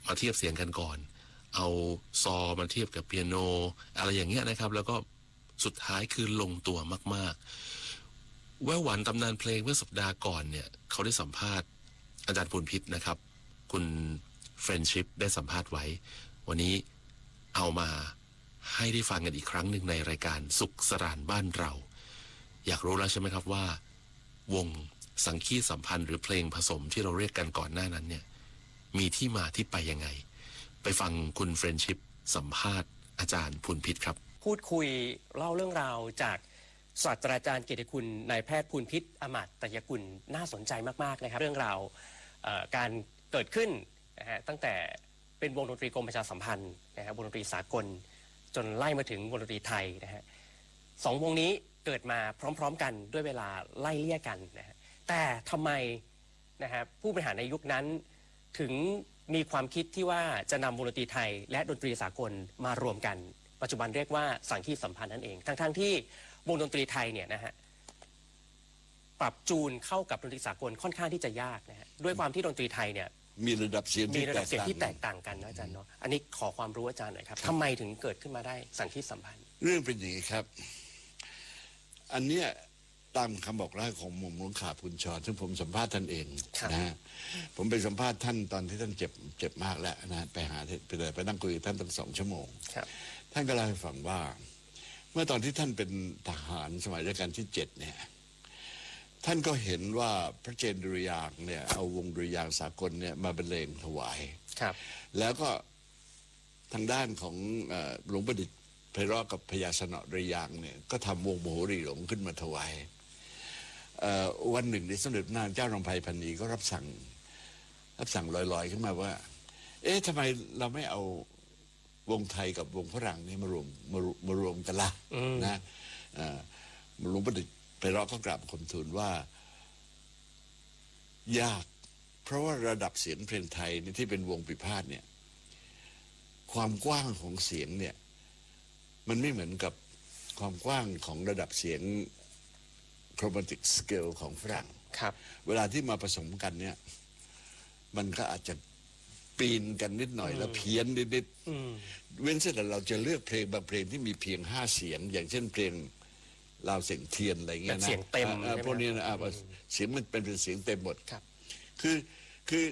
มาเทียบเสียงกันก่อน เอาซอมาเทียบกับเปียโน อะไรอย่างเงี้ยนะครับ แล้วก็สุดท้ายคือลงตัวมากๆ แว่วหวานตำนานเพลงเมื่อสัปดาห์ก่อนเนี่ย เขาได้สัมภาษณ์อาจารย์พูนพิษนะครับ คุณเฟรนชิปได้สัมภาษณ์ไว้ วันนี้เอามาให้ได้ฟังกันอีกครั้งหนึ่งในรายการสุขสรานบ้านเรา อยากรู้แล้วใช่ไหมครับว่า วงสังคีตสัมพันธ์หรือเพลงผสมที่เราเรียกกันก่อนหน้านั้นเนี่ย มีที่มาที่ไปยังไง ไปฟังคุณเฟรนชิปสัมภาษณ์อาจารย์พูนพิษครับ พูดคุยเล่าเรื่องราวจากศาสตราจารย์เกียรติคุณนายแพทย์พูนพิษ อมาตยกุล น่าสนใจมากๆนะครับ เรื่องราวเอ่อการเกิดขึ้นนะฮะ ตั้งแต่เป็นวงดนตรีกรมประชาสัมพันธ์นะฮะ วงดนตรีสากล จนไล่มาถึงวงดนตรีไทยนะฮะ สองวงนี้เกิดมาพร้อมๆกันด้วยเวลาไล่เลี่ยกันนะฮะ แต่ทำไมนะฮะ ผู้บริหารในยุคนั้นถึงมีความคิดที่ว่าจะนำวงดนตรีไทยและดนตรีสากลมารวมกัน ปัจจุบันเรียกว่าสังคีตสัมพันธ์นั่นเอง ทั้งๆที่วงดนตรีไทยเนี่ยนะฮะ ปรับจูนเข้ากับดนตรีสากลค่อนข้างที่จะยากนะฮะ ด้วยความที่ดนตรีไทยเนี่ย มีระดับเสียง มี ที่ ระ แต ดับ ก เสียง ต่าง ที่ กั แต น กต่างกันนะอาจารย์เนาะ อันนี้ขอความรู้อาจารย์หน่อยครับ ทำไมถึงเกิดขึ้นมาได้สังคีตสัมพันธ์ เรื่องเป็นอย่างนี้ครับ อันเนี้ยตามคำบอกเล่าของหม่อมหลวงข่าวพูนชร ซึ่งผมสัมภาษณ์ท่านเอง ครับ นะฮะ ผมไปสัมภาษณ์ท่านตอนที่ท่านเจ็บเจ็บมากแล้วนะฮะ ไปหาไปเลยไปนั่งคุยกับท่านตั้งสองชั่วโมง ครับ ท่านก็เล่าให้ฟังว่า เมื่อตอนที่ท่านเป็นทหารสมัยรัชกาลที่เจ็ดเนี่ย ท่านก็เห็นว่าพระเจนดุริยางค์เนี่ยเอาวงดุริยางค์สากลเนี่ยมาบรรเลงถวาย ครับ แล้วก็ทางด้านของเอ่อหลวงประดิษฐ์ไพเราะห์กับพญาสนอดุริยางค์เนี่ยก็ทำวงมโหรีหลวงขึ้นมาถวาย เอ่อวันหนึ่งในสมเด็จพระนางเจ้านำไพพันนีก็รับสั่ง รับสั่งลอยๆขึ้นมาว่า เอ๊ะทำไมเราไม่เอาวงไทยกับวงฝรั่งนี่มารวมมารวมมารวมกันล่ะ อืม นะเอ่อหลวงประดิษฐ์ไพเราะห์ก็กราบบังคมทูลว่า ยาก เพราะว่าระดับเสียงเพลงไทยนี่ที่เป็นวงปีพาทย์เนี่ย ความกว้างของเสียงเนี่ย มันไม่เหมือนกับความกว้างของระดับเสียง chromatic scale ของฝรั่ง ครับ เวลาที่มาผสมกันเนี่ย มันก็อาจจะปีนกันนิดหน่อย อืม แล้วเพี้ยนนิด อืม ๆเว้นเสียแต่เราจะเลือกเพลงบางเพลงที่มีเพียงห้าเสียง อย่างเช่นเพลงลาวเสียงเทียนอะไรเงี้ย แบบ นะ เสียงเต็ม อ่าอ่า ใช่ไหม พวกนี้นะอ่า อืม เสียงมันเป็นเป็นเสียงเต็มหมด ครับ คือคือ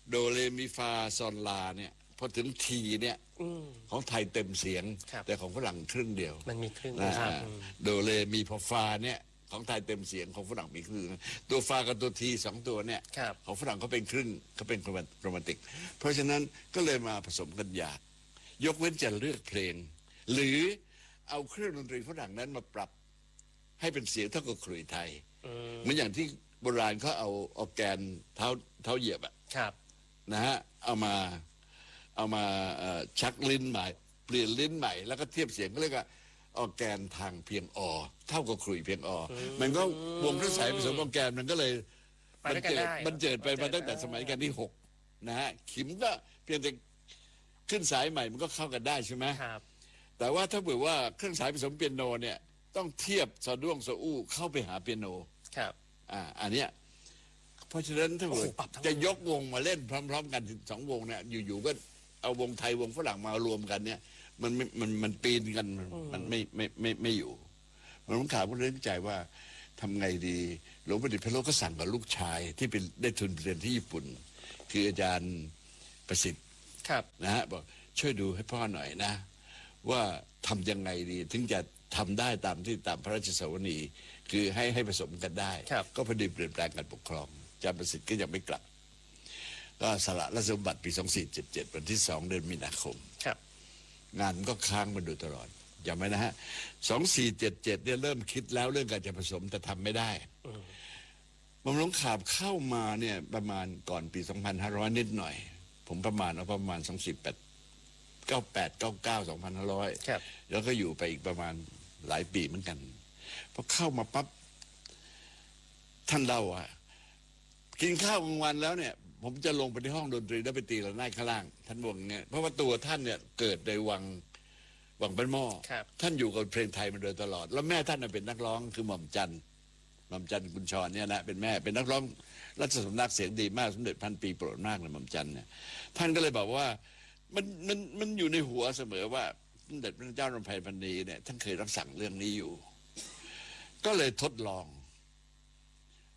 โดเรมีฟาซอนลาเนี่ย พอถึงทีเนี่ย อืม ของไทยเต็มเสียง ครับ แต่ของฝรั่งครึ่งเดียว มันมีครึ่ง นะ ครับ อ่า อืม โดเรมีพอฟาเนี่ย ของไทยเต็มเสียง ของฝรั่งมีครึ่ง ตัวฟากับตัวทีสองตัวเนี่ย ครับ ของฝรั่งเขาเป็นครึ่งเขาเป็น chromatic เพราะฉะนั้นก็เลยมาผสมกันยาก ยกเว้นจะเลือกเพลง หรือเอาเครื่องดนตรีฝรั่งนั้นมาปรับให้เป็นเสียงเท่ากับขลุ่ยไทย อืม เหมือนอย่างที่โบราณเขาเอาออร์แกนเท้าเท้าเหยียบอะ ครับ นะฮะ เอามาเอามาเอ่อชักลิ้นใหม่ เปลี่ยนลิ้นใหม่ แล้วก็เทียบเสียงก็เรียกว่าออร์แกนทางเพียงออ เท่ากับขลุ่ยเพียงออ อืม มันก็วงเครื่องสายผสมออร์แกนมันก็เลย ไปด้วยกันได้ บันเจิดไปมาตั้งแต่สมัยรัชกาลที่หกนะฮะ ขิมก็เพียงแต่ขึ้นสายใหม่มันก็เข้ากันได้ใช่ไหม ครับ แต่ว่าถ้าเผื่อว่าเครื่องสายผสมเปียโนเนี่ย ต้องเทียบซอด้วงซออู้เข้าไปหาเปียโน ครับ อ่า อันเนี้ย เพราะฉะนั้นถ้าเผื่อ โอ้โหปรับทั้ง จะยกวงมาเล่นพร้อม ๆ กันสองวงเนี่ย อยู่ๆก็เอาวงไทยวงฝรั่งมารวมกันเนี่ย มันไม่มันมันปีนกันมัน อืม มันไม่ไม่ไม่ไม่อยู่ มันต้องถามก็เลยใจว่าทำไงดี หลวงประดิษฐ์ไพโรจน์ก็สั่งกับลูกชายที่เป็นได้ทุนไปเรียนที่ญี่ปุ่น คืออาจารย์ประสิทธิ์ ครับ นะฮะ บอกช่วยดูให้พ่อหน่อยนะ ว่าทำยังไงดีถึงจะทำได้ตามที่ตามพระราชสวนี คือให้ให้ผสมกันได้ ครับ ก็พอดีเปลี่ยนแปลงการปกครอง อาจารย์ประสิทธิ์ก็ยังไม่กลับ ก็สละราชสมบัติปีสองสี่เจ็ดเจ็ด วันที่สองเดือนมีนาคม ครับ งานมันก็ค้างมาโดยตลอด จำไว้นะฮะ สองสี่เจ็ดเจ็ดเนี่ยเริ่มคิดแล้วเรื่องการจะผสม แต่ทำไม่ได้ อืม หม่อมหลวงขาบเข้ามาเนี่ยประมาณก่อนปีสองพันห้าร้อยนิดหน่อย ผมประมาณเอาประมาณสองสี่แปด เก้าแปด เก้าเก้า สองพันห้าร้อย ครับ แล้วก็อยู่ไปอีกประมาณหลายปีเหมือนกัน พอเข้ามาปั๊บ ท่านเล่าว่า กินข้าวกลางวันแล้วเนี่ย ผมจะลงไปที่ห้องดนตรีแล้วไปตีระนาดข้างล่าง ท่านบอกอย่างเงี้ย เพราะว่าตัวท่านเนี่ยเกิดในวัง วังบ้านหม้อ ครับ ท่านอยู่กับเพลงไทยมาโดยตลอด แล้วแม่ท่านน่ะเป็นนักร้องคือหม่อมจันทร์ หม่อมจันทร์กุญชรเนี่ยนะ เป็นแม่ เป็นนักร้องราชสำนัก เสียงดีมาก สมเด็จพันปีโปรดมากเลยหม่อมจันทร์เนี่ย ท่านก็เลยบอกว่า มัน มัน มันอยู่ในหัวเสมอว่าสมเด็จพระนางเจ้ารำไพพันนีเนี่ย ท่านเคยรับสั่งเรื่องนี้อยู่ ก็เลยทดลอง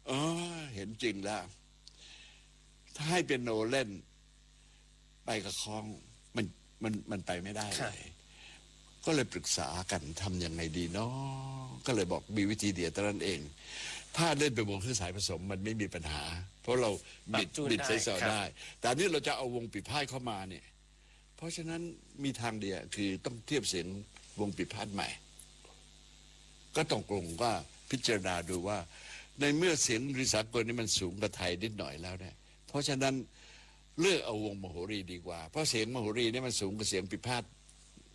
เออ เห็นจริงแล้ว ถ้าให้เปียโนเล่น ไปกับค้อง มัน มัน มันไปไม่ได้ ครับ เลย ก็เลยปรึกษากัน ทำยังไงดีเนาะ ก็เลยบอกมีวิธีเดียวเท่านั้นเอง ถ้าเล่นเป็นวงเครื่องสายผสมมันไม่มีปัญหา เพราะเราบิด ปรับจูน บิด ได้ เสยเสาะ ครับ ได้ แต่อันนี้เราจะเอาวงปีพาทย์เข้ามาเนี่ย เพราะฉะนั้นมีทางเดียวคือต้องเทียบเสียงวงปีพาทย์ใหม่ ก็ตกลงว่าพิจารณาดูว่า ในเมื่อเสียงดนตรีสากลนี่มันสูงกว่าไทยนิดหน่อยแล้วเนี่ย เพราะฉะนั้นเลือกเอาวงมโหรีดีกว่า เพราะเสียงมโหรีเนี่ยมันสูงกว่าเสียงปีพาทย์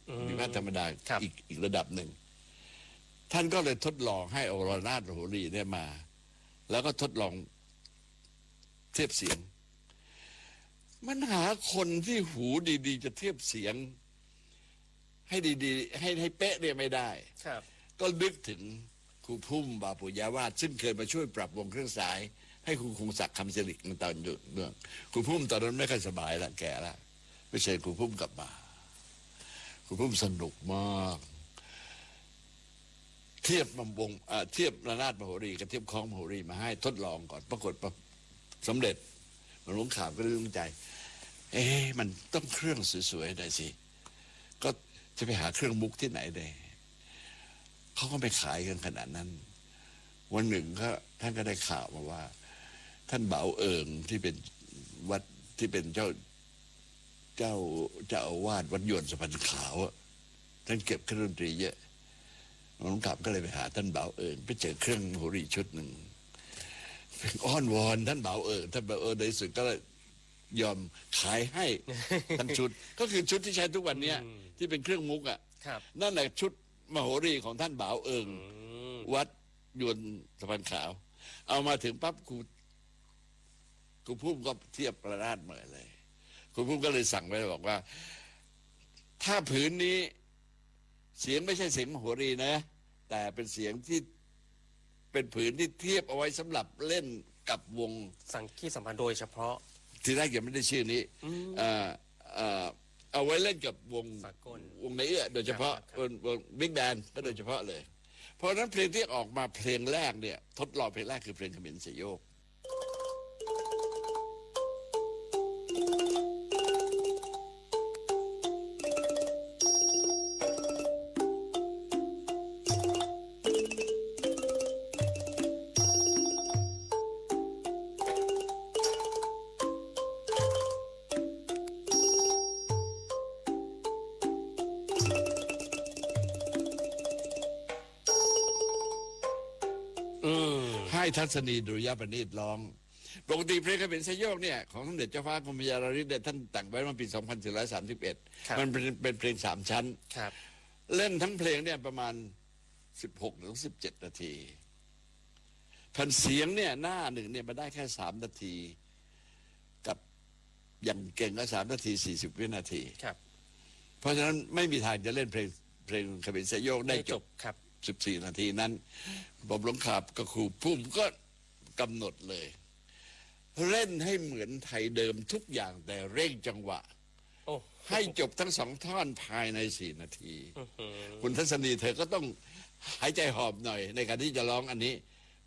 อืม ปีพาทย์ธรรมดา ครับ อีก อีกระดับหนึ่ง ท่านก็เลยทดลองให้เอาระนาดมโหรีเนี่ยมา แล้วก็ทดลองเทียบเสียง มันหาคนที่หูดีๆ จะเทียบเสียง ให้ดีๆ ให้ ให้เป๊ะเนี่ยไม่ได้ ครับ ก็นึกถึงครูพุ่ม บาปุยาวาส ซึ่งเคยมาช่วยปรับวงเครื่องสาย ให้ครูคงศักดิ์ คำสิริ ในตอนอยู่เมือง ครูพุ่มตอนนั้นไม่ค่อยสบายละ แก่ละ ไปเชิญครูพุ่มกลับมา ครูพุ่มสนุกมาก เทียบลำวง อ่า เทียบระนาดมโหรีกับเทียบค้องมโหรีมาให้ทดลองก่อน ปรากฏว่าสำเร็จ หม่อมหลวงขาบก็เลยตั้งใจ เอ๊ะ มันต้องเครื่องสวยๆ หน่อยสิ ก็จะไปหาเครื่องมุกที่ไหนได้ เขาก็ไม่ขายกันขนาดนั้น วันหนึ่งก็ ท่านก็ได้ข่าวมาว่า ท่านบ่าวเอิงที่เป็นวัด ที่เป็นเจ้า เจ้า เจ้าอาวาสวัดยวนสะพานขาวอะ ท่านเก็บเครื่องดนตรีเยอะ หม่อมหลวงขาบก็เลยไปหาท่านบ่าวเอิง ไปเจอเครื่องมโหรีชุดหนึ่ง อ้อนวอนท่านบ่าวเอิง ท่านบ่าวเอิงในที่สุดก็เลยยอมขายให้ทั้งชุด ก็คือชุดที่ใช้ทุกวันเนี้ย อืม ที่เป็นเครื่องมุกอะ ครับ นั่นแหละชุดมโหรีของท่านบ่าวเอิง อืม วัดยวนสะพานขาว เอามาถึงปั๊บครู ครูพุ่มก็เทียบระนาดใหม่เลย ครูพุ่มก็เลยสั่งไว้บอกว่า ถ้าผืนนี้เสียงไม่ใช่เสียงมโหรีนะ แต่เป็นเสียงที่ เป็นผืนที่เทียบเอาไว้สำหรับเล่นกับวง สังคีตสัมพันธ์โดยเฉพาะ ทีแรกยังไม่ได้ชื่อนี้ อืม เอ่อ เอ่อ เอาไว้เล่นกับวง สากล วงในเอื้อโดยเฉพาะ ครับ วง วงบิ๊กแบนด์ก็โดยเฉพาะเลย เพราะฉะนั้นเพลงที่ออกมาเพลงแรกเนี่ย ทดลองเพลงแรกคือเพลงเขมรไซโยก อืม ให้ทัศนีดุริยประณีตร้อง ปกติเพลงเขมรไซโยกเนี่ย ของสมเด็จเจ้าฟ้ากรมพระยาราริศเนี่ย ท่านแต่งไว้เมื่อปีสองพันสี่ร้อยสามสิบเอ็ด ครับ มันเป็น เป็นเพลงสามชั้น ครับ เล่นทั้งเพลงเนี่ยประมาณสิบหกถึงสิบเจ็ดนาที แผ่นเสียงเนี่ยหน้าหนึ่งเนี่ยมันได้แค่สามนาที กับอย่างเก่งก็สามนาทีสี่สิบวินาที ครับ เพราะฉะนั้นไม่มีทางจะเล่นเพลง เพลงเขมรไซโยกได้ ได้จบ จบ ครับ สิบสี่นาทีนั้น หม่อมหลวงขาบกับครูพุ่มก็กำหนดเลย เล่นให้เหมือนไทยเดิมทุกอย่างแต่เร่งจังหวะ โอ้ ให้จบทั้งสองท่อนภายในสี่นาที อื้อหือ คุณทัศนีเธอก็ต้องหายใจหอบหน่อยในการที่จะร้องอันนี้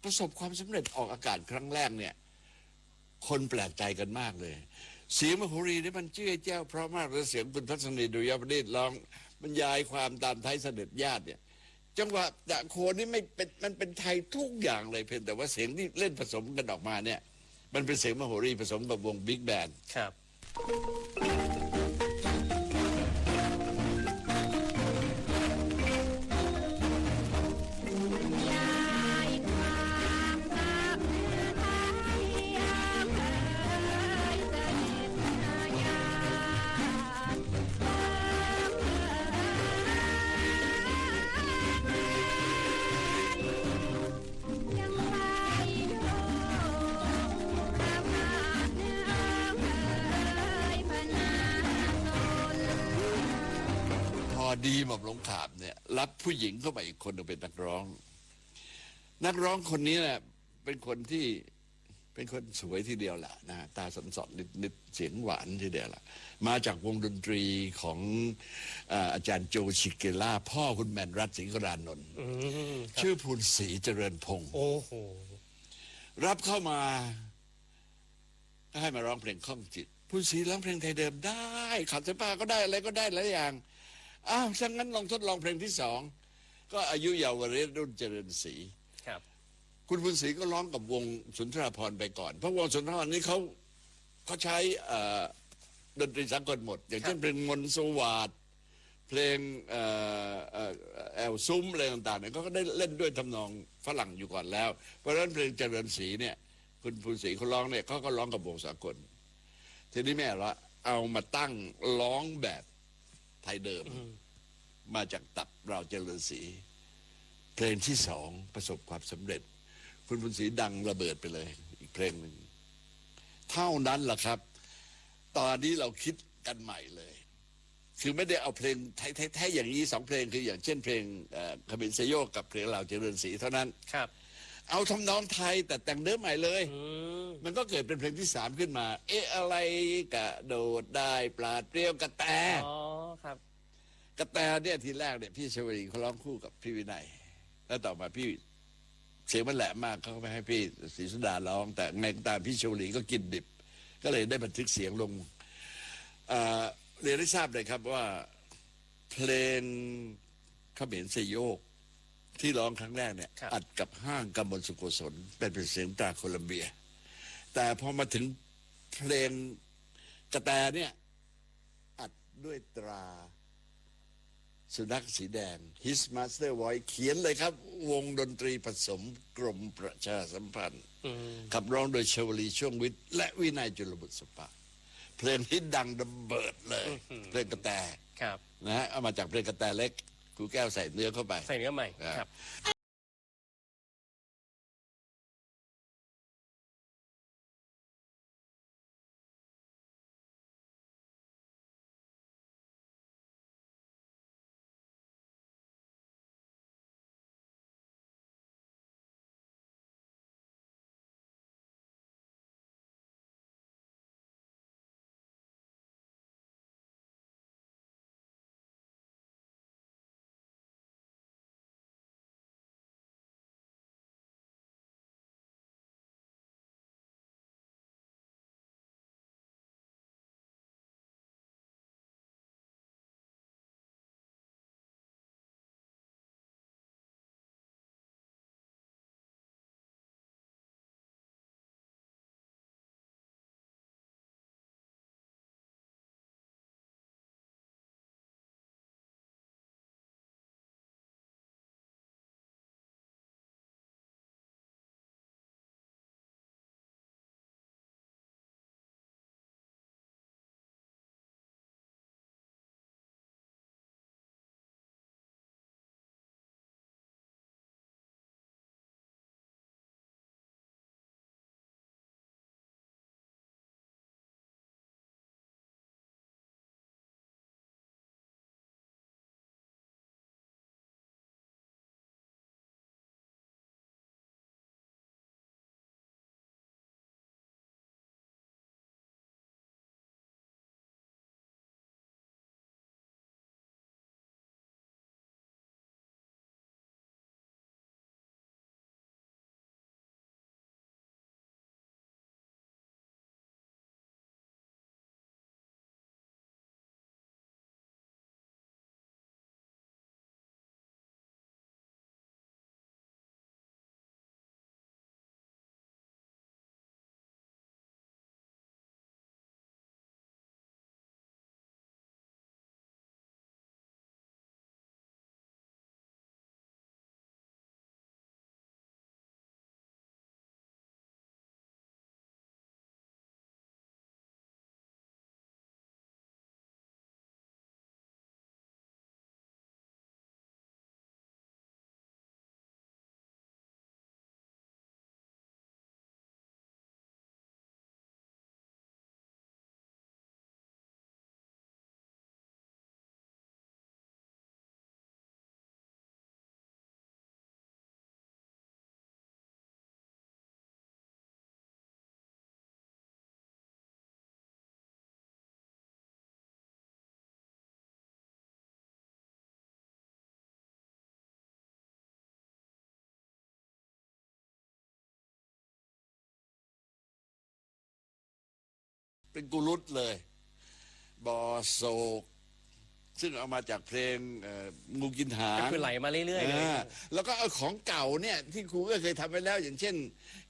ประสบความสำเร็จออกอากาศครั้งแรกเนี่ย คนแปลกใจกันมากเลย เสียงมโหรีนี่มันเจ้ยแจ้วเพราะมาก แล้วเสียงคุณทัศนีดุริยประณีตร้องบรรยายความตามไท้เสด็จญาติเนี่ย จังหวะจะโคนนี่ไม่เป็น มันเป็นไทยทุกอย่างเลย เพียงแต่ว่าเสียงที่เล่นผสมกันออกมาเนี่ย มันเป็นเสียงมโหรีผสมกับวงบิ๊กแบนด์ ครับ พอดีหม่อมหลวงขามเนี่ย รับผู้หญิงเข้ามาอีกคนหนึ่งเป็นนักร้อง นักร้องคนนี้แหละเป็นคนที่ เป็นคนสวยทีเดียวแหละนะ ตาสนๆ นิดๆ เสียงหวานทีเดียวแหละ มาจากวงดนตรีของ เอ่อ อาจารย์โจ ชิเกล่า พ่อคุณแมนรัตน์ สิงห์กรานนท์ อืม ครับ ชื่อภูนศรี เจริญพงษ์ โอ้โห รับเข้ามา ก็ให้มาร้องเพลงข้องจิต ภูนศรีร้องเพลงไทยเดิมได้ ขับเสพาก็ได้ อะไรก็ได้หลายอย่าง อ้าว ถ้างั้นลองทดลองเพลงที่สอง ก็อายุเยาว์วัยรุ่น เจริญศรี ครับ คุณภูนศรีก็ร้องกับวงสุนทราภรณ์ไปก่อน เพราะวงสุนทราภรณ์นี่เขา เขาใช้ เอ่อ ดนตรีสากลหมด อย่างเช่น ครับ เพลงมนต์สวัสดิ์ เพลง เอ่อ เอ่อ แอ่วสุมอะไรต่างๆ เนี่ย เขาก็ได้เล่นด้วยทำนองฝรั่งอยู่ก่อนแล้ว เพราะฉะนั้นเพลงเจริญศรีเนี่ย คุณภูนศรีเขาร้องเนี่ย เขาก็ร้องกับวงสากล ทีนี้แม่ละเอามาตั้งร้องแบบไทยเดิม อืม มาจากตับราวเจริญศรี เพลงที่สองประสบความสำเร็จ คุณภูนศรีดังระเบิดไปเลย อีกเพลงหนึ่ง เท่านั้นแหละครับ ตอนนี้เราคิดกันใหม่เลย คือไม่ได้เอาเพลงไทยแท้ๆ อย่างนี้สองเพลง คืออย่างเช่นเพลง เอ่อ เขมรไซโยกกับเพลงราวเจริญศรีเท่านั้น ครับ เอาทำนองไทยแต่แต่งเนื้อใหม่เลย อืม มันก็เกิดเป็นเพลงที่สามขึ้นมา เอ๊ะ อะไรกระโดดได้ปราดเปรียวกระแต อ๋อ ครับ กระแตเนี่ยทีแรกเนี่ยพี่ชวลีเขาร้องคู่กับพี่วินัย แล้วต่อมาพี่เสียงมันแหลมมาก เขาก็ไปให้พี่ศรีสุดาร้อง แต่ไงก็ตามพี่ชวลีก็กินดิบ ก็เลยได้บันทึกเสียงลง เอ่อ เรียนให้ทราบเลยครับว่าเพลงเขมรไซโยกที่ร้องครั้งแรกเนี่ย ครับ อัดกับห้างกมลสุขโกศล เป็น เป็นเสียงตราโคลัมเบีย แต่พอมาถึงเพลงกระแตเนี่ย อัดด้วยตราสุนัขสีแดง His Master Voice เขียนเลยครับ วงดนตรีผสมกรมประชาสัมพันธ์ อืม ขับร้องโดยชวลี ช่วงวิทย์ และวินัย จุลบุษปะ เพลงที่ดังระเบิดเลย อื้อหือ เพลงกระแต ครับ นะฮะ เอามาจากเพลงกระแตเล็ก ครูแก้วใส่เนื้อเข้าไป ใส่เนื้อใหม่ อ่า ครับ เป็นกุรุตเลย บ่อโศก ซึ่งเอามาจากเพลง เอ่อ งูกินหาง ก็คือไหลมาเรื่อยๆ เลย อ่า แล้วก็เอาของเก่าเนี่ย ที่ครูเอื้อเคยทำไว้แล้ว อย่างเช่น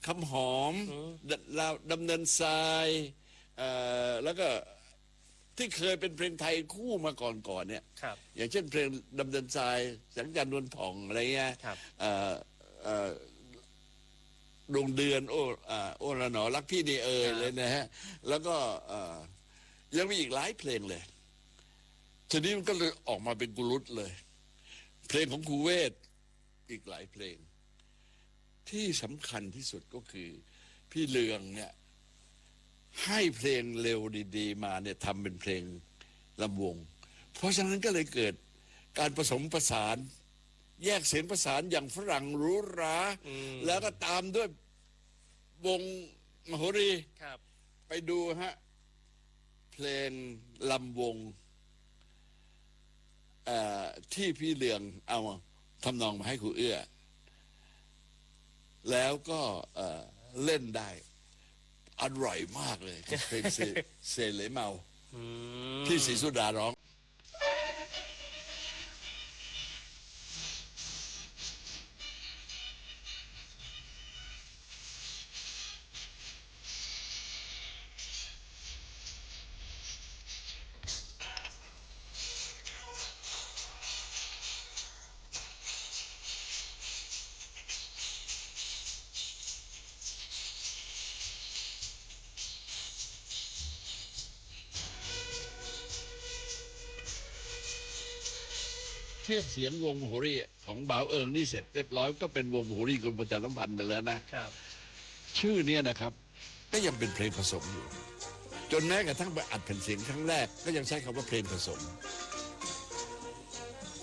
คำหอม อืม ด- ดำเนินทราย เอ่อ แล้วก็ ที่เคยเป็นเพลงไทยคู่มาก่อนๆ เนี่ย ครับ อย่างเช่นเพลงดำเนินทราย แสงจันทร์นวลผ่อง อะไรเงี้ย ครับ เอ่อ เอ่อ ดวงเดือน โอ้ อ่า โอ้ละหนอ รักพี่นี่เอ่ย ครับ เลยนะฮะ แล้วก็ เอ่อ ยังมีอีกหลายเพลงเลย ทีนี้มันก็เลยออกมาเป็นกุรุตเลย เพลงของครูเวช อีกหลายเพลง ที่สำคัญที่สุดก็คือ พี่เรืองเนี่ย ให้เพลงเร็วดีๆ มาเนี่ย ทำเป็นเพลงลำวง เพราะฉะนั้นก็เลยเกิดการผสมผสาน แยกเสียงประสานอย่างฝรั่งหรูหรา อืม แล้วก็ตามด้วยวงมโหรี ครับ ไปดูฮะ เพลงลำวง เอ่อ ที่พี่เรืองเอาทำนองมาให้ครูเอื้อ แล้วก็ เอ่อ เล่นได้ อร่อยมากเลย เพลงเซ- เซเหลเมา อืม ที่ศรีสุดาร้อง เทียบเสียงวงมโหรีของบ่าวเอิงนี่เสร็จเรียบร้อย ก็เป็นวงมโหรีกรมประชาสัมพันธ์ไปแล้วนะ ครับ ชื่อเนี้ยนะครับ ก็ยังเป็นเพลงผสมอยู่ จนแม้กระทั่งไปอัดแผ่นเสียงครั้งแรก ก็ยังใช้คำว่าเพลงผสม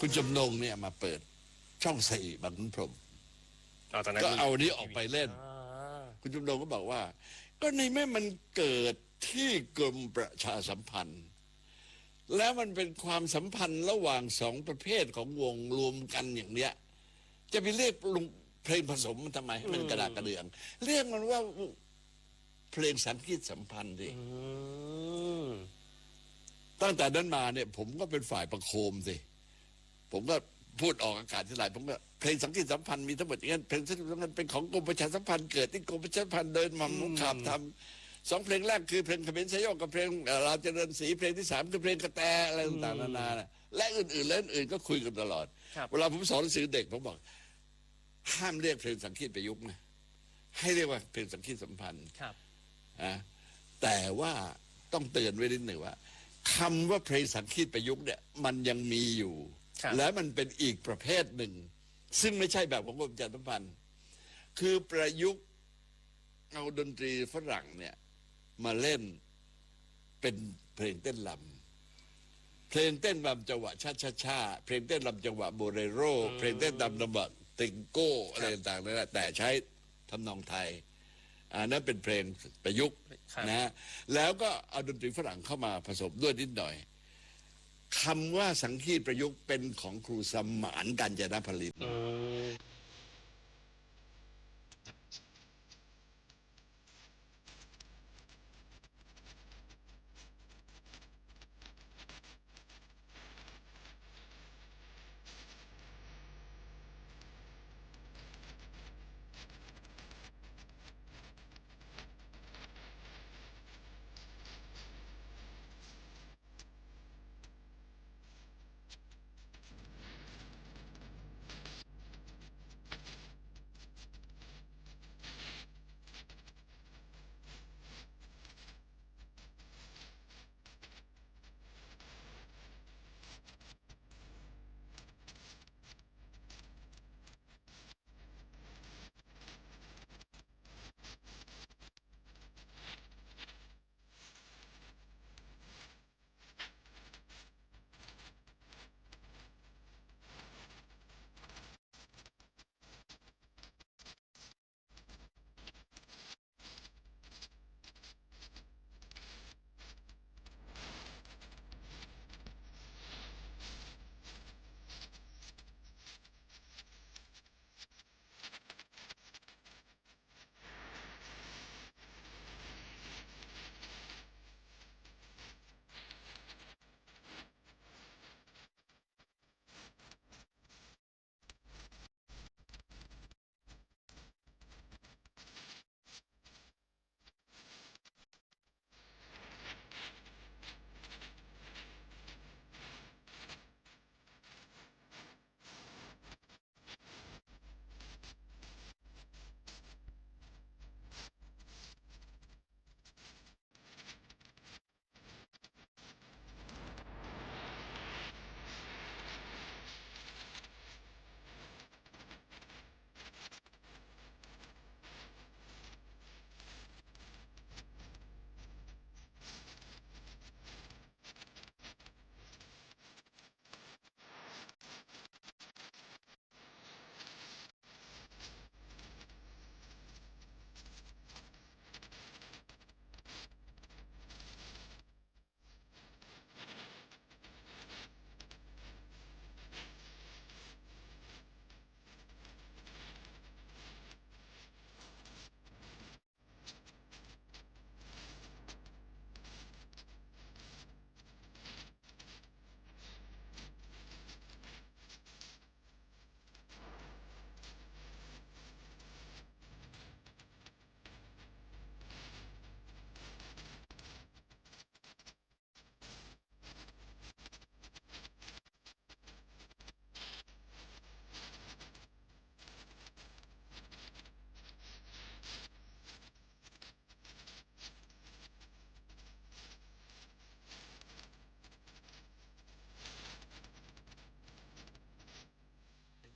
คุณจำนงเนี่ยมาเปิดช่องสี่บางขุนพรหม อ๋อ ตอนนั้น ก็เอานี้ออกไปเล่น อ่า คุณจำนงก็บอกว่า ก็ในเมื่อมันเกิดที่กรมประชาสัมพันธ์ แล้วมันเป็นความสัมพันธ์ระหว่างสองประเภทของวงรวมกันอย่างเนี้ย จะไปเรียกเพลงผสมมันทำไม ให้มัน อืม กระดากกระเดื่อง เรียกมันว่าเพลงสังคีตสัมพันธ์สิ อืม ตั้งแต่นั้นมาเนี่ย ผมก็เป็นฝ่ายประโคมสิ ผมก็พูดออกอากาศทีไร ผมก็ เพลงสังคีตสัมพันธ์มีทั้งหมดอย่างนั้น เพลงสังคีตสัมพันธ์เป็นของกรมประชาสัมพันธ์ เกิดที่กรมประชาสัมพันธ์ โดยหม่อม อืม หลวงขามธรรม สองเพลงแรกคือเพลงเขมรสยองกับเพลง เอ่อ ลาวเจริญศรี เพลงที่สามคือเพลงกระแต อะไรต่างๆ อืม นานาน่ะ และอื่นๆ และอื่นๆ ก็คุยกันตลอด ครับ เวลาผมสอนหนังสือเด็ก ผมบอก ห้ามเรียกเพลงสังคีตประยุกต์นะ ให้เรียกว่าเพลงสังคีตสัมพันธ์ ครับ นะ แต่ว่าต้องเตือนไว้นิดหนึ่งว่า คำว่าเพลงสังคีตประยุกต์เนี่ย มันยังมีอยู่ ครับ และมันเป็นอีกประเภทหนึ่ง ซึ่งไม่ใช่แบบของกรมประชาสัมพันธ์ คือประยุกต์เอาดนตรีฝรั่งเนี่ย มาเล่นเป็นเพลงเต้นรำ เพลงเต้นรำจังหวะชาชาชา เพลงเต้นรำจังหวะโบเลโร อืม เพลงเต้นรำจังหวะเทงโก้ ครับ อะไรต่างๆ นั่นแหละ แต่ใช้ทำนองไทย อันนั้นเป็นเพลงประยุกต์ ครับ นะฮะ แล้วก็เอาดนตรีฝรั่งเข้ามาผสมด้วยนิดหน่อย คำว่าสังคีตประยุกต์เป็นของครูสมาน กาญจนผลิน อืม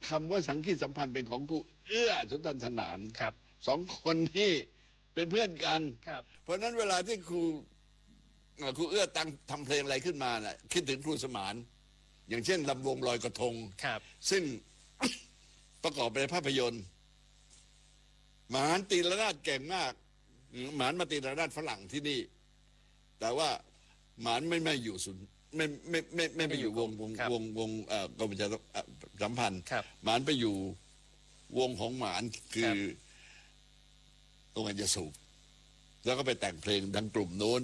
คำว่าสังคีตสัมพันธ์เป็นของครูเอื้อ สุนทรสนาน ครับ สองคนนี้เป็นเพื่อนกัน ครับ เพราะฉะนั้นเวลาที่ครู เอ่อ ครูเอื้อตั้ง ทำเพลงอะไรขึ้นมาน่ะ คิดถึงครูสมาน อย่างเช่นลำวงลอยกระทง ครับ ซึ่ง ประกอบในภาพยนตร์ หมานตีระนาดเก่งมาก หมานมาตีระนาดฝรั่งที่นี่ แต่ว่าหมานไม่ ไม่อยู่ศูนย์ ไม่ ไม่ ไม่ ไม่ไปอยู่วง วง ครับ วง วง เอ่อ กรมประชาสัม เอ่อ สัมพันธ์ ครับ หมานไปอยู่วงของหมาน คือ ครับ โรงงานยาสูบ แล้วก็ไปแต่งเพลงดังกลุ่มโน้น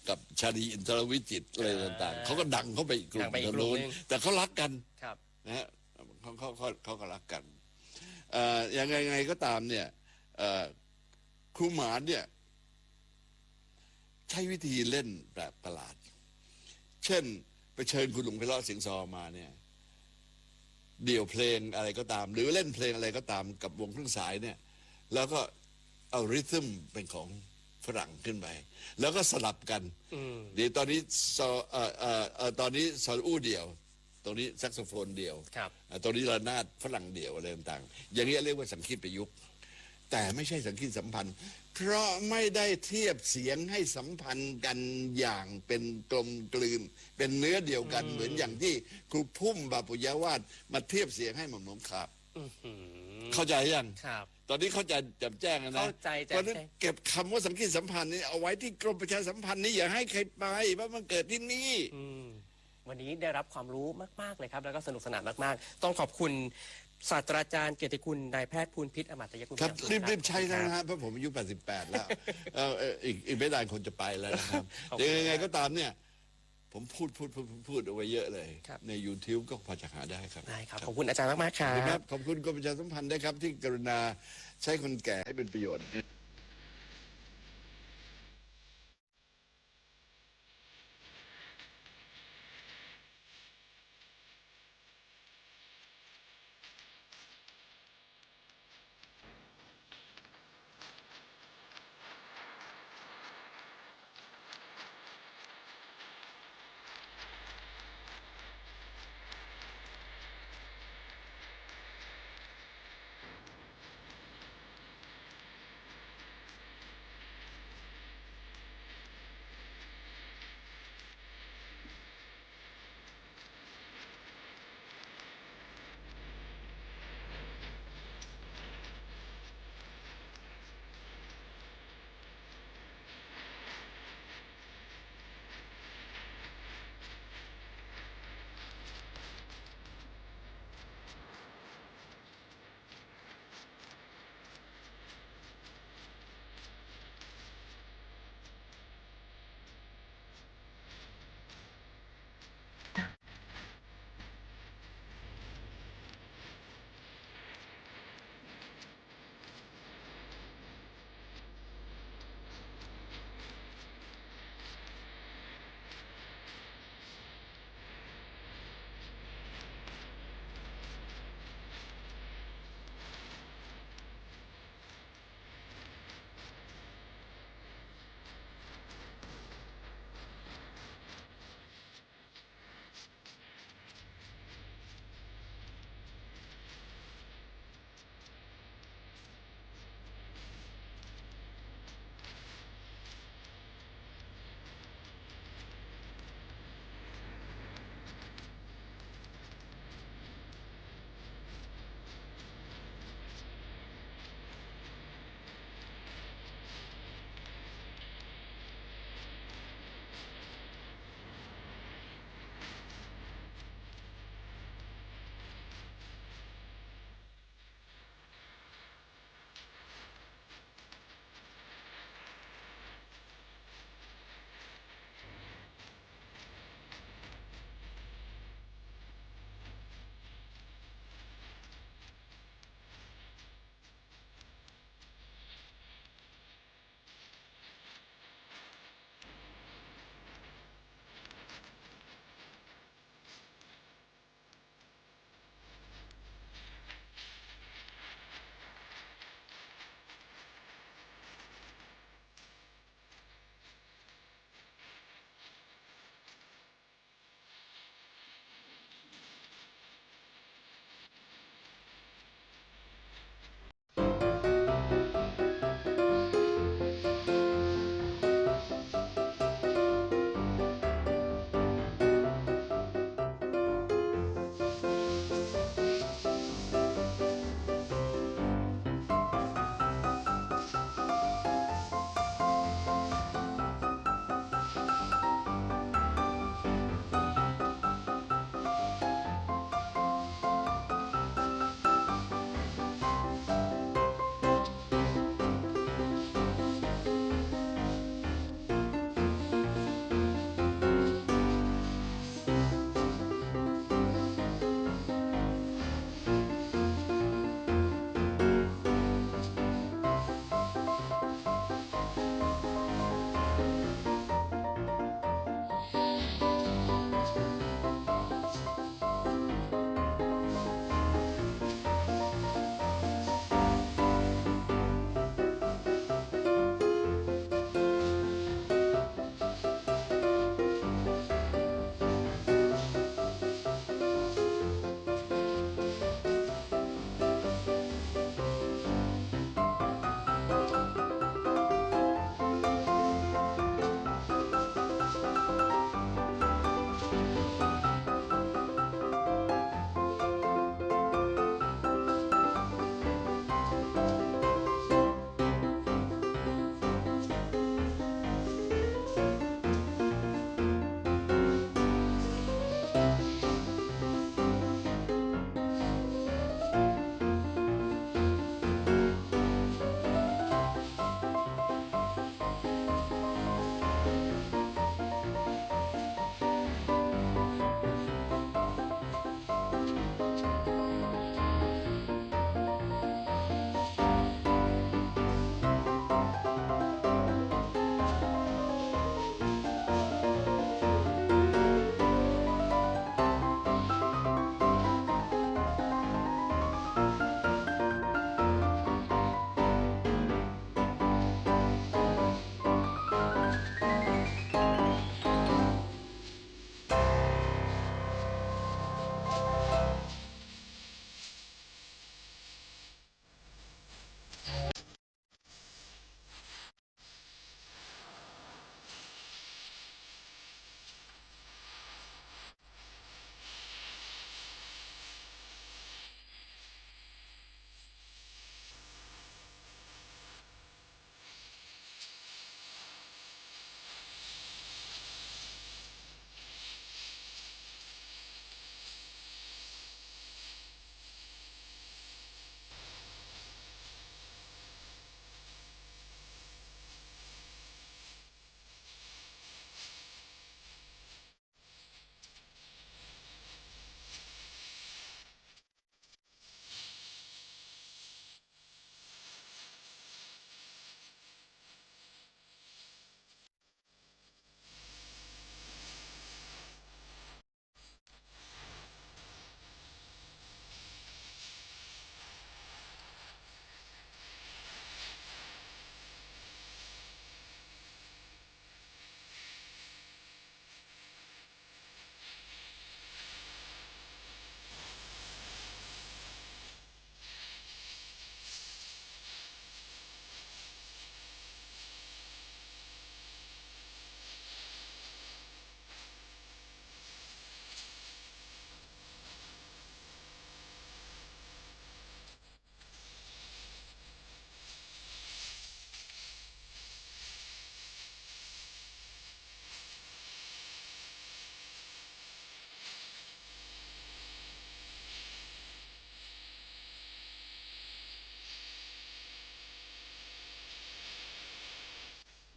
กับชาลีอินทรวิจิตรอะไรต่างๆ อ่า เขาก็ดังเข้าไปอีกกลุ่ม ดังไปอีกกลุ่ม โน้น หนึ่ง แต่เขารักกัน ครับ นะฮะ เขา เขา เขา เขาก็รักกัน เอ่อ ยังไง ไงก็ตามเนี่ย เอ่อ ครูหมานเนี่ย ใช้วิธีเล่นแบบประหลาด เช่น ไปเชิญคุณหลวงไพเราะ เสียงซอมาเนี่ย เดี่ยวเพลงอะไรก็ตาม หรือเล่นเพลงอะไรก็ตามกับวงเครื่องสายเนี่ย แล้วก็เอาริทึมเป็นของฝรั่งขึ้นไป แล้วก็สลับกัน อืม เดี๋ยวตอนนี้ซอ เอ่อ เอ่อ เอ่อ ตอนนี้ซออู้เดี่ยว ตรงนี้แซกโซโฟนเดี่ยว ครับ อ่า ตรงนี้ระนาดฝรั่งเดี่ยวอะไรต่างๆ อย่างเงี้ยเรียกว่าสังคีตประยุกต์ แต่ไม่ใช่สังคีตสัมพันธ์ เพราะไม่ได้เทียบเสียงให้สัมพันธ์กันอย่างเป็นกลมกลืน เป็นเนื้อเดียวกัน อืม เหมือนอย่างที่ครูพุ่ม บาปุยาวาส มาเทียบเสียงให้หม่อมหลวงขาบ อื้อหือ เข้าใจยัง ครับ ตอนนี้เข้าใจแจ่มแจ้งแล้วนะ เข้าใจแจ่มแจ้ง เพราะฉะนั้นเก็บคำว่าสังคีตสัมพันธ์นี่เอาไว้ที่กรมประชาสัมพันธ์นี่ อย่าให้ใครไป เพราะมันเกิดที่นี่ อืม วันนี้ได้รับความรู้มากๆ เลยครับ แล้วก็สนุกสนานมากๆ ต้องขอบคุณศาสตราจารย์เกียรติคุณนายแพทย์ภูลพิษ อมาตยกุล ครับ อย่างสูง รีบๆ ครับ ใช้แล้วนะฮะ ขอบคุณครับ เพราะผมอายุ แปดสิบแปด แล้ว เอ่อ เอ่อ อีก อีกไม่นานคงจะไปแล้วนะครับ ขอบคุณ ยังไง ครับ ก็ตามเนี่ย ผมพูด พูด พูด พูด พูดเอาไว้เยอะเลย ครับ ใน YouTube ก็พอจะหาได้ครับ ได้ครับ ครับ ขอบคุณอาจารย์มากๆ ครับ ดีครับ ขอบคุณกรมประชาสัมพันธ์นะครับ ที่กรุณาใช้คนแก่ให้เป็นประโยชน์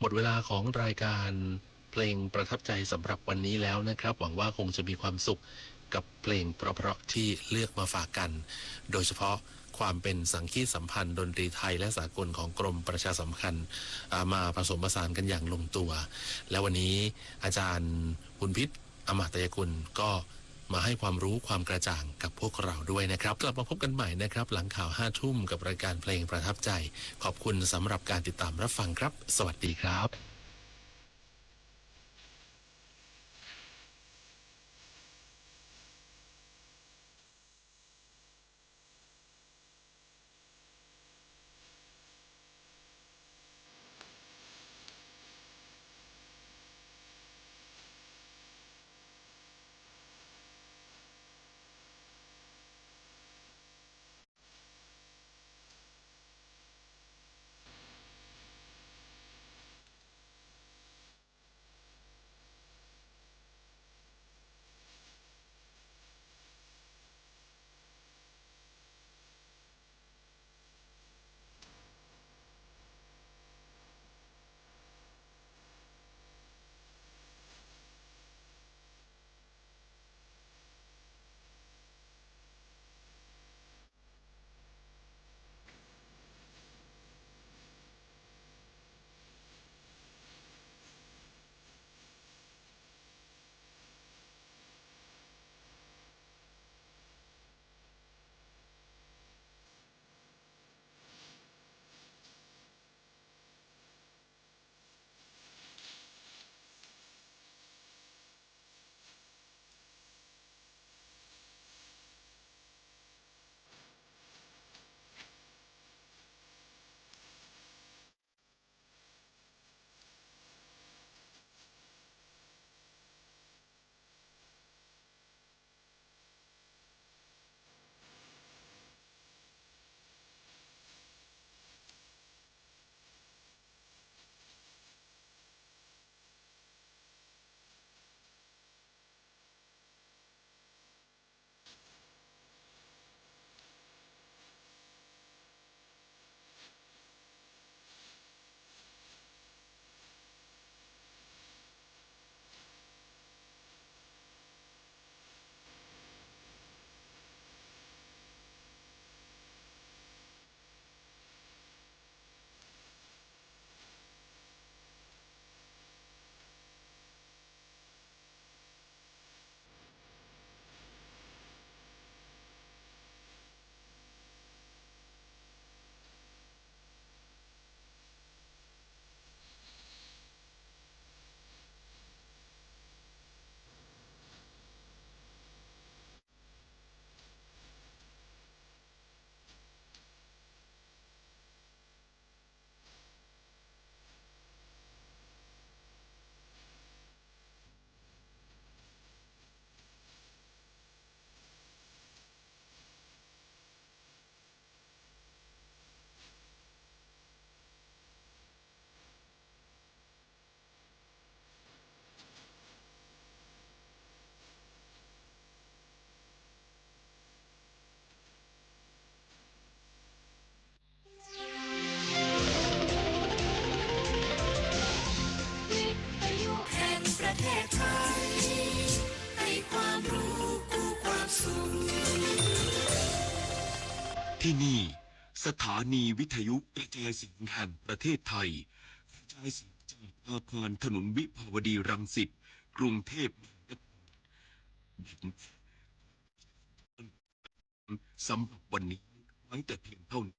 หมดเวลาของรายการเพลงประทับใจสำหรับวันนี้แล้วนะครับ หวังว่าคงจะมีความสุขกับเพลงเพราะๆที่เลือกมาฝากกัน โดยเฉพาะความเป็นสังคีตสัมพันธ์ดนตรีไทยและสากลของกรมประชาสัมพันธ์ อ่า มาผสมผสานกันอย่างลงตัว และวันนี้อาจารย์บุญพิษ อมาตยกุลก็มาให้ความรู้ความกระจ่างกับพวกเราด้วยนะครับ กลับมาพบกันใหม่นะครับ หลังข่าวห้าทุ่มกับรายการเพลงประทับใจ ขอบคุณสำหรับการติดตามรับฟังครับ สวัสดีครับที่นี่ สถานีวิทยุกระจายเสียงแห่งประเทศไทย กระจายเสียงจากอาคารถนนวิภาวดีรังสิต กรุงเทพมหานคร สำหรับวันนี้ไว้แต่เพียงเท่านี้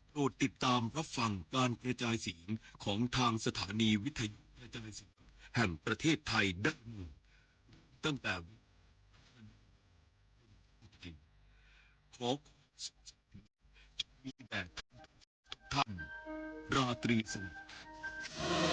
โปรดติดตามรับฟังการกระจายเสียงของทางสถานีวิทยุกระจายเสียงแห่งประเทศไทยได้ใหม่ ตั้งแต่ ขอความสุข มีแด่ท่าน ราตรีสวัสดิ์